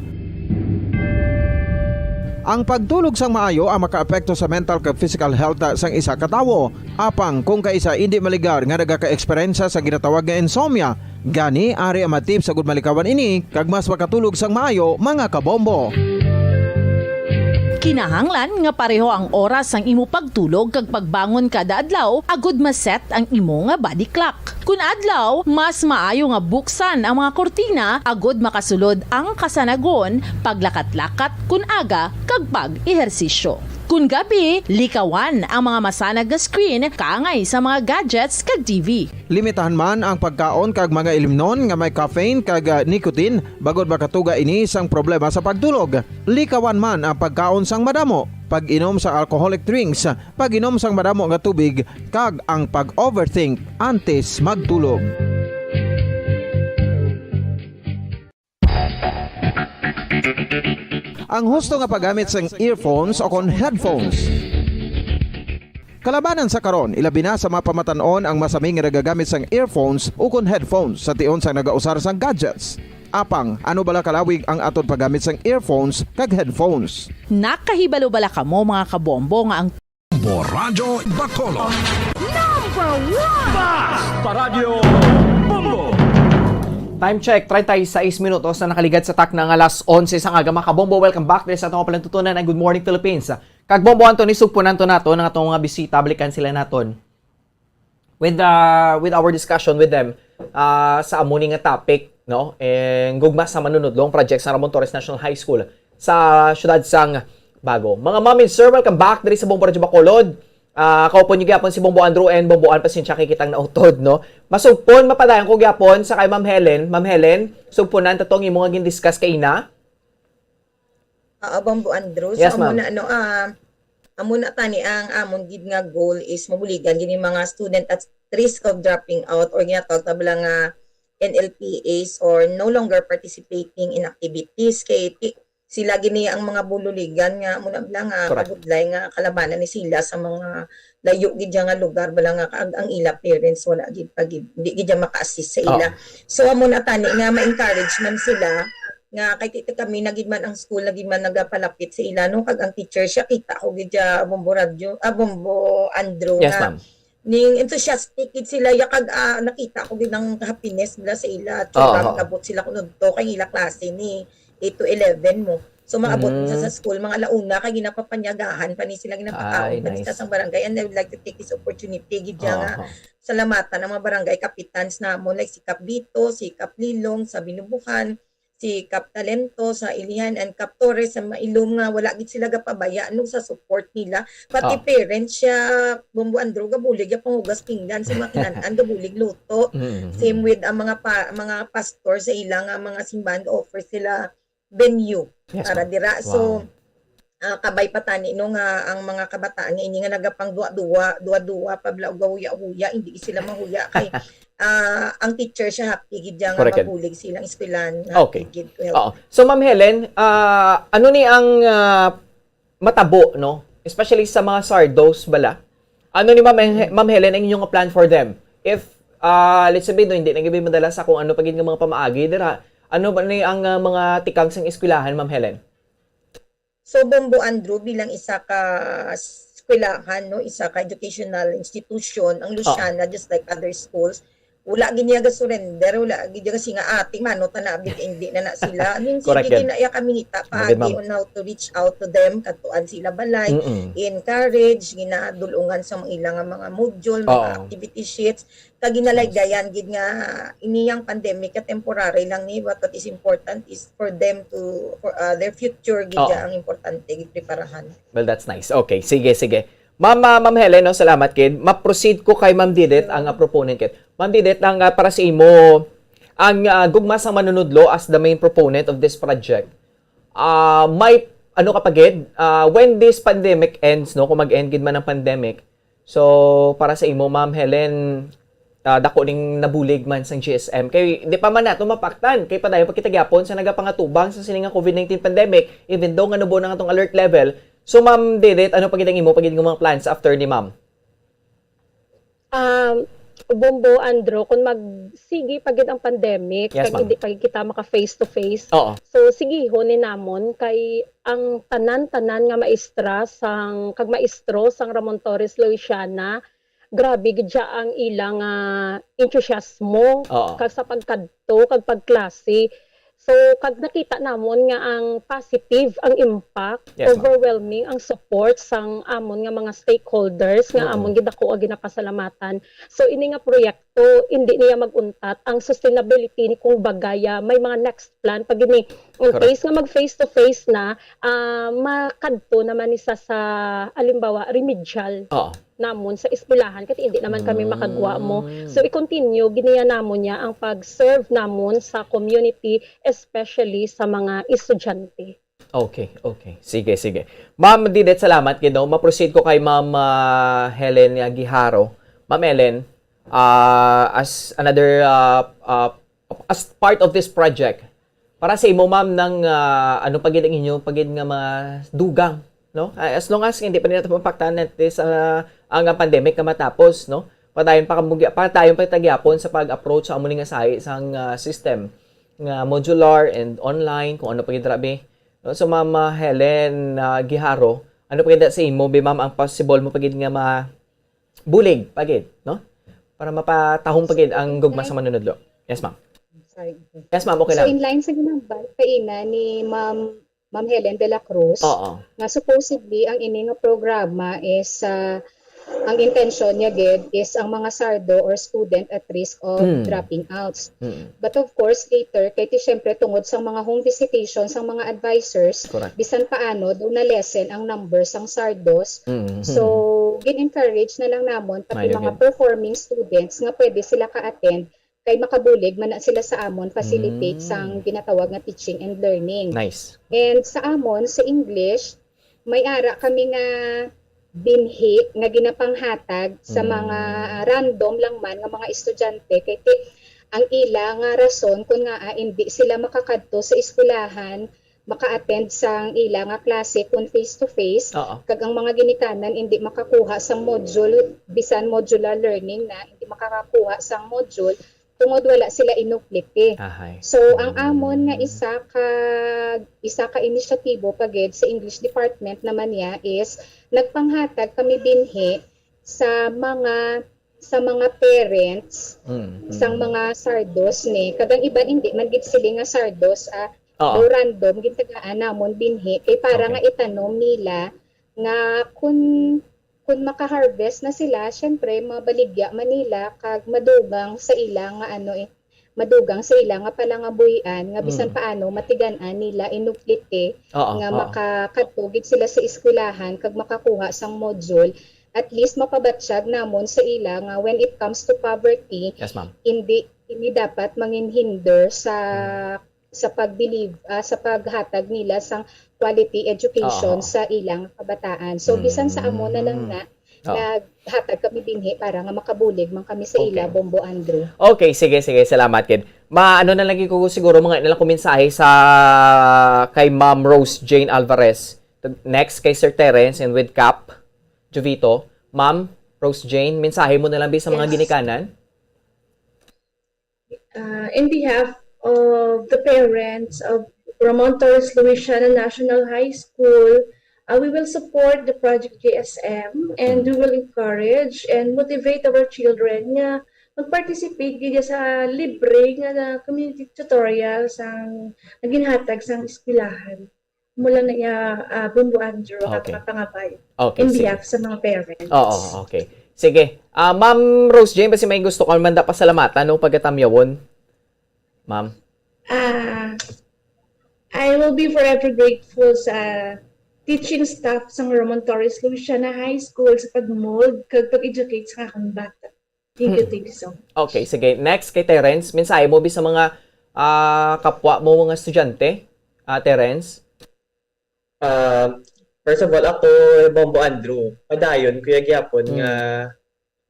Ang pagtulog sang maayo ang makaapekto sa mental kag physical health sang isa ka tawo. Apang kung kaisa indi maligar nga nagaka-eksperyensya sa ginatawag nga insomnia, gani ari ang mga tips agud malikawan ini kag mas makatulog sang maayo, mga kabombo. Kinahanglan nga pareho ang oras sang imo pagtulog kag pagbangon kada adlaw agud ma-set ang imo nga body clock. Kun adlaw, mas maayo nga buksan ang mga kurtina agud makasulod ang kasanagon, paglakat-lakat kun aga, kag pag-ehersisyo. Kun gabi, likawan ang mga masanag nga screen kaangay sa mga gadgets kag T V. Limitahan man ang pagkaon kag mga ilimnon nga may caffeine kag, ah, nicotine, bangod makatuga ini sang problema sa pagtulog. Likawan man ang pagkaon sang madamo, pag-inom sa alcoholic drinks, pag-inom sang madamo nga tubig, kag ang pag-overthink antes magtulog. Ang husto nga paggamit sang earphones o kon headphones. Kalabanan sa karon, ilabi na sa mga pamatan-on ang masami nga nagagamit sang earphones o kon headphones sa tion sang nagausar sang gadgets. Apang, ano bala kalawig ang aton paggamit sang earphones kag headphones? Nakahibalo bala kamo, mga kabombo, nga ang Bombo Radyo Bacolod. Number one! Basta Radyo Bombo! Time check, treinta y seis minutos na nakaligat sa takna nga alas onse sang aga. Mga kabombo, welcome back diri sa atong palantutunan ang Good Morning Philippines. Kag Bombo Anthony, sugpunan to nato ang atong mga bisita, balikan sila naton with, uh, with our discussion with them, ah, sa amo ni nga topic, no? And gugma sa manunudlo ang project sa Ramon Torres National High School sa siyudad sang Bago. Mga ma'am and sir, welcome back diri sa Bombo Radyo Bacolod. Ah, kaupod niyo gyapon si Bombo Andrew and Bombo Ann, pasensya kay kitang nautod, no? Masugpon, mapadayon ko gyapon sa kay Ma'am Helen. Ma'am Helen, sugpunan ta tong imo nga gin-discuss kay ina. Oo, Bombo Andrew. Yes, So, amo ma'am. na, ano, ah, amo na tani ang amon gid nga goal is mabuligan gid yung mga student at risk of dropping out or ginatawag ta bala nga N L P As or no longer participating in activities. Kay ti-, sila gini ang mga bululigan nga, muna lang nga, Correct. Kabudlay nga kalabanan ni sila sa mga layo gid nga lugar, bala nga, kag ang ila parents wala gid pa gid, di gid maka-assist sa ila. Oo. So, amo na tani nga ma-encourage man sila nga kay ti-, kami na gid man, ang school na gid man nagapalapit sa ila, no, kag ang teacher siya, kita ko gid siya, Bombo Radyo, ah, Bombo Andrew, Yes, nga ma'am. ning enthusiastic gid sila ya, kag, ah, nakita ko gid ang happiness nila sa ila. Oo, Tsura, oo. Mag-abot sila kuno to kay ila klase ni eight to eleven mo. So, maabot mo sa, Mm. sa school, mga alauna, kay ginapapanyagahan pa ni sila, ginapakaon Ay, pa ni sila nice. Sa barangay. And I would like to take this opportunity, gid, Oo, nga oo. Salamatan ang mga barangay kapitans namon, like si Kap Vito, si Kap Lilong sa Binubuhan, si Kap Talento sa Ilihan, and Kap Torres sa Mailom, nga wala gid sila gapabaya, no, sa support nila. Pati Oh. parents siya, Bombo Andrew, gabulig ya panghugas pinggan sa mga kinan-an, gabulig luto. Mm-hmm. Same with ang mga pa-, mga pastor sa ila nga mga simbahan, ga-offer sila venue Yes, para ma'am. Dira. So, Wow. ah, kabay pa tani, no, nga ang mga kabataan nga ini nga nagapangduwa-duwa, duwa-duwa, pabla-, gahuya-huya, hindi sila mahuya kay, ah, ang teacher siya happy gid ya nga Correct. Mabulig silang eskwelahan, happy Okay. Gid to help. Oo. So, Ma'am Helen, ah, ano ni ang, ah, matabo, no? Especially sa mga sardos bala. Ano ni Ma'am, Ma'am Helen ang inyong plan for them? If, ah, let's say, no, hindi na gid madala sa kung ano pa gid nga mga pamaagi dira, ano ba ni ang, ah, mga tikang sang eskwelahan, Ma'am Helen? So, Bombo Andrew, bilang isa ka eskwelahan, no, isa ka educational institution, ang Oh. Luciana, just like other schools, wala gid niya ga-surrender, wala gid niya kasi nga, "Ate, mano ta na, big, hindi na na sila." I mean, Correct sige, yan. Gid na iya kami ngita, Mga paagi ma'am. On how to reach out to them, katuan sila balay, Mm-mm. Encourage, ginadulungan sa mga ilang nga mga module, mga Oo. Activity sheets, kag ginalaygayan gid nga ini yang pandemic ka temporary lang ni, but what is important is for them to, for, uh, their future gid Oo. Ang importante gid preparahan. Well, that's nice. Okay, sige, sige. Ma'am, ah, Ma'am Helen, no, salamat gid. Ma-proceed ko kay Ma'am Didet, ang, ah, proponent gid. Ma'am Didet, ang, ah, para sa imo, ang, ah, gugma sa manunudlo as the main proponent of this project, ah, may ano ka pa gid, ah, when this pandemic ends, no, kung mag-end gid man ang pandemic, so, para sa imo, Ma'am Helen, ah, dako ning nabulig man sang G S M. Kay di pa man nato mapaktan, kay padayon pa kita gyapon sa nagapangatubang sa sini nga COVID nineteen pandemic, even though nga nubo na nga tong alert level. So, Ma'am Didet, ano pa gid ang imo pa gid nga mga plans after ni Ma'am? Um, Bombo, Andrew, kung magsigi pa gid ang pandemic, Yes, kag ma'am. Hindi pa gid kita maka face to face, Oo. So, sigihon ni namon kay ang tanan-tanan nga maestra sang, kag maestro sang Ramon Torres Luciana, grabe gid siya ang ilang, ah, entusiasmo Oo. Kag sa pagkadto kag pagklase. So, kag nakita namon nga ang positive ang impact, Yes, ma'am. Overwhelming ang support sang amon nga mga stakeholders nga Mm-mm. Amon gid ako ang ginapasalamatan. So, ini nga proyekto, hindi niya mag-untat ang sustainability ni, kung bagaya, may mga next plan pa gini. In Correct. Case nga mag face to face na, ah, makadto naman ni sa, sa, halimbawa, remedial Oo. Namon sa eskwelahan, kasi hindi naman kami makagwa mo. Mm. So, i-continue gid niya namon niya ang pag-serve namon sa community, especially sa mga estudyante. Okay, okay. Sige, sige. Ma'am Didet, salamat gid, no? Ma-proceed ko kay Ma'am, ah, Helen, ah, Giharo. Ma'am Helen, ah, as another, ah, ah, as part of this project, para sa imo, ma'am, nang, ah, ano pa gid ang inyo pa gid nga mga dugang, no? Ah, as long as hindi pa nila mapaktan at least, ah, ang, ang pandemic nga matapos, no? Padayon pa kamugya-, padayon pa tagyapon sa pag-approach sa amo ni nga sahi sang, ah, system nga modular and online, kung ano pa gid rabi. No? So, Ma'am, ah, Helen, ah, Giharo, ano pa gid sa imo, bi, ma'am, ang possible mo pa gid nga mabulig pa gid, no? Para mapatahom pa gid ang gugma sa manunudlo. Yes, ma'am. Sorry. Yes, ma'am, okay So, lang. In line sa ginambal kaina ni Ma'am, Ma'am Helen de la Cruz, Oo. Nga supposedly ang ini nga programa is, ah, ang intensyon niya gid is ang mga sardo or student at risk of Mm. Dropping outs. Mm. But of course, later, kay ti siyempre tungod sa mga home visitation sa mga advisors, Correct. Bisan paano, daw na-lessen ang number sang sardos. Mm. So, gin-encourage na lang namon pati Mayo mga gid. Performing students nga pwede sila ka-attend kay makabulig man na sila sa amon facilitate Mm. Sang ginatawag nga teaching and learning. Nice. And sa amon, sa English, may ara kami nga binhi nga ginapanghatag sa Mm. Mga random lang man nga mga estudyante. Kay ti-, ang ila nga rason kon ngaa indi sila makakadto sa eskwelahan, maka-attend sang ila nga klase kon face to face, Oo. kag ang mga ginikanan indi makakuha sang module, bisan modular learning na, indi makakakuha sang module tungod wala sila inupliti. Ahay. So, ang amon nga isa ka, isa ka inisyatibo pa gid sa English Department naman niya is nagpanghatag kami binhi sa mga, sa mga parents Mm, sang mm. mga sardos ni. Kag ang iban hindi man gid sila nga sardos, ah, Oo. daw random, gintagaan namon binhi kay para Okay. nga itanom nila nga kun, kun maka-harvest na sila, syempre, mabaligya man nila kag madugang sa ila nga ano eh, madugang sa ila nga palangabuy-an nga bisan Mm. paano matigan-an nila inupliti Oo, nga oo. makakadto gid sila sa eskwelahan kag makakuha sang module. At least mapabatyag namon sa ila nga when it comes to poverty, Yes, ma'am. hindi ini dapat mangin hinder sa Mm. sa pag-deliv-, ah, sa paghatag nila sang quality education Oo. sa ilang kabataan. So, bisan sa amo na lang Mm. na, Oo. naghatag kami binhi para nga makabulig man kami sa ila, Okay. Bombo Andrew. Okay, sige, sige. Salamat, kid. Ma-, ano na lagi ko siguro, mga na lang ko mensahe sa kay Ma'am Rose Jane Alvarez. Next, kay Sir Terence and with Cap Jovito. Ma'am Rose Jane, mensahe mo na lang bi sa mga Yes. ginikanan? Uh, in behalf of the parents of Ramon Torres Luisiana National High School, uh, we will support the Project J S M, and Mm. we will encourage and motivate our children nga mag-participate gid sa libre nga, nga community tutorial sang, nga ginhatag sang eskwelahan. Mula na iya, ah, Bombo Andrew, Okay. Papa Pangabay, Okay, in sige. behalf sa mga parents. Oo, okay. Sige. Ah, Ma'am Rose Jane, basi may gusto ka man da pasalamatan o pagatamyawon? Ma'am? Ah, I will be forever grateful sa teaching staff sang Ramon Torres Luisiana High School sa pag-mold kag pag-educate sa akong bata. Thank you, Hmm. thank you so much. Okay, sige. Next, kay Terence. Mensahe mo bi sa mga, ah, kapwa mo, mga estudyante, ah, Terence? Ah, first of all, ako, Bombo Andrew, padayon ko ya gyapon Hmm. nga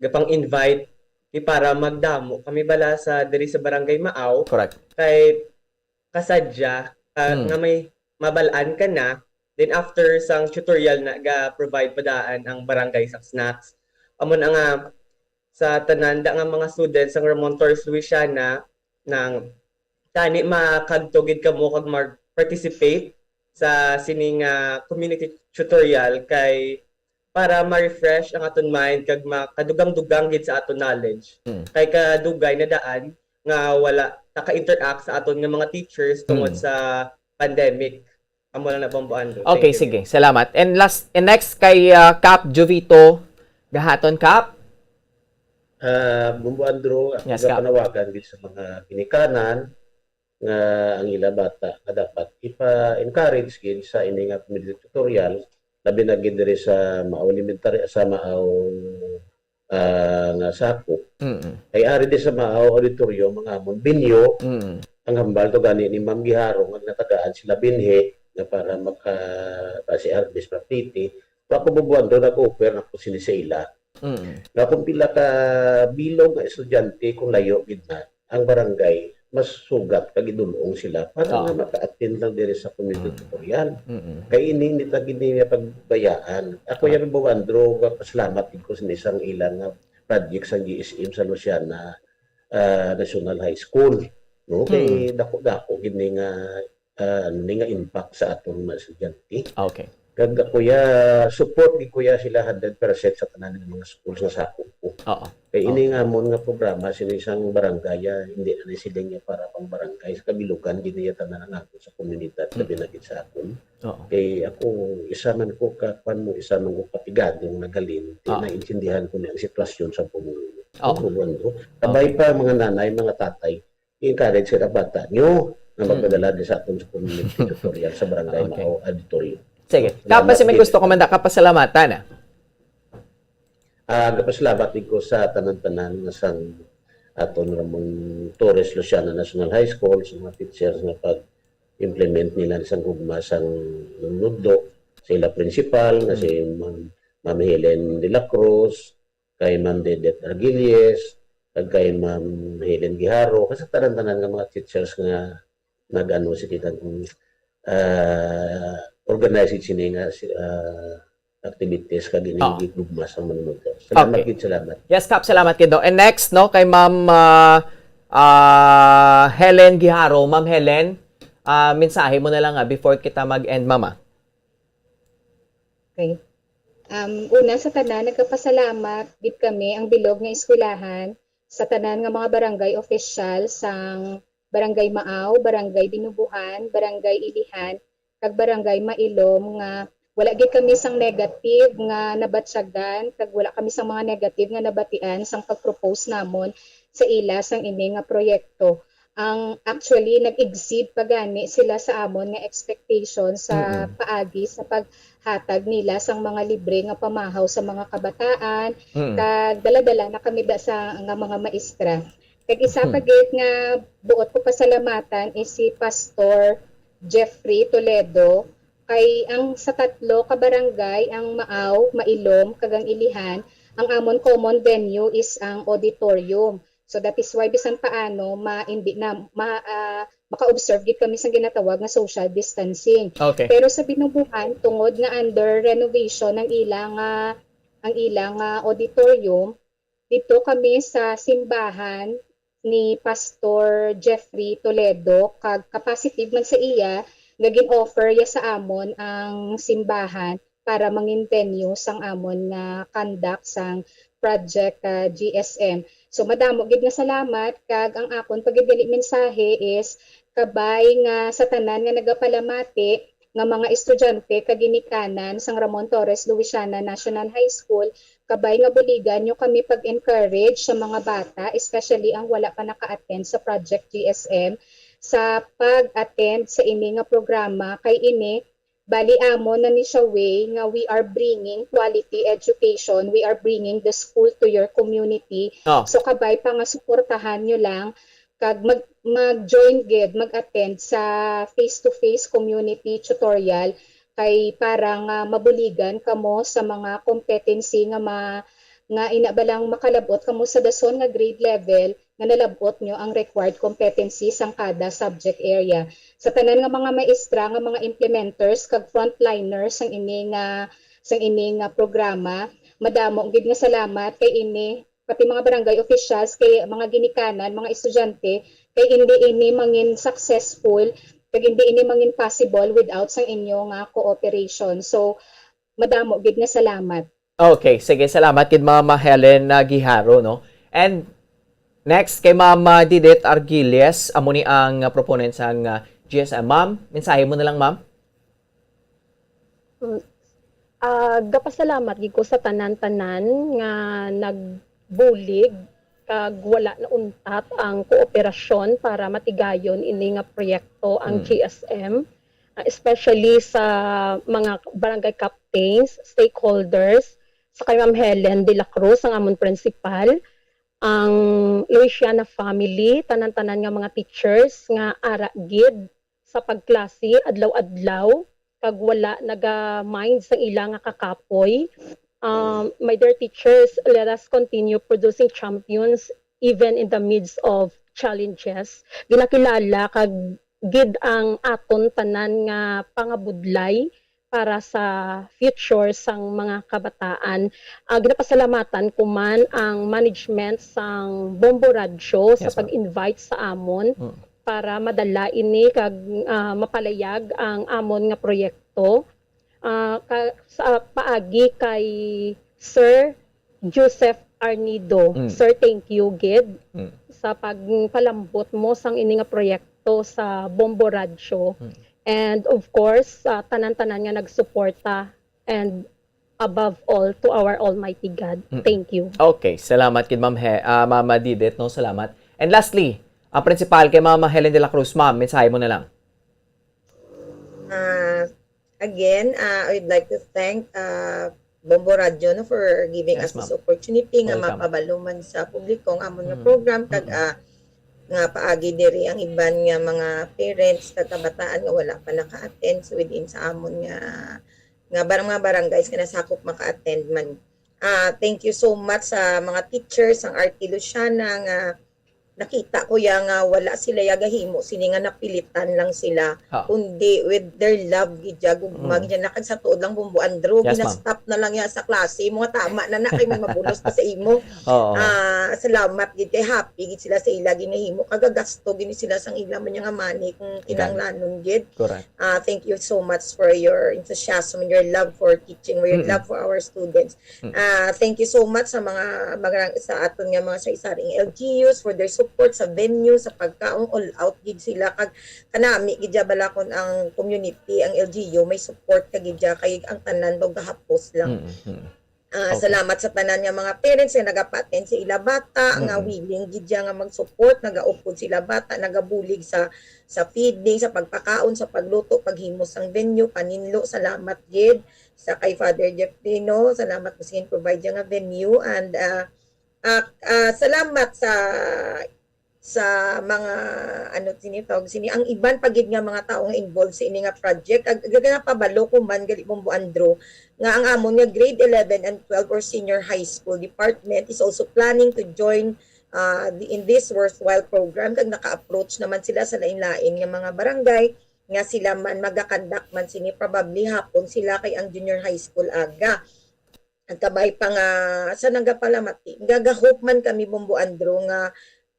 gapang-invite ni para magdamo kami bala sa diri sa Barangay Maaw. Correct. Kay kasadya, ah, Hmm. nga may mabal-an ka na, then after sang tutorial na ga-provide pa daan ang barangay sa snacks. Amo na nga sa tanan da nga mga students sang Ramon Torres Luisiana, nang tani makadto gid kamo kag mag-participate sa sini nga community tutorial kay para ma-refresh ang aton mind kag makadugang-dugang gid sa aton knowledge. Hmm. Kay kadugay na daan nga wala ta ka-interact sa aton nga mga teachers tungod Hmm. sa pandemic. Amo lang na, Bombo Andrew. Okay, Thank you. sige. Salamat. And last, and next kay, ah, Cap Jovito Gahaton, Cap. Ah, Bombo Andrew, ako Yes, nga Cap. panawagan gid sa mga ginikanan nga ang ila bata nga dapat ipa-encourage gid sa ini nga community tutorial, labi na gid diri sa Maaw Elementary, sa Maaw, ah, nga sakop. Mm. Kay ari di sa Maaw Auditorium ang amon venue. Mm. Ang hambal to gani ni Ma'am Giharo nga natagaan sila binhi nga para maka-, para si Arbis Papiti. Wa ko bubuan do, nag-offer na ko sini sa ila. Mm. Nga kung pila ka bilog nga estudyante, kung layo gid na ang barangay, mas sugat kag idul-ong sila para Oo. nga maka-attend lang diri sa community Mm. tutorial. Mm-mm. Kay ini, hindi ta gid niya pagbayaan. Ako Ah. yan, Buwandro, pasalamat gid ko sa isang ilang, ah, project sa G S M sa Luciana, ah, National High School, no? Kay Mm. dako-dako gid ni nga, ah, ano ni nga impact sa aton mga estudyante. Okay. Kag ako ya, support gid ko ya sila hundred percent sa tanan nga mga schools nga sakop ko. Oo. Kay ini Oo. nga amon nga programa, sini sang barangay, ah, hindi na ni sila nga para pang barangay, sa kabilugan gid niya tanan ang ato sa komunidad, Mm. labi na gid sa akon. Oo. Kay ako, isa man ko ka, kwan mo, isa man ko ka pigadong naghalin, di Oo. naintindihan ko ni ang sitwasyon sa pamumuno. Oo. Ang buwan ko. Kabay Oo. pa mga nanay, mga tatay, i-encourage sa bata nyo na Mm. magpadala din sa aton sa community tutorial sa barangay Okay. Mao Auditorium. Sige. Salamat Kap, basi may gid. gusto ko man da kapasalamatan, ah. Ah, gapasalamat din ko sa tanan-tanan nga sang aton Ramon Torres Luciana National High School, sa mga teachers nga pag-implement nila sang gugma sang nunudlo, sa ila principal nga Mm. si Ma'am, Ma'am Helen de la Cruz, kay Ma'am Dedet Arguelles, kag kay Ma'am Helen Guijarro, kag sa tanan-tanan nga mga teachers nga nag-ano si kita, ah, organize sini nga si, ah, activities kag ining Ah. gigugma sa manunod. Salamat Okay. gid, salamat. Yes, Kap, salamat gid, no. And next, no, kay Ma'am, ah, ah, Helen Guijarro. Ma'am Helen, ah, mensahe mo na lang, ah, before kita mag-end, Mama. Okay. Um, una sa tanan, nagapasalamat gid kami, ang bilog nga eskwelahan, sa tanan nga mga barangay official sang Barangay Maaw, Barangay Binubuhan, Barangay Ilihan, kag Barangay Mailom nga wala gid kami sang negative nga nabatyagan kag wala kami sang mga negative nga nabatian sang pag-propose namon sa ila sang ini nga proyekto. Ang actually nag-exceed pa gani sila sa amon nga expectation sa Mm-mm. paagi sa paghatag nila sang mga libre nga pamahaw sa mga kabataan, Mm. kag dala-dala na kami da sa nga mga maestra. Kag isa pa Hmm. gid nga buot ko pasalamatan is si Pastor Jeffrey Toledo, kay ang sa tatlo ka barangay, ang Maaw, Mailom, kag ang Ilihan, ang amon common venue is ang auditorium. So that is why bisan paano ma, hindi na ma, ah, maka-observe gid kami sa ginatawag nga social distancing. Okay. Pero sa Binubuhan, tungod nga under renovation ang ila nga, ang ila nga auditorium, dito kami sa simbahan ni Pastor Jeffrey Toledo, kag ka-positive man sa iya nga gin-offer ya sa amon ang simbahan para mangin venue sang amon nga conduct sang Project, ah, G S M. So, madamo gid nga salamat, kag ang akon pa gid gali mensahe is kabay nga sa tanan nga nagapalamati nga mga estudyante kag ginikanan sang Ramon Torres Luisiana National High School, kabay nga buligan nyo kami pag-encourage sa mga bata, especially ang wala pa naka-attend sa Project G S M, sa pag-attend sa ini nga programa, kay ini, bali, amo na ni siya way nga we are bringing quality education, we are bringing the school to your community. Oh. So, kabay pa nga suportahan nyo lang, kag mag, mag-join gid, mag-attend sa face-to-face community tutorial, kay para nga mabuligan kamo sa mga competency nga ma-, nga ina ba lang makalab-ot kamo sa dason nga grade level nga nalab-ot nyo ang required competency sang kada subject area. Sa tanan nga mga maestra nga mga implementers kag frontliners sang ini nga, sang ini nga programa, madamo gid nga salamat kay ini pati mga barangay officials, kay mga ginikanan, mga estudyante, kay hindi ini mangin successful, kag hindi ini mangin possible without sang inyo nga cooperation. So, madamo gid nga salamat. Okay, sige, salamat gid, Mama Helen, ah, Guijarro, no? And next, kay Mama Didit Argiles, amo ni ang, ah, proponent sang, ah, G S M. Ma'am, mensahe mo na lang, ma'am. Mm. Ah, gapasalamat gid ko sa tanan-tanan nga nagbulig kag wala nauntat ang kooperasyon para matigayon ini nga proyekto, ang Mm. G S M, ah, especially sa mga barangay captains, stakeholders, sa kay Ma'am Helen de la Cruz, ang amon principal, ang Luisiana family, tanan-tanan nga mga teachers nga ara gid sa pagklase adlaw-adlaw, kag wala naga-mind sang ila nga kakapoy. Um, my dear teachers, let us continue producing champions even in the midst of challenges. Ginakilala kag gid ang aton tanan nga pangabudlay para sa future sang mga kabataan. Ah, ginapasalamatan ko man ang management sang Bombo Radyo sa Yes, ma'am. pag-invite sa amon Mm. para madala ini kag, ah, mapalayag ang amon nga proyekto. Ah, ka-, sa paagi kay Sir Joseph Arnido. Mm. Sir, thank you gid Mm. sa pagpalambot mo sang ini nga proyekto sa Bombo Radyo. Mm. And of course, sa tanan-tanan nga nagsuporta, and above all, to our Almighty God. Mm. Thank you. Okay, salamat gid, Ma'am He-, ah, Mama Didit, no? Salamat. And lastly, ang principal kay Mama Helen de la Cruz, ma'am, mensahe mo na lang. Ah, again, ah, I'd like to thank, ah, Bombo Radyo, no, for giving Yes, us this ma'am. opportunity nga Welcome. mapabalo man sa publiko ang amon nga Mm. program, kag, Mm. ah, nga paagi diri ang iban nga mga parents kag kabataan nga wala pa naka-attend. So, within sa amon nga, nga bar-, mga barangays nga nasakop, maka-attend man. Ah, thank you so much sa mga teachers, ang Arte Luciana, nga nakita ko ya nga wala sila ya gahimo sini nga napilitan lang sila, Ah. kundi with their love gid ya, gugma Mm. gid ya, na kag sa tuod lang, Bombo Andrew, Yes, ma'am. gina-stop na lang ya sa klase, mga tama na na kay may mabulos pa sa imo. Oo. Ah, salamat gid kay happy gid sila sa ila ginahimo, kag gagasto gid sila sang ila man ya nga money kung Gani. kinahanglanon gid. Correct. Ah, thank you so much for your enthusiasm and your love for teaching, for your Mm-mm. love for our students. Mm. Ah, thank you so much sa mga, mga, sa aton nga mga sari-saring L G Us for their support sa venue, sa pagkaon, all out gid sila, kag kanami gid ya bala kon ang community, ang L G U may support ka gid ya, kay ang tanan daw gahapos lang. Mm, mm. Ah, Okay. salamat sa tanan nga mga parents nga nagapa-attend sa ila bata, nga Mm. willing gid ya nga mag-support, nagaupod sila bata, nagabulig sa, sa feeding, sa pagpakaon, sa pagluto, paghimo sang venue, paninlo. Salamat gid sa kay Father Jeffrey, no? Salamat mo sa provide ya nga venue, and, ah, ah, ah, salamat sa, sa mga, ano sini tawag sini, ang iban pa gid nga mga tawo nga involved sa ini nga project. Ag-, ag-, pabalo ko man gali, Bombo Andrew, nga ang amon nga grade eleven and twelve or senior high school department is also planning to join, ah, the, in this worthwhile program, kag naka-approach naman sila sa lain-lain nga mga barangay nga sila man magakandak man sini, probably hapon sila kay ang junior high school aga. Ang kabay pa nga sa nagapalamati, gagahop man kami, Bombo Andrew, nga,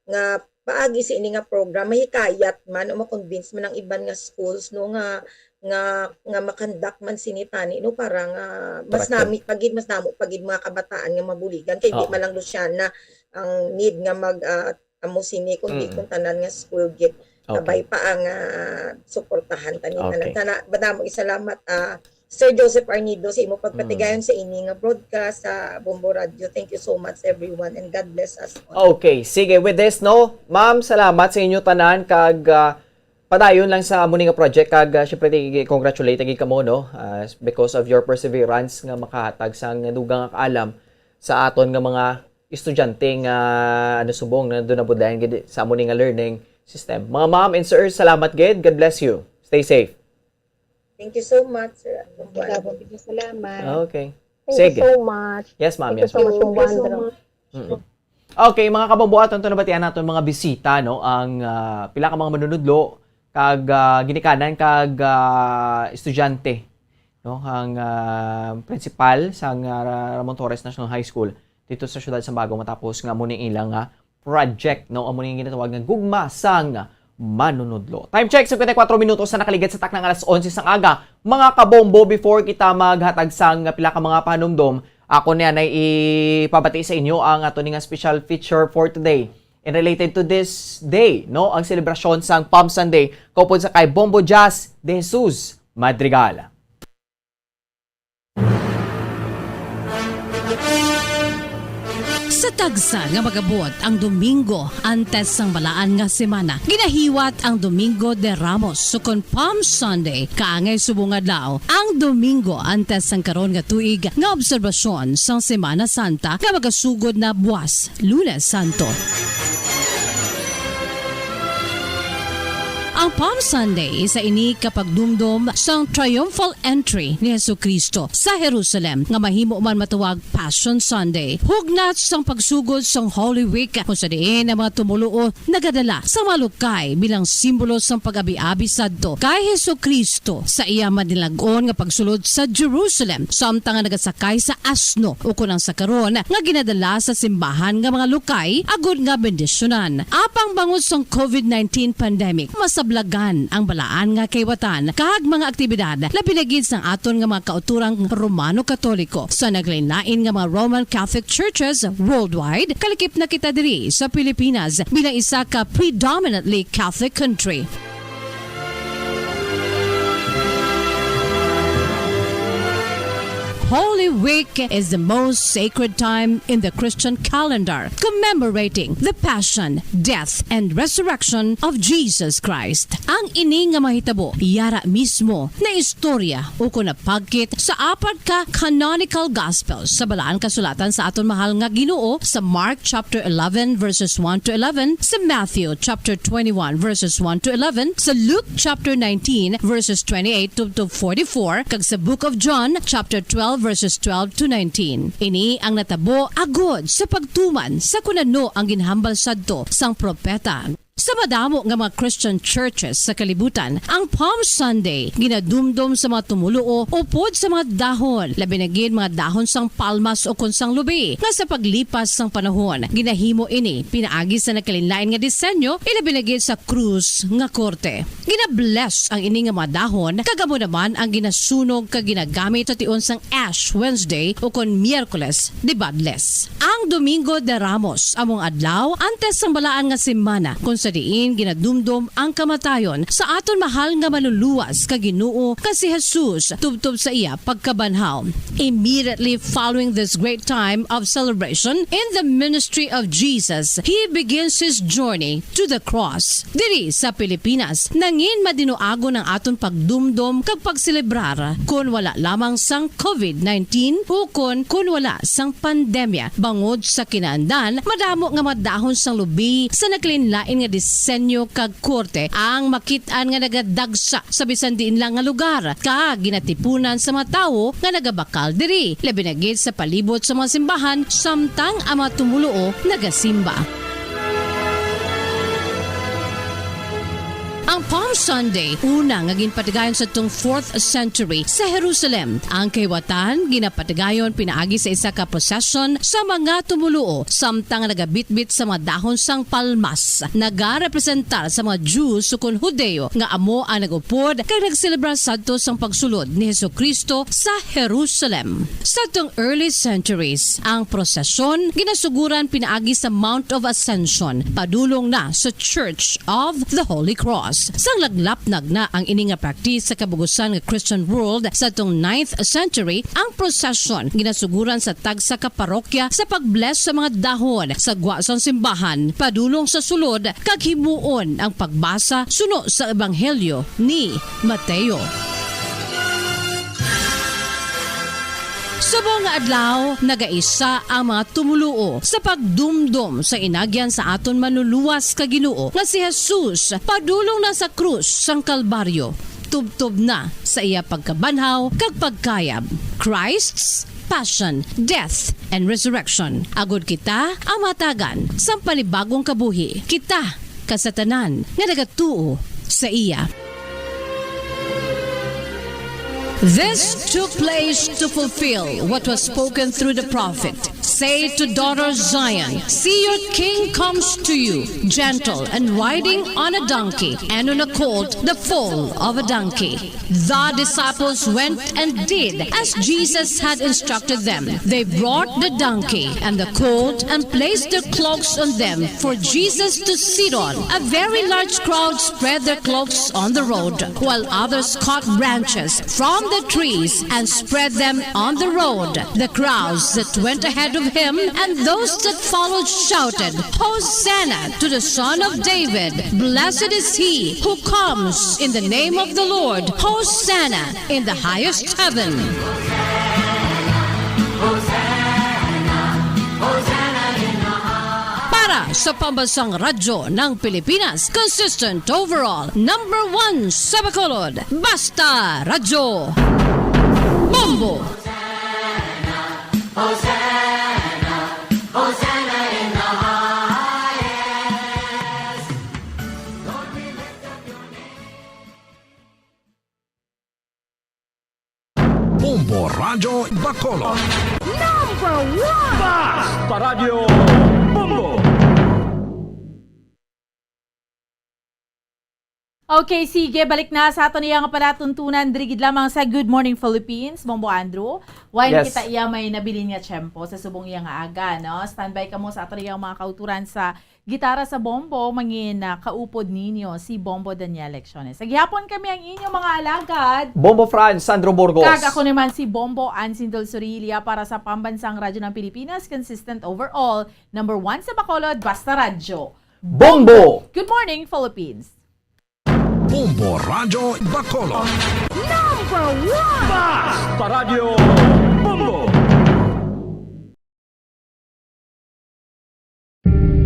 nga paagi sa ini nga program, mahikayat man o ma-convince man ang iban nga schools, no, nga, nga, nga makandak man sini tani, no, para nga mas Correct. nami pa gid, mas namo pa gid mga kabataan nga mabuligan, kay di Oo. man lang Luciana ang need nga mag, ah, amo sini, kundi Mm. kung tanan nga school gid, Okay. kabay pa ang, ah, suportahan tani Okay. tanan. Sana, madamo isalamat, ah, Sir Joseph Arnido, sa imo pagpatigayon Mm. sa ini nga broadcast sa Bombo Radio. Thank you so much, everyone, and God bless us all. Okay, sige. With this, no, ma'am, salamat sa inyo tanan, kag, ah, padayon lang sa amo ni nga project, kag, ah, syempre, i-congratulate lagi kamo, no, ah, because of your perseverance nga makahatag sang dugang nga kaalam sa aton nga mga estudyante nga, ano, subong na doon nabudlayan gid sa amo ni nga learning system. Mga ma'am and sir, salamat gid. God bless you. Stay safe. Thank you so much, Sir Antonio. Salamat. Okay. Thank Sige. you so much. Yes, ma'am. Thank Yes, you so ma'am. much, Thank you so Wanda. much. Mm-mm. Okay, mga kabombo, aton to nabatian naton mga bisita, no? Ang, ah, pila ka mga manunudlo, kag, ah, ginikanan, kag, ah, estudyante, no? Ang, ah, principal sang, ah, Ramon Torres National High School dito sa siyudad sa Bagong, matapos nga amo ni ilang, ah, project, no? Amo ni ginatawag nga Gugma sang Manunudlo. Time check, singkwenta y kuwatro minutos na nakaligid sa taknang alas onse sang aga. Mga kabombo, before kita maghatag sang pila ka mga pahanumdom, ako niya na ipabati sa inyo ang ato ni nga special feature for today. And related to this day, no, ang selebrasyon sang Palm Sunday, kaupod sa kay Bombo Jazz de Jesus Madrigal. Sa tagsa nga mag-abot ang Domingo antes sang balaan nga semana, ginahiwat ang Domingo de Ramos, sukon Palm Sunday, kaangay subong adlaw, ang Domingo antes sang karon nga tuig nga obserbasyon sang Semana Santa nga magasugod na buwas, Lunes Santo. Ang Palm Sunday isa ini ka pagdumdom sang triumphal entry ni Jesu-Cristo sa Jerusalem, nga mahimo man matawag Passion Sunday, hugnat sang pagsugod sang Holy Week, kung sa diin ang mga tumoluo nagadala sa mga lukay bilang simbolo sang pag-abi-abi sadto kay Jesu-Cristo sa iya madinalag-on nga pagsulod sa Jerusalem, samtang nga nagasakay sa asno, ukon ang sa karon nga ginadala sa simbahan nga mga lukay agud nga bendisyonan. Apang bangod sang covid nineteen pandemic, masablagan ang balaan nga kaliwatan kag mga aktibidad, labi na gid sang aton nga mga kautorang Romano Katoliko sa naglain-lain nga mga Roman Catholic churches worldwide. Kalakip na kita diri sa Pilipinas bilang isa ka predominantly Catholic country. Holy Week is the most sacred time in the Christian calendar, commemorating the passion, death, and resurrection of Jesus Christ. Ang ini nga mahitabo yara mismo na istorya ukon napagkit sa apat ka canonical gospels sa Balaan Kasulatan sa aton mahal nga Ginoo, sa Mark chapter eleven, verses one to eleven, sa Matthew chapter twenty-one, verses one to eleven, sa Luke chapter nineteen, verses twenty-eight to, to forty-four, kag sa Book of John chapter twelve, verses twelve to nineteen. Ini ang natabo agod sa pagtuman sa kun ano ang ginhambal sadto sang propeta. Sa madamo nga mga Christian churches sa kalibutan, ang Palm Sunday ginadumdom sa mga tumoluo upod sa mga dahon, labi na gid mga dahon sang palmas o kon sang lubi, nga sa paglipas sang panahon ginahimo ini pinaagi sa nagkalainlain nga disenyo, ilabi na gid sa krus nga korte. Gina-bless ang ini nga mga dahon, kag amo naman ang ginasunog kag ginagamit sa tion sang Ash Wednesday ukon Miyerkules de Badles. Ang Domingo de Ramos amo ang adlaw antes sang balaan nga semana, kon sa diin ginadumdom ang kamatayon sa aton mahal nga Manluluwas kag Ginoo nga si Jesus tubtob sa iya pagkabanhaw. Immediately following this great time of celebration in the ministry of Jesus, he begins his journey to the cross. Diri sa Pilipinas, nangin madinuagon ang aton pagdumdom kag pagselebrar kon wala lamang sang covid nineteen ukon kon wala sang pandemya. Bangod sa kinaandan, madamo nga mga dahon sang lubi sa nagkalainlain nga disenyo kag korte ang makit-an nga nagadagsa sa bisan diin lang nga lugar, kag ginatipunan sa mga tawo nga nagabakal diri, labi na gid sa palibot sa mga simbahan, samtang ang mga tumoluo nagasimba. Ang Palm Sunday, una nga ginpatigayon sa tong fourth century sa Jerusalem. Ang kahiwatan, ginapatigayon pinaagi sa isa ka prosesyon sa mga tumoluo, samtang nagabitbit sa mga dahon sang palmas, nagarepresentar sa mga Jews ukon Hudiyo nga amo ang nag-upod kag nagselebra sadto sang pagsulod ni Jesu-Cristo sa Jerusalem. Sa tong early centuries, ang prosesyon ginasuguran pinaagi sa Mount of Ascension, padulong na sa Church of the Holy Cross. Sang laglapnag na ang ini nga practice sa kabug-usan nga Christian world sa tong ninth century, ang prosesyon ginasuguran sa tagsa ka parokya sa pag-bless sa mga dahon sa gwa sang simbahan, padulong sa sulod, kag himuon ang pagbasa suno sa Ebanghelyo ni Mateo. Subong nga adlaw, nagaisa ang mga tumoluo sa pagdumdom sa inagyan sa aton Manluluwas kag Ginoo nga si Jesus padulong na sa krus sang Kalbaryo, tubtob na sa iya pagkabanhaw kag pagkayab. Christ's Passion, Death, and Resurrection, agod kita ang matagan sang panibagong kabuhi, kita kag sa tanan nga nagatuo sa iya. This took place to fulfill what was spoken through the prophet. Say to daughter Zion, see, your king comes to you, gentle and riding on a donkey, and on a colt, the foal of a donkey. The disciples went and did as Jesus had instructed them. They brought the donkey and the colt and placed their cloaks on them for Jesus to sit on. A very large crowd spread their cloaks on the road, while others cut branches from the trees and spread them on the road. The crowds that went ahead of him and those that followed shouted, "Hosanna to the Son of David! Blessed is he who comes in the name of the Lord! Hosanna in the highest heaven!" Para sa Pambansang Radyo ng Pilipinas, consistent overall, number one sa Bacolod, Basta Radyo. Bombo! Bombo Radyo Bacolod. Number one! Basta Radyo Bombo! Okay, sige, balik na sa aton iya nga palatuntunan diri gid lamang sa Good Morning Philippines, Bombo Andrew. While Yes. kita iya may nabilin nga tiyempo sa subong iya nga aga, no? Standby kamo sa aton iya mga kauturan sa Gitara sa Bombo, mangin, ah, kaupod ninyo si Bombo Daniel Lecciones. Sa gihapon kami ang inyo mga alagad. Bombo Franz, Sandro Burgos. Kag ako naman si Bombo Ansin Dulzurilia para sa Pambansang Radyo ng Pilipinas, consistent overall, number one sa Bacolod, Basta Radyo. Bombo! Good morning, Philippines! Bombo Radyo Bacolod. Number one! Basta Radyo Bombo!